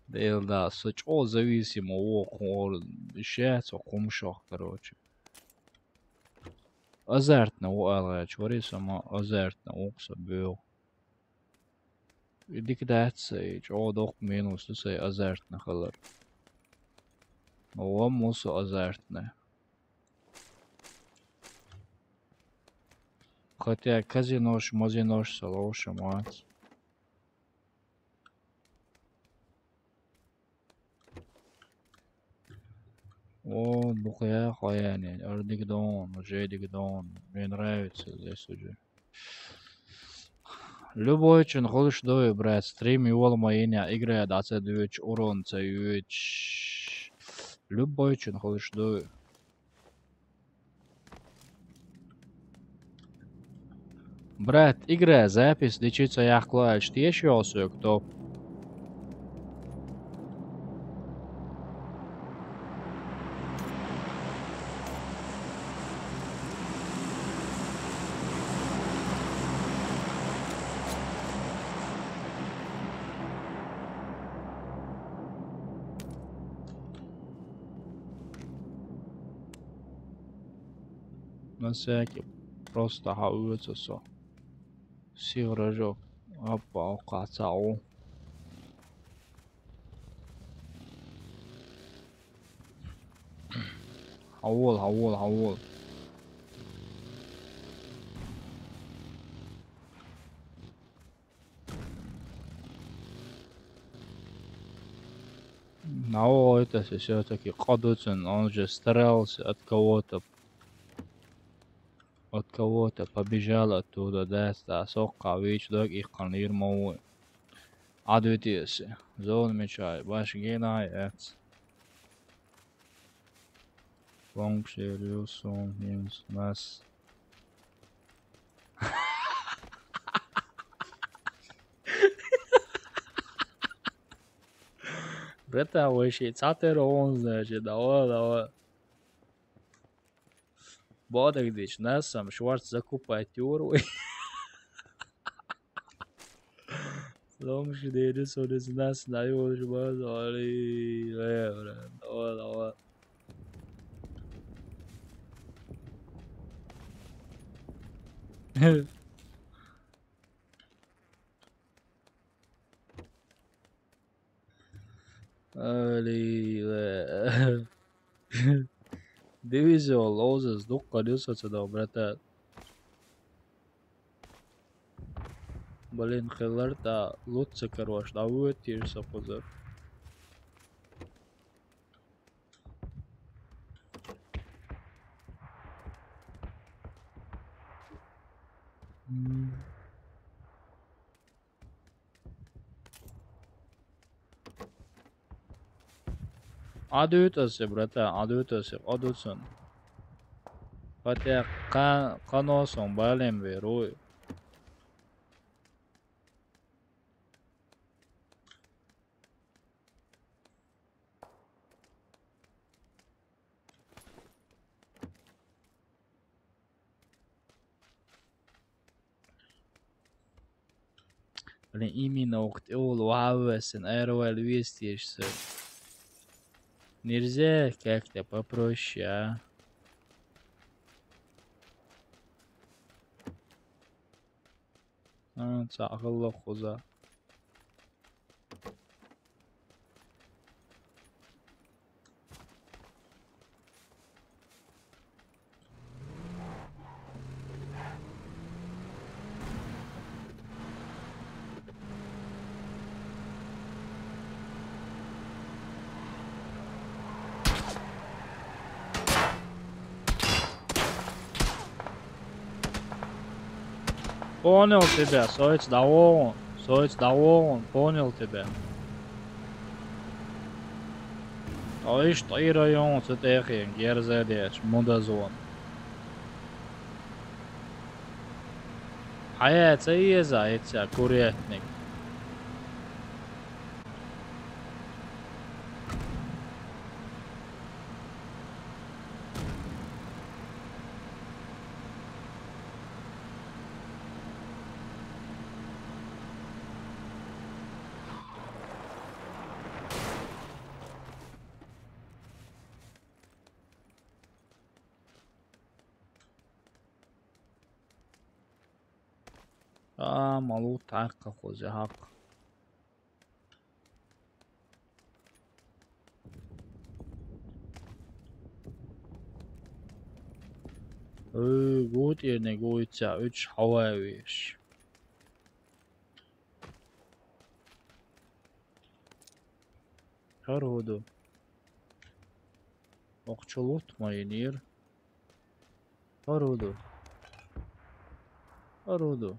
Дил да, со чё зависимо, о, хор, щас, о, кумшох, короче. Азартно, о, алга, чё, сама азартно, о, кса бил. Иди кидаться, и чё, дох минус, ты сай азартно, халар. О, мусо азартно. Хотя казинош, мазинош, салоша, мать. О, бухая, хаяне, ардигдон, жедигдон. Мне нравится здесь уже. Любой чин хулш дой, брат, стрим ювал маиня, игра да ца дюч, урон ца юч. Любой чин хулш дой. Брат, игра, запись, дичица яхклач, ты ещё осук топ. На всякий, просто хауца со. Сил рожок. Апа, окаца у. Хавол, хавол, хавол. Нао, это всё-таки кадуцин, он же старался от кого-то, от кого-то побежал оттуда, да, ста, сокка, вич, дог, их канир, мову. Адвитиеси. Зон мечай, баш генай, эц. Функция, рюсон, хинс, нас. Брата, вообще, цатер он, значит, давай, давай. Бодагдич, насам, Шварц закупать юру. Ломши дери сорис нас наёж базали. Левра. Давай, давай. Али, ле. Дивизион лоузес дукка дюсаца да, брата. Блин, хилар да лут ца карош, да вует тир со кузар. М. Адут асе, брата, адут асе, адут сон. Хотя ка-, каносон балем веруй. Блин, именно ухт эул ваввесен аэровал вестишсэ. Нельзя как-то попроще, а? А, цахалла хуза. Понял тебя, соиц давон, соиц давон, понял тебя. Ой, что и район, цу техен, герзадеч, мудазон. Хая, ца еза, эца курятник. А, малу тахха хоза хак. Ой, гут ирне гуйца, уч хавай виш. Хар ходу. Охчулут майнир. Харуду. Харуду.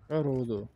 Харуду.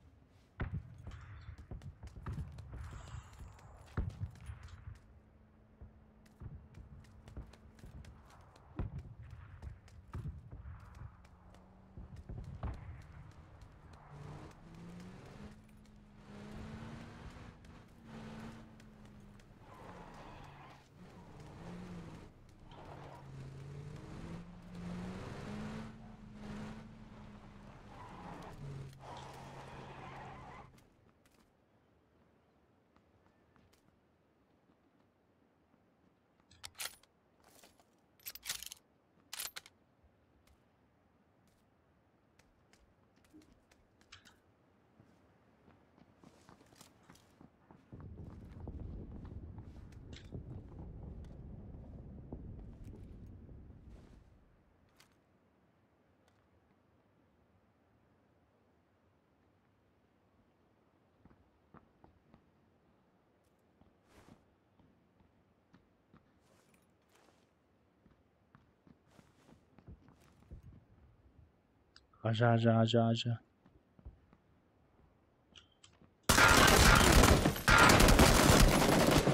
Ажа, ажа, ажа, ажа.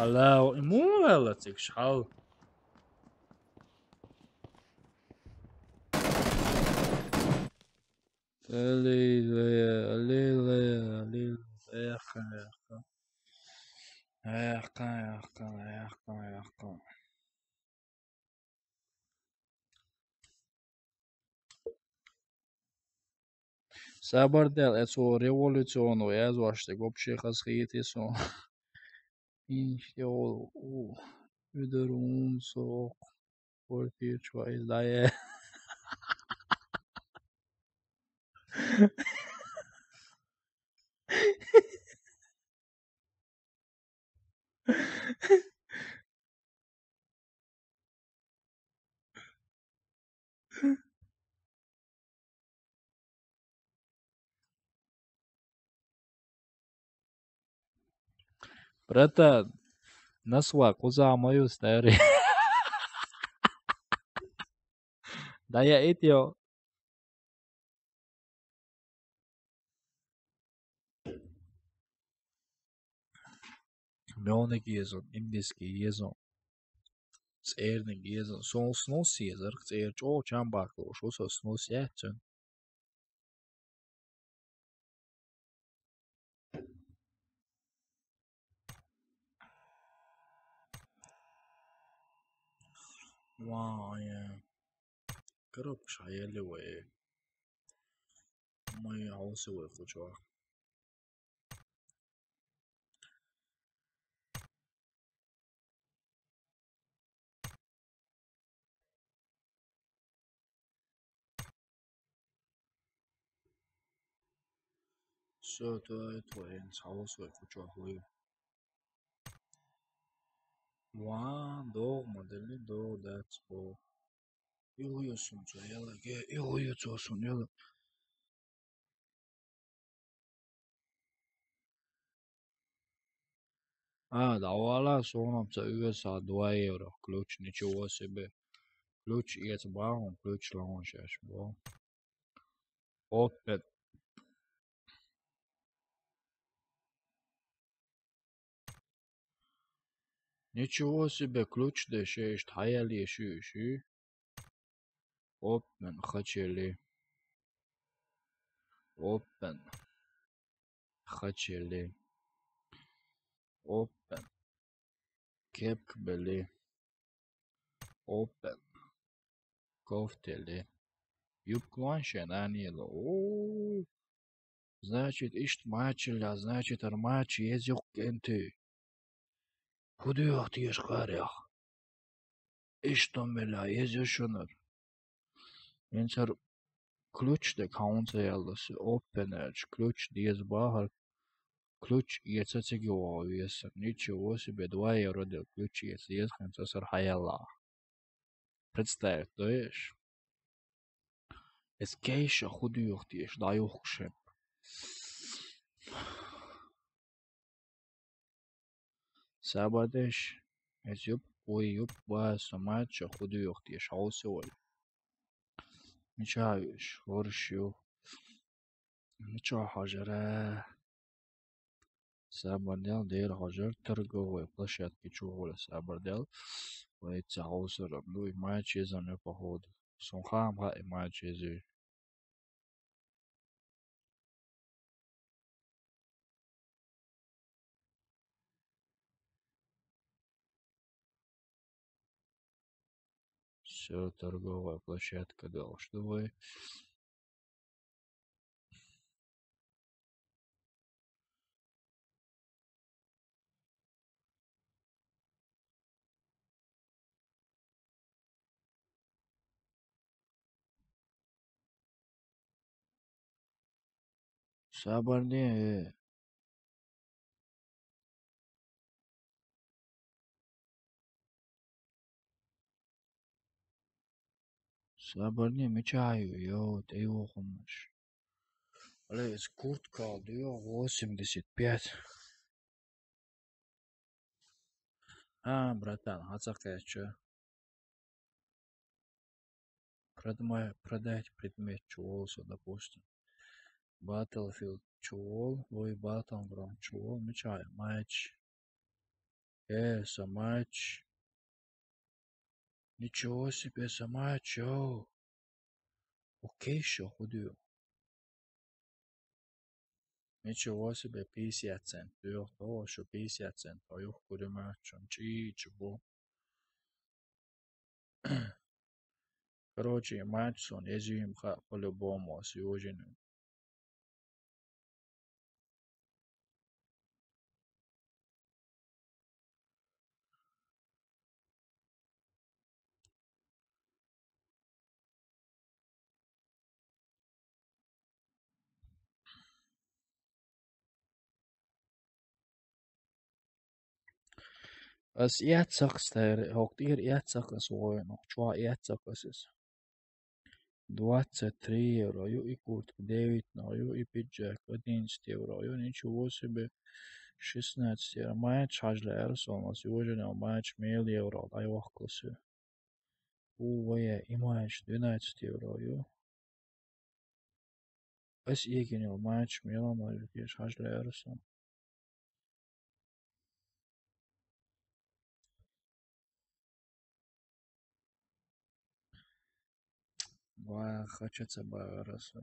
Алло, иму вела цик шал. Аллилуйя, аллилуйя, аллилуйя. Яххан, яххан. Яххан, яххан, яххан, яххан. Сабар дел, эцо революциону язвашты, вообще хасхиеты сон. Инште ол, у, ударун сок. Фортичва издае. Братан, насва куза мою старый. Да я итё. Мёниг езун, индийский езун. ЦӀерниг езун. Сон снус езар, цӀер чӀо чам бакълуш, усо снус яцун. Вай, коробка шаялли вай. Май аусы вай кучуа. Всё, то это вай, аусы вай кучуа хуй. Ван, догма, дели, дог, дацбо. Илгъуйусун цо яла, ге, илгъуйусун яла. А, давала, сонам ца уйвеса два евро. Ключ, ничего себе. Ключ, ец бахун, ключ лаун шаш бо. Опет. Ничего себе, ключ дешеш, тхаял еши, еши. Опен, хачели. Опен. Хачели. Опен. Кепкбели. Опен. Кофтели. Юбклуан шен анила. О, значит, ишт мачила, значит, ар мач ез юх кенты. Худу юх тиеш карях. Ишт омела ез юшунар. Инсар ключ де каунца ялласы, опен ач, ключ диез бахар, ключ еца цеги вал весар. Ничего себе, два евро дел ключ еца, ез ханца сар хаяла. Представь, то еш? Эскейша худу юх тиеш, да юх кшен. Сабадеш, эс юб, ой, юб, ба, сомача, худу юх тиеш, аусы вай. Мича юш, хорш ю. Мича хажара. Сабардел дер хажар торговой площадки чугула сабардел. Вай ца хаусарам. Ну и матч езам я, походу. Сунхам ха и матч езю. Всё, торговая площадка дал. Что вы? Сабарни, э. Сабарни мичаю, ё, тэ ё хумаш. Блядь, куртка, да, восемьдесят пять. А, братан, хацакъяча. Продма-, продать предмет чуволса, допустим. Battlefield чувол, ой, Battleground чувол, мичай, матч. Э, са матч. Ничего себе, са матч, йоу. Окей, шо, худу. Ничего себе, пятьдесят цент. Ё, то, что пятьдесят цент. А ё, худу матч, он чи, чего. Короче, матч сон, я же им ха-, по-любому, а с его женой. Ас иэт сахас тайр, хок тир иэт сахас воин, хок чуа иэт сахас ис. Двадцать три евро, ю и куртка, девять, но, ю и пиджак, одиннадцать евро, ю, ничего себе. Шестнадцать евро. Матч хьажа лаьара суна, ас южанал матч мел евро дӀайохкалу соьга. У, вай, и матч двенадцать евро ю. Ас эгинал матч мел ма ю, кеш хьажа лаьара суна. Ва, хача ца багӀара со.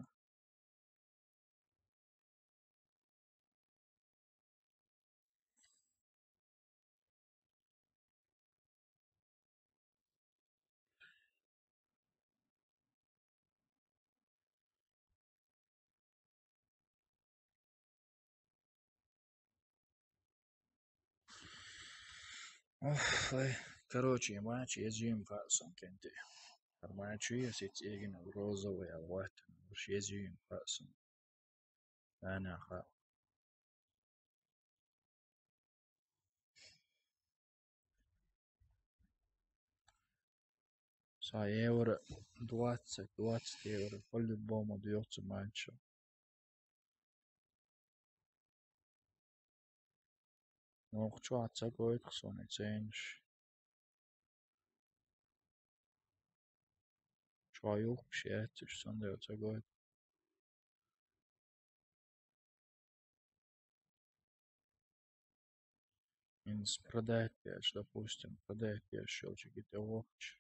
Ох, ай, короче, матч езйийм хаьа суна кӀентий. ХӀара матч ю, я сиц эгина розовый алгӀоттана. Уж езйийм хаьа суна. Ана хаьа. Сан евро двадцать, двадцать евро по-любому дӀайоху цу матчо. Нохчо ца гойту суна и ценаш. Чо юхкуш яц уьш, цундела ца гойту. Инс продать деш, допустим, продать деш йолчу гита вохчу.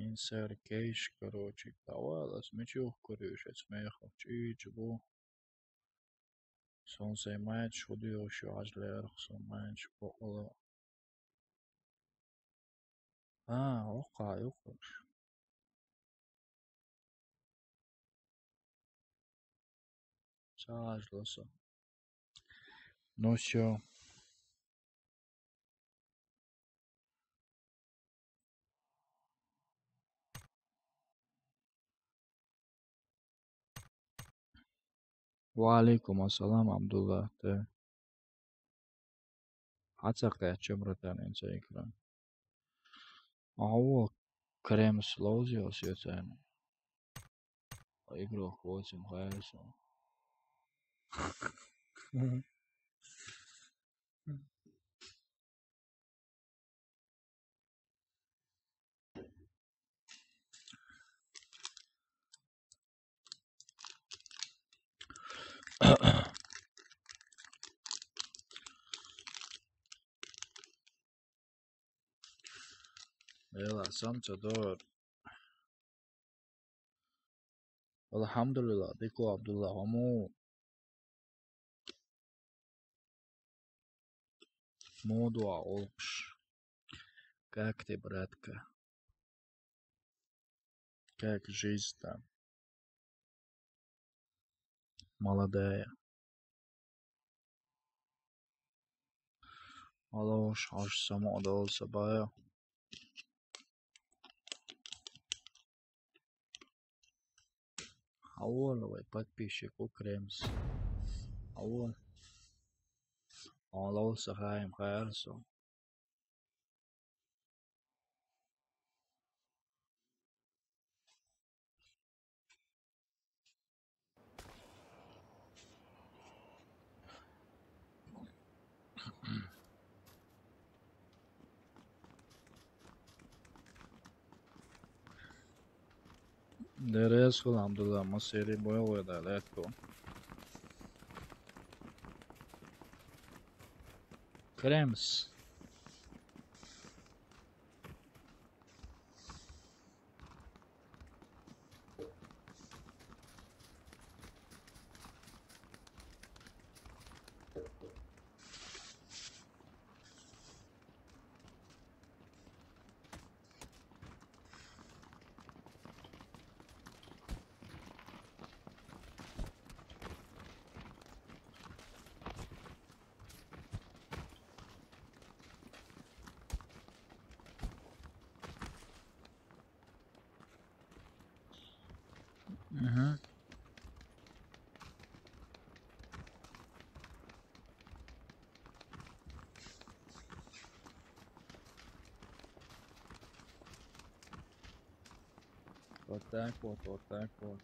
Инсар кейш, короче, тавалас мичух куриш эц мехах чӀийча бу. Сон сайн мачаш хӀу доьхуш ю хьажа лаьрах, сон мачаш бакъала. А, оккха юхуш. Ца хьажало со. Ну всё. Ва алейкум ассалам, Абдулла. Тэ хьа ца кхаьчча, братан, ин ца экран. Ау, Кремс ловзиос яцарна. Игрок восемь хайрсо. Эла, самца дор. Алхьамдулиллах, дика ва, Абдулла, хӀума. Муха ду хьан гӀуллакхаш? Как ты, братка? Как жизнь там? Молодая. Алло, хьожа самукъадолу сан бӀе. Хьавола вай подписчик у Кремс. Хьавола. Алло, сан хаим хайра со. Деррес хӀума, Абдулла, масери бойла вай Дала аьтто. Кремс. Мгм. Вот так вот, вот так вот.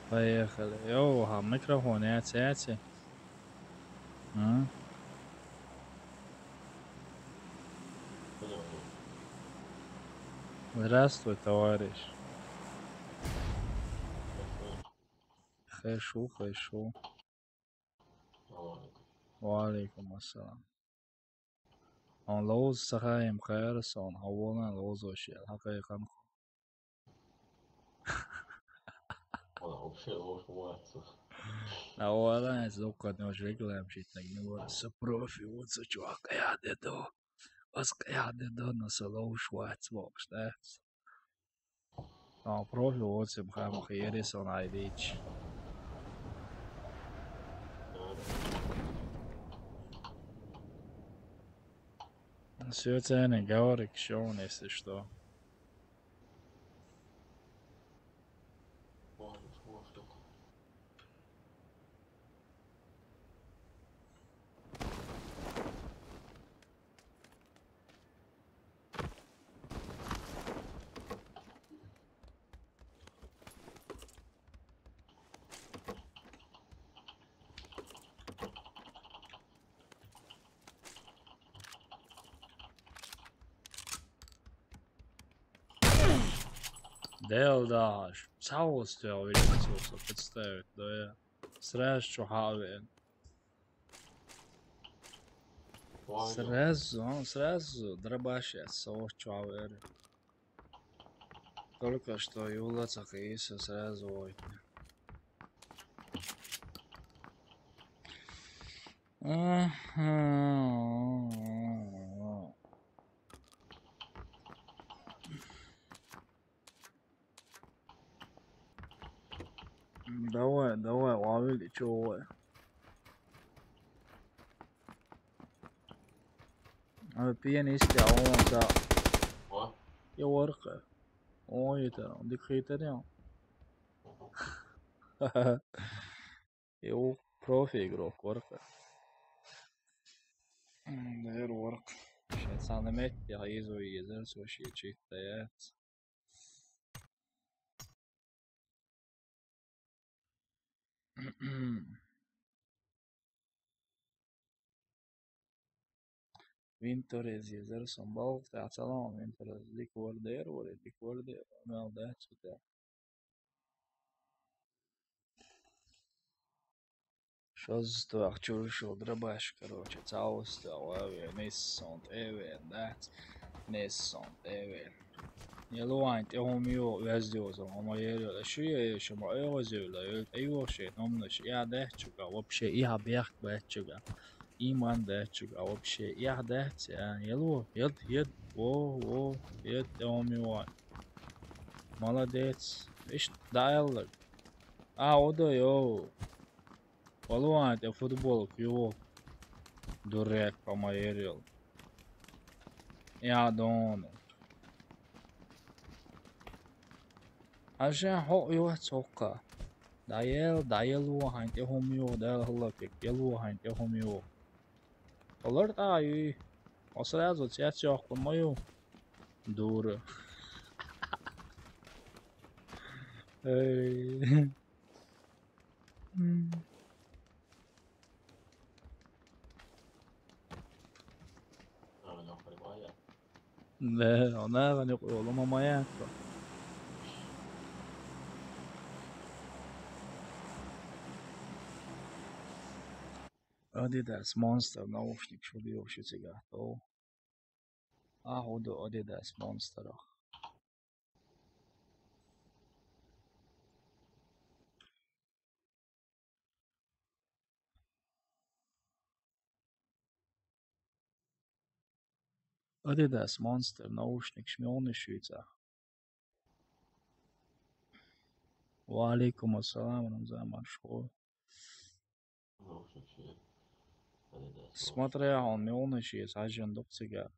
Поехали. Йоу, а микрофон яц, яц. М? Здравствуй, товарищ. Хайшу, хайшу. Ва алейкум ассалам. Он ловзуш ца хаийта, ма хаьра сона, хьан волан ловзош яр, хьакхайкхам. Вала, вообще ловзуш вац. На, вала, из дуккха нож реклама шийтнаг не вара. Со профи ву, со чу къаьхьа де до. Аз къаьхьа де до, но со ловзуш вац воккхаш, да? А, профи ву, цига хьа ма хаьра сона айдича. Всё, цены, говори, что у нас и что. Дел даш. Цхьа волчу тӀе вилла ца представить, да я. Сразу чу хьа а веана. Сразу, а, сразу дробаш яц, со волчу хьа а веара. Только что юла ца хийса сразу войти. Аха. Давай, давай, ловили, чё вы? А пианист я, он, да. Ва? Я ворка. Ой, это, он дикхитарем. Йо, профи игрок, ворка. М, дер ворк. Сейчас она метит, я изу езер, слушай, чит, да я. Винторез езар сон балгӀа тӀехь ца лаьа, Винторез дика вара дера, вара дика вара дера, мел дац цу тӀехь. Шозза тоьхна чуьра шул дробаш, короче, цхьа вуьста ван вен, нисса сон тӀе вен дац, нисса сон тӀе вен. Яло вайн тӀе хӀума йо, везде йо, сан хӀума ер йо, шу я, шу ма оьгӀаз йо, ла, эл тӀе йо шен хӀуманаш, я даьччуга, вообще, я бехк баьччуга, иман даьччуга, вообще, я даьчча, я, яло, ед, ед, во, во, ед тӀе хӀума йо. Молодец. Иштта дӀаяллаг. А, ода йо. Валуан тӀе футболка йо. Дурек, по-моему, ер йолу. Я дона. Аша хьо йо цокка. ДӀаел, дӀаело хьайн тӀе хӀума йо, Дала хӀаллакьяйг, ело хьайн тӀе хӀума йо. Олар тӀе а юй. Хьо сразу цец йоккхун ма ю. Дура. Эй. Да, она не, ола ма яц. Adidas Monster наушник шу дийр шу цигахь тов. Ахьа ду Adidas Monster-ах. Adidas Monster наушникаш мел уйла йиш я? Ва алейкум ассалам, Рамзан, марша хой. Смотря хьона мел уйла йиш я, хьажа дукха цига.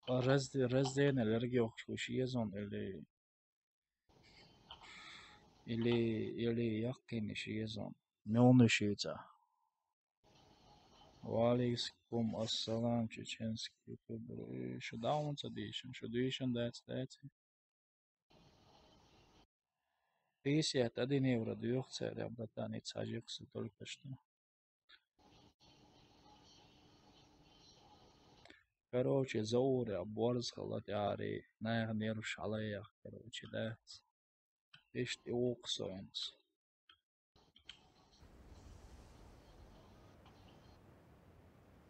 Разде-, раздельный лергех йиш я хьона или, или, или яккхийна йиш я хьона. Мел уйла йиш я? Ва алейкум ассалам, чеченский ютубер. Шу дӀа хӀама ца дийшина, шу дийшина дац, дац. Пятьдесят один евро доьху царех, братан, и ца жикса только что. Короче, Заур, я борз хала тяри, наях нервш алаях, короче, да. Иштта и вукху со хӀинца.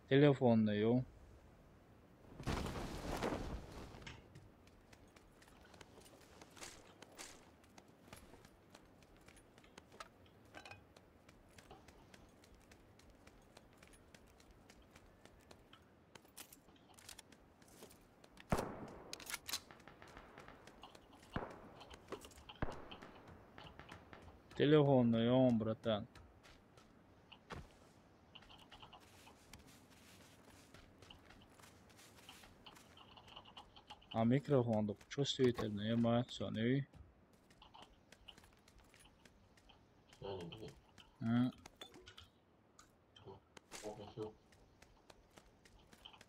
Телефонный ю. Телефонный ю, братан. А микрофон дукха чувствительный, я мать, сон, эй. М.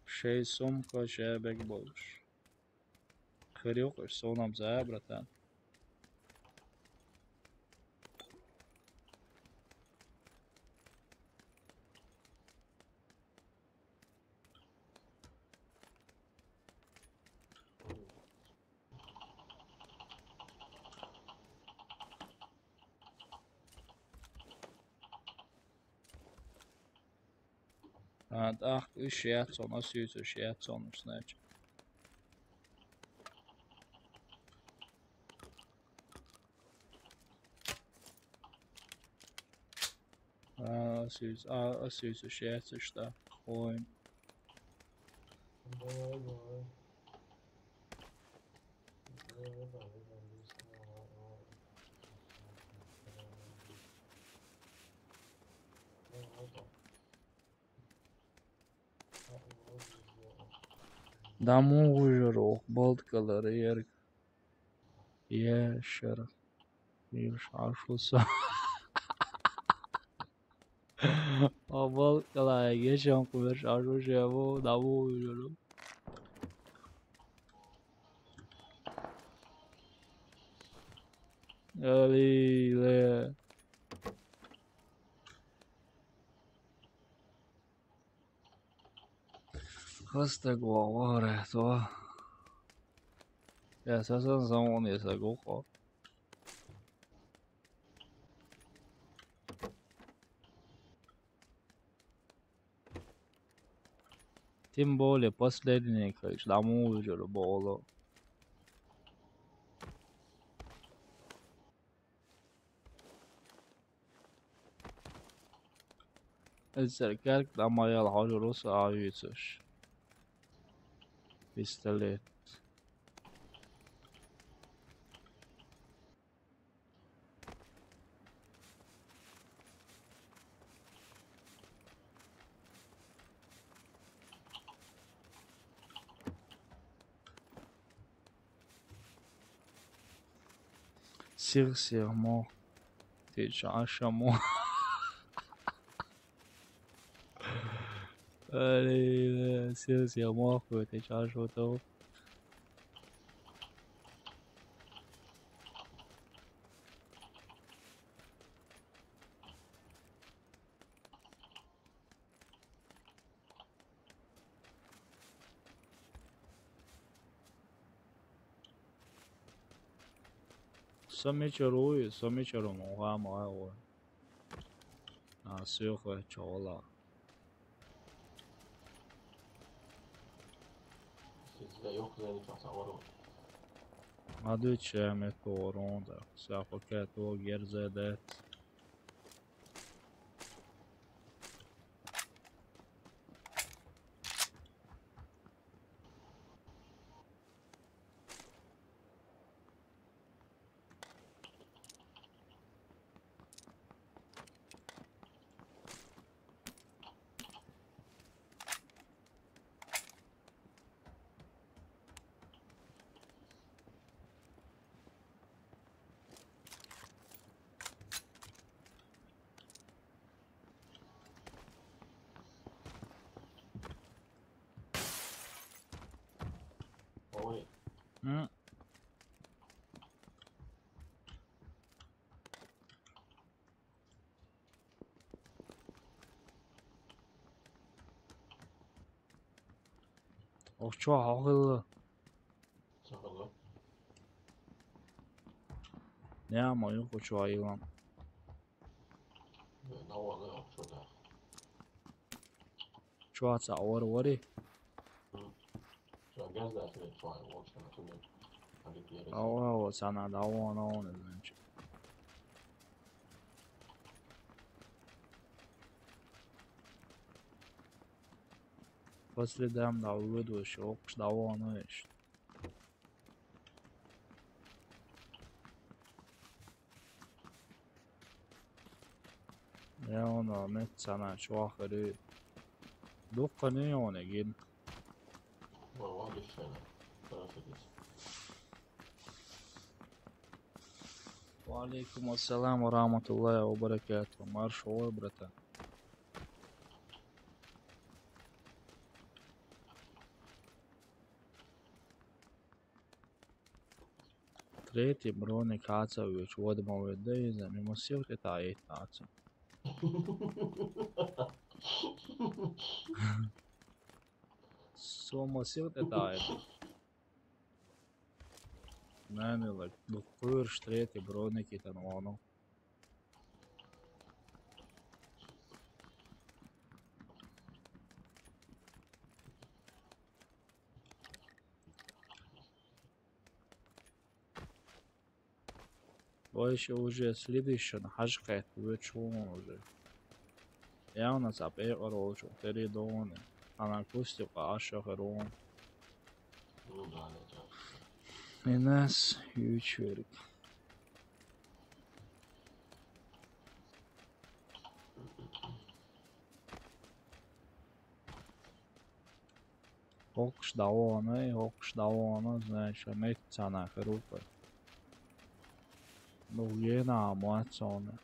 Шей сумка, жабек болуш. Хир ю-кх уьш, суна-м за, братан. А, тӀаккха уьш яц хьуна, ас юьйцуш яц хьуна уьш, значит. А, ас юьйц-, а, ас юьйцуш яц уьш тӀаккха, хой. Даму вужур, ох, балт калар ерг. Е, шер. Ир шашу са. О, балт калай, гешан кумер шашу шеву, даму вужур. Али, ле. Хастаг вагӀора, то. Я сасан замун я сагу хо. Тем более последний, конечно, даму уже болу. Эцар кӀарг дӀа ма яла хьожур ву со а вуьйцуш. Пистолет. Сир-сир мо. Теча аша мо. Али, сир-сир мо, хӀу теча аша то. Са мичара вуй, са мичара ву, ма гӀа ма гӀа ву. А, сиха чола. Ма дуьйцу ша метта ворон да. Са пока то герза дац. Ой, М? Ох, чё, хохло. сахалла. Я, мою хочу аилам. Навала, что-то. Чё, ца ор вари? Что, газ, да, свет, файн, вот что, например. Али перец. Ава, ава, сана да он, он, значит. По следам да выдвигаешь, окш да он, иш. Я он, а, мет сана, чё, ахыры. Дукканы он, эгин. Ва, ва, дешевле. Хорошо здесь. Ва алейкум ассалам ва рахматуллахи ва баракатух. Марш, ой, братан. Третий броник хаца вич, водмовый да, из-за мимо сил это ай таца. Сома сил это ай. Нани, лак, ну, курш третий броник и там оно. Ой, ещё уже следующий, на хажкайт, вы чё уже? Я у нас опять оролчу, передоны. Она кустик, а шахарон. Ну да, это. И нас, ючерик. Окш да он, эй, окш да он, значит, мет сана хрупа. Ну, ена амуацона.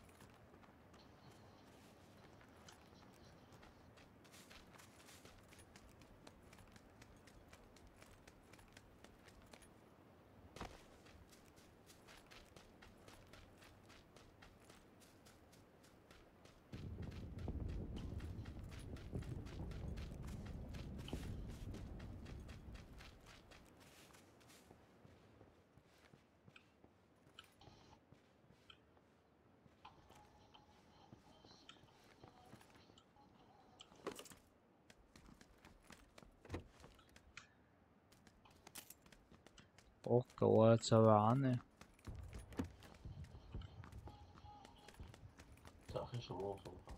Окка, уа цава ани. Сахи шумол сумха.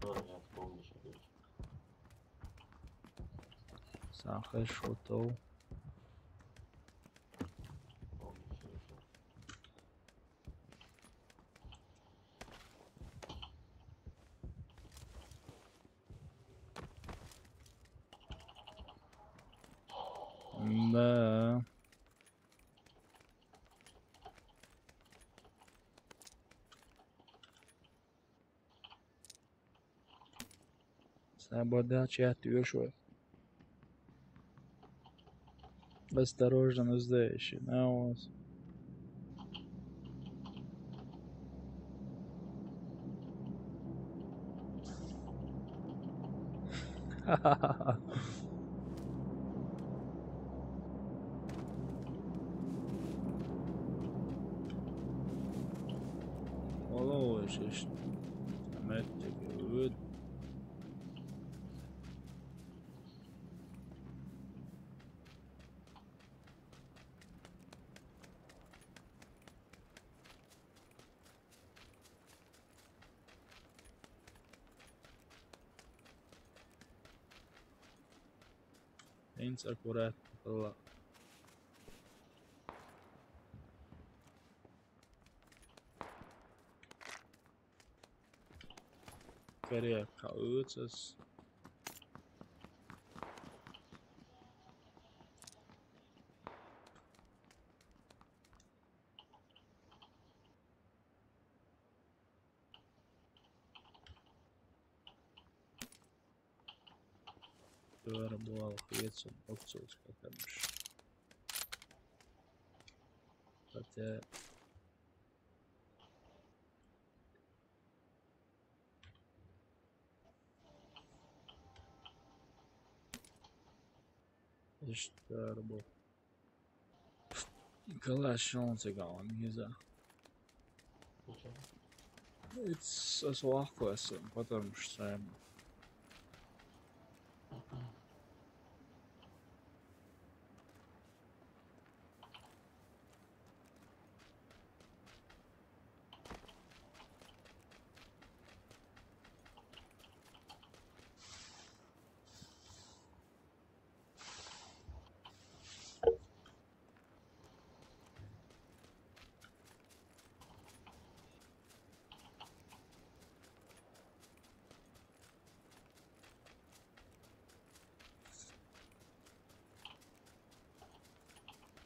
А, я вспомнил, что здесь. Сахи шутов. Помню, что ещё. Да. Сабада чат юшуа. Осторожно, нуждающий. На вас. Олоушиш. Меттик үүд. Инц аккуратно была. Корея каыцас. Ora bola hviecum, okcūs, ka tam š-. Хотя Ишт дарбу. Николай Шонцегаун, Гиза. It's as well question, потом что.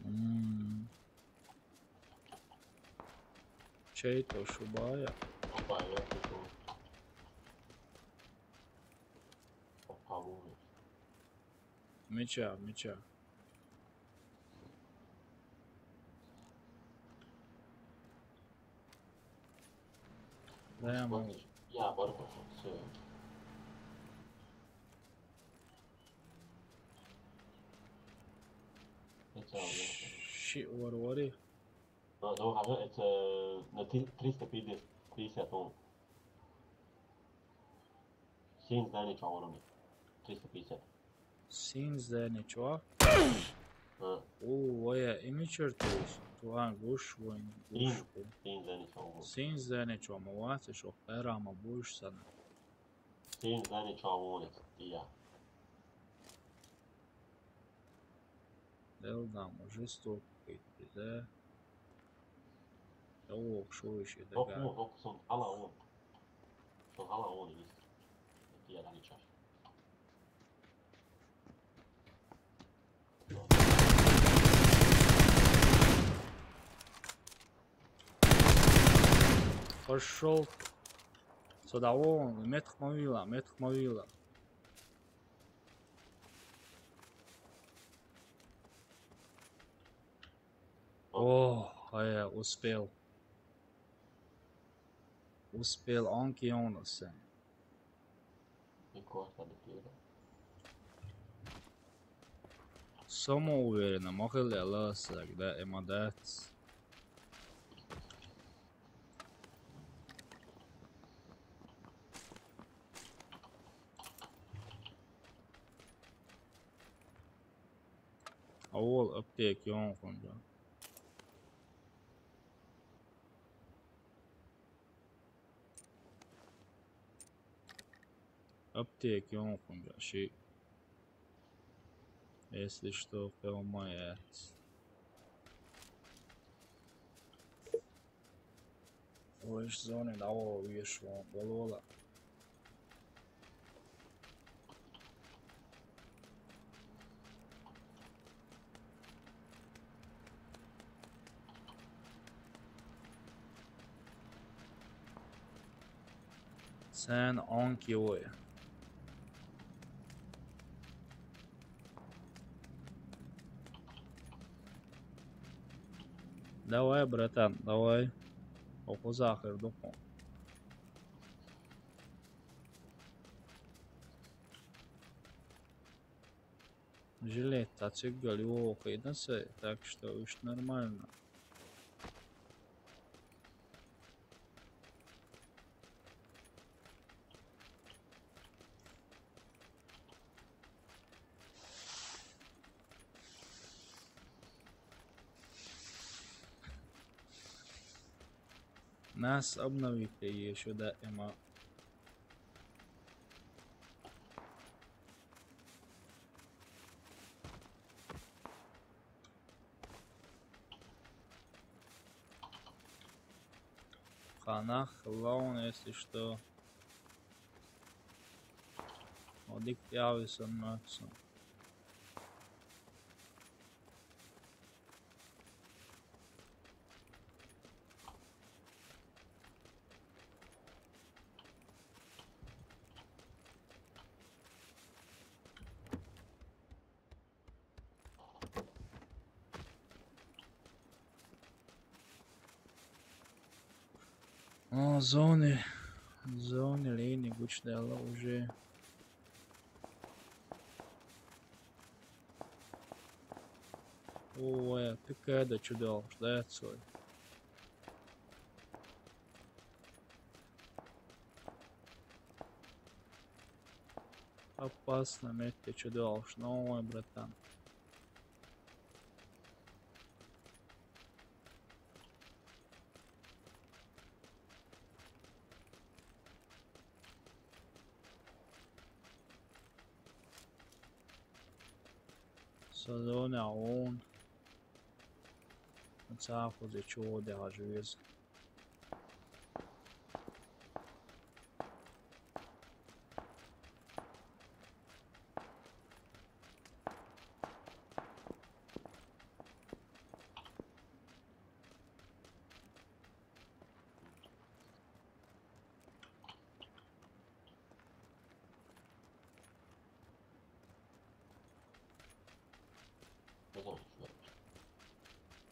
М. Чей то шубая? Опа, я пришёл. Опа, вон. Меча, меча. Да, я могу. Я барбарку, всё. Это, Ши варвари. Ну, ну, это на три-, триста пятьдесят, пятьдесят он. Син здание чего уровня? Триста пятьдесят. Син здание чего? А. О, вая, имичер тус. Туан гуш вайн, гуш. Син, син здание чего уровня? Син здание чего, ма ваце шо, пера ма буш сана. Син здание чего уровня, я. Делдам, уже стоп, да? О, шо ещё, да? Ок, ок, сон, ала он. Сон, ала он, есть. Я не чаш. Пошёл. Содавон, метх мавила, метх мавила. О, а я успел. Успел, он кионосе. Самоуверенно, махал я ласак, да, эмадац. Авол аптек ёнхунда. Аптек ёнхунда, ши. Если что, хелмаец. Ой, зоны на о вешо, болола. Сен он киоя. Давай, братан, давай. Окуза ахыр духу. Жилет, а цигга лёха, и на сэ, так что уж нормально. Нас обновить ещё, да, Эмма. Ханах лаун, если что. Одик явисан максимум. А, зоны. Зоны линии гучдала уже. Ой, ты когда чудал, ждать свой. Опасно, мед ты чудал, ой, братан. Сезон аун. Цаахузе чуде ажуез.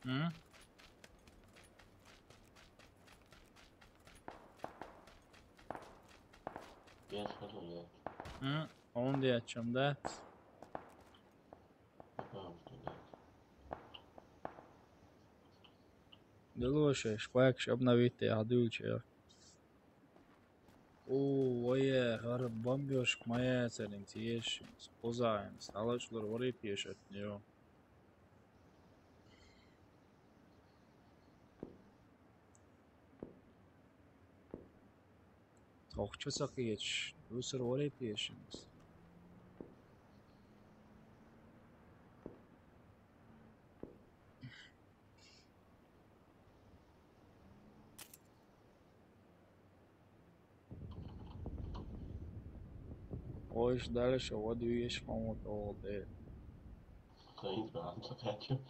М? Я схожу, я. М? Он де о чем, да? Потому что да. Дело вообще, шпак, чтоб обновить, я даю человек. О, ой, гар бомбёжка моя, царин тиеш, спозаем, сталачлар вори пешат, ё. Тохча сакъеч, дусар вори пешат. Ой, дальше, вот видишь, по-моему, то, да. Стоит, да, он заканчивает.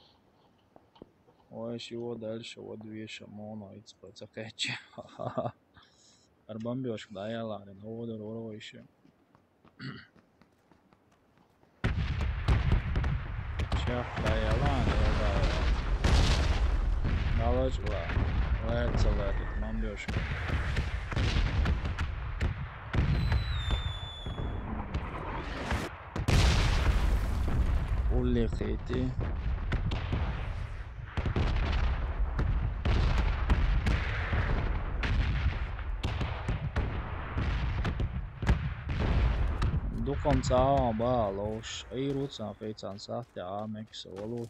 Ой, чего дальше, вот видишь, а мон, а, ицпа, заканчивает. Арбан бёшк, да, я ладно, ну, вот, вот, вот, ещё. Чахтая, ладно, я, да, я. Налочь, ладно. Ладно, ладно, мамбёшка. Улли хейти. Дукъан цаан ба лош, ай руцан хейцан сахте а мекс олу.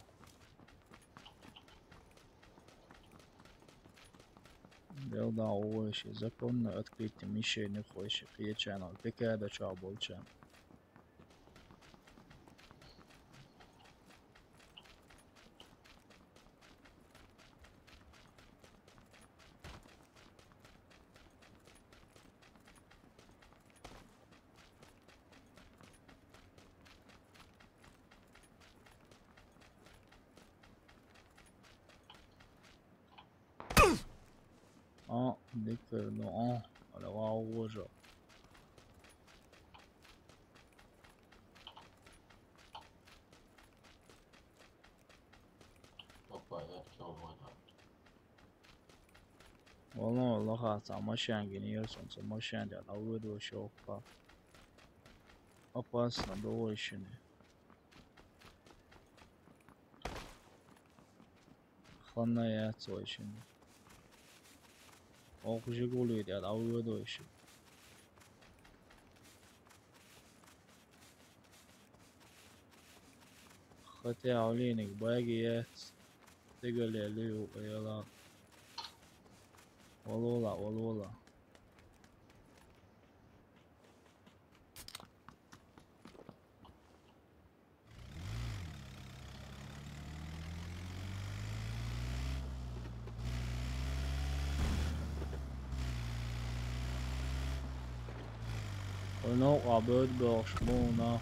Делда овощи, законно открытие мишени хойши, хиечана, пекада ча болчан. А, дикер, ну, а, ала ва уже. Опа, я чё, вон там. Валлахи, валлахи, ца машин гинирсон, ца машин да, а вы до шо, опа. Опасно, довольщины. Ханна я цойшин. Ох, Жигули да, а вы дойшин. Хотя олиник баги я, тегали лю, яла. Валула, валула. Ой, ну, а будет дождь, ну, на.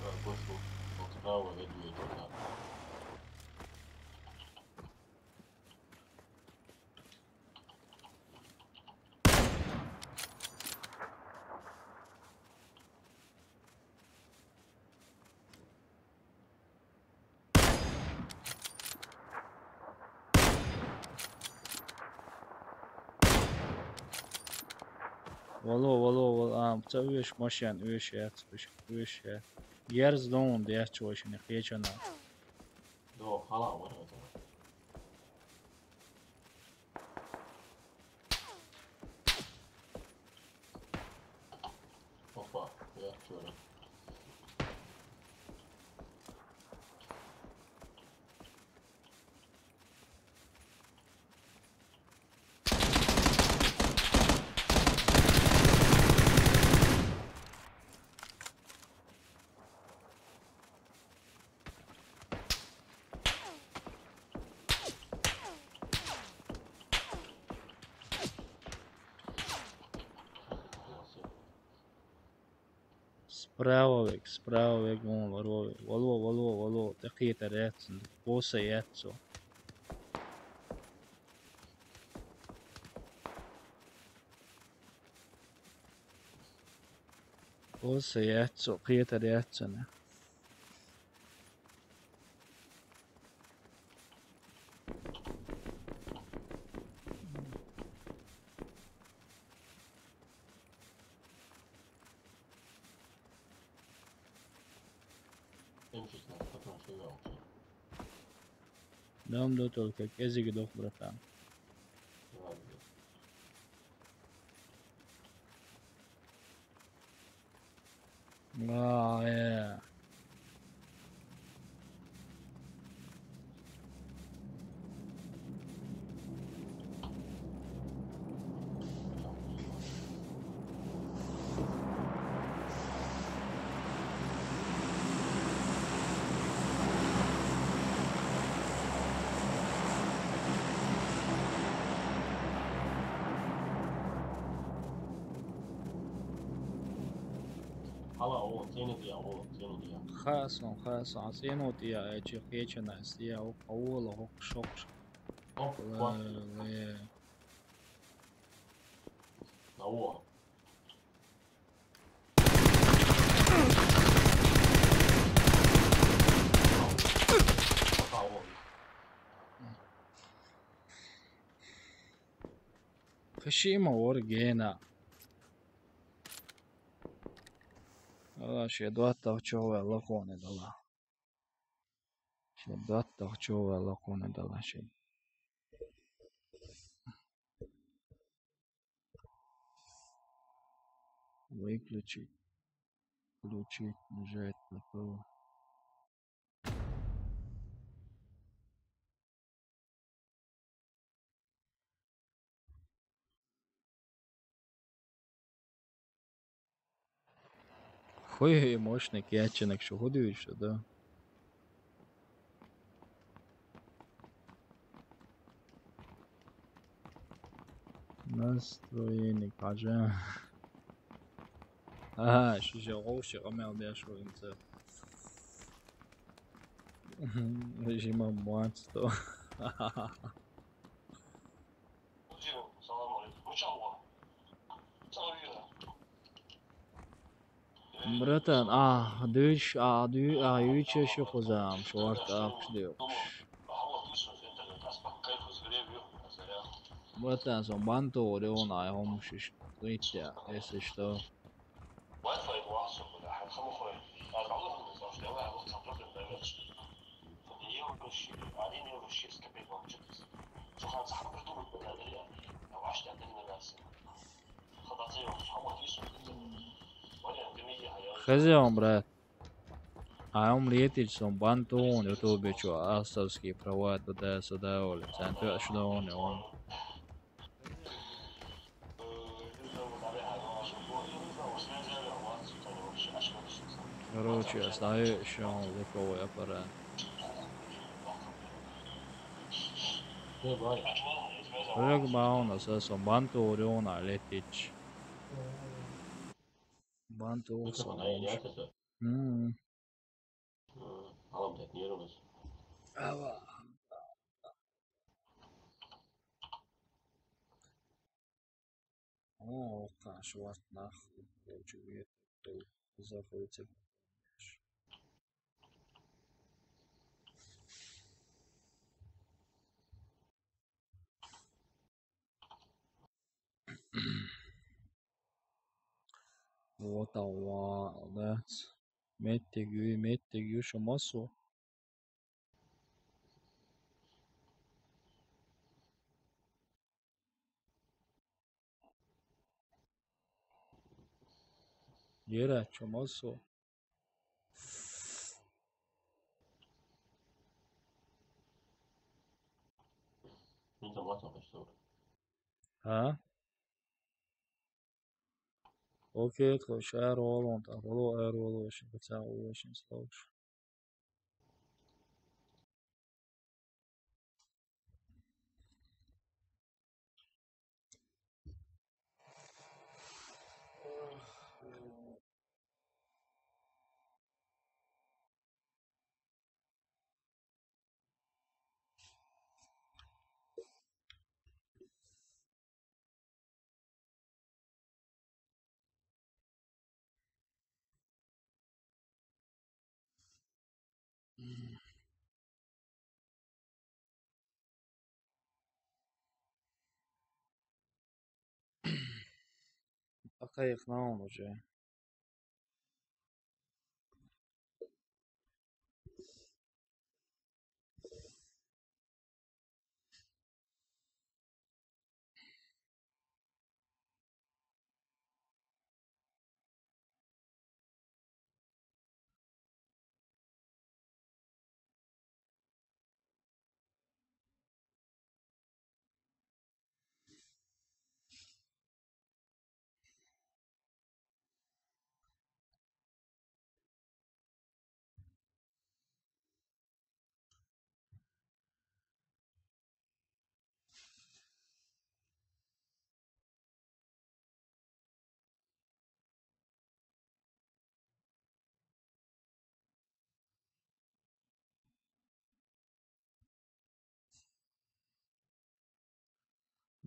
Так, вышел. Вот справа, я двигаю туда. Вало, вало, вало, а, ца уьш машен, уьш яц, уьш, уьш яц. Ерз дон дяч вошини кхечана. До, хала, вот это. Опа, я чё? Справа век, справа век, вон варвар век. Вало, вало, вало, дакхетар яц, боса яц со. Боса яц со, кхетар яц со, на. Дом до только кезиги дох, братан. А, э. Хала, о, цену дия, о, цену дия. Хасон, хасон, а цену дия, э, чи кхечана, сия, о, о, о, хок, шок, шок. Оп, Ле, классно. Ле. На, о. Пока, о. Кашима оргена. Ала, ше дуаттах чова лаконе дала. Ше дуаттах чова лаконе дала ше. Выключить. Включить, нажать на то. Хуй мощный кяченок, что хуй дивишься, да? Настроение, кажа. А, что же, вообще, а мел дяшо инце. Режима муанцто. Братан, а, дыш, а, дю, а, юче шо хозам, шо варт акш дюкш. Братан, сон банту, Орион, ай, хомшиш, если что. Хозяин, брат. А он летит, сон бантун, ютубе чё, авторские права туда-сюда, оли. Центр, что он, он. Короче, я знаю, что он луковый аппарат. Рыгбаун, а со банту, Ориона, летит. Банту, Ориона. Мм. Алам так не рубишь. Ава. О, окан шварт нах. Короче, заходится. What a wild, that's. Metteg ui, metteg ui, šo maso. Jera, šo maso. Minä mä otan vasta. Ha? Okei, tko še ääruolon, ta olo ääruolon, še ka tää olo, še slauš. Akayık ne olacak?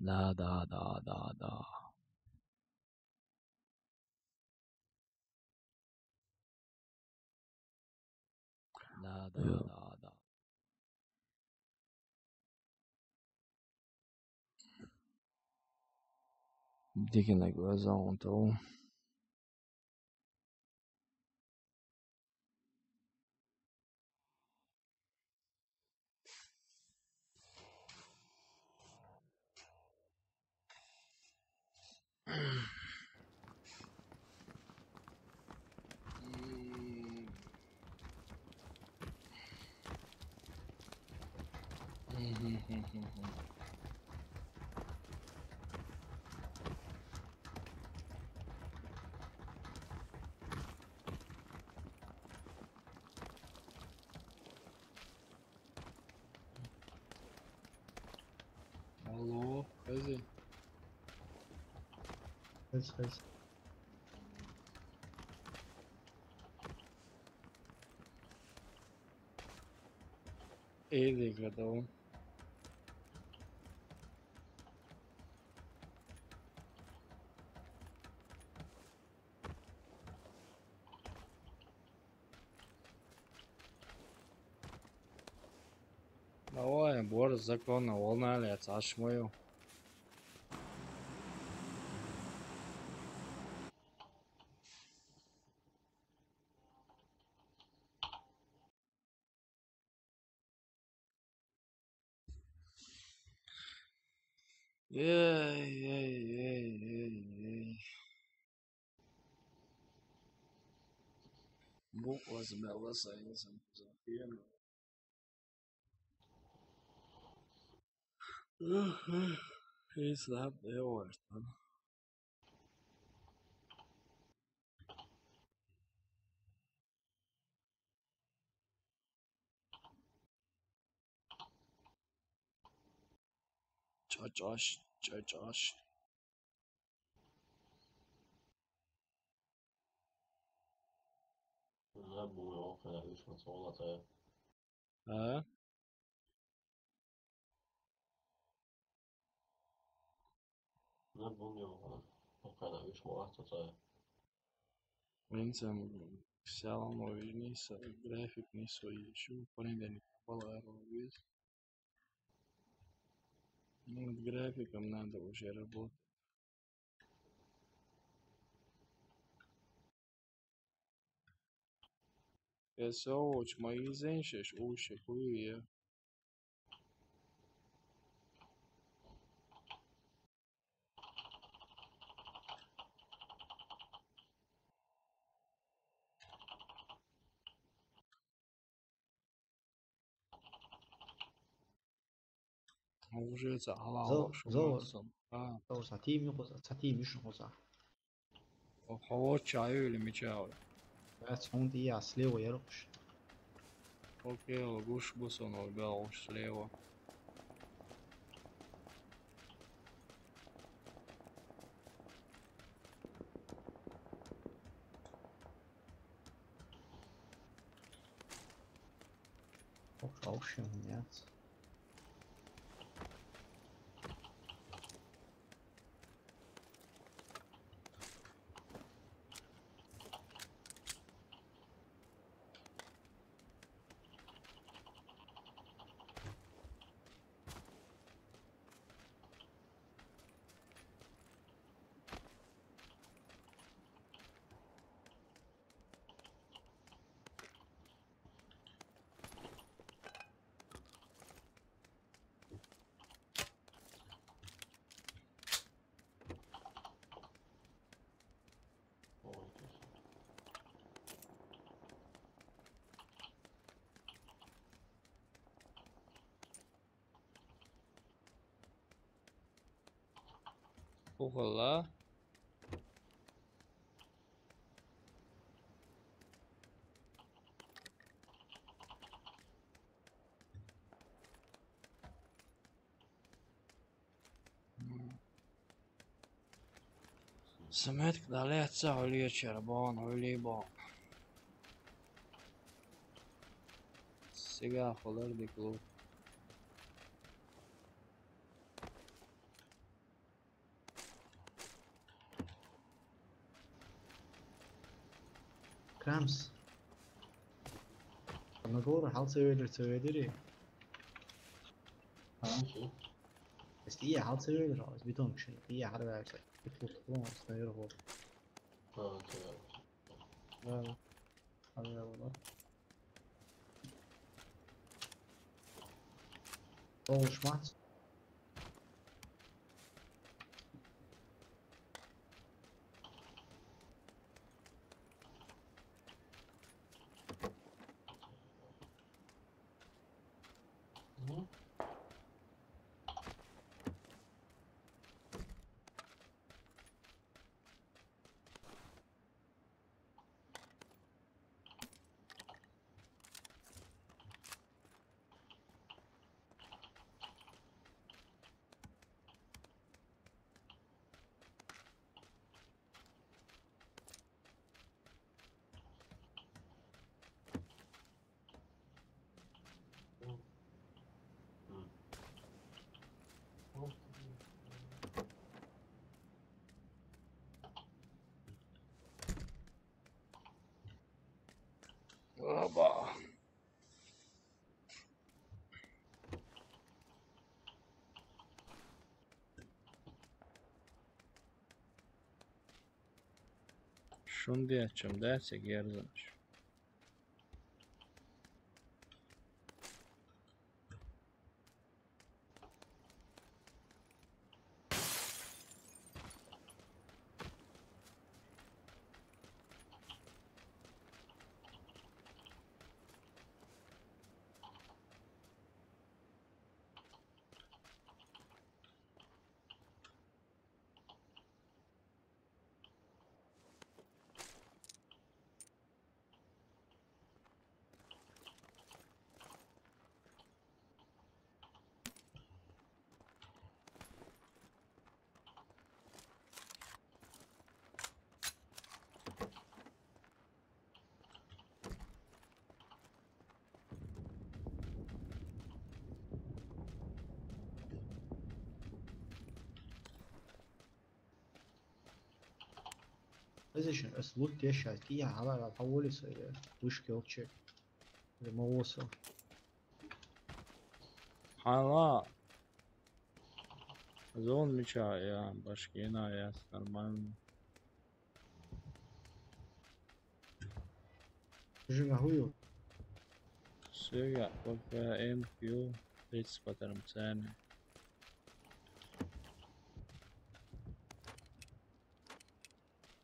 Da, da, da, da, da. Da, da, da, da. Digging like where's on to? Алло, хези. Хез, хез. Эли гадал. Давай, бор закона, волна ли, цашмою. Ей, ей, ей, ей, ей. Бу возьмёт вас, а я сам запьяну. He's not there, Washington. Чачаш, чачаш. Ne bum jau, ka ne višma colata. Ha? Ne bum jau, ka ne višma colata. Vincem, все равно, видишь, график не свой, ещё в понедельник была весь. Ну, над графиком надо уже работать. Ke so, če ma izenšeš, uše, kuju je. Уже ца, ала, Зо-, ала, шо зо-, мацам. А. Зо, са тим юху, са тим юшну хуса. О, хо, чаю или мечаю? Бац, хун тия слева ярухш. Окей, лгуш бусон, лгал слева. Ох, аушен, нет. Угла. Samet, da lehet sa, oli čerban, oli ba. Сега холер диклу. Крамс. Ана гора хал севедер севедери. Ханчи? Эс тия хал севедер, эс битон кши. Тия хар варса. Битон кши, наверное, вот. А, окей. Да. Хар варса. Толушмас. Опа. Şunu diye açacağım da sekiz yanlış. Position, es lut yaşa ki ya hala la favori söyle. Duş kölçe. Ve movoso. Hala. Zon mi ça ya, başka yena ya, normalno. Жига хују. Всё, я пока М Q тридцать по термоцене.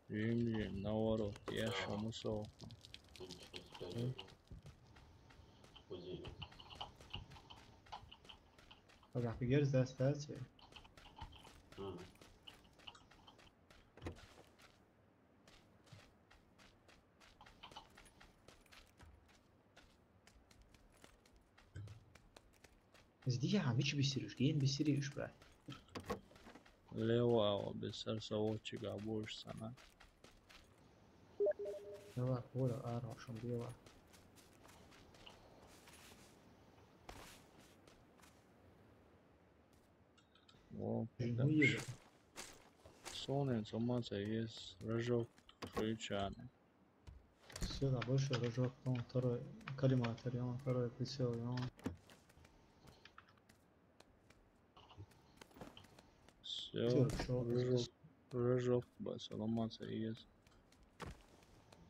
Жим, жим, наоборот, я шамусо. Пожалуйста, герз достатьте. Здесь, а, мич бисеришь, ген бисеришь, брат. Лево, а, без сердца очага будешь сама. Лево, пора, а, рошен, лево. О, ну, да. Едет. Сонен, сомаца есть, рожок, включаем. Всё, да, больше рожок, там второй коллиматор, и он второй прицел, и он... Всё, пятёрка, рожок, рожок, ба, сомаца есть.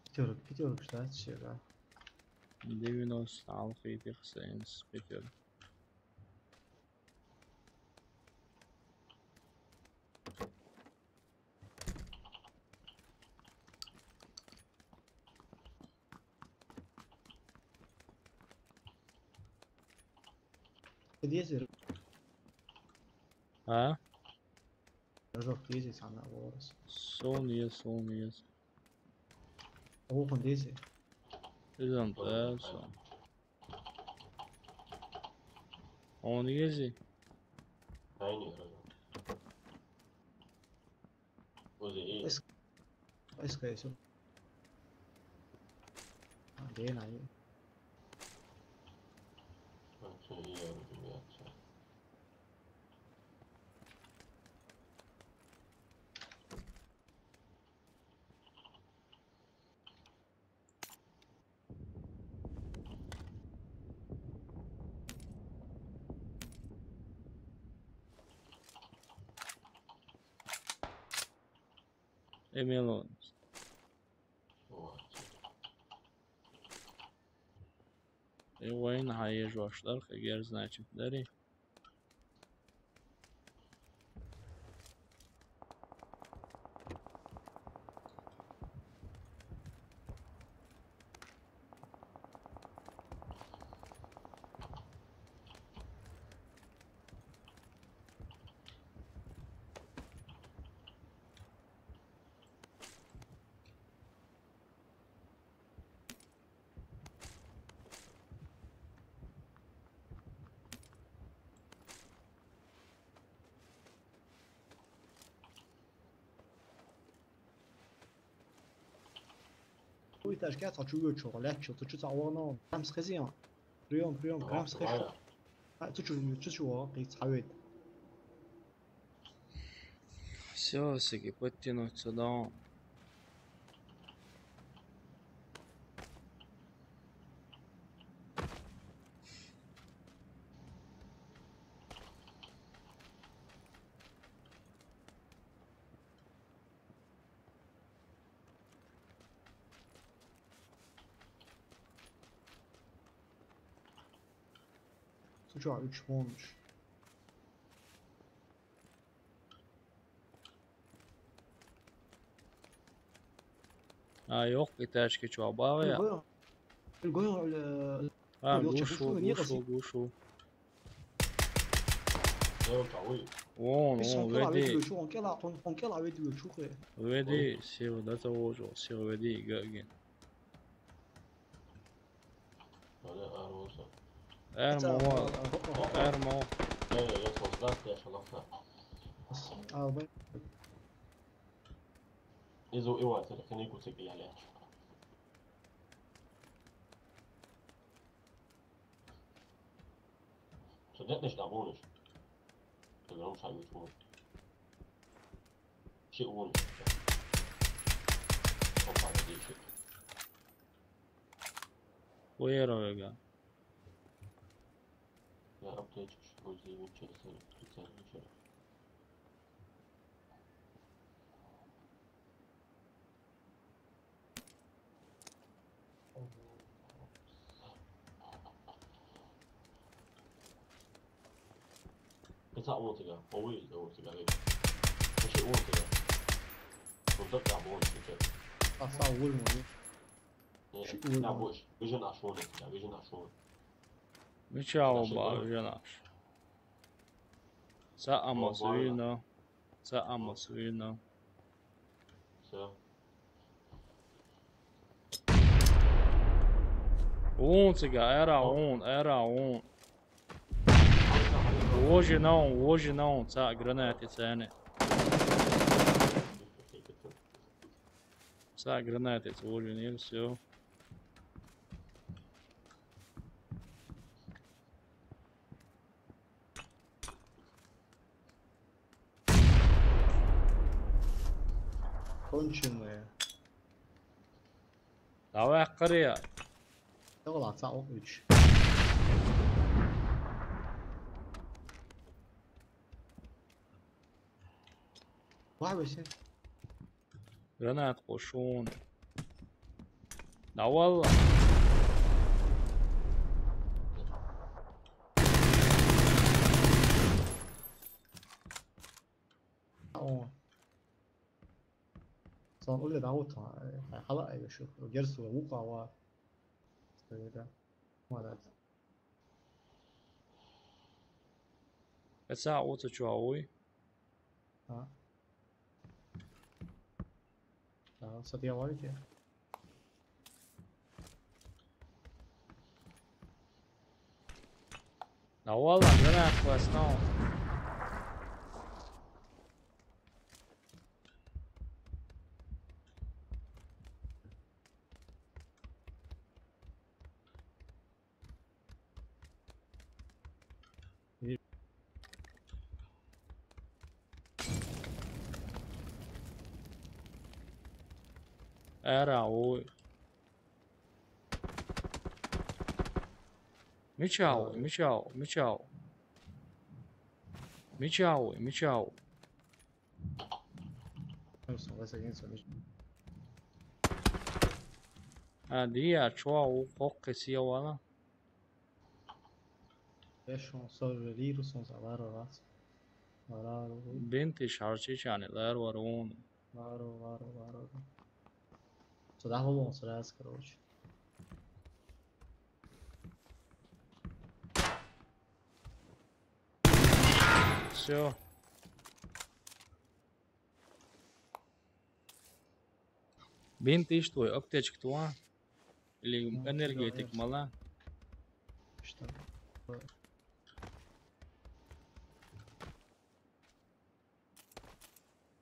Пятёрка, пятёрка, да, всё, да. Девяносто, алхи, пятьдесят, пятёрка. Подъезд. А? Рожок есть, она у вас. Сон есть, сон есть. Охун дези. Изам тайса. Он ези. Айни. Ози. Эс-, эска эсу. А, дена, ай. Ача, я, ребята. Эмилон. Э, война хайе жуаштар, хагер, значит, дари. Уй, ташкент, хочу ё чё, лячо, ты чё, цавано? Там схезион. Приём, приём, там схезион. А, ты чё, ты чё, ты чё, ты чё? Всё, всё-таки подтянуть сюда. Слушай, а, üç olmuş. А, ёх, этажке чё, обава я? Гушу, гушу, э, а, гушу, гушу, гушу. Вон, вон, веди. Веди, сева, да того же, сева, веди, гаген. Эр мова, эр мова. Изу ивар, это книгу цикли, я лячу. Цудетнеш да вунеш. Ты громче, а, вунеш. Чи вунеш. Опа, где ещё? Уеровега. Я аптечку, что здесь винчестер, прицел, ничего. It's not one to go. Oh, we go to go. That shit one to go. Well, duck that one to go. Aa, sağ ol, vurma. Yeah, now watch. Vision ash one to go. Vision ash one. Mičao ba, žena. Sa amo svirno. Sa amo svirno. So. Un ciga, era un, era un. Uoži nav, uoži nav, ca granāti cēni. Ca granāti, uoži nav, все. Končíme. Давай, Корея. Yok lan, sağ ol, üç. Var bir şey. Granat qo'shun. Давай. O. Son öyle daha utan. Hala ayo şu. Gerisi var. Vuka var. Öyle. Молодец. Esa oto chuawi. Ha. Tamam, satıyor var ki. Давай, lan, granat qo'shun. Era o. Mičao, mičao, mičao. Mičao, mičao. Olsun, ben senin sonuç. Ha, dia, čuo, u kokke sija vana. Veš on, so veliru sam za varo rat. Varo, Binti šarčičani, ler varun. Varo, varo, varo. So da holo on sraz, короче. Все. Binti ištoj, aptečka to? Ili energetik mala? Šta?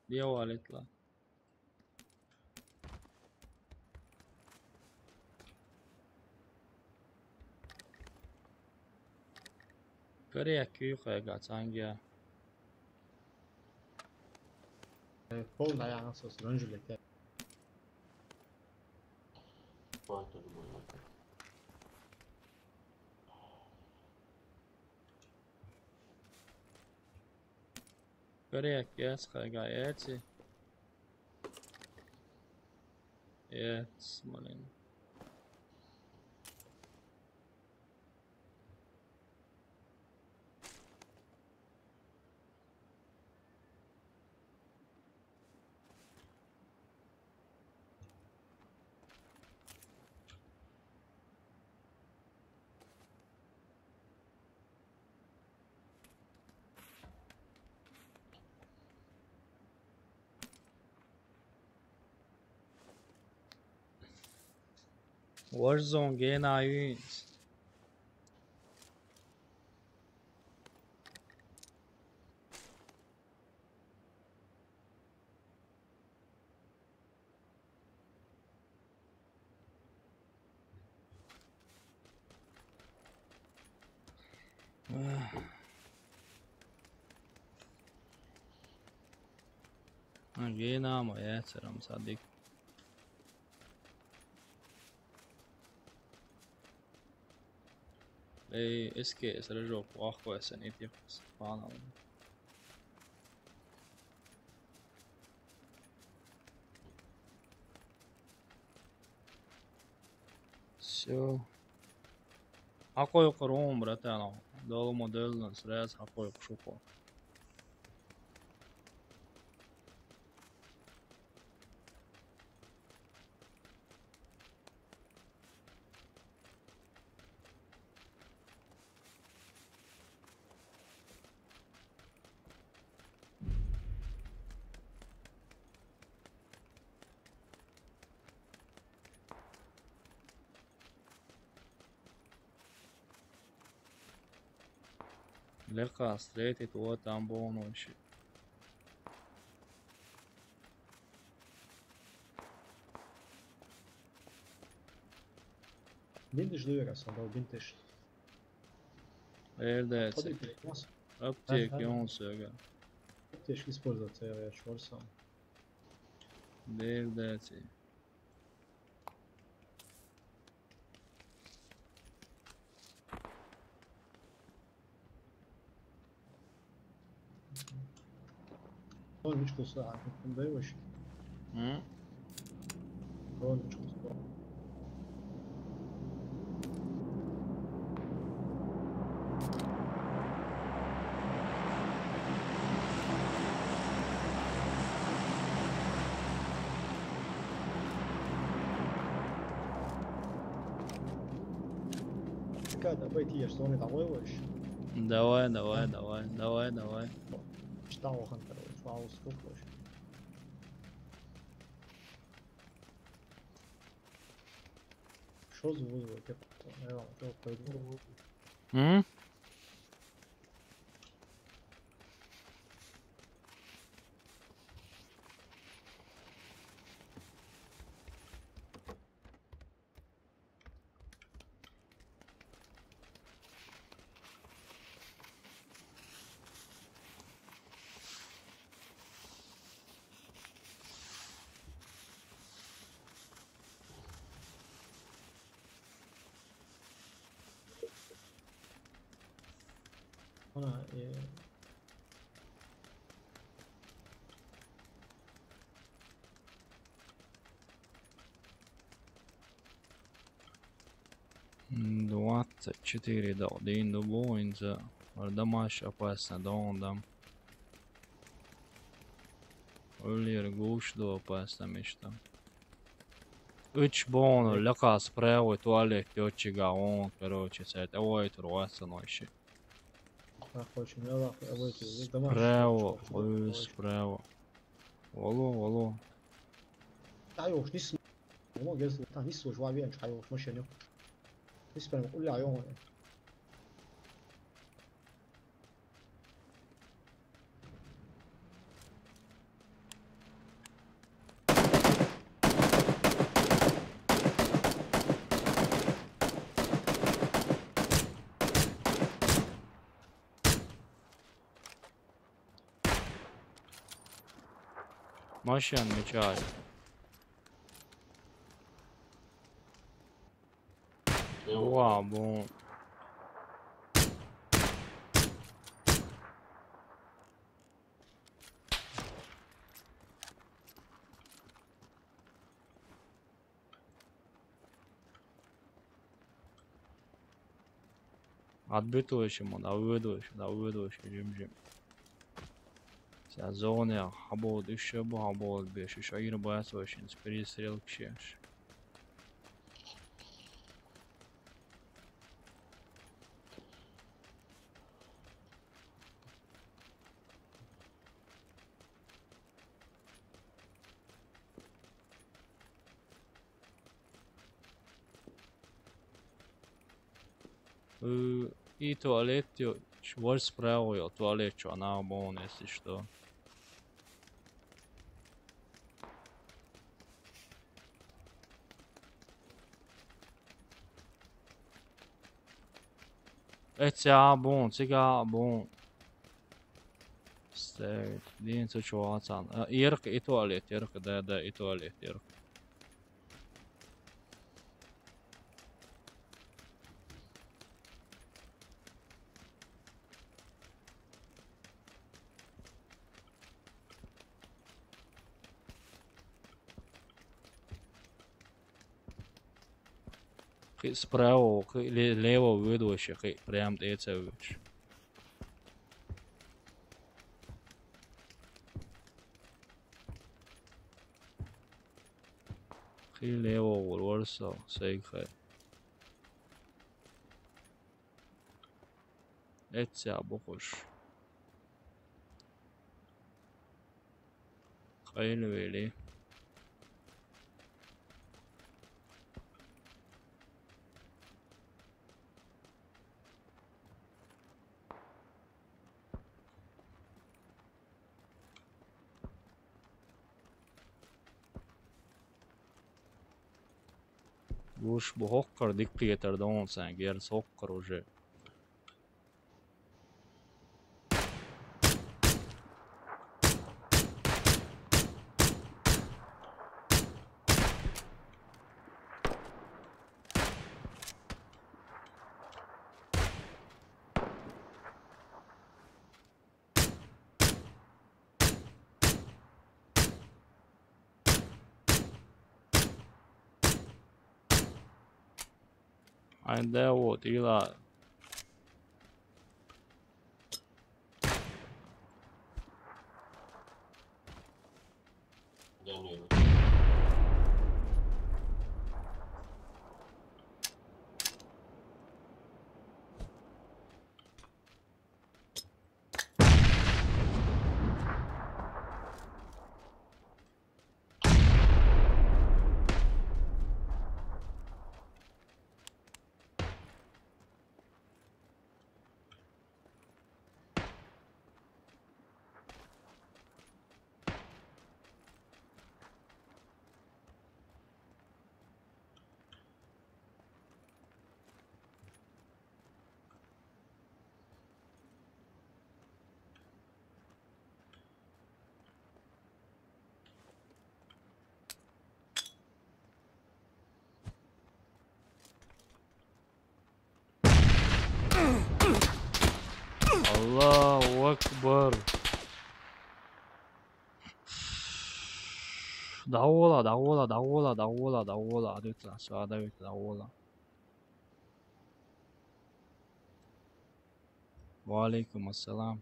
Dia valetla. Kare ya kyu kaya ga changya. Pol da ya nasıl rönjülete. Kare ya kya skaya ga ya chi. Yes, malin. Warzone gena yun. Gena ma ya, ceram sadik. Ej, es que es režo po ajo ese ni tiempo se pana. Все. Hakko yok rum, bratano. Dolu modelno srez hakko yok šuko. Лакхе стрелять, вот там бонус. Бинташ дуй вайга, сан дала бинташ. Эрдеца. Ходи, ты нас. Аптека, ага, он сага. Аптечка использовать, я чёрсом. Эрдеца. Калончик кусу, а, кандай вообще? М? Калончик кусу. Как, давай, ты ешь, что он там воеваешь? Давай, давай, а? Давай, давай, давай. Что он там, что он сколько вообще? Что за вызвать? Я, я, я пойду. М? Ана, э, М, двадцать четыре да, дин дубу инза. Вардамаш опасно, дондам. Уллер гуш до опасно мечта. Уч бону, лакхе справа туалет, тётчига он, короче, сет, ой, тур ватсанойши. Ах, очень, я лах, я выйти, здесь домашний. Справа, ой, справа. Вало, вало. Ай, уж не с-, ну, если там не служу, а вен, ай, уж машине. Не с-, прям, уля, ё-моё. Машин мечай. Уа, бу. Отбитывающий, мон, а выдующий, да, выдующий, жим-жим. Сейчас зоны, хабод, ещё бы хабод, беш, ещё и рыбацовщин, с перестрелки щеш. Э, и туалет, ё, ш-, вор справа, ё, туалет, чё, она бон, если что. Эця бон, цига бон. Стэйт, дин цу чуацан. А, ирк и туалет, ирк, да, да, и туалет, ирк. Кхы справа, кхы ле-, лево выдвообще, кхы прям тӀе ца вуьтуш. Кхы лево вур вар со, сайгахай. Эця бохуш. Къайлавели. Луш бу хӀокхар диккхетар даун сайн герз хӀокхар уже. Ай, да вот, ила. Аллаху акбар. Давола, давола, давола, давола, давола. Адавитла, су адавитла, давола. Ва алейкум ассалам.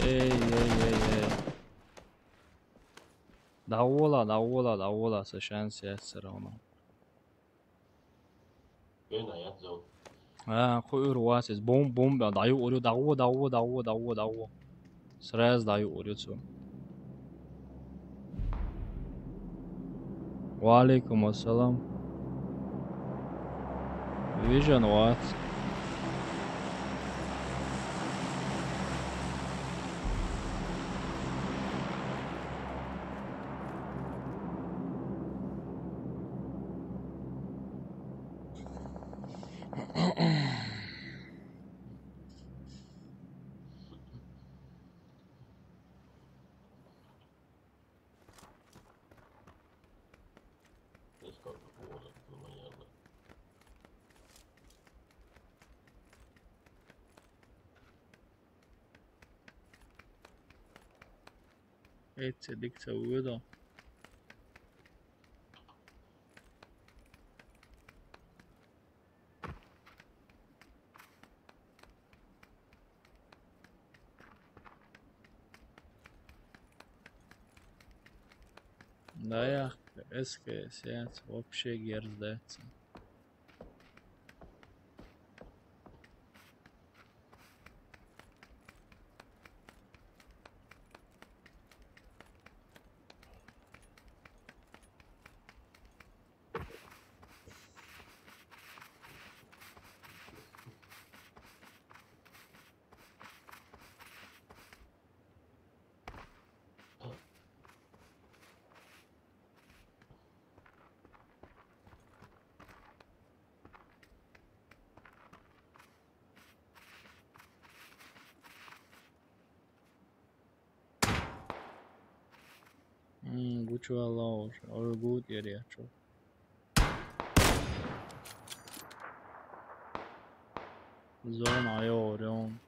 Эй, эй, эй, эй. Давола, давола, давола, са шанс есть всё равно. Бен аят зов. А, кхуьур вац иза. Бум, бум, даю урю, даво, даво, даво, даво, даво. Сразу даю урю цу. Ва алейкум ассалам. Вижен вац. Эцци дикца вуьйда. Да, я эс кей эс вообще герз дац. М, гучу ала уже. Ой, гуд яри ачо. Зона айо орён.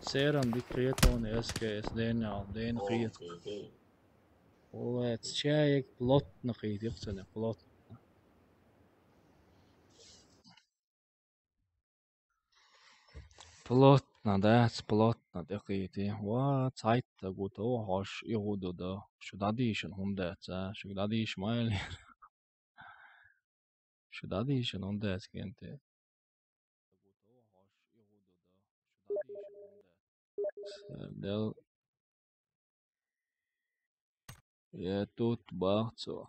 Серан диккхетон эс кей эс ден ал, ден хет. Олец чаек плотно хет, йохсане плотно. Плотно. Надо плотно тӀекхийти. Ва, цхьайтта гуто хьош и гӀу ду да. Шу дӀадийшан хӀума дац, а? Шуга дӀадийша ма аьллера. Шу дӀадийшан хӀума дац, кенте. Сардел. Я тут бахцо.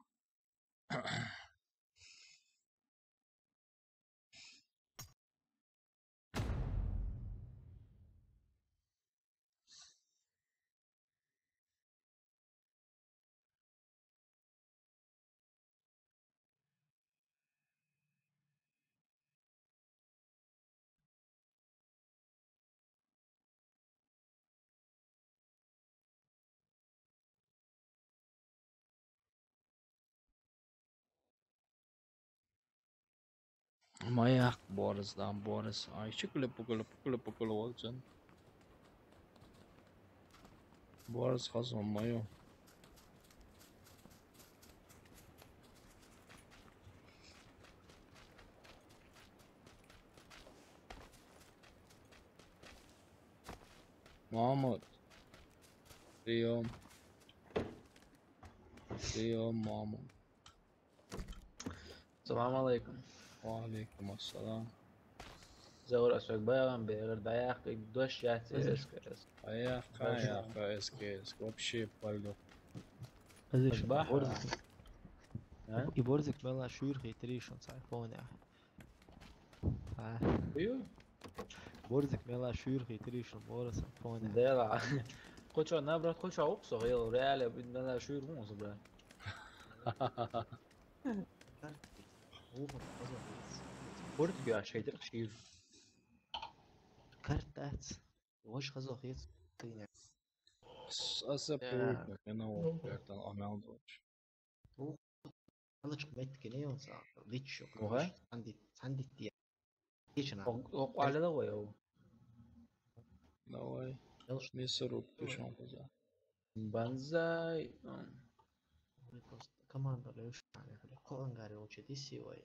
Ма яхь, Борис, да, Борис. Ай, чукуле-пукуле, пукуле-пукуле волчун. Борис хазон майо. Мамут. Приём. Приём, мамут. Салам алейкум. Ва алейкум ассалам. Заур, асак баягъан бегӀер даяхъ, дош яц. Ай, эскес. Ай, яхъ, яхъ, эскес. Вообще пальдо. Азиш, Баха. Борзик. А? И Борзик мела шуйр хитрый, шун цай фоня. А. Ю? Борзик мела шуйр хитрый, шун Борзик фоня. Дела. Хоча, наоборот, хоча уксо, ел, реально, мела шуйр мусо, бля. Борт бя шейдер шир. Картац. Ваш хазох ец. Тыня. Аса привыкнуть, я на вот, как там, амел дочь. Алыч мет кене он са, личо. Ага. Санди, санди тия. Лично. О, о, къуалла да гъой, о. Давай. Ялш. Мясорубка, чё он хоза? Банзай. Просто команда леш, а, я говорю, Конгари учит и силой.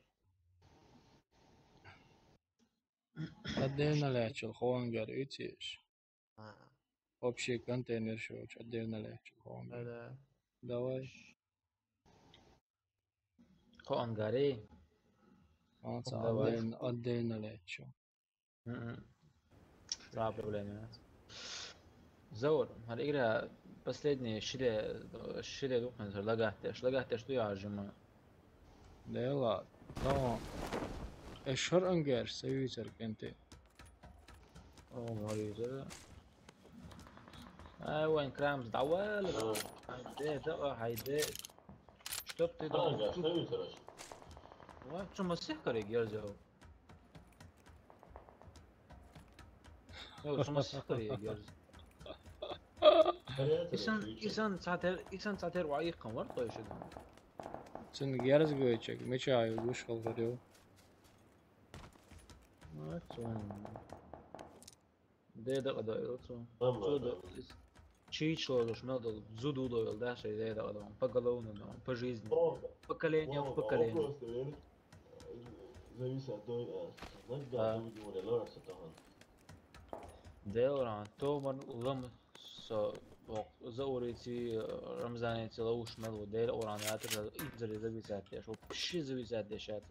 Отдельно лечил, Конгари, видишь? А. Общий контейнер, шо, отдельно лечил, Конгари. Да, да. Давай. Конгари. А, ца, давай. Отдельно, отдельно лечил. Мгм. Да, проблема. Заур, гьар игра последний шире, шире духнес лагатеш, лагатеш ду яжима. Дела, но эшер ангер, союзер кенте. О, мариза. Ай, вайн крамс, давай. Хайде, да, хайде. Чтоб ты... А, да, что это, короче? Ва, чё, масих каре герзел? Ё, чё, масих каре герзел? Исан, исан цатер, исан цатер ва их камар то ещё. Сен герз гойчек, меча вышел, говорю. Ну, это он. Деда къадойл цо. Цо да. Чичло дош мел дол, зуду дойл, да, шей деда къадойл. По головному, по жизни. Поколение в поколение. Зависит от той, а, знаешь, да, люди говорят, лора сатахан. Делран, томар лам со, Заурици, Рамзаници лауш мел дел оран ятр, инзали зависит от деш, вообще зависит от деш ятр.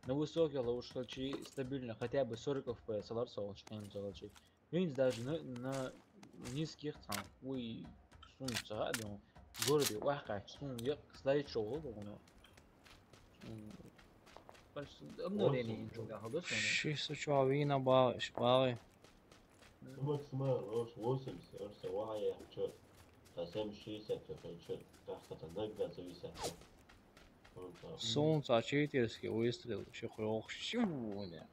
На высоких лаушкалчи стабильно, хотя бы сорок F P S алар соолчи, кем соолчи. Винс даже на, на низких там, уй, сун ца, ну, городе вахач, сун як слайд шоу, ну. Обновление инчуга хадос, ну. Ши суча вина ба, шпалы. Максимал, восемьдесят, восемьдесят, вая, чё? Совсем шестьдесят, чё, чё? Так, это иногда зависит. Солнце, а читерский выстрел, ещё хуёв, щу, не.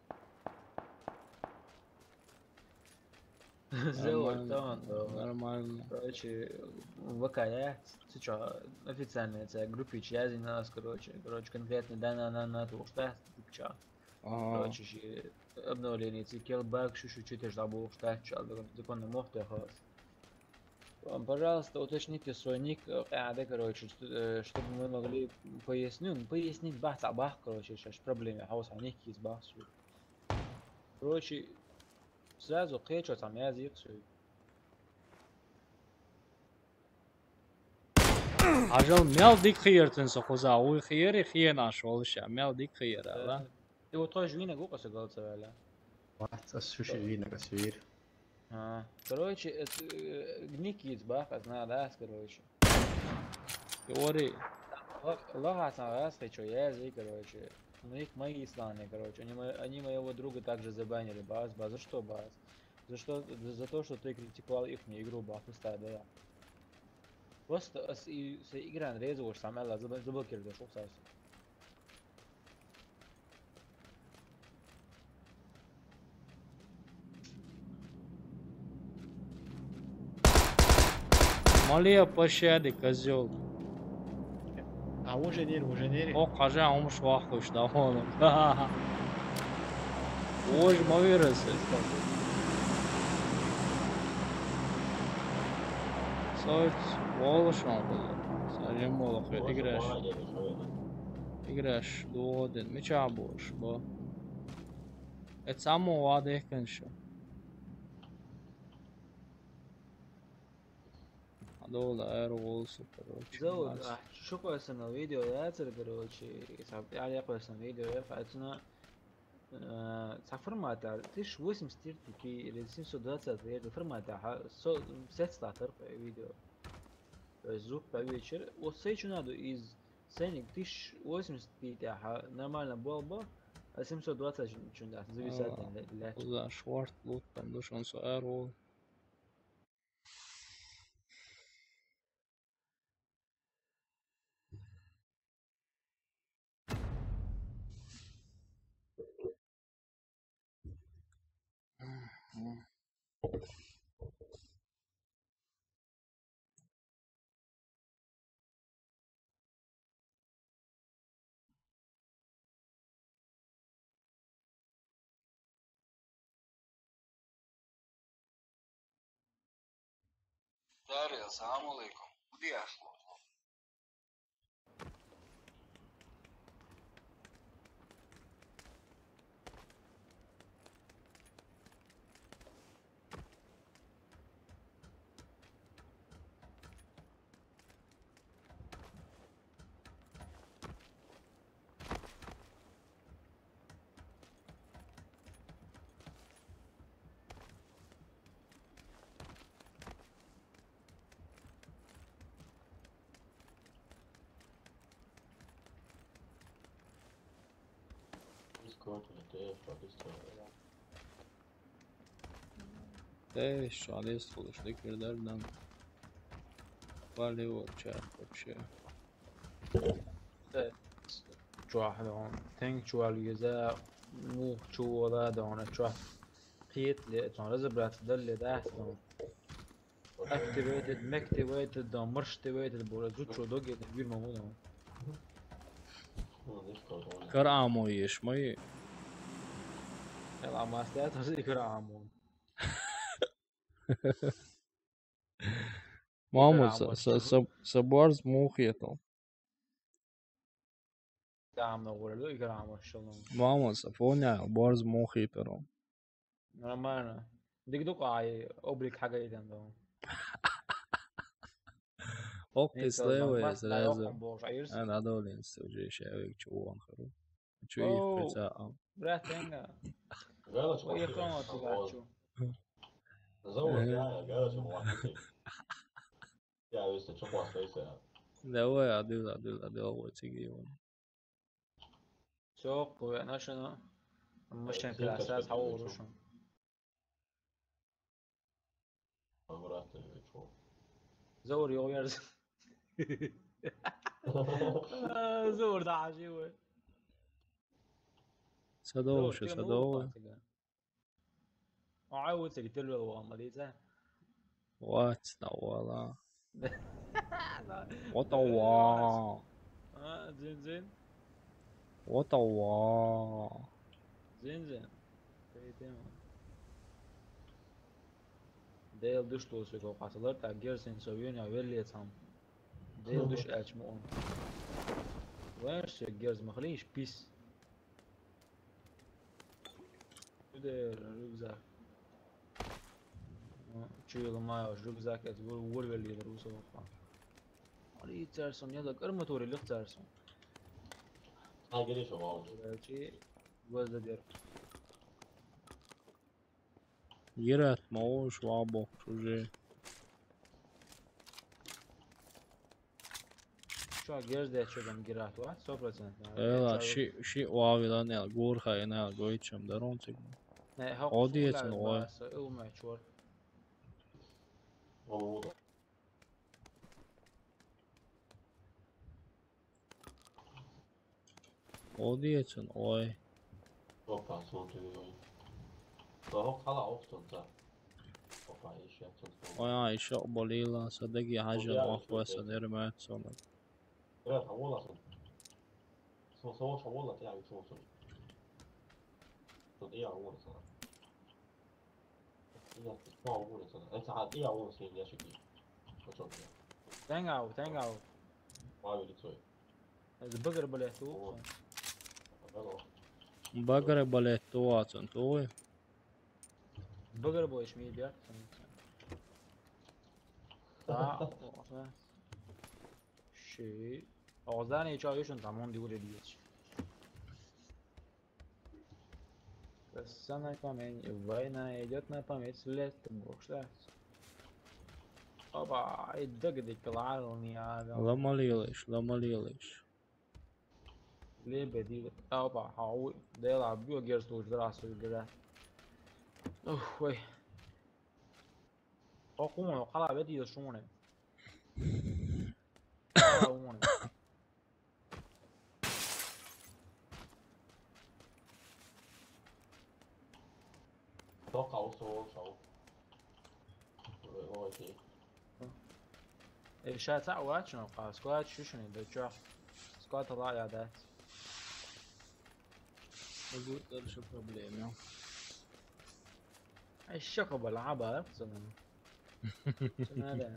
Заур, нормально, тон, э, нормально. Короче, в ВК, я, ты чё, официальная цель, группе чья нас, короче, короче, конкретно, да, на, на, на, то, что, ты чё? Ага. Короче, щи обновление, цикел баг, шу, шу, чё, ты ж забыл, что, чё, законно мог, ты хос. Вам, пожалуйста, уточните свой ник, э, а, да, короче, что, э, чтобы мы могли пояснить, ну, пояснить, бах, бах, короче, сейчас проблема, а у вас ник есть, бах, всё. Короче, Сразу кхечо цхьа мяза йикхаш. Хьажал, мел дика хийра цунна со кхуза, вуй хийра, хенаш волуш а, мел дика хийра, ала? Э, и вот тхойш вийнарг ву-кх аса гал ца ваьлла. Вац, аса шу ши вийнарг аса вийра. А, короче, эс, э, ник йиц бах, ас на дас, короче. Теория. Ла-, лахаса газ хочу, я язык, короче. Ну, их мои сланы, короче. Они мо-, они моего друга также забанили, баз, баз, за что, баз? За что, за, за то, что ты критиковал ихнюю игру, бах, пустая, да. Просто ас и, с игран резу уж сам, ала, забл-, заблокировал, шо, кстати. Мале пощады, козёл. А уже не, уже не. О, хьажа, хӀумаш вахлуш да хьуна. Вож ма вирас. Соц волуш он хӀума. Сарем моло хӀе, играш. Играш доден, мича бош, бо. Эт само ва дехкан шу. Адола аэр волсу, короче. Заур, а, шу кхойсан видео яцар, короче, саб, я, я кхойсан видео, я, фацна, э, цхьа формата, тысяча восемьдесят три или семьсот двадцать формата, ха, со, сет статер видео. То есть звук по вечер. Вот сей что надо из ценник тысяча восемьдесят три, ха, нормально был бы, а семьсот двадцать что надо, зависать. А, для, для. За шварт лут там, душ он со аэр вол. Дарья, салам алейкум. Где я? Э, шалес хулуш дикир дардан. Палево чат вообще. Э, чуахь дон, тенг чуал еза, мух чуала дон, чуахь. Кхет ле, цон разобраться далле, да, цон. Activated, activated, да, марш activated, бора, зучо доге, да, вир маму, да. Кар амо еш, май. Эл амастя, то зи кар амо. Маму, са, са, са, са барз мух етал. Там на горе, да, игра машалла. Маму, са фоня, барз мух етал. Нормально. Дик дук ай, облик хага идем, да. Ок, ты слева, сразу. А, надо, блин, уже ещё чего он хорош. Чё их прицел? Брат, тенга. Галочка. Ой, я храма туда чё. Зовут, я, галочка, молодцы. Я весь чё класс, я. Давай, адыл, адыл, адыл, вот тебе его. Всё, куя, наши, ну. Мы сейчас класс, раз, хау, хорошо. Обратно, чё? Заур, ёгъярз. Заур, да, живой. Садовый, Заур, садовый. Ай, вот эти первые лома, да? What the walla? What the walla? А, дзин-дзин. What the walla? Дзин-дзин. Перейдем. Дейл душ тулсуьгу къасалар, тӀаккха герзин со вуьйна велле цхьамма. Дейл душ аьлча ма он. Вайнаш соьга герз ма хилийша, пис. Чу дер, рюкзак. Чуйла ма уж рюкзак эт вур вур велли дар усо ха. Али царсон я да карматори лих царсон. Ай гери шо вау. Чи гвозда дер. Гират ма уж ва бокш уже. Чо герз де чо гам гират ва сто процент. Эла ши ши вави да не гур ха ина гойчам дарон цик. Не ха. Оди эцен ва. Илма чор. Оди эцен ой. Опа, смотри, ой. Ох, хала охтон та. Опа, ещё тут. Ой, а ещё болила, садаги хажа ох веса нермет сона. Рад хавола сон. Со со хавола я сон сон. Тут я хавола сон. Тенгаав, тенгаав. Багар балет ту. Багар балет ту ацун ту. Багар боиш ми бя. Ши. Оздани чо юшун тамон дигуре диеч. Сана камень, война идёт на память, след бокшта. Опа, ай дагадик ларни ага. Ламалилиш, ламалилиш. Лебеди, опа, хау, дела бю герс луж драсу гера. Ух, ой. Окумо, кала беди шуне. Кала уне. Тока усо шау. Ой, окей. Э, ща ца вачно, а сквад шушни да чё? Сквад ла я да. Могу дальше проблема. Ай ща ка бала аба, пацаны. Надо.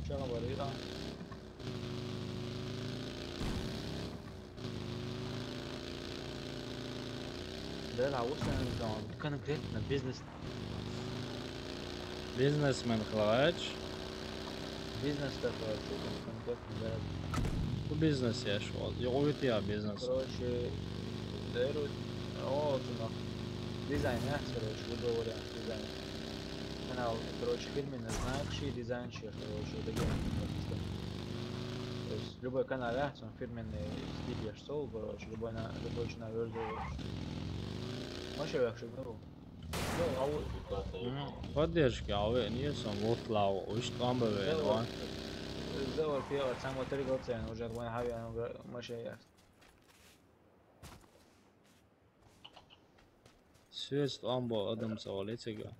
Чё говорила? Да, да, вот он, да, он конкретно бизнес. Бизнесмен хлач. Бизнес такой, что там конкретно, да. Ну, бизнес я шел. Я увидел я бизнес. Короче, дерут. О, вот у нас. Дизайн, я, короче, вы говоря, дизайн. Канал, короче, фирменный знак, ши дизайн, ши, короче, это я. То есть любой канал, я, он фирменный стиль, я, что, короче, любой на, любой человек, короче. Может, я вообще был? Ну, а вот. Поддержки, а вы не сам вот лау, уж там бы вы, да? Заур первый, самый три года, уже два, я, может, я. Свет амбо адам савале цега.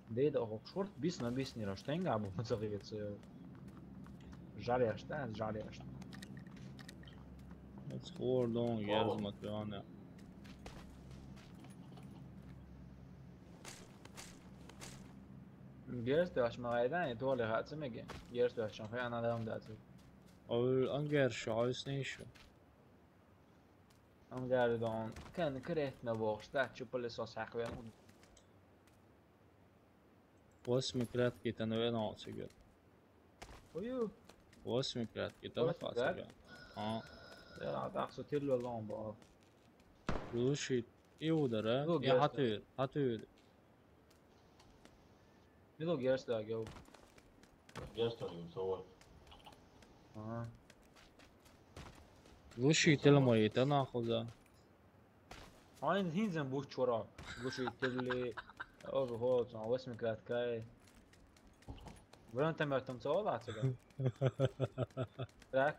Дейда охок шорт бис на бис не раштенга абу мацагиц. Жаряшта, жаряшта. Эц хор дон герз матвана. Герз ты аш магайдан, и то ли хатсымеге. Герз ты аш чамхай анадам дацу. Ол ангер шайс нейшу. Ангер дон конкретно бохш, да, чу пылесос хаквен. Восьми клетки тан вен алчыгы. Ою. Восьми клетки тан алчыгы. А. Я, так что тилло ломбо. Лучше и удара. Ну, я герста. Хатыр, хатыр. Мило герста геу. Герста геу, сова. Ага. Лучше тело мои, это нахуй, да. Айн хинзен бух чора. Лучше теле. О, вот, а восьми краткай. Вран там я там цола, цега. Так.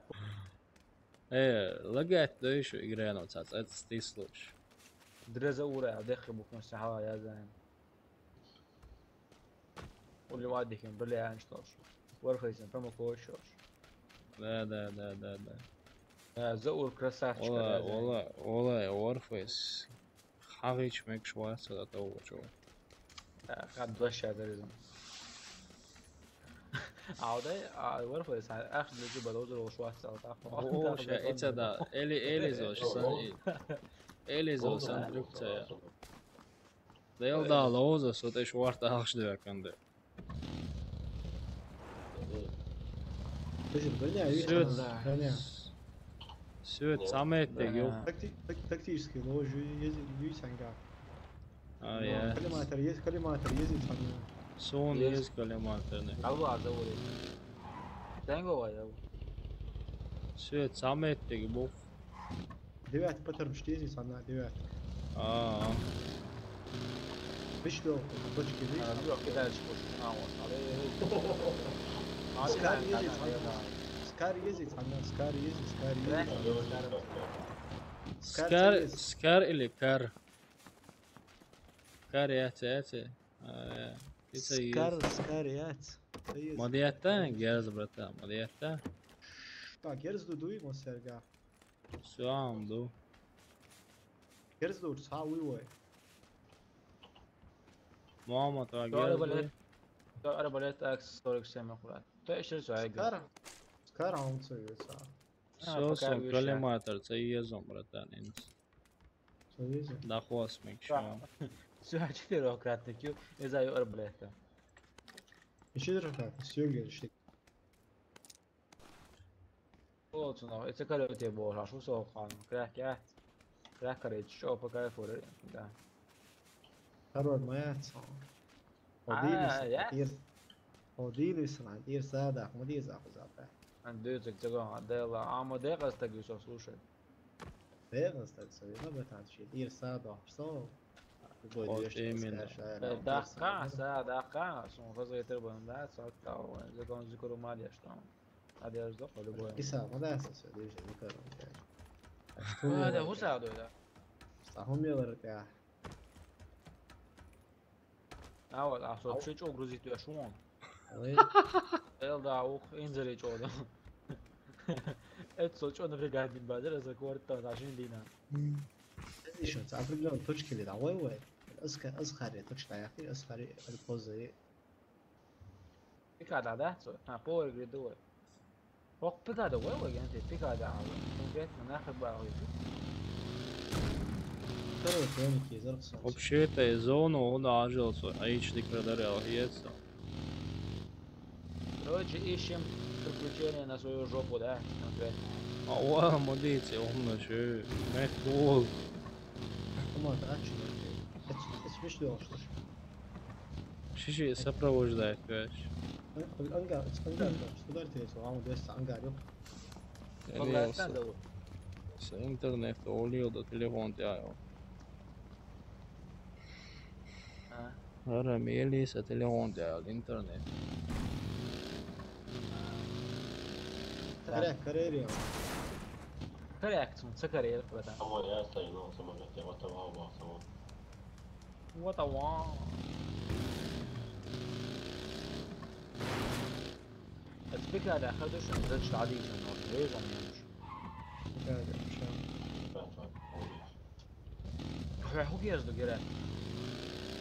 Э, лагать дойшу играю, но цац, это стислуш. Дреза ура, а дехе бухнуш сахала я знаем. Ули вадихин, бля, что ж. Варфейсен, прямо кошош. Да, да, да, да, да. Э, Заур красавчик. Ола, ола, ола, Варфейс. Хагич мек шварца да того чего. Э, хад два ща зарезан. А вот, а, Варфейс, а, ах, для тебя должен шварца, так. О, ща, это да, эли, эли зош, сан, и. Элиза, сан трюк цая. Дел да лоза, со теш варта ахш деканде. Слушай, броня, видишь, Всё, она, да, броня. Всё, самое ты, Да. Ёл. Такти-, так-, тактический, но уже ездит, видишь, ангар. А, Ну, я. Коллиматор есть, коллиматор ездит, она. Сон Есть. Есть коллиматорный. Алло, а зовут. Тэнго, а я. Всё, самое ты, бог. Девятый паттерн, что ездит, она, девятый. А, а. Вы что, точки, видишь, А, там? Лёх, кидаешь, слушай, а, вот, смотри, смотри. Скар ездит, она, она. Скар ездит, она, скар ездит, скар ездит. Скар, скар. Скар, скар или кар? Кар, я, я, я. А, я. Скар, скар, я. Мадиятта, герз, братан, мадиятта. Так, герз дудуй, мосерга. Суам ду. Герз дур, са уй уй. Мама, та Кто герз арбалет? Ду. Кто арбалет X сорок семь аккурат? Кто ещё за игру? Скар. Скар, а он целится. А, со, пока со, веща. Коллиматор, ца езон, братан, инс. Со езон. Да хвост мик шо. Всё, четырёхкратный килл. Из-за арбалета. Ещё четырёхкратный, всё, говоришь. Olsun, no, et se käy tie vuoraa, sun se on hän. Krähkää. Krähkäri, tšopa käy furi. Mitä? Harvoin mä jäät saa. Aa, Odilissa, yes. Ir-, Odilissa näin, ir säädä, mä tiedän, kun sä päin. Hän dytsek, se on, dela, amo dekas täkyy so, slušaj. Dekas täkyy so, no, bet hän shit, ir säädä, so. Oot imminä. Dahka, sä, dahka, sun fazla yeter bana, da, sa, kao, se kao zikuru madjaš tamo. Надежда, по-любому. Писал, ну да, со, со, видишь, не короче. А, да, гусар, да. Стахом я варка. А вот, а со, вообще чё грузить, я шумон? Ой. Эл да, ух, инзери чё, да. Это со, чё напрягает, блин, базар, за квартал, даже не дина. Видишь, вот, определённые точки ли, да, ой, ой. Аска-, асхари, точно, я, асхари, альпозы. Пикада, да? Со-, а, по игре двое. Ох, пикада, ой, ой, я не пикада, а, конкретно, нахуй, ба, ой. Второй хроники из Арксенса. Вообще-то и зону он ажился, а ичник радарял, есть. Короче, ищем приключения на свою жопу, да? Конкретно. А, о, модите, он ночи. Мехтул. Come on, action. Это, это смешно, слушай. Шиши сопровождает, короче. Ангар, ангар, что дальше? Ангар, ёп. Ангар, ёп. С интернета улил до телефон тяял. А. Ара мели са телефон тяял, интернет. Коряк, коряк. Коряк, ца коряк, братан. Самой я стою, но самой я, вот, вот, вот, вот. What a one. It's because I had this and that's not even on the reason. Because it's, uh, Who cares to get it?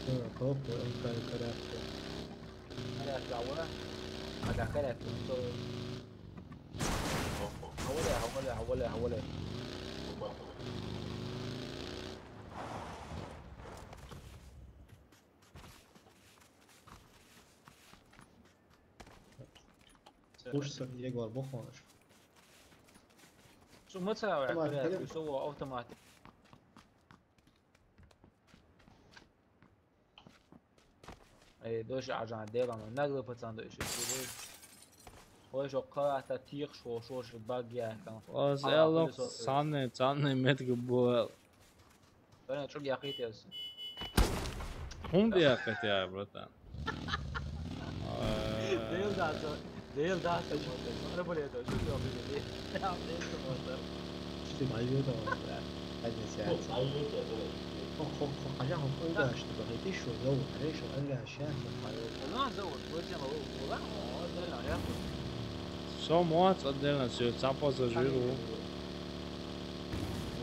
Uh, hope, uh, kind of cut out, uh, Correct, I wanna. I got correct. So. Hawale, hawale, hawale, hawale. Слушай, Егор, бухнешь? Что мы целая, Автомат, блядь, блин. Что автомат? Эй, дойш ажан делам, нагло пацан дойш. Ой, шо ката тих шо, шо, шо, баг я, там. Аз А, эло хули со-, цанне, цанне метг буэл. Бана чуг яхит яс. Хунди яхит я, братан. Э, Дел да, со-, Дел да, со-, Ара более то, что ты обидел? Я обидел, вот, да. Что ты моё там, да? Один сядь. Хо, хо, хо, а я хо, хо, да, что ты, ты что, зовут, а я что, а я сейчас, хо, хо. Ну, зовут, вот я могу, ну, да, вот, да, я. Со моц отдельно, всё, сам пассажир, о.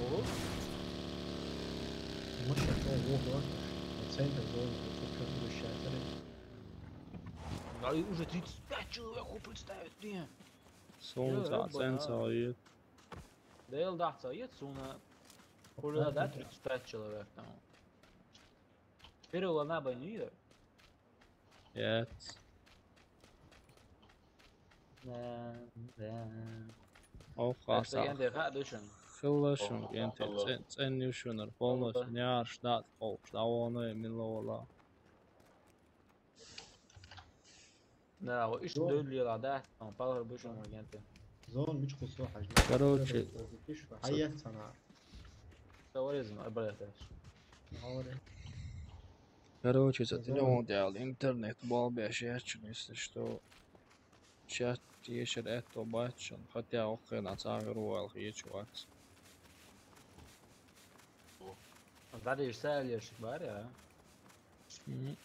О. Мы сейчас, о, о, о, центр зоны, вот тут как бы сейчас, смотри. Да, и уже тридцать пять человек, о, представь, блин. Солнце, Э, оценка, рыба, да. Ой. Дел да, ца, ет суна. Уже, да, тридцать пять человек там. Первая волна войны, да? Нет. Да, да. Ох, Так что хаса. я дыхаю, дышим. Хыллашым, кенте, цен, цен юшунар, полностью, няр, штат, пол, штавоны, милола. Да, вот ишь Ну. Дөлли ла, да, там палар бышим агенты. Зон мич кусо хажна. Короче. Хаяц сана. Товаризм, обратно. Говори. Короче, за Мгм. телефон делал интернет, балбя, шерчен, если что. Сейчас ешер это бачен, хотя охрен от сагру ал хечуац. Да, да, ишь сайлешик бар, я. Мгм.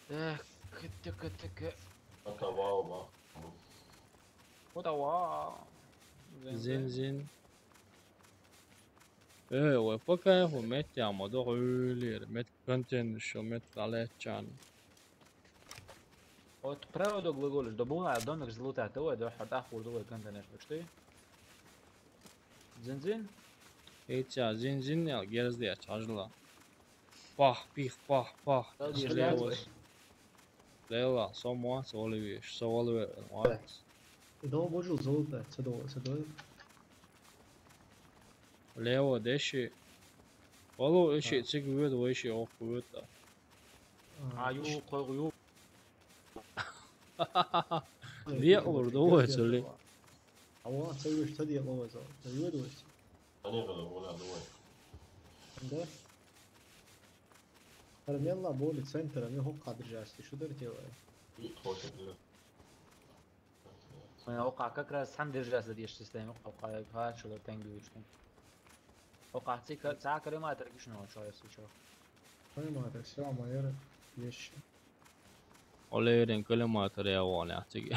Эх, кытыка-тыка. Атаваума. Вот ава. Зин, зин. Э, ой, по кайфу, мет яма, да, өлер, мет контент, что мет галетчан. Вот правду глаголишь, да была домик залутать, давай, да, хардах, давай, контент, что ты? Зин-зин? Эти, а, зин, зин, я, герзди, я, чажла. Пах, пих, пах, пах. Да, Слева, держи, слева, сомуа, соливиш, соливиш. И дома божил золото, садо, садо. Лево, деши. Олу, эши, А. циг вед, веши, ох, вед, да. А, ю, кой, ю. Ве, олур, да, ой, соли. А вон целуешь, что делал, ой, золото. Ю, дуешь. Они когда вона думает. Да? Кармела боли центра, мне хок кадр жести, что ты делаешь? И хочет, да. Мен ока как раз сан держаться деш система, ока качула тенги учтен. Ока цика, цакаре матер кишно, чё, если чё. Понимаю, это все, майор, вещи. Олерин километр я вон, я, циг.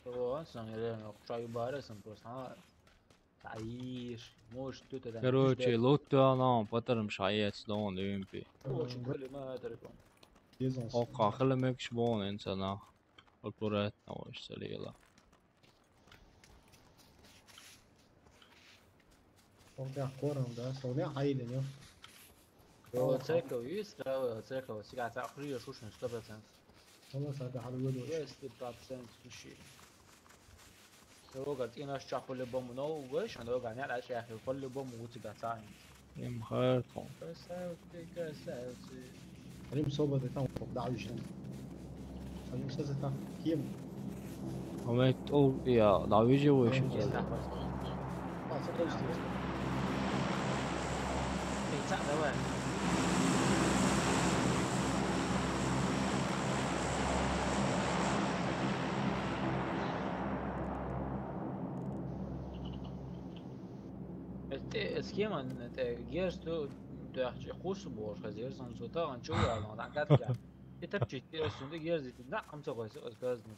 О, сан, я реально, чё, и баре сан просто, а? Таиш, может, ты тогда. Короче, лутта нам, потом шаец, да, он, юмпи. Очень километр, по. Дезон. Ока, хилимекш бон, инсана. Аккуратно, ой, солила. Солня кором, да? Солня айли, не? О, церковь, есть справа, церковь, всегда так, хули шушен, сто процентов. Солня сада халугу. Двести процентов суши. Рога, ты наш ча по-любому, но угощен, рога, не раз я по-любому у тебя царин. Им хартон. Красавцы, красавцы. Они собаки там, да, еще. Они все это кем? А мы, о, я, да, вижу, вы еще. Есть такой. А, это просто. Эй, ца, давай. Эти схема, это герсту, да, хус бор, хазер, сон сутаган, чё я, но так как. Это чуть, это сюда герзит, да, камца кой, с газным.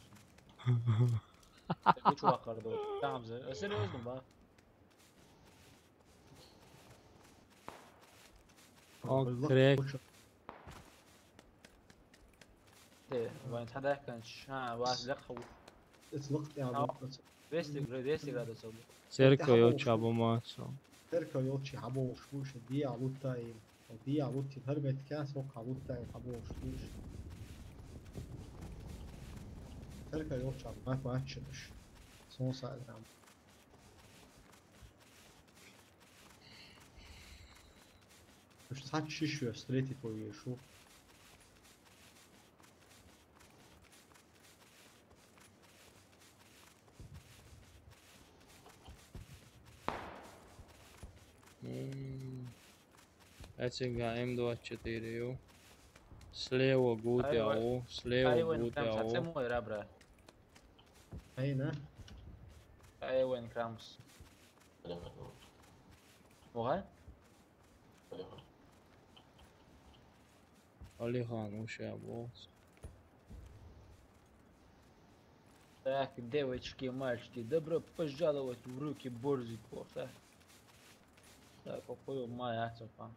Чё вакарду, там же, серьезно, ба. О, крек. Те, вайн тадах канч, а, вас леху. It's looked at. Ау. Двести гра-, двести градусов. Церковь, я, чабумацу. Церковь, я, чи хабо, шуш, диа лутаем. Диа лутин, хар мет кас, хок лутаем, хабо, шуш. Церковь, я, чаб, мат, мат, чуш. Сон са, там. Уж сач шиш встретить твою Ишу. М. Эцинга М двадцать четыре, ю. Слева гутя, Айва-, у, слева Айвен гутя, Крамс, а це у. мой ребра. Ай, на? Айвен Крамс. Ого. Алихан, уж я, вот. Так, девочки, мальчики, добро пожаловать в руки Борзый Порта. Так, какой моя цепа.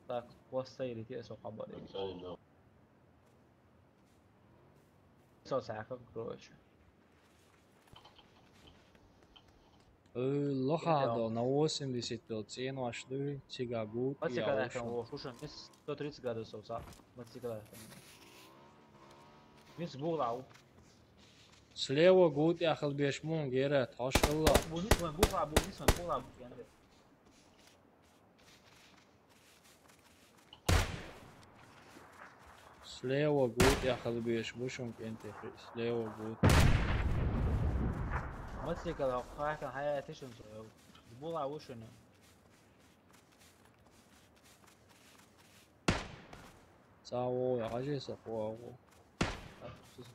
Так, посмотрите, это сухободы. Со всякого, короче. Э, лоха до, на восемьдесят до ценош ду, цига гуд, я Мацикалафен ушун. Вошушен, мис сто тридцать градусов са. Мацикалафен. Мис бугла у. Слева гуд, я хал беш мун, гера, ташкалла. Бу нис ван бугла, бу нис ван бугла, бу янде. Слева гуд, я хал беш, бушун кенте, слева гуд. Мацикала, хака, хая, тишин, бугла ушун. Цао, я хажи са, хуао.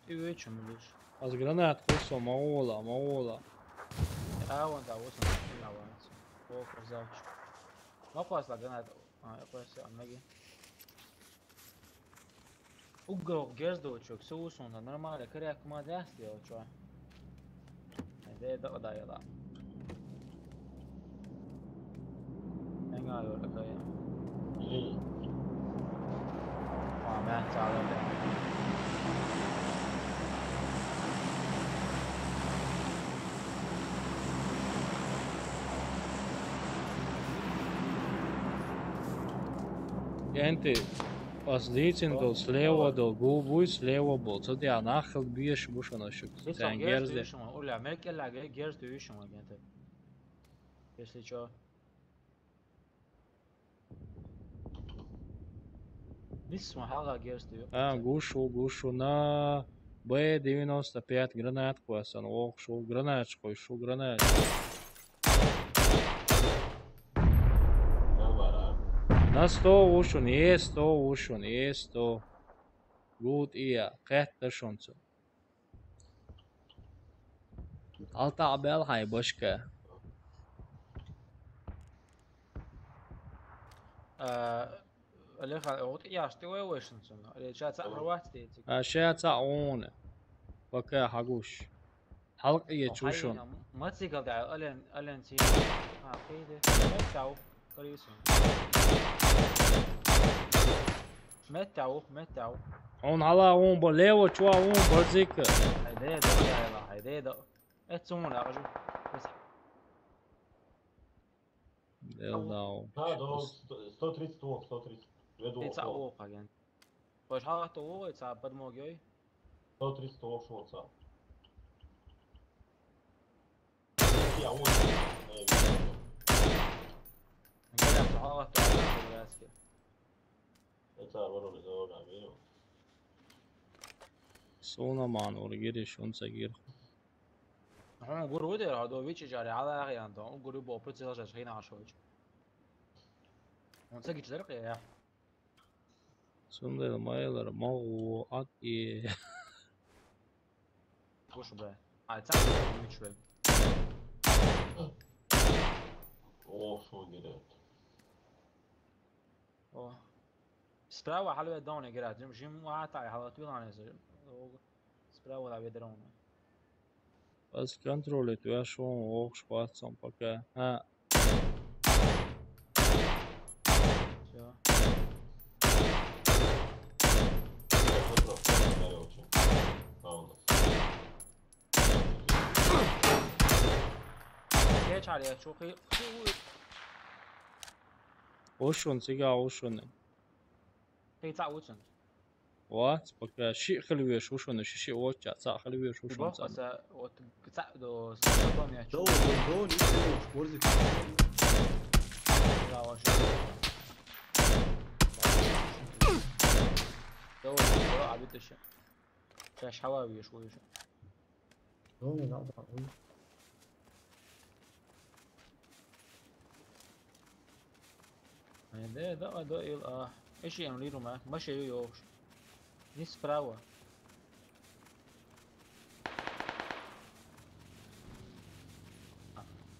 Ты вечер, малыш. Аз гранат хусо, маола, маола. А, вон да, вот он, на ванцу. О, красавчик. Ма класс ла гранат. А, я класс, а, ноги. Угол герздочек, соусун, да, нормально, коряк, ма дясти, чё? Де, да, да, я, да. Hang on, okay. Ей. А, мя, цале, да. Янте, аз лицин дол слева дол, губуй слева бол. Цо де анахал биеш бушана шук. Цен герзде. Оля, мекеллаге герзде юшума, Янте. Если чё. Мис ма хала герзде ю. А, гушу, гушу на Б девяносто пять гранат квасан, ох, шу гранат, шкой, шу гранат. На сто ушун, е сто ушун, е сто. Гуд ия, кэтта шунцу. Алта абел хай башка. А, Олег, а вот я, что вы вышли, ну? Или сейчас, а, рвать эти? А, сейчас, а, он. Пока хагуш. Халк ие чушун. Мацикал да, ален, ален си. А, пейде. Меттау. Карисон. Меттау, меттау. Он ала, он ба лево, чуа, он базика. Айде, да, да, айде, да. Эцун, а, жу. Дел дау. Да, да, сто тридцать, сто тридцать. Веду. Ица о, паген. Пожалуйста, о, ица подмогёй. Сто тридцать шоца. Я вот. Геля, пожалуйста, обратно. Это вроде, вроде, видел. Сона ман, ор гири, шунца гир. Ага, гур удер, а до вичи жари, ала ян до, гур бо прицел жаш, хина ашоч. Он цаги чизер, я. Сунда майлар, магу, ат и. Слушай, бля. А, это самое, ничего. О, шо гири. О. Справа, халве дауна гира. Жим, жим, ата, халве туйлана. Справа, халве дауна. Аз контролить вяшон, ох, шпацом пока. А. Всё. Geç araya, çok iyi. Ушун, цига ушун. Ты ца учен. Ва, пока ши хилвеш ушун, ши ши оча, ца хилвеш ушун. Бо, ца. Аса, вот, ца до, с-, с-, с-, Дол, дол, дол, не дол, спорзик. Да, вообще. Дол, дол, а битыше. Сейчас шава веш, веш. Дол, не дал, да, ой. Айде, давай, до ил, а. Эши ям лирума, маше ю йош. Не справа.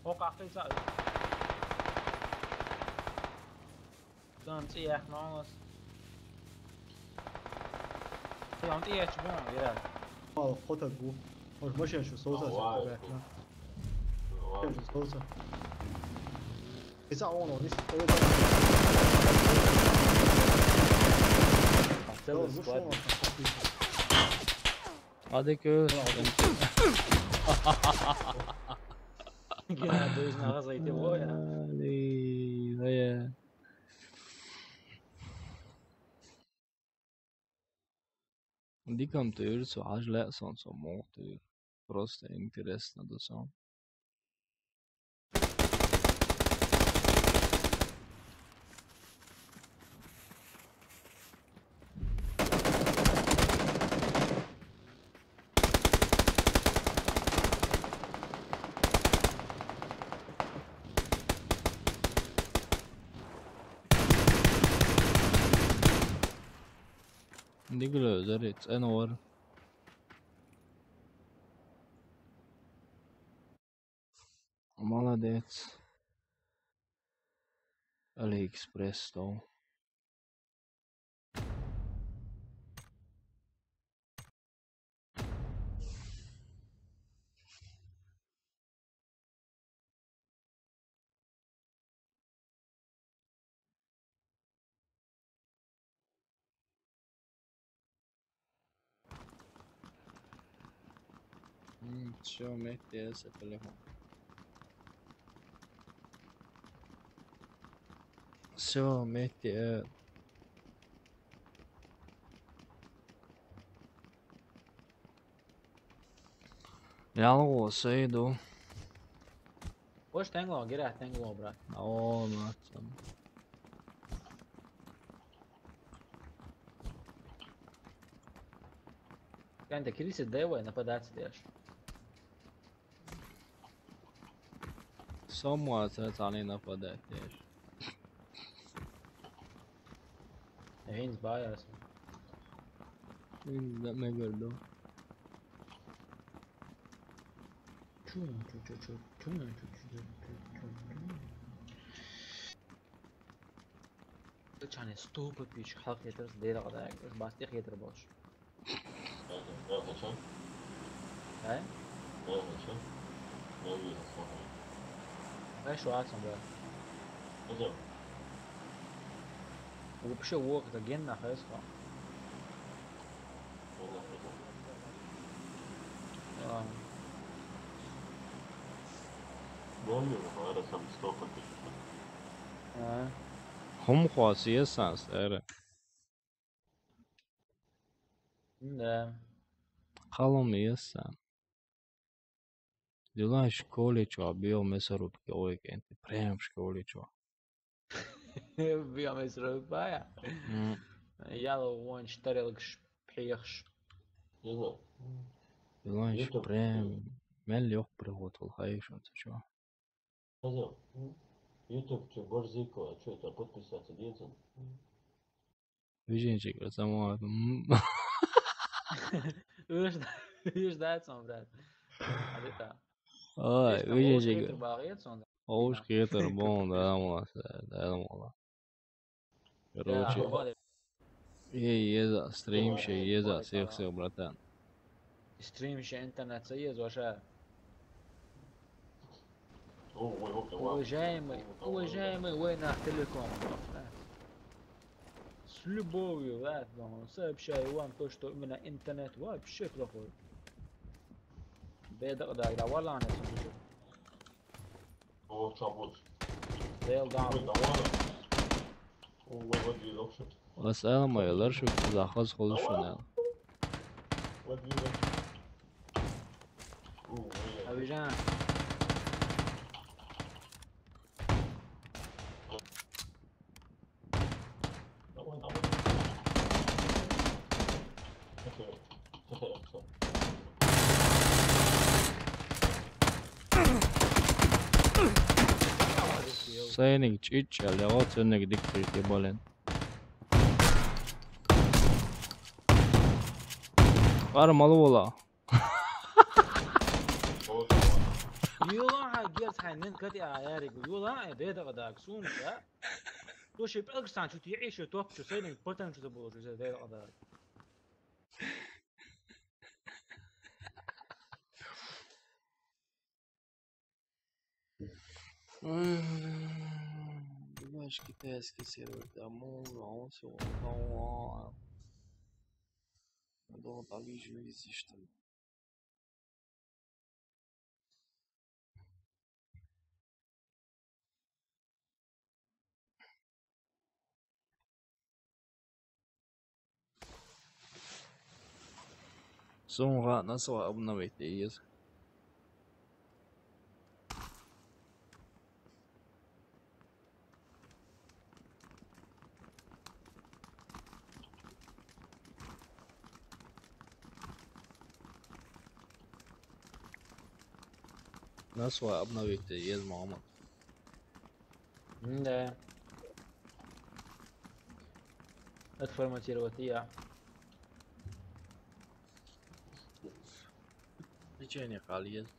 О, кахты са. Дан ци ях ногас. Ты он ти ях бон, ира. Мал, хота гу. Может, машина ещё соуса. Ава, ся, ва. Машина ещё соуса. Ица он, он, ис-, Целый Дол, ну склад. Шо он? Адекы. Ава, он. Геннадий нагазайте воя. Али, вая. Дикам тыйр цо, хьажа лаьа сан цо муха тыйр. Просто интересно да сан. Дигла заря цӀена вара. Молодец. Алиэкспресс тӀо. М, всё, метте эса телефон. Всё, метте, э. ЯлгӀа сай ду. Ваш тенгло, гиря тенгло, брат. О, нацам. Кенте кириси девой нападать деш. Со ма ца цани нападать деш. Эйнс баяс. Эйнс да мегар ду. Чу, чу, чу, чу, чу, чу, чу, чу, чу, чу. Чане сто подписчик халкъ хетар, дера къадаг, бас тих хетар бош. Ай? Ай, шо ацам, да. Вообще вок, это ген нахайс ха. Хум хос есанс, эре. Да. Халом есан. Дела школе чо, био мясорубки, ой, кенте, прям школе чо. Био мясорубка, я? М. Я ло вон штарелкш, пехш. Дела прям, мел лёг приготовил, хайшон, ты чё? Хоза, м? YouTube чё, Борзико, а чё это, подписаться деется? Виженчик, а сама, м. Уж да-, уж дать сон, брат. А это. Ай, виженчик. Оуш хетар бон, да, мала, да, мала. Короче. Ей, еза, стрим ше, еза, всех, всех, братан. Стрим ше, интернет ше, еза, ваша. Уважаемый, уважаемый, война телеком. С любовью, да, сообщаю вам то, что именно интернет вообще плохой. Беда, да, да, валана, слушай. О, чабуш. Дел дам. Ой, давай. О, ой, ой, ой, ой. Вас алмайлар шу захаз холушуна. Ой, ой, ой. О, ой, ой. Абижан. Сайниг чӀичӀал ягъа цунниг диккхийти бален. Къар малувала. Юла герц хай нин кати а яриг. Юла беда къадаг сунка. Ту ши пелксан чу ти иши топ чу сайниг потан чу забуло чу беда къадаг. Ой, блядь, китайский сервер, да, мол, а он всё, он, а он, а. Надо вот так ещё везде, что ли? Цунга нас вай обновить еза. Нас вай обновить еза, мама. Да. Отформатировать я. Лечение кхалла еза.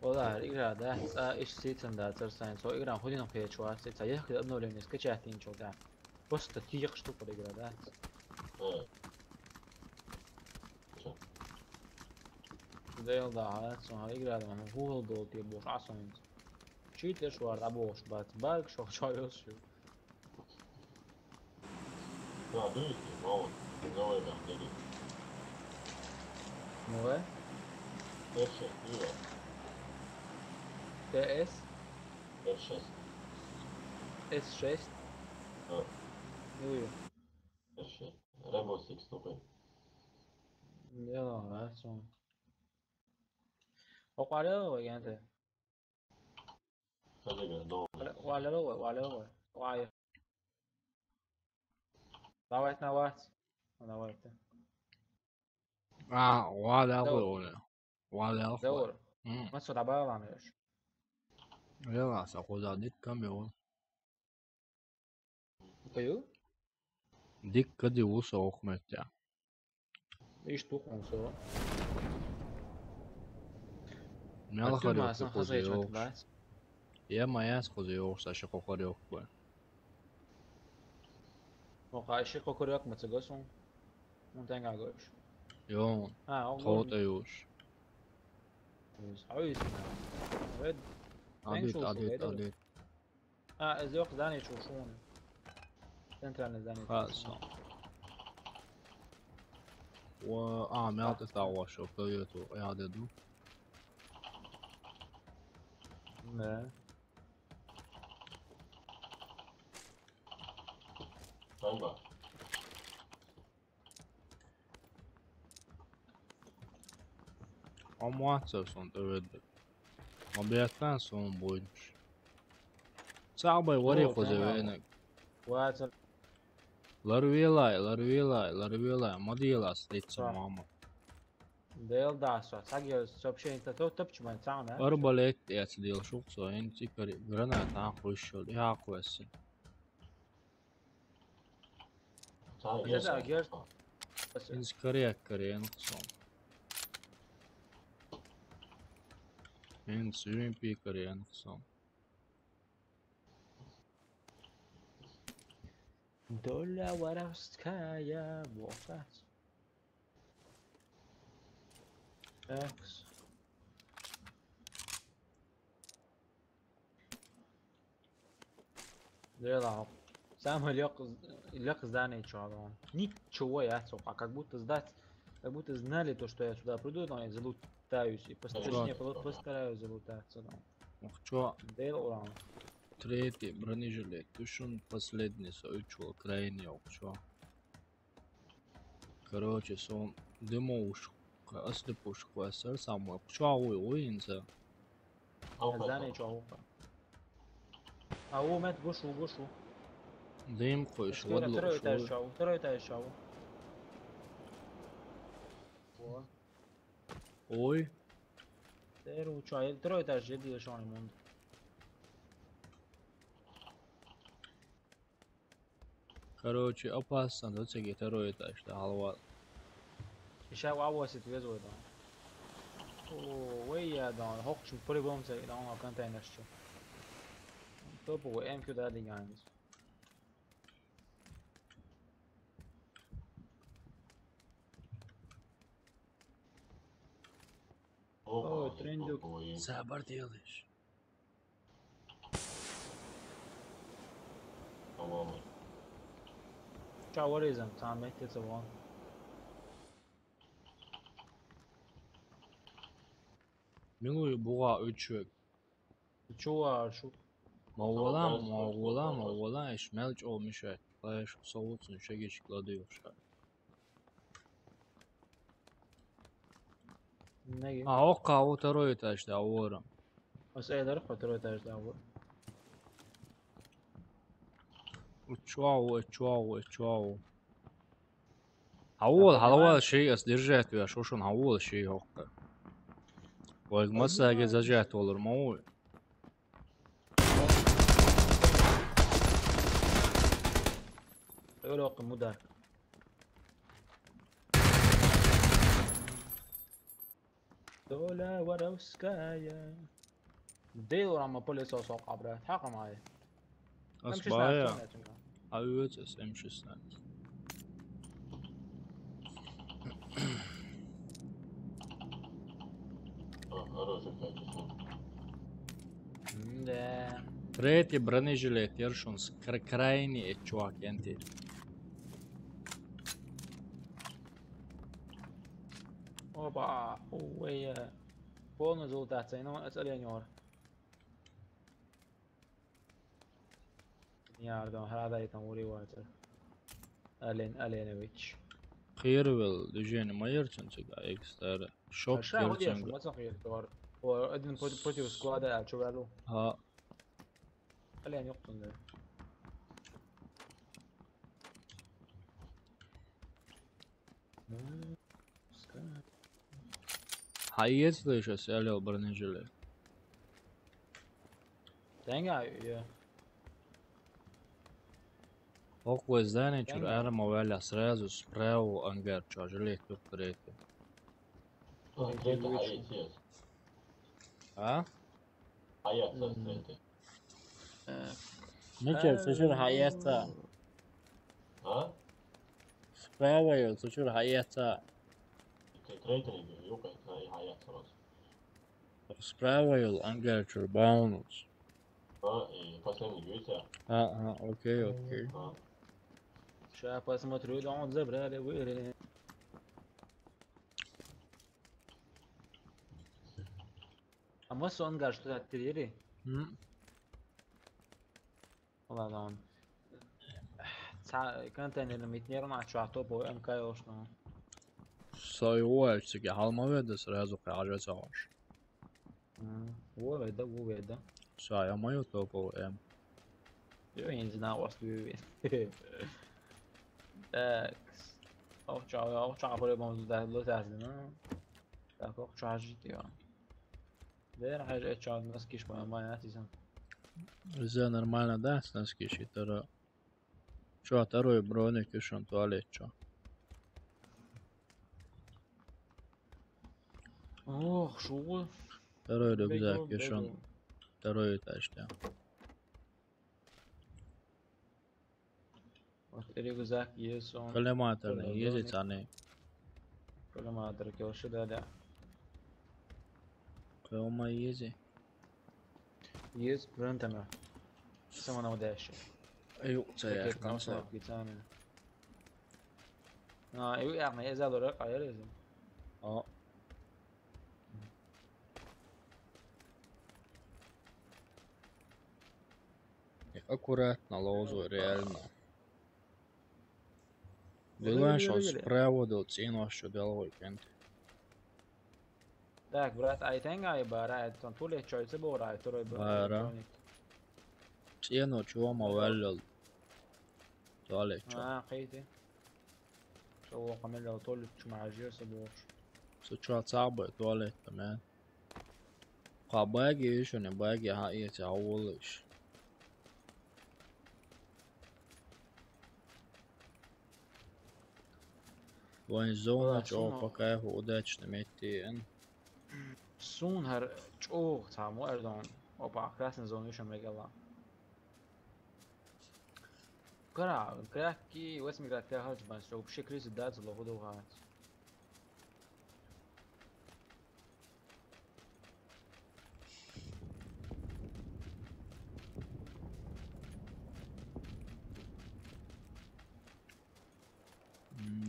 Валлахь, игра дац, а, иштта сийсаз дацар сайна. Цу игран хӀу дина кхеташ вац, цхьа яхкина обновление скачать динчул тӀехьа. Просто текхаш тупо игра дац. Э. Дела дахьа, цунна игра дан, хӀу хала долу те бохуш Ӏа со хӀинца. Чийташ вара дӀабохуш бац, баргаш вахча йолуш ю. Да, берите, мало. Давай, да, бери. Ну, э? Эс шесть, бери. Т С? Эс шесть. С шесть? Да. Ну, Эс шесть. Rainbow Six только. Не, ну, да, что? Окъуале вай, генте. Хазаган долу. Валева вай, валева вай. Вай. Давайте на вас. Ну, давайте. А, валева Давай. Валева. Давай. М. Ма сюда баланеш. Вела, са куда дит камеон. Каю? Дик кади ву со охмеття. Иш тухун со. Мел Атту харю масан кузу хаза йокш. Чат бац. Я маяс кузу йокш, са ши кохар йокбу. Оха ши кохар йок ма цагасун. Мун тенга гош. Йо. А, о, Тхота юш. Ой, сна. Ред. Адит, адит, адит. А, из йоккха здание чу шуна. Центральное здание чу Хаца. Шуна. Ва, а, мел тӀе тагӀо шо, кавето, я де ду. Не. Танга. Амма цо сон тӀе ведда. Ма беттан сон буйнуш. Цаъ бай вари О, кхузе тамам. Венаг. Вацар. Ларвелай, ларвелай, ларвелай. Ма делас, деца Ца. Мама. Дел да, со. Саги сообщение та то топчу ман цана. Арбалет эц дел шух со, эн цикари граната хуйшул, я хуэсси. Ца, Герда, я герд. Ин скорее кореен хсон. Ин сюрин пи кореен хсон. Доля воровская, вот так. Так. Дела. Самое лёг-, лёг здание, чё оно. Ничего я, сука, как будто сдать, как будто знали то, что я сюда приду, но я залутаюсь и постараюсь, Чё? Не, по-, постараюсь залутаться, да. Ох, чё? Дел уран. Третий бронежилет. Тушун последний соючу крайний, ох, чё? Короче, сон дымоушка, аслипушка, сэр самой. Чё, ой, ой, инца? Здание чё, ой. А, у, мет, гушу, гушу. Дым кой, Второй, швадло, второй этаж швадло. Чё, второй этаж чё. Во. Ой. Теру, чё, второй этаж, я делаю, что он ему. Короче, опасно, да, всякие второй этаж, да, голова. Ещё авось отвезу это. О, ой, я, да, хок, чё, по-любому, всякие, да, он контейнер, что. Топовый М Q да, деньги. О, трендюк. Забор делаешь. Ча варизан, там метте цаван. Милуй буга учек. Чуа шу. Ма валам, ма валам, ма валам, иш мел чӀо мишайт. Лайш совуцун шегиш кладывшай. Неги. А, о, каву второй этаж да, ворам. Ас эдар второй этаж да, вор. Учуау, учуау, учуау. Авол, халавал шей ас держать вя, шошун авол шей хокка. Вай, масаге зажать олур, мау. Өлөккө мудар. Доля воровская. Дейл рама пылесос окъа, брат. Хакъа май. Ас М шестнадцать бая. Чё, чё? А, ю эс эс М шестнадцать. А, хороший качество. Да. Третий бронежилет, ершун с кр-, крайний, э, чувак, энти. Опа, уе. Полный золотая цена, это лениор. Ярдом, храда и там уривается. Ален, Аленович. Кирвел, движение майор чончик, а экстер. Шок Ша, вот я, керченга. Вот он, киртор. О, один против, против склада, а чё валу? А. Ален, ёптун, да. Хайец лишь, а сялил бронежилет. Тенга, я. Около здания чур Тенга. Арма валя сразу справа ангар, чё, жилет тут третий. Ой, третий хайец, yes. А? Хайец, yes, третий. Э, Мичер, э, сушир хайец, а? А? Справа ю, сушир хайец, а? Третий, юка, хайец, а? Справа ю, ангар чур баунус. А, и последний, видите? А, а, окей, окей. А. Ща посмотрю, да он забрали, выиграли. А мы сон гаш туда трери? М. Ладно, он. Ца-, контейнер митнер, на чё, а то по М К ошно. Сой уэльсиге халма веде сразу кажется ваш. М, во веда, во веда. Сая мою топовую М. Ё, я не знаю, вас любит. Так. Ох, чё, ох, чё, по-любому туда, туда, туда, ну. Так, ох, чё, жить, ё. Дер, хай, э, чё, нас киш, по-моему, моя, тизан. Всё нормально, да, с нас киш, и второй. Чё, второй броник, и шо, туалет, чё? Ох, шо? Второй рюкзак, бегу, и шо? Бегу. Второй этаж, да. Вот рюкзак есть, он. Коллиматорный, коллиматорный. Есть, они. Коллиматор, кёши, да, да. Коллима есть. Есть, прынтана. Самонаходящий. Ай, ё, ца я. Пакет в конце. Кнопки, цаны. А, и я, я за дурак, а я резу. О. Аккуратно лозу, реально. Дилан шо справа дил, цин ваш шо дил, ой, кент. Так, брат, ай тенга ай бара, ай тон туле чой це бора, ай второй бора. Бара. Цин ваш чё ма валил. Туалет чё. А, кайти. Шо камела туалет чё ма ажир се бош. Со чё цабы туалет, да, мен. Ха, баги ещё не баги, ха, я тебя уволишь. Вань зона, да, чё, сумма. Пока его удачно метти, эн. Сун хар чё, там, Эрдон. Опа, красный зона ещё мегала. Кара, кряки, восьми кряки, хар чё, вообще кризис, да, целого духа.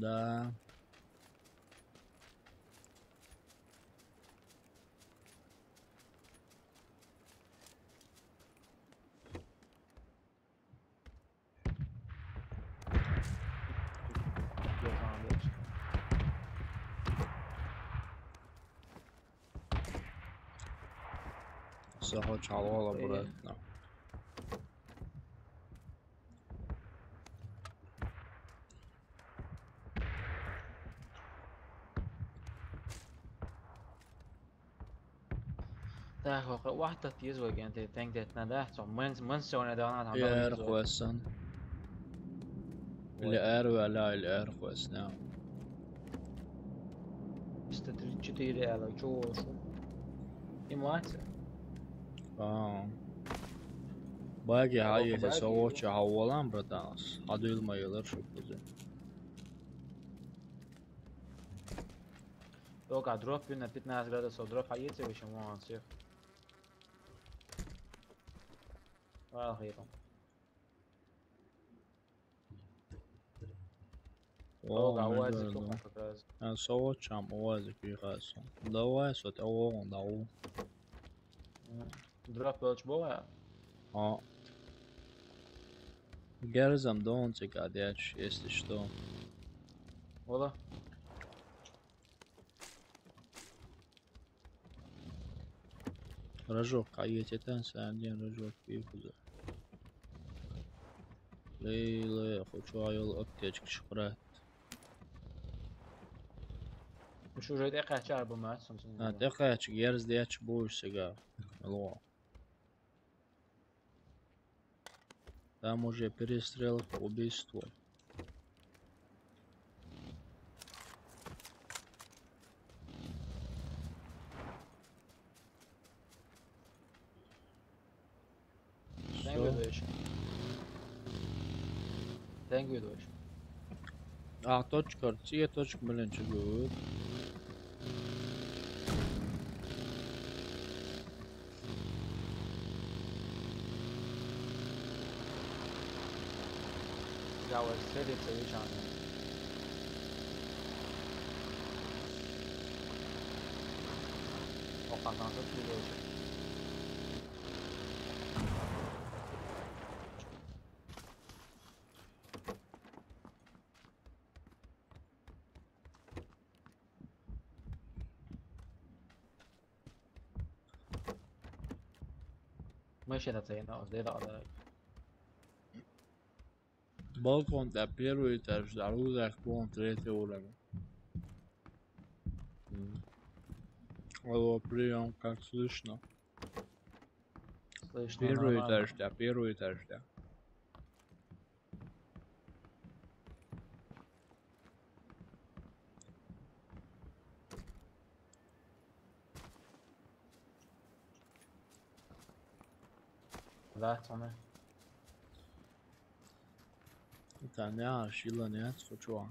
Да. Захочу хьалгӀолла, брат, нах. Так, хӀокху вахтат еза вай кӀентий, тенг тетна, да? Цо ман, ман сегодня дагна там. Эр хвесан. Или эр вала, или эр хвесна. Сто тридцать четыре аьлла, чу волуш ву? И маца? А. Баги хьаеса, со воча хьаволам, братан. Хьадуьйла ма елар шу кузи. Только дроп на пятнадцать градусов, дроп хьаеца вешан вон всех. Вала хетам. О, ОГА, УАЗик, как раз. А, со вочам, УАЗик вихасан. Давай, со тӀе вогӀун, даву. Дроп велча богӀа? А. Герзам дон цӀика деча, если что. Вала. Рожок, а я тебе там сам день рожок пихуза. Лейле, хочу айол аптечка шпрат. Уж уже тӀекхаьча арба мац, сон сон. А, тӀекхаьча, герз деча буш сега. Алло. Там уже перестрелка, убийство. Всё. Тенг вуьдуш. Тенг вуьдуш. А, точка, цӀе точка, блин, чу гур. Я вот следует совершенно. О, хасан тут не лечит. Машина цена, да, да, да. Балкон тӀа первый этаж, да, рюкзак, вон третий уровень. Мгм. Алло, приём, как слышно? Слышно. Первый нормально. Этаж, да, первый этаж, да. Да, цхьана. Италиан шила нет, хочу.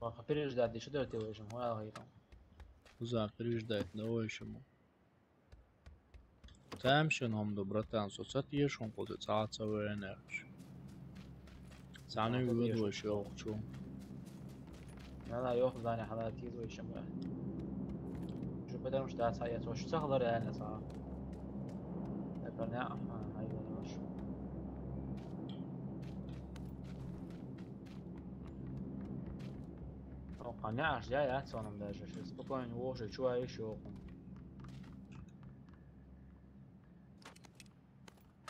Ваха переждать, диши дойти вышим, хуял хитом. Уза переждать, но вышим. Тамашийна хӀума ду, братан, со ца тешаш хӀума кхуза цхьа а ца вайна аьлча. Цхьаьна а вуьйцуш йоах чу. Нана, йоах, Даня, хьала тийза вайшимма. Чу потому что дац хьаэца, ваша ца хилар аьлла цхьа. Наверное, аха, хьайла ваша. О, къанаьаш я, я, цоном даже. Сейчас спокойно воши, чу айш йоах.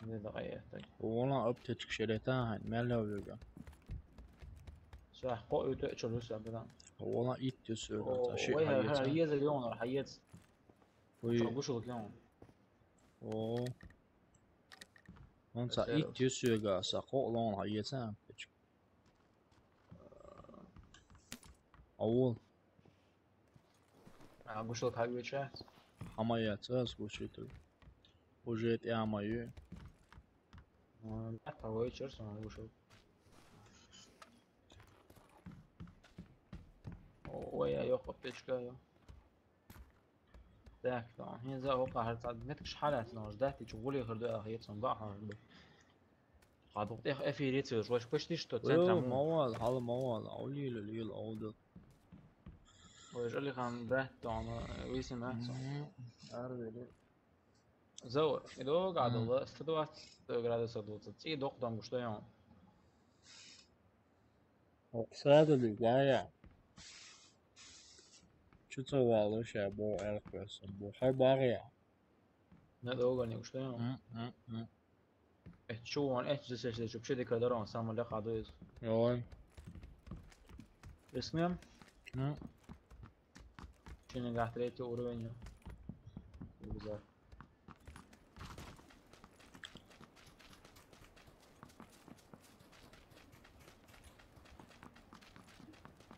Не дагӀа яхтай. Вона аптечка шерета хьайн, мел левлига. Сах кхо уьйту чулуса била. Вона итти суьга, о, та ши ой, хьаеца. Хьаеца леонар, хьаеца. Ой. Чо гушул леон. О. Он ца итти суьга, са кхо леон хьаеца аптечка. Авул. А, гушул хьагуча? Хьама яц, ас гучиту. Уже тӀама ю. А, да, вайчер сон гушул. Ой, я, йоах, печка, йо. Так, то, хӀинца а вокхахьара цхьа меткаш хьалаьцна, уж даьттича гӀуле хир ду аьлла хеташ сон бахьана ду. Хьан дукха тӀех эфире ца веш, ваш почти что центра. Ма вала, хьала ма вала, Ӏовлийла, лийла, Ӏовдал. Ваш Алихан баьтта, висина баьтта. Мгм. Арвели. Зо, и долго, а, долго, сто двадцать градусов долго. ЦӀий докъ дам гуш дайон. Оксана, да, я. Шу ца валлаш, я бо элкъвесан, бо хай багъа я. Не долго не уж, да? М, м, м. Э, чё он, э, здесь, здесь, вообще декадарон, самый легкий из. Йой. Рискнем? М. Чинега третий уровень. Рюкзак.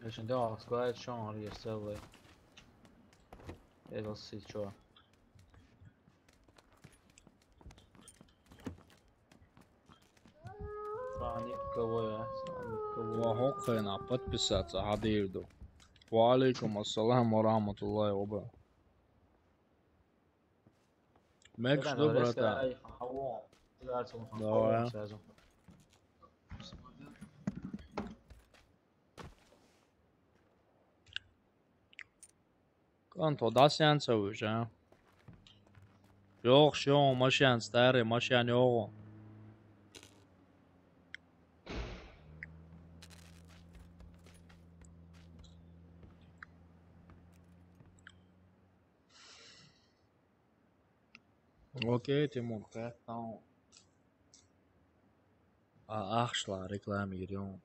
Эшен да сквайт шон ар естелле. Это сычо. Фани кого я? Ва хӀокхуьнах подписаться хьадийр ду. Ва алейкум ассалам ва рахматуллахи ва баракатух. Мекаш ду, брата? Давай. Кан то дасян ца вуьжа. Йох, шо, машан старый, машан його. Окей, Тимур, кэттаун. А, ахшла реклама йирюн.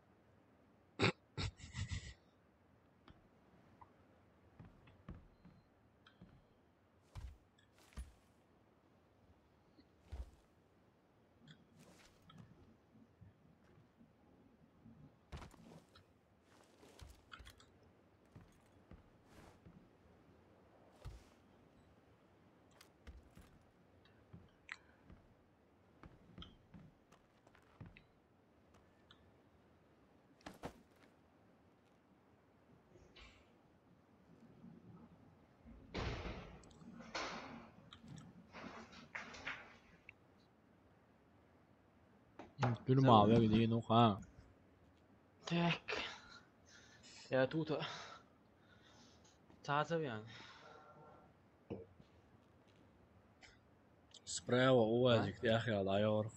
Тюрьма вегдин уха. Так. Я тут. Цацав ян. Справа увазик тяхял айор.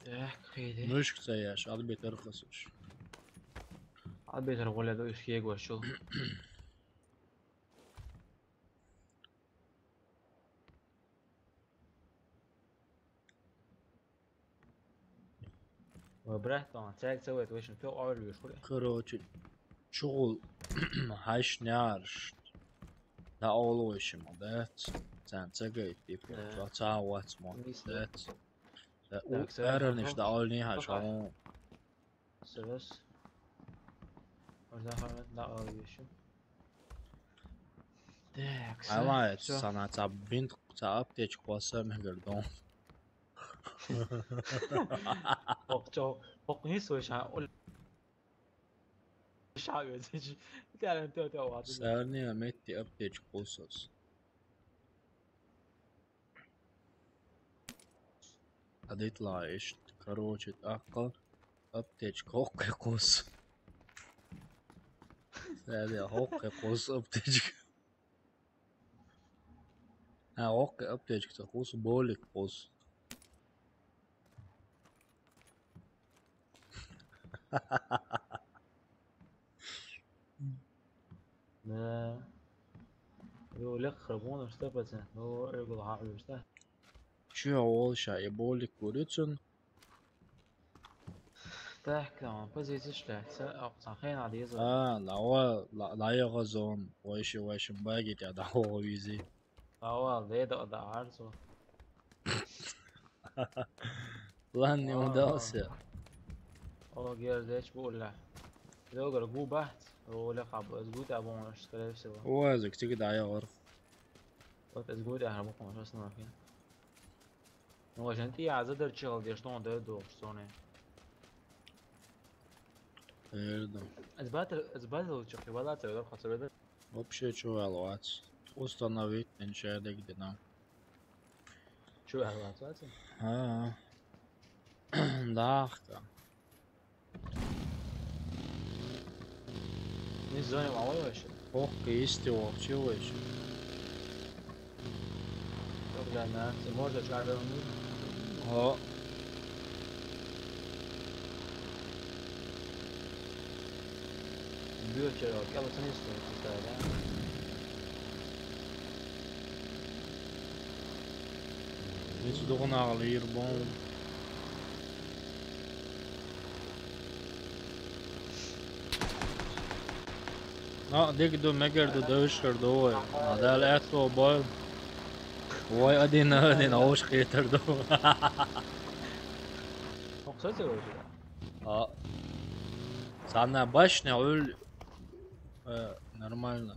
Так, хейди. Мышк цаяш, арбитр хасуш. Арбитр гуля до ишкие гошул. Ва, братан, цаьг ца вайт, вешин, фил авлюш хули. Короче, чугул хаш няш. Да олуш ма, да? Цан цагай тип, Да. ца ца вац ма, Мис да? да. Да, Так, у сэр, эрниш ага. Да олни хаш, Пока. О. Сэрс. Можно хана да олуш. Так, Ала, всё. Сана, ца бинт, ца аптечку васа мегердон. Ох, чё, ох, не слышно, а, ол-, шагает, значит. Тя-, тя-, тя-, ладно. Сарни метти аптечку кусас. Адит лаиш, короче, акка аптечку хокке кус. Сарни хокке кус аптечку. А, ок, аптечка, ца кус, болик кус. Да. Йо, лех храбон, сто процентов. Ну, эго ха, что? Чё, олша, и болик курицын? Так, там, позиция шляется. А, сахен надо. А, на, о, ла, ла, я газон. Вайши, вайши, баги тя да, о, визи. А, о, да, да, да, арзу. План не удался. О, гердеч, буля. Лёгар губа. Оля хаб, сгут, а бон, скорее всего. О, зак, тик да, я ор. Вот, сгут, я хаб, конечно, нахер. Ну, а жен ти я задача, где что он даёт, что он. Эрдо. Эс батл, эс батл чё, хивала, ца, да, хацабеда. Вообще, чё, алвац? Установить, ничего, да где нам. Чё, алвац, а? А. Дахка. Не знаю, а он вообще? Ох, исти вообще вообще. Тогда на, ты можешь, а, он... О. Бюрчер, кӀел ца нисбар, цу тӀа, да? Эцу догӀанагӀа лийр бон. А, дика ду, мегар ду, девушкар ду вай. А, Дала аьттув бойла. Вай один на один, а уж хетар ду. Хоксоте вай? А. Царна башня уль, э, нормально.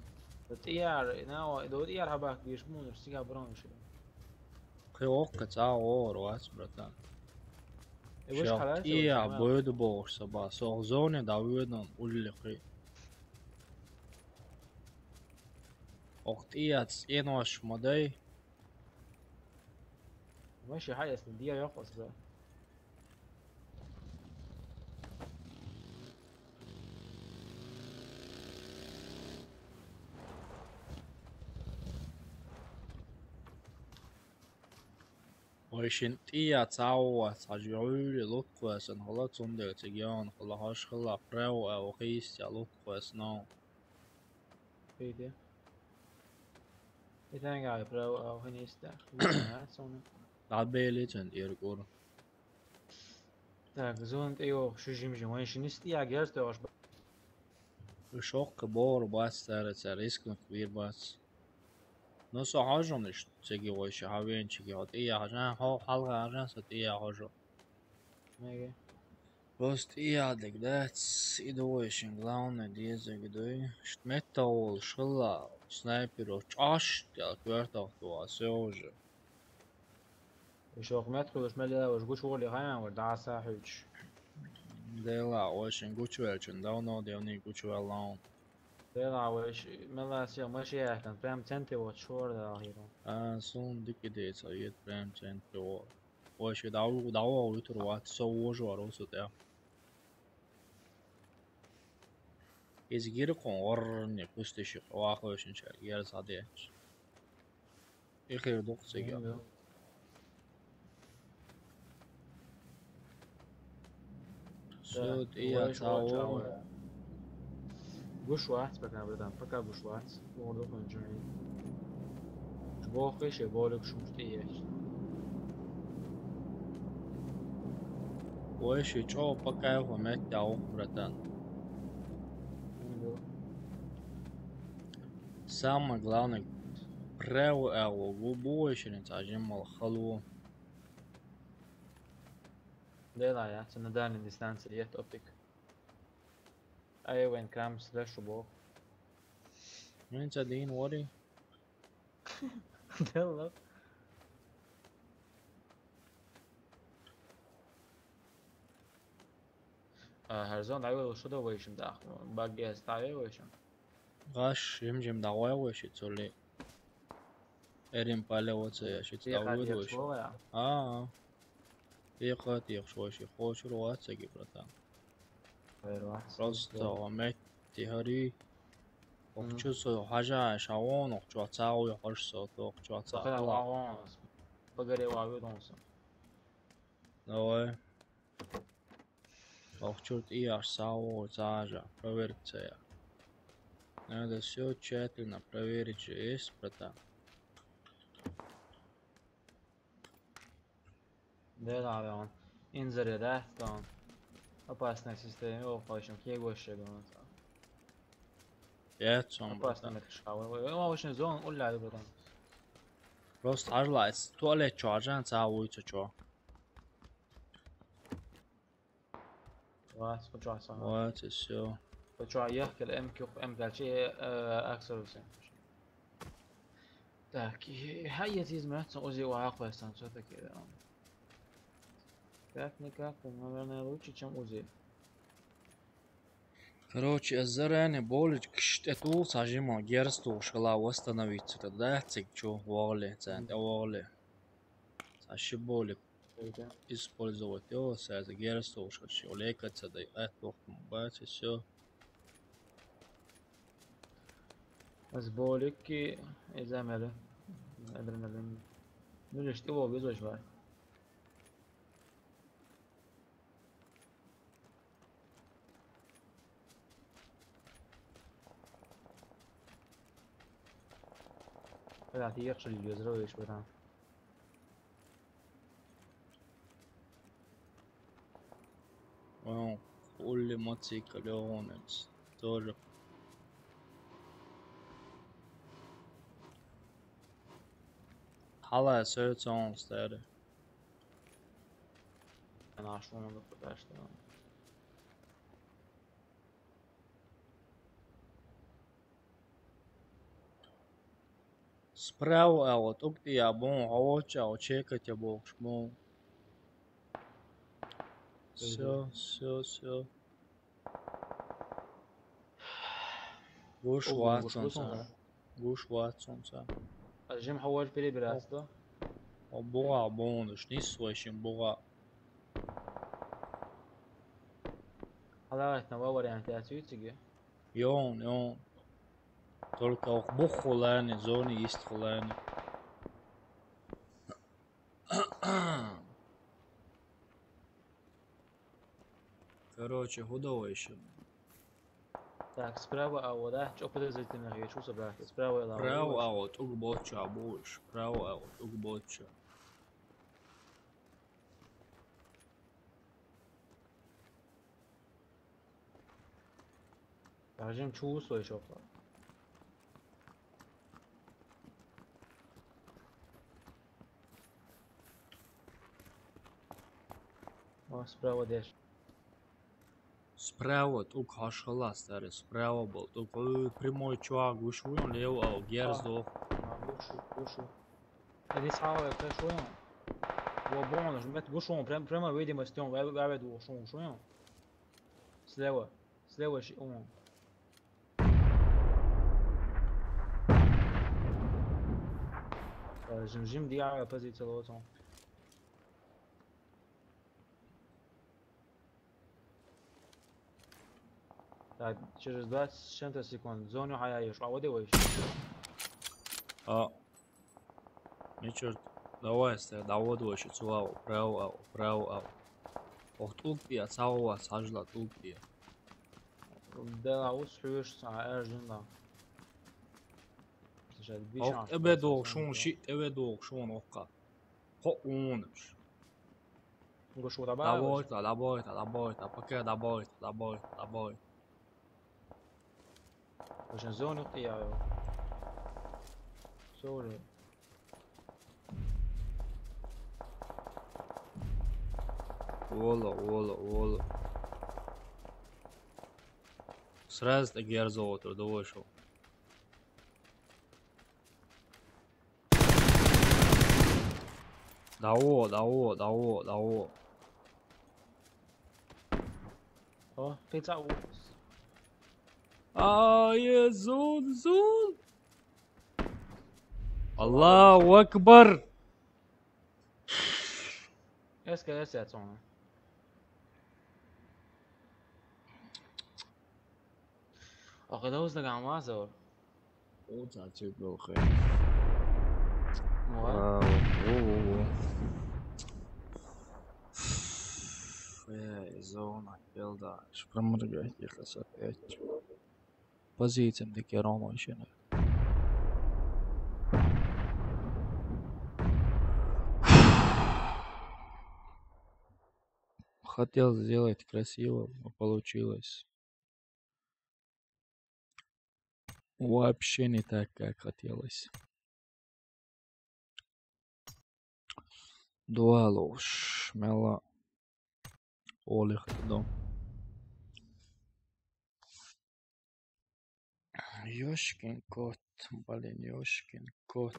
ТӀияр, на, до тӀияр хабак беш мунур, сига бронш. Кхы окко цӀа гӀор вац, братан. Э, ваш Шел халас, тӀия ваш халас. Бойду бохуш са ба. Сох зоне да вуьйдан улли кхы. Ох, тӀияц цӀенош ма дай. Ваще хьаэцна, дия йоккхус, бра. Вай шин тӀия цавва, цхьа жуьгӀуьйли луткъвесан хала, цундела цига яна хала, хаш хала, пряво, а, вахийс я луткъвесан. Виде. Итанга пряво, а, вахийс я. Виде, а, цуна. Дабели цун иргур. Так, зона тӀе йоху шу жим-жим. Вайн ши нисса тӀе герз тӀе ош ба-, Уьш хӀокху бохур бац цара, цара рискнуть вийр бац. Но со хьожун иштта цига вай ши хьавенчиге, хьо тӀе яхьажан, хьо хьалха хьажан, со тӀе яхьожу. Мега. Просто тӀе яхьа дерг дац, и ду вай шин главное дезаг дуй. Иштта метта волуш хилла, снайперо чӀашт ял коьртах ту а, всё уже. Уьш хӀокху меттахуьлуш мел яла уьш гучуволий хьаян вара дӀаса хьуьйтуш. Дела, вай шин гучувелчун давно девний гучувелла. Дела, вай ш-, мелла сел маши яхкан, прям центре вот шор да хиро. А, сун дикидеца, ед прям центре вот. Вай ши дав-, дав вуьтур вац, со вожу вар усу тӀе. Иза гиркъун орни пустиши вахойшинчаьрга, герз хьадеача. И хир дукха цига. Мгм. Всё, да, тӀе яц, вай цхьа шо вогӀу. Гуш вац, пока, братан, пока гуш вац. Морду хӀун чуьнга. Чу боху шен болик шумаш тӀе еш. Вай ши чӀо пока хӀу метта ву, братан. Мгм. Самое главное, пряво агӀо гу бу вайшинца жиммал халу. Дела яц, на дальней дистанции ет оптик. Ай вайн камс лешу бо. Мин ца дин вори. Делла. А, хӀар зон дӀавелла шу до вайшим даха. Баггес дӀаве вайшим. ГӀаш жим-жим дӀагӀой вайши цули. Эрим пале оцая шиц дӀавуьду вайши. А, а. Текха текхаш вайши. Хочур вац цига, братан. Хайр вац. Просто ва метти хари. Охчу со хьажа шавон, охчу цауй хаш со, охчу цауй. Багаре ва вуьдун со. Давай. Ох, чёрт, и аж саво цажа, проверка цая. Надо всё тщательно проверить же, есть, братан. Да, да, да, он. Инзаре, да, что он? Опасная система, его хочем, кего еще гонца. Я цом, братан. Опасная мешка, ой, ой, ой, очень зон, уля, братан. Просто аж лайс, туалет чё, аж ца уйца чё. Вац, кучу аса. Вац, и всё. Кучу а ехкел, эм кюх, эм дальше, э, аксорусен. Так, и, хай я здесь мать, узи у ахуэстан, всё-таки, да. Как-никак, наверное, лучше, чем узи. Короче, я заранее болить, кшт, это у сажимо, герсту, шкала восстановить, это, да, цик, чё, вогли, цент, вогли. Саши болик. Использовать его, сразу герсту, что всё, лейка, цедай, это, бац, и всё. С болики, и замеры. Адреналин. Ну, лишь ты его везешь, ва. Ребята, ехали, взрываешь, братан. Вон, улли мотоцикл, ёгъунец. Тоже. Хала, сой цон стари. Наш вон, да, подожди. Справа, а вот ук ты, я бон, а вот ча, вот чекать, я бон, шмон. Всё, всё, всё. Гуш Ватсон са. Гуш Ватсон са. Жим хаваж перебираться, да? О, буга, бон, уж не свой, чем буга. Хала, это новый вариант, я отсюда. Йон, йон. Только ох бух хулани, зони есть хулани. Короче, худого ещё. Так, справа, а вот, да? Чё подозрительно, я чувствую, брат? Справа, а вот. Справа, а вот, уг боча, будешь. Справа, а вот, уг боча. Даже им чувствую ещё. О, справа деш. Справа, тук хашхала старый, справа был. Тук, э, прямой чувак, вышел, лево, а, герз. А, дох. А, вышел, вышел. Иди справа, это что? Во, бон, жмет, вышел, прям, прямо видимость, он, гаве, гаве, вышел, вышел. Слева. Слева, щи-, о. Э, жим, жим, диа, позиция, вот он. Так, через двадцать с чем-то секунд. Зону хаяешь, а вот его ещё. А. Ничего, давай, стой, да вот вообще, цулау, право, ау, право, ау. Ох, тулпия, цауа, сажла, тулпия. Да, ус хюш, са, эржин, да. Ох, тебе долг шун, ши, тебе долг шун, охка. Хо, унш. Гушу, давай. Давай, та, давай, та, давай, та, пока, давай, та, давай, та, давай. Очень зону я его. Sorry. Вола, вола, вола. Сразу так я разовывал, давай шел. Даво, даво, даво, даво. О, ты ца-, А, е, зун, зун. Аллаху акбар. Эске, эске, цона. Ах, это узнак алмазов. О, цацик был хэ. Вау, о, о, о. Эй, зона, пелда. Ещё проморгать, я сейчас опять. Позиция, так я ровно ещё не. Хотел сделать красиво, но получилось. Вообще не так, как хотелось. Дуалуш, мела олих дом. Ёшкин кот, блин, ёшкин кот.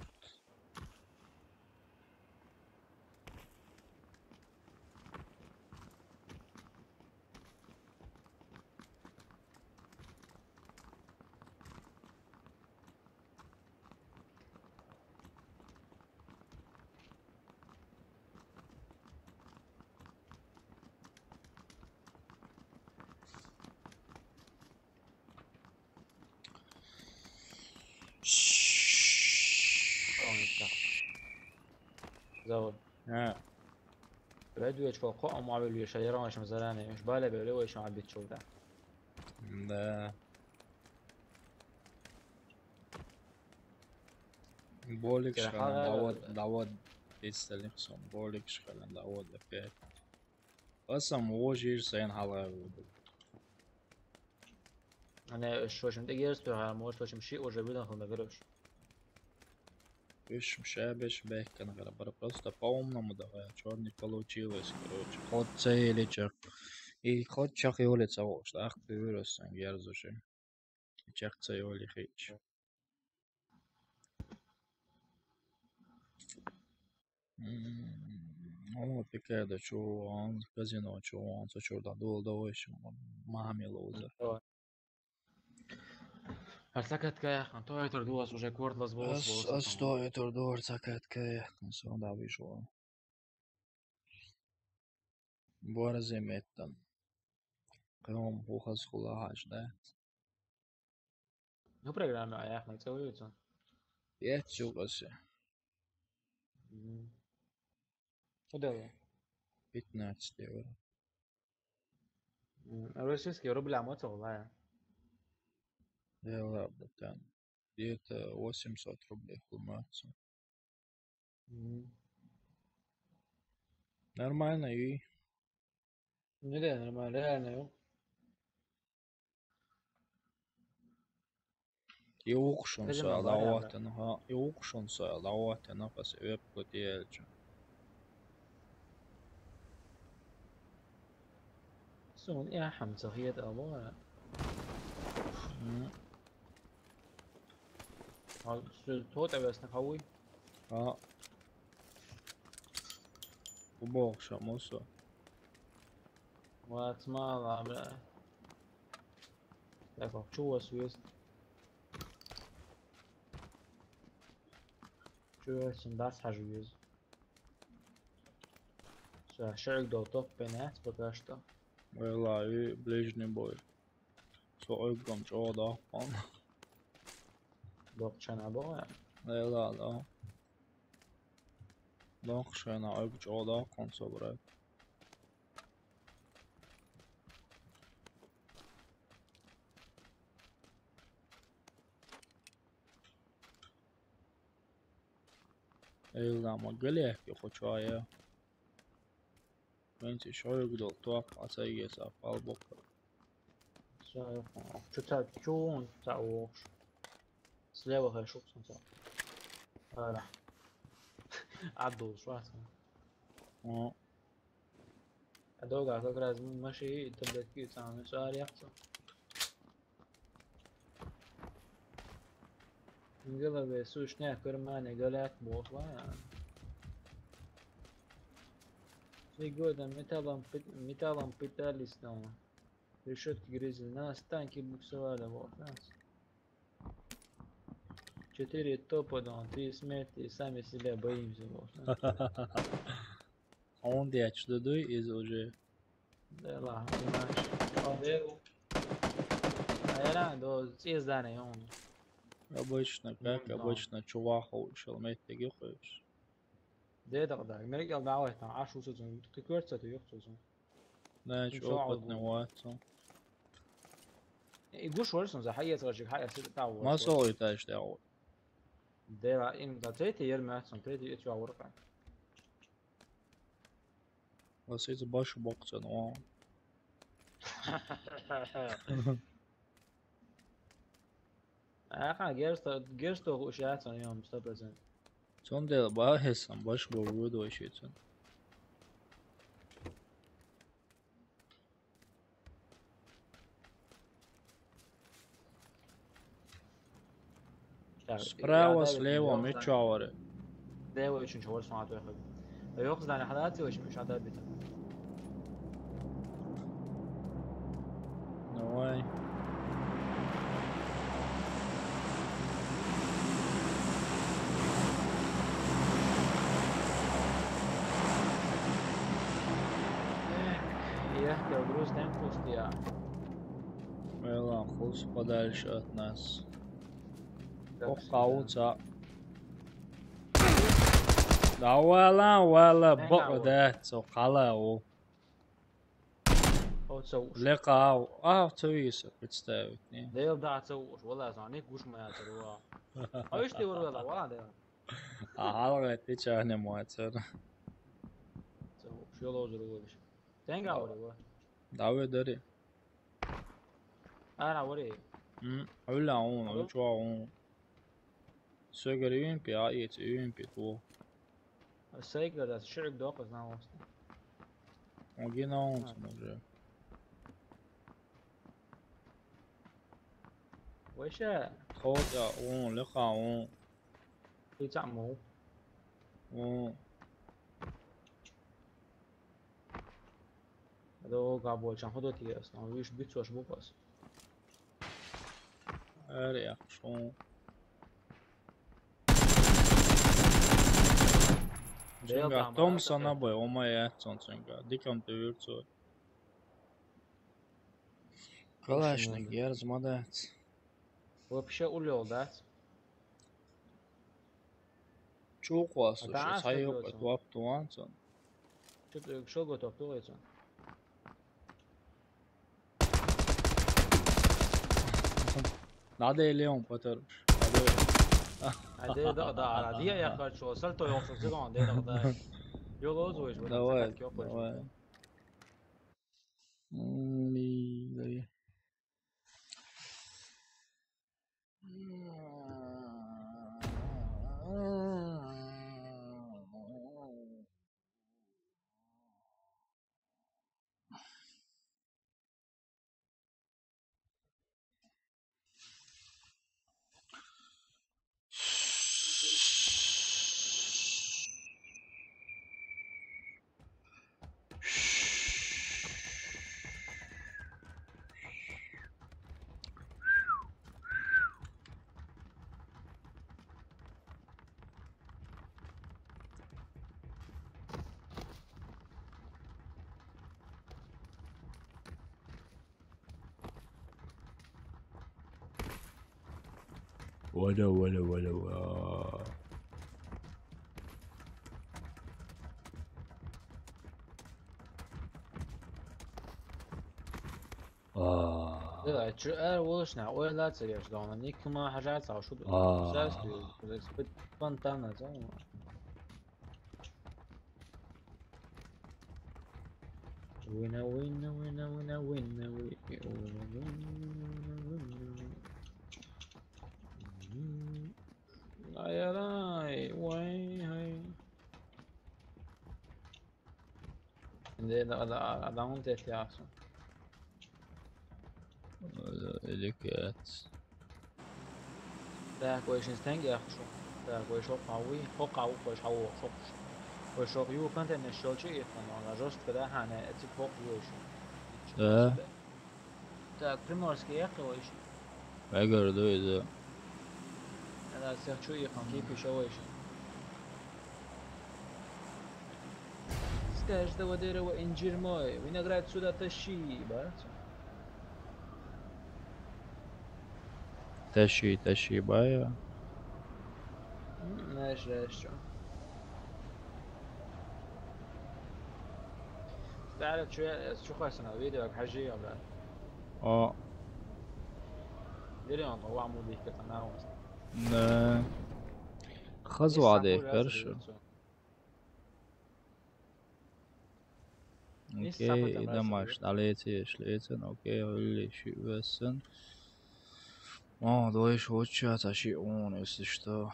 Завод. А. Радиочка, ко амавил вешаярам, вашим заранее. Уж баля бевле, вашим обид чулда. Да. Боликаш хилан, давад, давад. Пистолет сом, боликаш хилан, давад опять. Аса мо вожир сайн хьалгӀай вуду. Ане, уж шоашта тӀагерз тоьхар, может, шоашта шиъ уже вилан хила мегар уж. Уж ма шабеш бехкан гӀара бара, просто по-умному давай, чёрный получилось, короче. Ход цели чак. И ход чак йоли ца волш, так ты вырос, герз уже. Чак ца йоли хич. М, о, пикеда чу, он, казино чу, он, со чурда дул да вайш, мами луза. Давай. Ар сакат каяхан, то это дуас уже кортлас болас. Ас, болас ас то это дуар сакат каяхан, со да вижу. Борзе меттан. Ком бухас хула хаш, да? Ну, программа, а я их целуется. Я чугасе. Мгм. Куда вы? Пятнадцать евро. М, а российские рубля мотал, да? Да ладно, там где-то восемьсот рублей хумацу. Мгм. Нормально, и. Ну да, нормально, реально, ё. Ювукъ шун Видимо, соял барян, да. Даватана, ха, ювукъ шун соял даватана, къас веб кутиелча. Сун я хамца хиет ала. М. А, су-, тот авесна хауй? А. Убох шамусу. Ватсмала, бля. Так, а чё у вас есть? Чё я сюда схожу, есть? Всё, шаг до топ пенять пока что. Вела, и ближний бой. Со ойгом чё да, он. Докчана боя. Вела, да. Докшена ойг чё да, он собрать. Эй, лама, галех, я хочу, а я. Венти шоюк дол, туак, а цайгеса, пал бокка. Всё, я понял. Чё та, чё он та охш? Слева хай шук сон та. Ара. Адул шваса. О. А долго как раз маши, и таблетки самые шарятся. Голове сушня кармане галят бохла. Три года металлом пыт-, металлом пытались там. Решётки грызли, нас танки буксовали, вот, нас. Четыре топа, там, три смерти, и сами себя боимся, вот. Он дяч дадуй из уже. Да ладно, понимаешь. А, да, да, здесь, да, не он. Обычно, как обычно, чувахов ушел, мать, ты гихаешь. Да, да, да, мерик я давай, там, аш усуцун, ты кверца, ты ёхцуцун. Да, чё опытный ватсон. И гуш варсон, за хайя цачик, хайя сыт тау. Масо и таш тау. Да, им да, третий ер мятсон, третий я чё ворка. Вас это баш бокцен, о. Аха, герсто, герсто уж яцан, ё, сто процент. Цон дел ба хесан, баш бо вуд вообще цон. Так, справа, я слева, давит, мечаваре. Слева очень чего смотрю. Ёх, здание хадати очень мешает добить. Давай. Так, я хотел груз темпус, я. Вела, хус подальше от нас. Как всегда. Ох, кауца. Да вела, вела, бок да, со калау. О, цо уж. Лекау. А, цо иса представить, не? Дел да, цо уж, вела, звони, гуш моя цо. А ишь ты вела, вела, да. А хьалгӀетта чӀоагӀа ма яцара. Цо шо лозур вуш. Тенга вари ва? Давай дари. Ара вари. М, ула он, Алло? Учва он. Сегер юн пи, а ец юн пи ту. Сегер да шуг докъ знавост. Огина он А. Уже. Веша. Хо я он, леха он. Ица мо. Он. Ado gabol чан ходо тиест, но виш бицош букас. Ари ахшон. Дел Цунга там, Томпсон а, абай, ома яцон цунга. Дикам ты вирцо. Калашник, Слушай, ну, ерз мадац. Вообще улёл, да? Чукъвас, А слушай, да, сайёк, что это делать? Лап туанцан. Чё ты, что готов, кто это? Надо или он, Пётр? Надо. А, да, да, да, да, я, я хочу, сальто, я хочу, цыган, да, да, да. Ёло, озвучь, вот, Давай, цыганский опыт. Давай. М, и, да. Вала, вала, вала, вала. А. Да, чё, э, улочная, ой, ла, цареш, да, она никому хажат, а что? А. Сейчас ты, спонтанно, да? Winner, winner, winner, winner, winner, winner, winner, winner, winner. Ай, ай, ай, ой, ай. Inde adam, adam onu tepki yapsın. Öyle, öyle ki, evet. Так, вай шин стенг яхшу. Так, вай шо къаву, хо къаву, вай шо, шо. Вай шо ю контент не шо чи, но на жёстко, да, ха, не, эти хо ю шо. Да. Так, Приморский яхе вай шо. Вай городой, да. Да, всех чу их, какие пише вай шо. С каждого дерева инжир мой, виноград сюда тащи, братцы. Тащи, тащи, бая. М, знаешь, знаешь чё. تعرف شو، شو خاصنا فيديو حجي ولا؟ اه. ديري انت هو عمود يحكي تناوز. لا. خزوا لسه عليك، أقول يا برشا. سيدي. Окей, домашний, алети, шлети, окей, или ши весен. О, двое шуча, таши он, если что.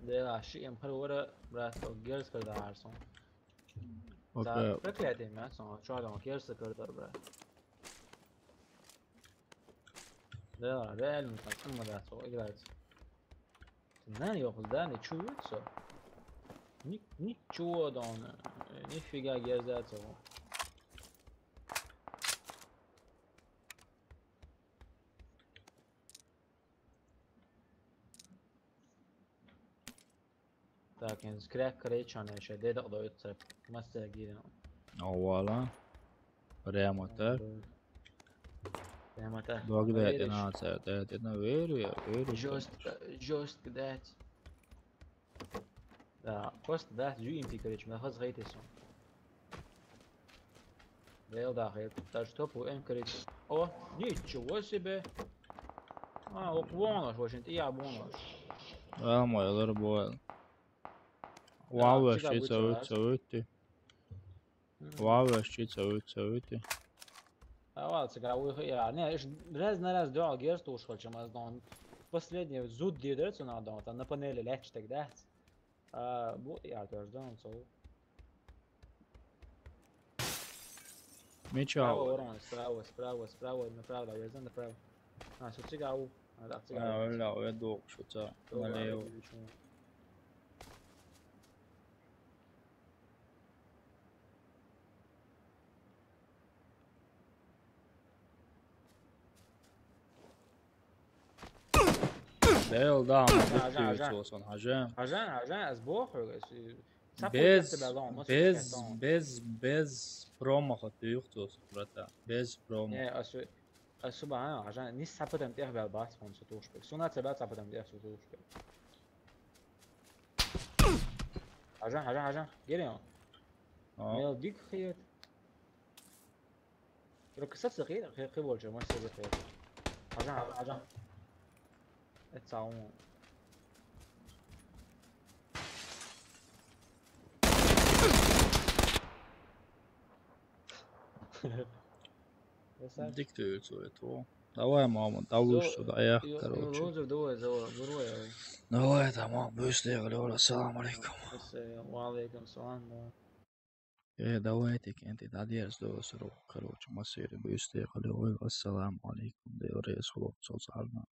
Да, ши им хар вара, брат, герс когда арсон. Окей. Да, проклятый мясо, что там, герс когда, брат. Да, реально, так, ну, да, играть. Знаю, я знаю, чувствуется. Ни-, ничего, да, он, э, нифига герзается. Так, ин скряк кречаная, ща дедок даёт цеп. Мастер гирен. Овала. Прямо так. Прямо так. Благодаря. Веришь? Нация, да, это на веру, я верю, Жёстко, конечно. Жёстко дать. Да, просто, да, жуем ты, короче, мы хаз гайтесом. Да, да, я даже топ у М, короче. О, ничего себе! А, окху бохуш, вай шин тӀе а бохуш. Эл ма элар бо эл. Да, Валла цигахь ши вуьйцу ца вуьйцу, аз. ца вуьйцу. Мгм. Валла ши ца вуьйцу, ца вуьйцу. А, валла цигахь вуьйху а. Не, иш раз на раз дуьхьал герз тухуш хилча, ма аз дон. Последний зуд дийр дара цунах дон, там на панели лаьтташ дерг дац. А, бу, я тоже дон, цо. Мича Справа вара. Ворон, справа, справа, справа, направо, я знаю, направо. А, всё, цигахь ву. А, да, цигахь А, ву. Валла, ве дохуш ца. Налево. Дел да, ма Хьажа, хьажа. Бухтуьйцу сан, хьажа. Хьажа, хьажа, аз боху, аз, э, цхьа Без, путьяхта баьлла, ма без, сучкетон. Без, без промаха туьйху цо сан, брата. Без промо. Не, аз, аз су бахьана, хьажа, нис цхьа путам тӀех баьлла бац, хьуна со тухуш бе. Суна ца бац цхьа путам тӀех со тухуш бе. Хьажа, хьажа, хьажа. Гери он. А. Мел дик хет. Роксаца хи, хи, хи болча, ма се хи. Хьажа, хьажа, хьажа. Эцаун. Дик туьйцу это. Давай, мама, давай сюда, я, короче. Лузер, давай, давай, давай. Давай, тамам, бюстегали, ассаламу алейкум. Ва алейкум салам, да. Э, давайте, кенти, дадерс досру, короче, масири бюстегали, ассаламу алейкум, деврес хлопцов сарна.